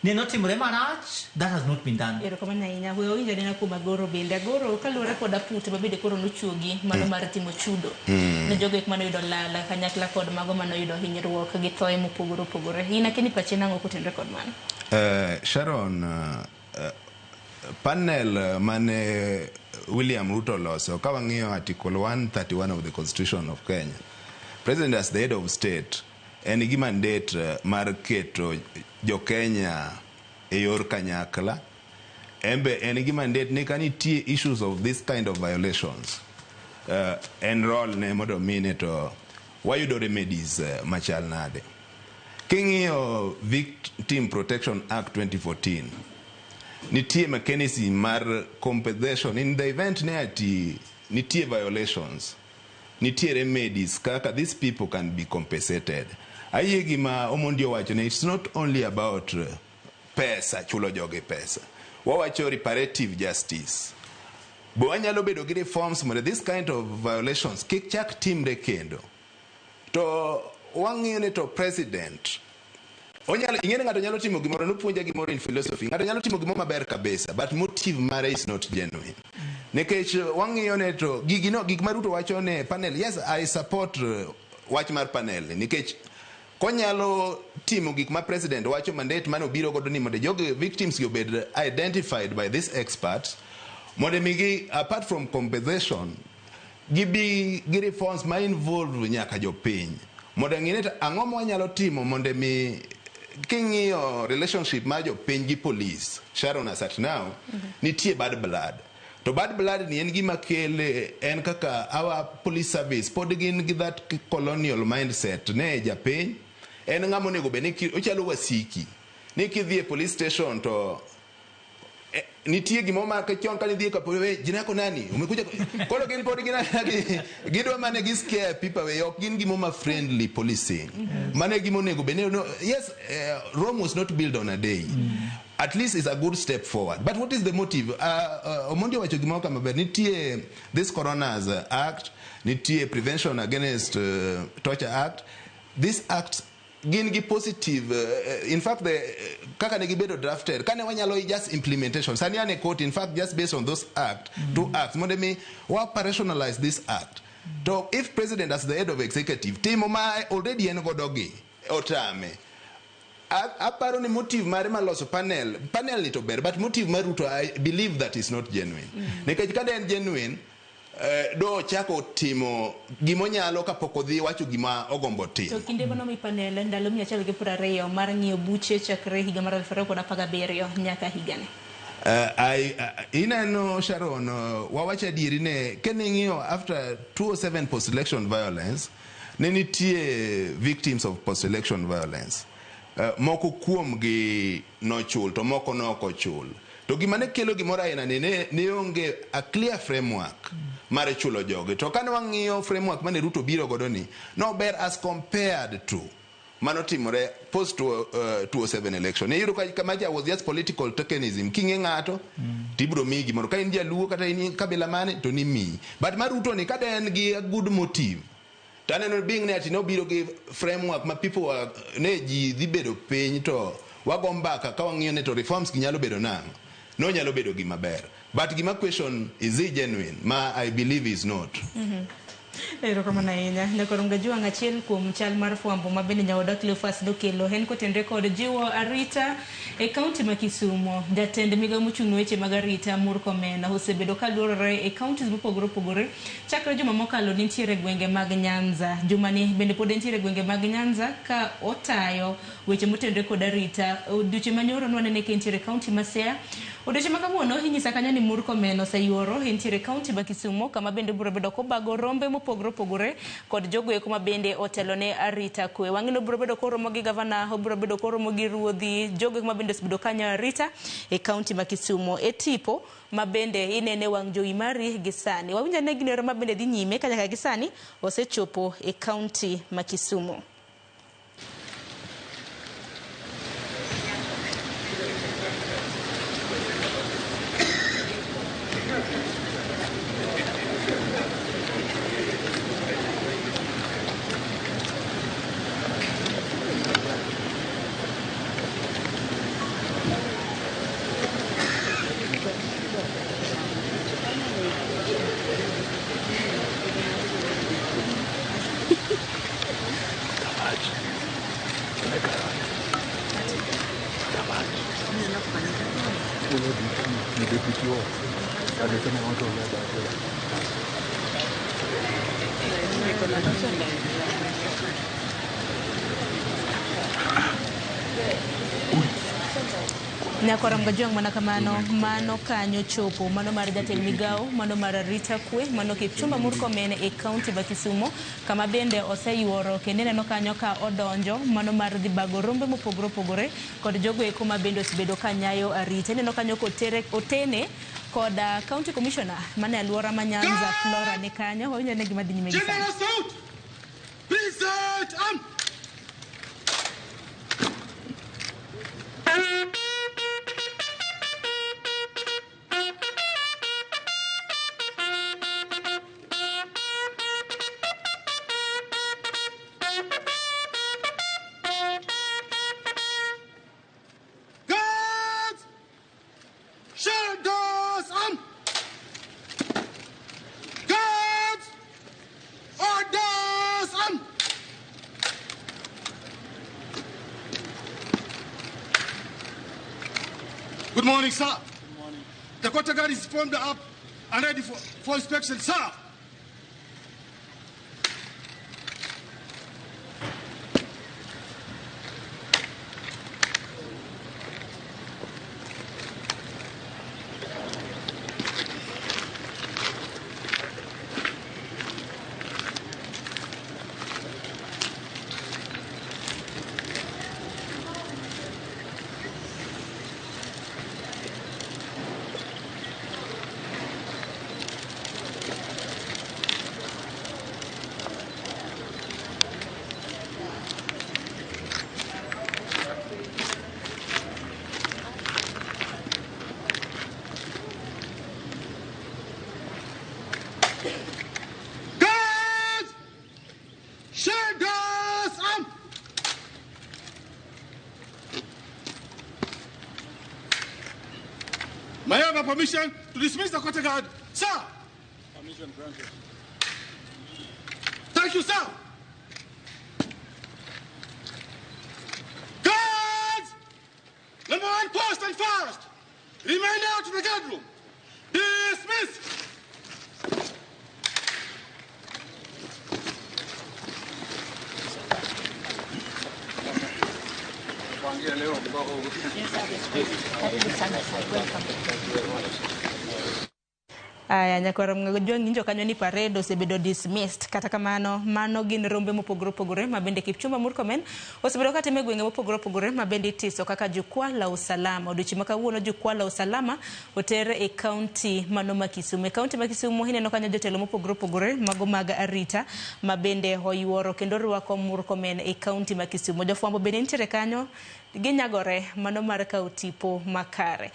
ne notimore marach, that has not been done. Erokamano ahinya. We wawinjo anena kuom Agoro bende. Agoro kaluwore kod aput ma bende koro nochuogi mano mar timo chudo. Ne jogo ek manoyudo lala kanyakla kod mago manoyudo hinyruok gi thoe mopogore opogore. In akia ni pachi nang'o kotenore kod mano? Sharon, panel mane William Ruto loso, ka wang'iyo Article 131 of the Constitution of Kenya, President as the head of state en gi mandate mar keto jo Kenya e yor kanyakla. En be en gi mandate ni ka nitie issues of this kind of violations, en role ne mondo mine to wayudo remedies machal nade. King'iyo Victim Protection Act 2014, nitie mechanism mar compensation in the event ne ati nitie violations, nitie remedies kaka these people can be compensated. Ayie gima Omondi owacho ni it's not only about pesa, chulo jogi pesa. Wawacho reparative justice. Bo wanyalo bedo gi reforms mondo this kind of violations kik chak timre kendo. To wang'iyo ni to president onyalo, ing'e ni ng'ato nyalo timo gimoro, nopuonja gimoro in philosophy, ng'ato nyalo timo gimoro maber kabisa, but motive mare is not genuine. Nikech wang'iyo ne to gigi no, gik ma Ruto wacho ne panel, yes, I support wach mar panel ni, nikech konyalo timo gik ma president wacho, mandate mane obiro godo ni mondo jogi victims gi obed identified by this expert, mondo migi apart from compensation gibi gi reforms ma involve nyaka jopiny mondo ng'i ni to ang'o ma wanyalo timo mondo mi king'iyo relationship mar jopiny gi police, Sharon, as at now nitie bad blood. To bad blood ni en gima kele en kaka our police service pod gin gi that colonial mindset ne japiny en ng'ama onego bed ni ochalo wasiki ni kidhi e police station to nitie gimoro ma chon kane idhi ka police, jina yako nani, umekuja koro gin pod gin gidwa mane gi scare people away, ok gin gimoro ma friendly policing. Mano e gima onego bed ni no, yes, Rome was not built on a day. At least it's a good step forward. But what is the motive? Omondi owacho gimoro kama ber. Nitie this Coroner's Act, nitie Prevention Against Torture Act. These acts gin gi positive, in fact, the kaka ne gibedo drafted, kane wanyalo just implementation. Sani ane court, in fact, just based on those act, two acts, mondo mi wa operationalize this act. To if president as the head of executive, timo ma already en godo gi, otame. Aparo ni motive mare mar loso panel, panel ni to ber, but motive mar Ruto, I believe that is not genuine. Nikech ka en genuine, do chako timo gimonyalo kapok odhi wacho gima ogombo timo. To kinde mano mi panel ndalo 120 mar ng'iyo buche chakre higa mar 2017 nyaka higani. Ineno Sharon, wawacho adieri ne kening'iyo after 207 post-election violence, ne nitie victims of post-election violence. Moko kuomgi nochul to moko ne ok ochul. To gima ne kelo gimoro aina ni ne onge a clear framework mar chulo jogi. To kane wang'iyo framework mane Ruto biro godo ni, nober as compared to manotimore post 207 election. Ne iyudo ka macha was just political tokenism. King'e ng'ato, tibiro miyi gimoro. Ka in jaluo kata in kabila mane, to nimiyi. But mar Ruto ni kada en gi a good motive, to aneno being ne ati nobiro gi framework ma people were, ne ji dhi bedo piny to wago mbaka ka wang'iyo ne to reforms gi nyalo bedo nang'o. No nyalo bedo gima ber. But gima question, is it genuine? Ma I believe is not. Erokamano ahinya. Nyakorom Gajuang' achiel kuom chal mar fwambo ma bende nyaoda Cleophas nokelo en kotenre kod jiwo arita e kaunti ma Kisumo. Jatend migawo mochung' ne weche mag arita Murkomen osebedo ka luorore e counties mopogore opogore chakre juma mokalo nitiere gwenge mag Nyanza. Jumani bende pod entiere gwenge mag Nyanza ka otayo weche motenre kod arita. Odiochieng' manyoro nwanene ka entiere kaunti ma Siaya. Odiochieng' ma kawuono inyisa kanyo ni Murkomen oseyuoro entiere kaunti ma Kisumo kama bende obiro bedo kobago rombe mopogore opogore kod jogo eko ma bende otelo ne arita kwe. Wang'e ni obiro bedo koromo gi gavana, obiro bedo koromo gi ruodhi, jogo eko ma bende osebedo kanyo arita e kaunti ma Kisumo. E tipo ma bende inene wang' jowi mari gi sani. Wawinj ane gino ero ma bende dhi nyime ka nyaka gi sani osechopo e kaunti ma Kisumo. Nyakorom Gajuang' mana kamano, mano kanyo chopo, mano mar jatend migawo, mano mar arita kwe, mano Kipchumba Murkomen e kaunti ma Kisumo, kama bende oseyuoro kendo ineno kanyo ka odonjo, mano mar dhi bago rombe mopogore opogore kod jogo eko ma bende osebedo ka nyayo arita. Ineno kanyo kotere otene kod county commissioner mane alwora ma Nyanza Flora ni kanyo. Wawinjo ane gima dhi nyime gi sani. General Stout! Present arm! Guards! Shoulders arm! Guards! Orders arm! Good morning, sir. Good morning. The quarter guard is formed up and ready for inspection, sir. Guards! Shoulders arm! May I have a permission to dismiss the quarter guard, sir? Permission granted. Thank you, sir. Guards! Number one post and fast! Remain out to the guard room. Dismiss! Aya, nyakwar Jwang' winjo kanyo ni parade osebedo dismissed. Kata kamano, mano gin rombe mopogore opogore ma bende Kipchumba Murkomen osebedo katimo e gwenge mopogore opogore ma bende itiso kaka jukwaa la usalama. Odiochieng' ma kawuono jukwaa la usalama oter e kaunti mano ma Kisumu. E kaunti ma Kisumu ineno kanyo jotelo mopogore opogore mago mag arita ma bende oyuoro kendo rwako Murkomen e kaunti ma Kisumu. Jofwambo bende nitiere kanyo ginyagore mano mar kawo tipo makare.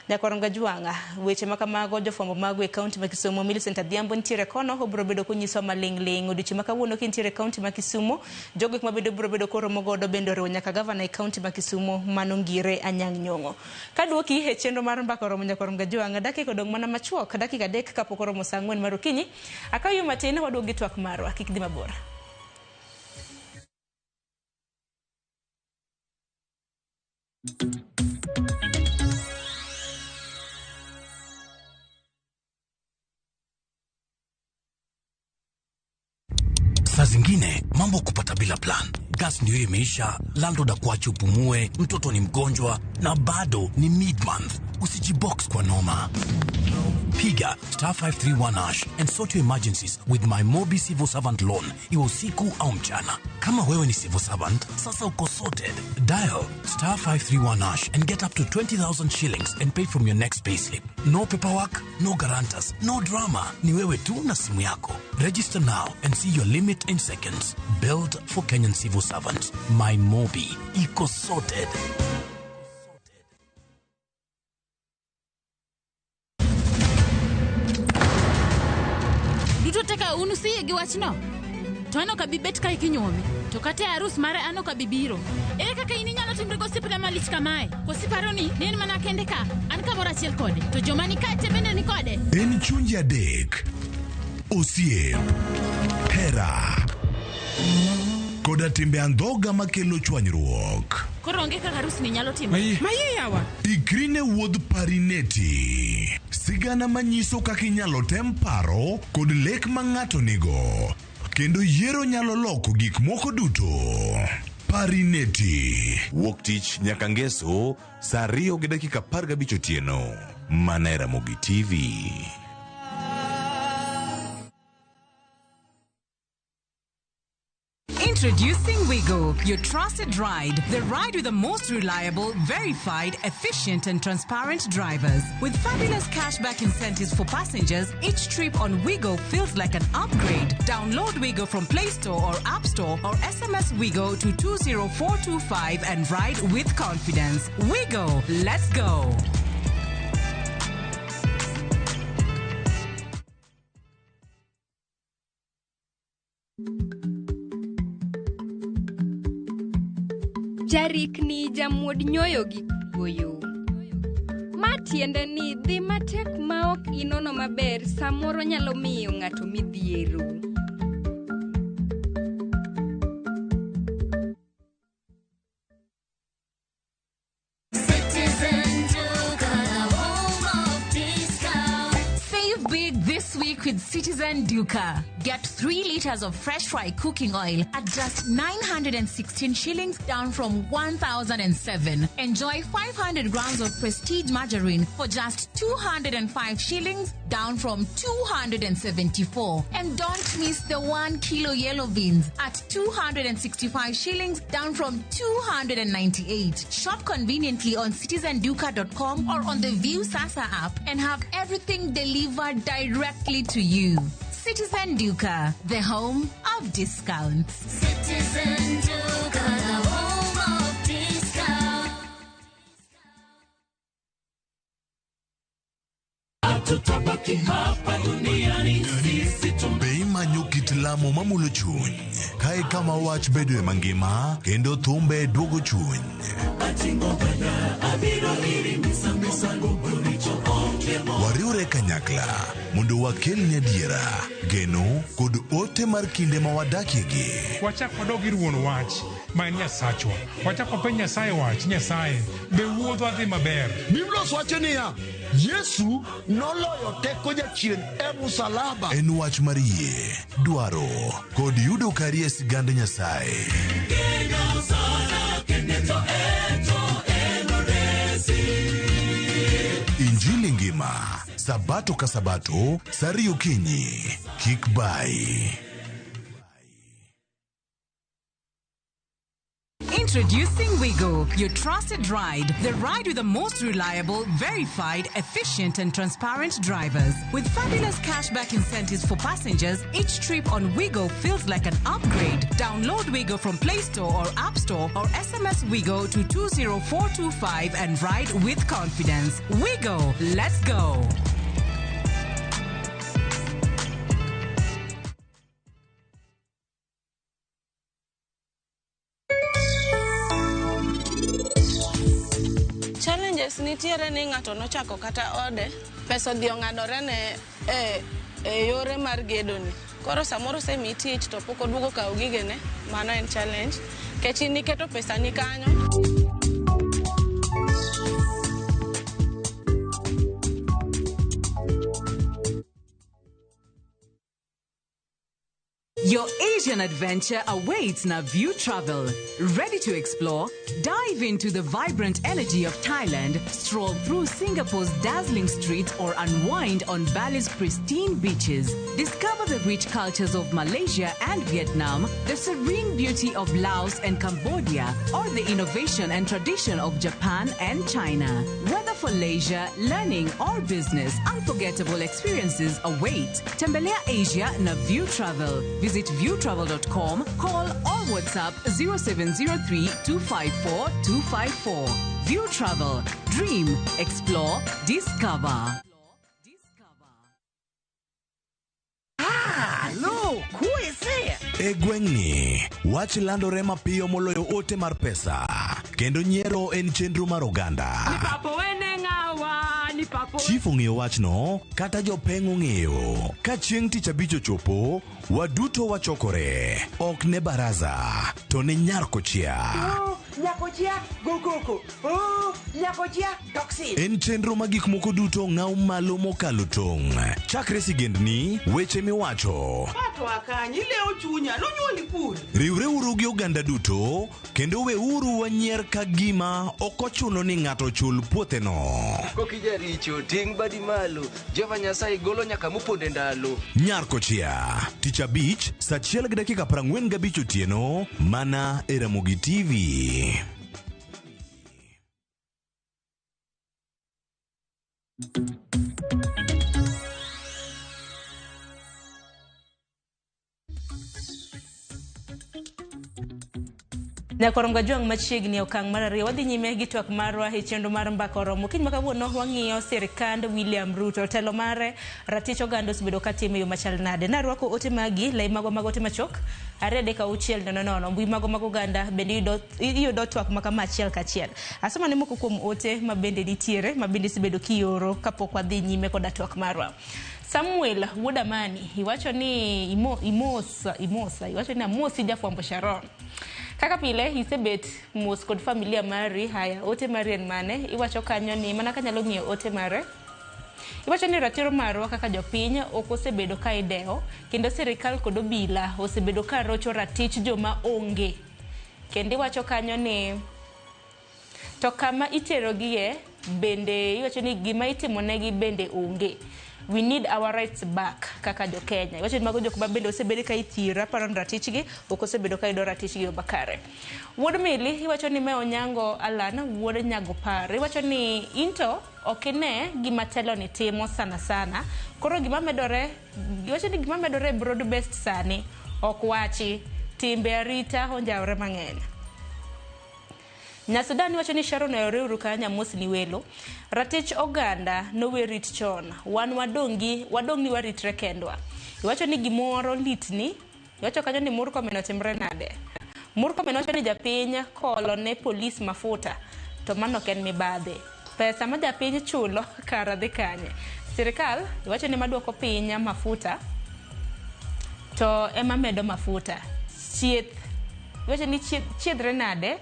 Nyakwar Gajwang'a, weche ma kamago jofwambo mago e kaunti kaunti ma Kisumu. Millicent Adhiambo nitiere kono, obiro bedo konyisowa maling' ling'. Odiochieng' ma kawuono kintiere e kaunti ma Kisumu, jogo eko mabedo biro bedo koromo godo bende oriwo nyaka gavana e kaunti ma Kisumu mano Ngire Anyang' Nyong'o. Kaduoki e chenro mar mbaka oromo nyakwar Mgajwang', dakika odong' mana machuok, dakika 3 kapok oromo saa 4 mar okinyi. Akaw yo matin waduog gi twak marwa, kik dhi mabor. Saa zingine mambo kupata bila plan. Gas ndio imeisha, landlord akuache upumue, mtoto ni mgonjwa na bado ni mid month. Usijibox kwa noma. Piga star 531 hash and sort your emergencies with my Mobi Civil Servant Loan, iwe usiku au mchana. Kama wewe ni civil servant, sasa uko sorted. Dial star 531 hash and get up to 20,000 shillings and pay from your next payslip. No paperwork, no guarantors, no drama. Ni wewe tu na simu yako. Register now and see your limit in seconds. Build for Kenyan civil servants. My Mobi. Iko sorted. Duto te ka un usiyie gi wachno? To an ok abi bet kae kinyuomi. To kata e arus mare an ok abi biro. Ere kaka in inyalo timri gosiepna malich kamae? Koso iparo ni en mana kende ka? An kamoro achiel kode. To joma ni kae te bende ni kode? En chunje adek, osiep, hera, koda timbe andhoga makelo chwanyruok. Koro onge kaka arus ni nyalo timore. Maye yawa. Ikri ne wuodh Parineti. Sigana manyiso kaka inyalo tem paro kod lek ma ng'ato nigo. Kendo yiero nyalo loko gik moko duto. Parineti. Wuok tich nyaka ngeso saa 2:15 otieno. Mana e Ramogi TV. Introducing Wigo, your trusted ride. The ride with the most reliable, verified, efficient, and transparent drivers. With fabulous cashback incentives for passengers, each trip on Wigo feels like an upgrade. Download Wigo from Play Store or App Store or SMS Wigo to 20425 and ride with confidence. Wigo, let's go. Jarikni jamuod nyoyo gi kuoyo. Ma tiende ni dhi matek ma ok inono maber samoro nyalo miyo ng'ato midhiero. Citizen Duka, the home of discount. Save big this week with Citizen Duka. Get 3 liters of fresh fry cooking oil at just 916 shillings, down from 1,007. Enjoy 500 grams of Prestige margarine for just 205 shillings, down from 274. And don't miss the 1 kilo yellow beans at 265 shillings, down from 298. Shop conveniently on citizenduka.com or on the View Sasa app and have everything delivered directly to you. Citizen Duka, the home of discounts. Citizen Duka, the home of discount. Hatutabaki hapa duniani sisi. Be imanyo kit lamo mamulo chuny? Kae kama wach bedoe mangima kendo thumbe duogo chuny. Wariwre kanyakla mondo wakelni adiera, geno kod ote mar kinde ma wadakiegi. Wachak wadog ir wuon wach ma en Nyasachwa. Wachak wapenj Nyasaye wach, Nyasaye, be wuodhwa dhi maber? Biblos wacho niya, Yesu noloyo teko jachien e musalaba. En wach mar yie, dwaro kod yudo kari e sigand Nyasaye. Injili ngima, Sabato ka Sabato, saa 2 okinyi. Kik bai. Introducing Wigo, your trusted ride. The ride with the most reliable, verified, efficient, and transparent drivers. With fabulous cashback incentives for passengers, each trip on Wigo feels like an upgrade. Download Wigo from Play Store or App Store or SMS Wigo to 20425 and ride with confidence. Wigo, let's go. Challenges nitiere ni ng'ato nochako kata ode, pesa odhi ong'adore ne e, e yore mar gedoni. Koro samoro osemiyi tich to pok oduogo kawo gigene, mano en challenge. Nikech in iketo pesani kanyo. Your Asian adventure awaits Naview Travel. Ready to explore? Dive into the vibrant energy of Thailand, stroll through Singapore's dazzling streets, or unwind on Bali's pristine beaches. Discover the rich cultures of Malaysia and Vietnam, the serene beauty of Laos and Cambodia, or the innovation and tradition of Japan and China. Whether for leisure, learning, or business, unforgettable experiences await. Tembelea Asia na View Travel. Visit viewtravel.com, call or WhatsApp 0703 254 254. View Travel. Dream, explore, discover. Hello, who is there? E gweng'ni, wach landore mapiyo moloyo ote mar pesa, kendo nyiero en chenro mar oganda. Papo wene ng'awa ni papo Chief ong'eyo wachno, kata jopeng' ong'eyo. Ka chieng' tich abich ochopo, waduto wachokore. Ok ne baraza, to ne nyar kochia. Oh, nyakochia go koko. Oh, nyakochia toxin. En chenro ma gik moko duto ng'aw malo mokalo tong'. Chakre sigendni, weche miwacho, Pato akanyi leo chunya nonyuoli kure. Riwreuru gi oganda duto kendo weuru wanyier ka gima ok ochuno ni ng'ato ochul puotheno. Kokijaricho ting' badi malo Jehova Nyasaye golo nyaka moponde ndalo. Nyar kochia, tich abich, saa achiel gi dakika 45 otieno, mana e Ramogi TV. Nyakorongo Jwang' machiegni e okang' mar ariyo wadhi nyime gi twak marwa e chenro mar mbaka oromo. Kiny ma kawuono wang'iyo sirikand William Ruto, telo mare ratich oganda osebedo katimo e yo machal nade. Narwako ote magi, lai magwa mag ote machok 2 3 6 0 0 mbui magwa mag oganda bende iyudo twak ma kama achiel kachiel. Asoma ne moko kuom ote ma bende nitiere ma bende isebedo kioro kapok wadhi nyime koda twak marwa. Samuel wuod Amani iwacho ni imosa iwacho ni amosi jafwambo Sharon. Kaka pile isebet mos kod familia mari. Haya, ote mari en mane? Iwacho kanyo ni mana kanyalo ng'iyo ote mare. Iwacho ni ratiro marwa kaka jopiny ok osebedo ka idewo kendo sirikal kod obila osebedo ka rocho ratich joma onge. Kendo iwacho kanyo ni to kama iterogie bende iwacho ni gima itimonegi bende onge. We need our rights back kaka jo Kenya. Iwacho ni mago jok ma bende osebedo ka ithiro aparo ni ratichgi ok osebedo ka yudo ratichgi yo makare. Wuod Mili iwacho ni me Onyango Alan wuod Nyagopar. Iwacho ni into ok ine gima telo ni timo sana sana. Koro gima medore iwacho ni gima medore broad based sani ok wachi timbe arita onjawre mang'eny. Nyasudan wacho ni Sharon oyore uru kanya mos ni welo. Ratich oganda nowe rit chon. Wan wadongi wadong ni waritre kendwa. Iwacho ni gimoro litni. Iwacho kanyo ni Murkomen otimre nade. Murkomen wacho ni japiny kolo ne polis mafuta to mano ok en mibadhi. Pesa ma japiny chulo kara dhi kanye. Sirikal iwacho ni maduoko piny mafuta to ema medo mafuta. Chieth iwacho ni chiedhre nade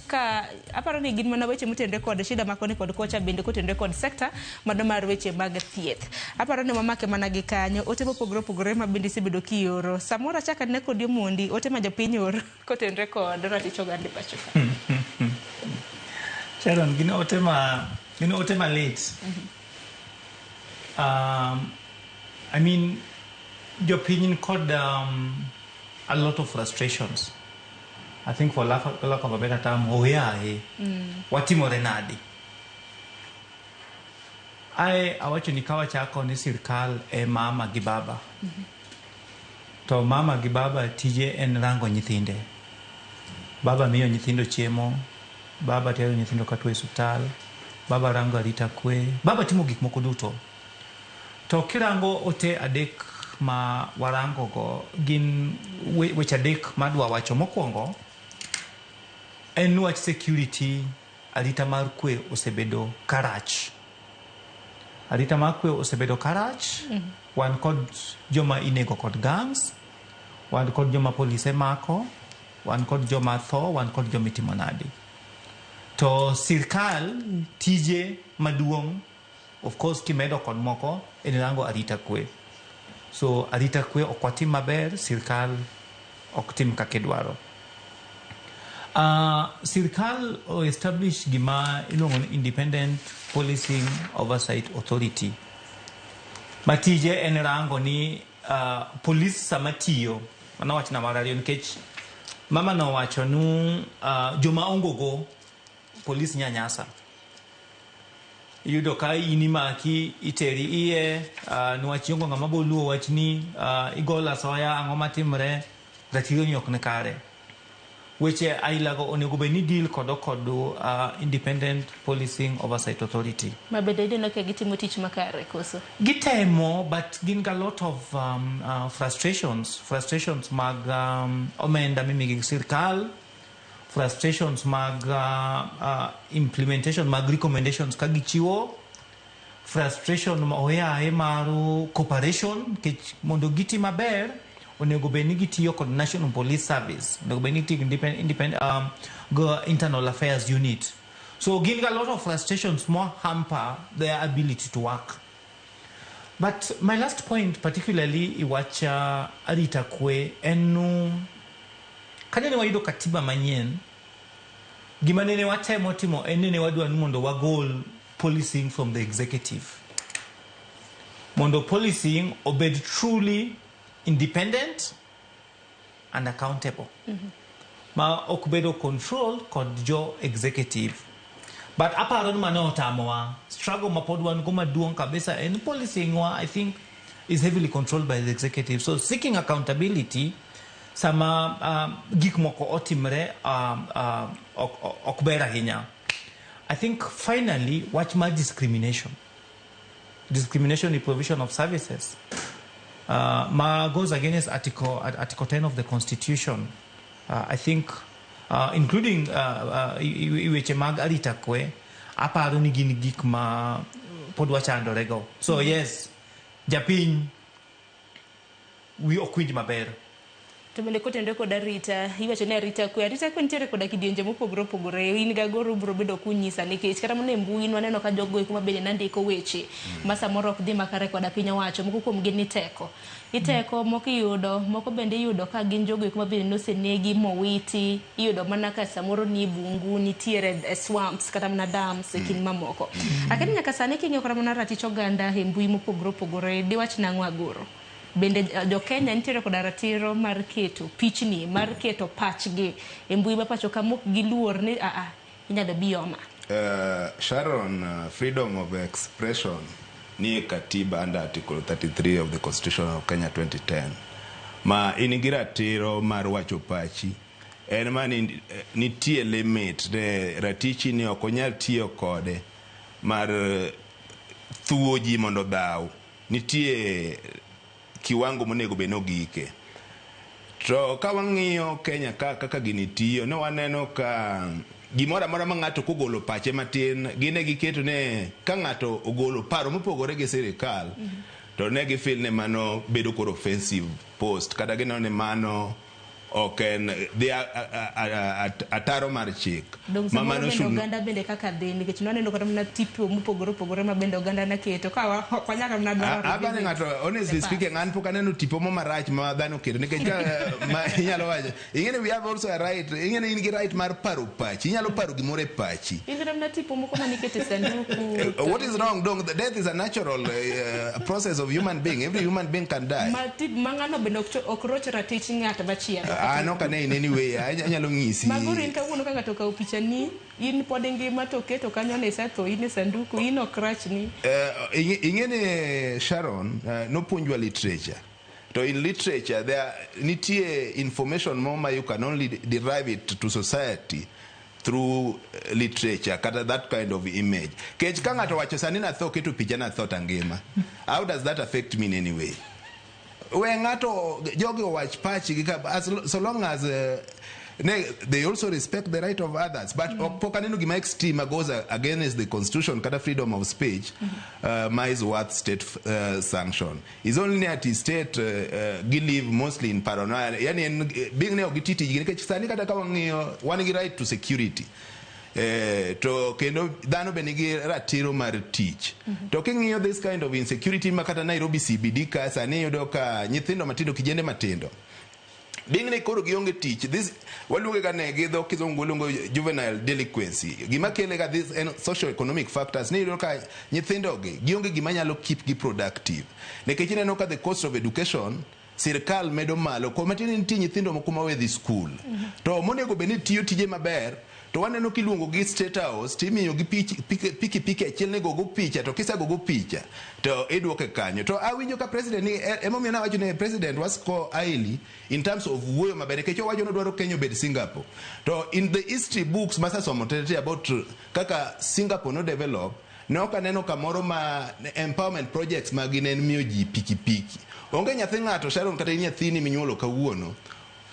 ka aparo ni gin mana weche motenore kod shida makoni kod kocha bende kotenore kod sekta mano mar weche mag thieth. Aparo ni wamake mana gi kanyo ote mopogore opogore ma bende isebedo kioro. Samoro achak ane kodi Omondi ote ma jopiny oro kotenore kod ratich oganda e pacho ka. Sharon, gin ote malit. I mean, jopiny ni kod a lot of frustrations. I think for lack of a better term, oyaye. Watimore nadi. Ae awacho ni kawachako ni sirkal e mama gi baba. To mama gi baba tije en rango nyithinde. Baba miyo nyithindo chiemo, baba tero nyithindo katuo e osiptal, baba rango arita kwe, baba timo gik moko duto. To kirango ote adek ma warango go gin weche adek madwa wacho. Mokwongo en wach security arita mar kwe osebedo karach. Arita mar kwe osebedo karach. Wan kod joma inego kod gangs, wan kod joma polise mako, wan kod joma tho, wan kod joma itimo nadi. To sirkal tije maduong' of course kimedo kod moko en rango arita kwe. So arita kwe ok watim maber, sirkal ok tim kaka idwaro. Sirkal o establish gima iluongo ni Independent Policing Oversight Authority. Ma tije en rango ni polis sama tiyo, mano wach namba ariyo nikech mama nowacho nu joma ongo go polis nyanyasa. Iyudo ka in imaki iteri iye niwach ionge ng'ama bo luwo wachni igolo asoya ang'o matimre ratiro ni ok ni kare. Weche ailago onego bed ni deal kodo kod Independent Policing Oversight Authority. Ma bende ineno ka gitimo tich makare koso? Gitemo but gin ga lot of frustrations, frustrations mag omenda mimigi gi sirkal, frustrations mag implementation mag recommendations ka gichiwo, frustration ma oyaye mar cooperation nikech mondo giti maber onego bed ni gitiyo kod National Police Service, onego bed ni gitiyo gi independent go internal affairs unit. So gin ga lot of frustrations more hamper their ability to work. But my last point particularly i wach arita kwe en nu kanene wayudo katiba manyien gima nene watemo timo en nene wadwa ni mondo wagol policing from the executive mondo policing obed truly independent and accountable ma ok bedo control kod jo executive but aparo ni mano otamowa struggle ma pod wan go maduong' kabisa en policing wa I think is heavily controlled by the executive so seeking accountability sama gik moko otimre ok ber ahinya I think finally wach mar discrimination discrimination in provision of services ma goes against article 10 of the constitution I think including i weche mag arita kwe aparo ni gin gik ma pod wachandore go so yes japiny wi ok winj maber To bende kotenore kod arita, iwacho ni arita kwe, arita kwe nitiere koda kidienje mopogore opogore. In gagoro ubiro bedo kunyisa nikech kata mana e mbui nwaneno ka jogo eko mabende nandiko weche ma samoro ok dhi makare koda piny owacho. Moko kuom gi ni teko. Iteko, moko iyudo, moko bende iyudo ka gin jogo eko mabende nosenegi mowiti. Iyudo mana ka samoro ni e bungu, nitiere e swamps kata mana dams e kind mamoko. Lakini nyaka sani king'iyo kata mana ratich oganda e mbui mopogore opogore, diwach nang'o Agoro? Bende jo Kenya nitiere koda ratiro mar keto pichni, mar keto pachgi e mbui ma pacho ka mok giluor ni aa inyalo bi oma. Sharon, freedom of expression nie katiba under Article 33 of the Constitution of Kenya 2010. Ma in gi ratiro mar wacho pachi. En ma ni, nitie limit ne ratichi ni ok onyal tiyo kode mar thuo ji mondo odhaw. Nitie kiwango monego bed ni ogike. To ka wang'iyo Kenya ka kaka gini tiyo, ne waneno ka gimoro amora ma ng'ato kogolo pache matin, gin ne giketo ne ka ng'ato ogolo paro mopogore gi sirikal, to ne gifeel ni mano bedo koro offensive post, kata gineno ni mano ok en dhi ataro mar chik. Dong' Ma samoro mano bende should oganda bende kaka dhi nikech nwaneno kata mana tipo mopogore opogore ma bende oganda naketo ka ok wanyal kata mana dwaro Apani revisit ng'ato honestly the past. speaking an pok aneno tipo mo marach ma dhano oketo nikech ka ma inyalo wacho ing'eni we have also a right ing'eni in gi right mar paro pachi inyalo paro gimoro e pachi In kata mana tipo moko manikete e sanduku. What is wrong dong the death is a natural process of human being every human being can die Ma tip ma ng'ano bende ok roch ratich ng'at machielo. An ok ane in any way anyalo ng'isi Magoro in kawuono ka ng'ato okawo pichani in pod ingima to oketo kanyo ni isetho in e sanduku in ok rachni. Ing'e ni Sharon nopuonjwa literature to in literature there nitie information mo ma you can only derive it to society through literature kata that kind of image kech ka ng'ato wacho sani natho keto picha natho tangima how does that affect me in any way we ng'ato jogi owach pachgi ka as, so long as Ne, they also respect the right of others but ok pok aneno gima extreme ma goes against the constitution kata freedom of speech ma is worth state sanction. Is only ni ati state gi live mostly in paranoia, yani en being ne ok giti tijgi nikech sani kata ka wang'iyo wan gi right to security. To kendo dhano be nigi ratiro mar tich. To king'iyo this kind of insecurity ma kata Nairobi CBD ka sani iyudo ka nyithindo matindo, kijende matindo, being ni koro gionge tich, this waluonge ga ne gi dho kizungu waluongo juvenile delinquency. Gima kele ga this en socio economic factors ni iyudo ka nyithindo gi gionge gima nyalo keep gi productive, nikech ineno ka the cost of education sirkal medo malo koma tiende nitie nyithindo moko ma we dhi skul to monego bed ni tiyo tije maber, to waneno kiluongo gi State House timiyo gi piki piki achiel ni gogo picha, to kisegogo picha to idwoke kanyo. To awinjo ka president ni emomiyo nawacho ni president wa score highly in terms of wuoyo maber, nikech owacho ni odwaro Kenya obed Singapore. To in the history books masesomo tete about kaka Singapore no develop, ne ok aneno kamoro ma empowerment projects ma gin en miyo ji pikipiki. Onge nyathi ng'ato, Sharon, kata in nyathini minyuolo kawuono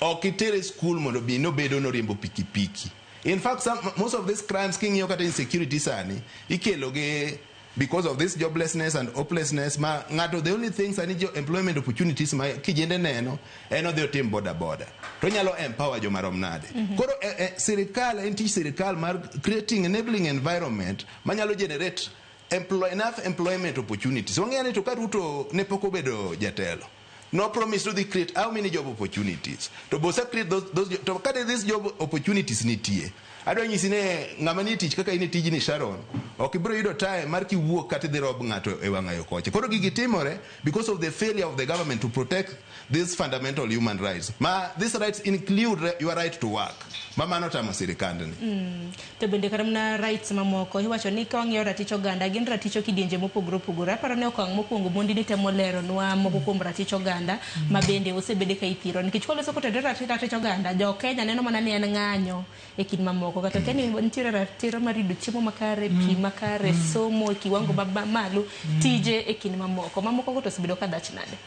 ok itere skul mondo bi nobedo noriembo pikipiki. In fact, most of these crimes king'iyo kata insecurity sani ikelo gi because of this joblessness and hopelessness ma ng'ato, the only thing sani jo employment opportunities ma kijende neno en odhi otim boda boda to nyalo empower joma rom nade? Koro sirikal en tich sirikal mar creating enabling environment manyalo generate enough employment opportunities. Wang'eyo ni to ka Ruto ne pok obedo jatelo, no promise to dhi create how many job opportunities, to bosa create those to kata these job opportunities nitie. Adwa nyisi ne ng'ama nie tich kaka in e tijni, Sharon, ok ibiro yudo time mar kiwuok kata idhi rob ng'ato e wang'ayo kocha. Koro gigi timore because of the failure of the government to protect these fundamental human rights, ma these rights include your right to work, ma mano tamo sirikandni. To bende kata mana rights mamoko iwacho ni ka wang'iyo ratich oganda gin ratich kidienje mopogore opogore. Aparo ni okang' mokwongo mondi ni temo leronwa moko kuom ratich oganda ma bende osebede ka ithiro, nikech kwaloso kotenore ratich oganda, jo Kenya neno mana ni en ng'anyo e kind mamoko, kata kia ni nitiere ratiro mar yudo chiemo makare, pi makare, somo e kiwango ma malo, tije e kind mamoko mamoko go. To osebedo ka dhach nade?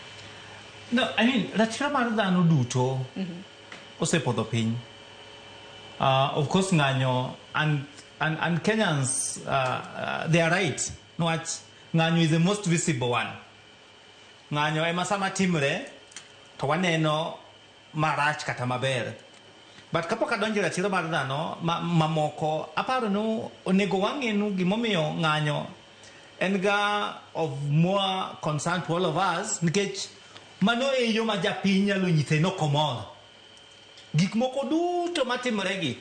No, I mean, ratiro mar dhano duto osepodho piny. Of course, ng'anyo and Kenyans, they are right. Niwach ng'anyo is the most visible one. Ng'anyo ema sama timre to waneno marach kata maber. But kapok adonjo e ratiro mar dhano mamoko, aparo ni onego wang'e ni gimomiyo ng'anyo en ga of more concern to all of us, nikech mano e yo ma japiny nyalo nyise ni ok omor. Gik moko duto matimore gi,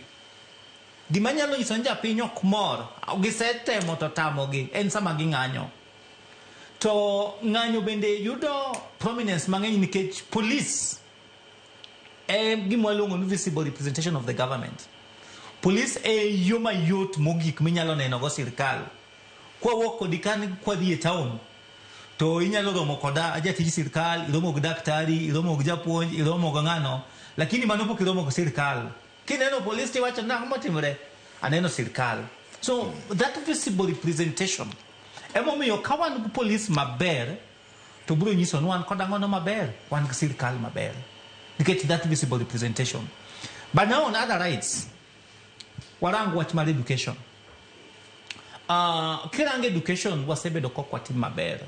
gima nyalo nyiso ni japiny ok mor, gisetemo to tamogi, en sama ging'anyo. To ng'anyo bende yudo prominence mang'eny nikech police e gima waluongo ni visible representation of the government. Police e yo mayot mogik minyalo neno go sirikal. Kwawuok kodi kan kwadhi e town to inyalo romo koda jatij sirikal, iromo gi daktari, iromo gi japuonj, iromo gi ng'ano, lakini mano pok iromo gi sirikal. Kineno polis tiwacho nang'o motimore? Aneno sirikal. So that visible representation emomiyo ka wan gi polis maber to biro nyiso ni wan kod ang'ono maber, wan gi sirikal maber, nikech that visible representation. But now on other rights, warang wach mar education. Kirango education, wasebedo kok watim maber.